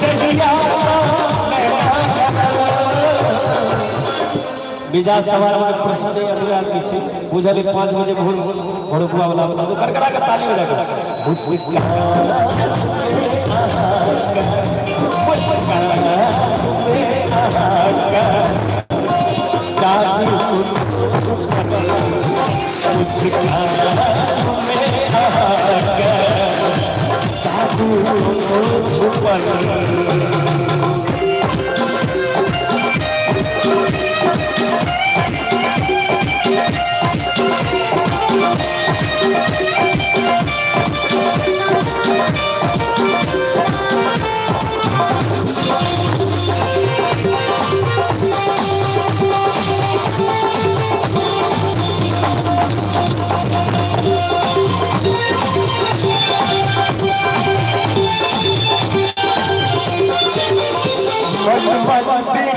जहिया मिजाज सवार में प्रश्न अगले आदमी छी बुझल 5 बजे भोर भोरकुआ वाला करकरा के ताली बजा के मुस्कान में आका, जादू मुस्कान में आका, जादू छुपल। मन मंदिर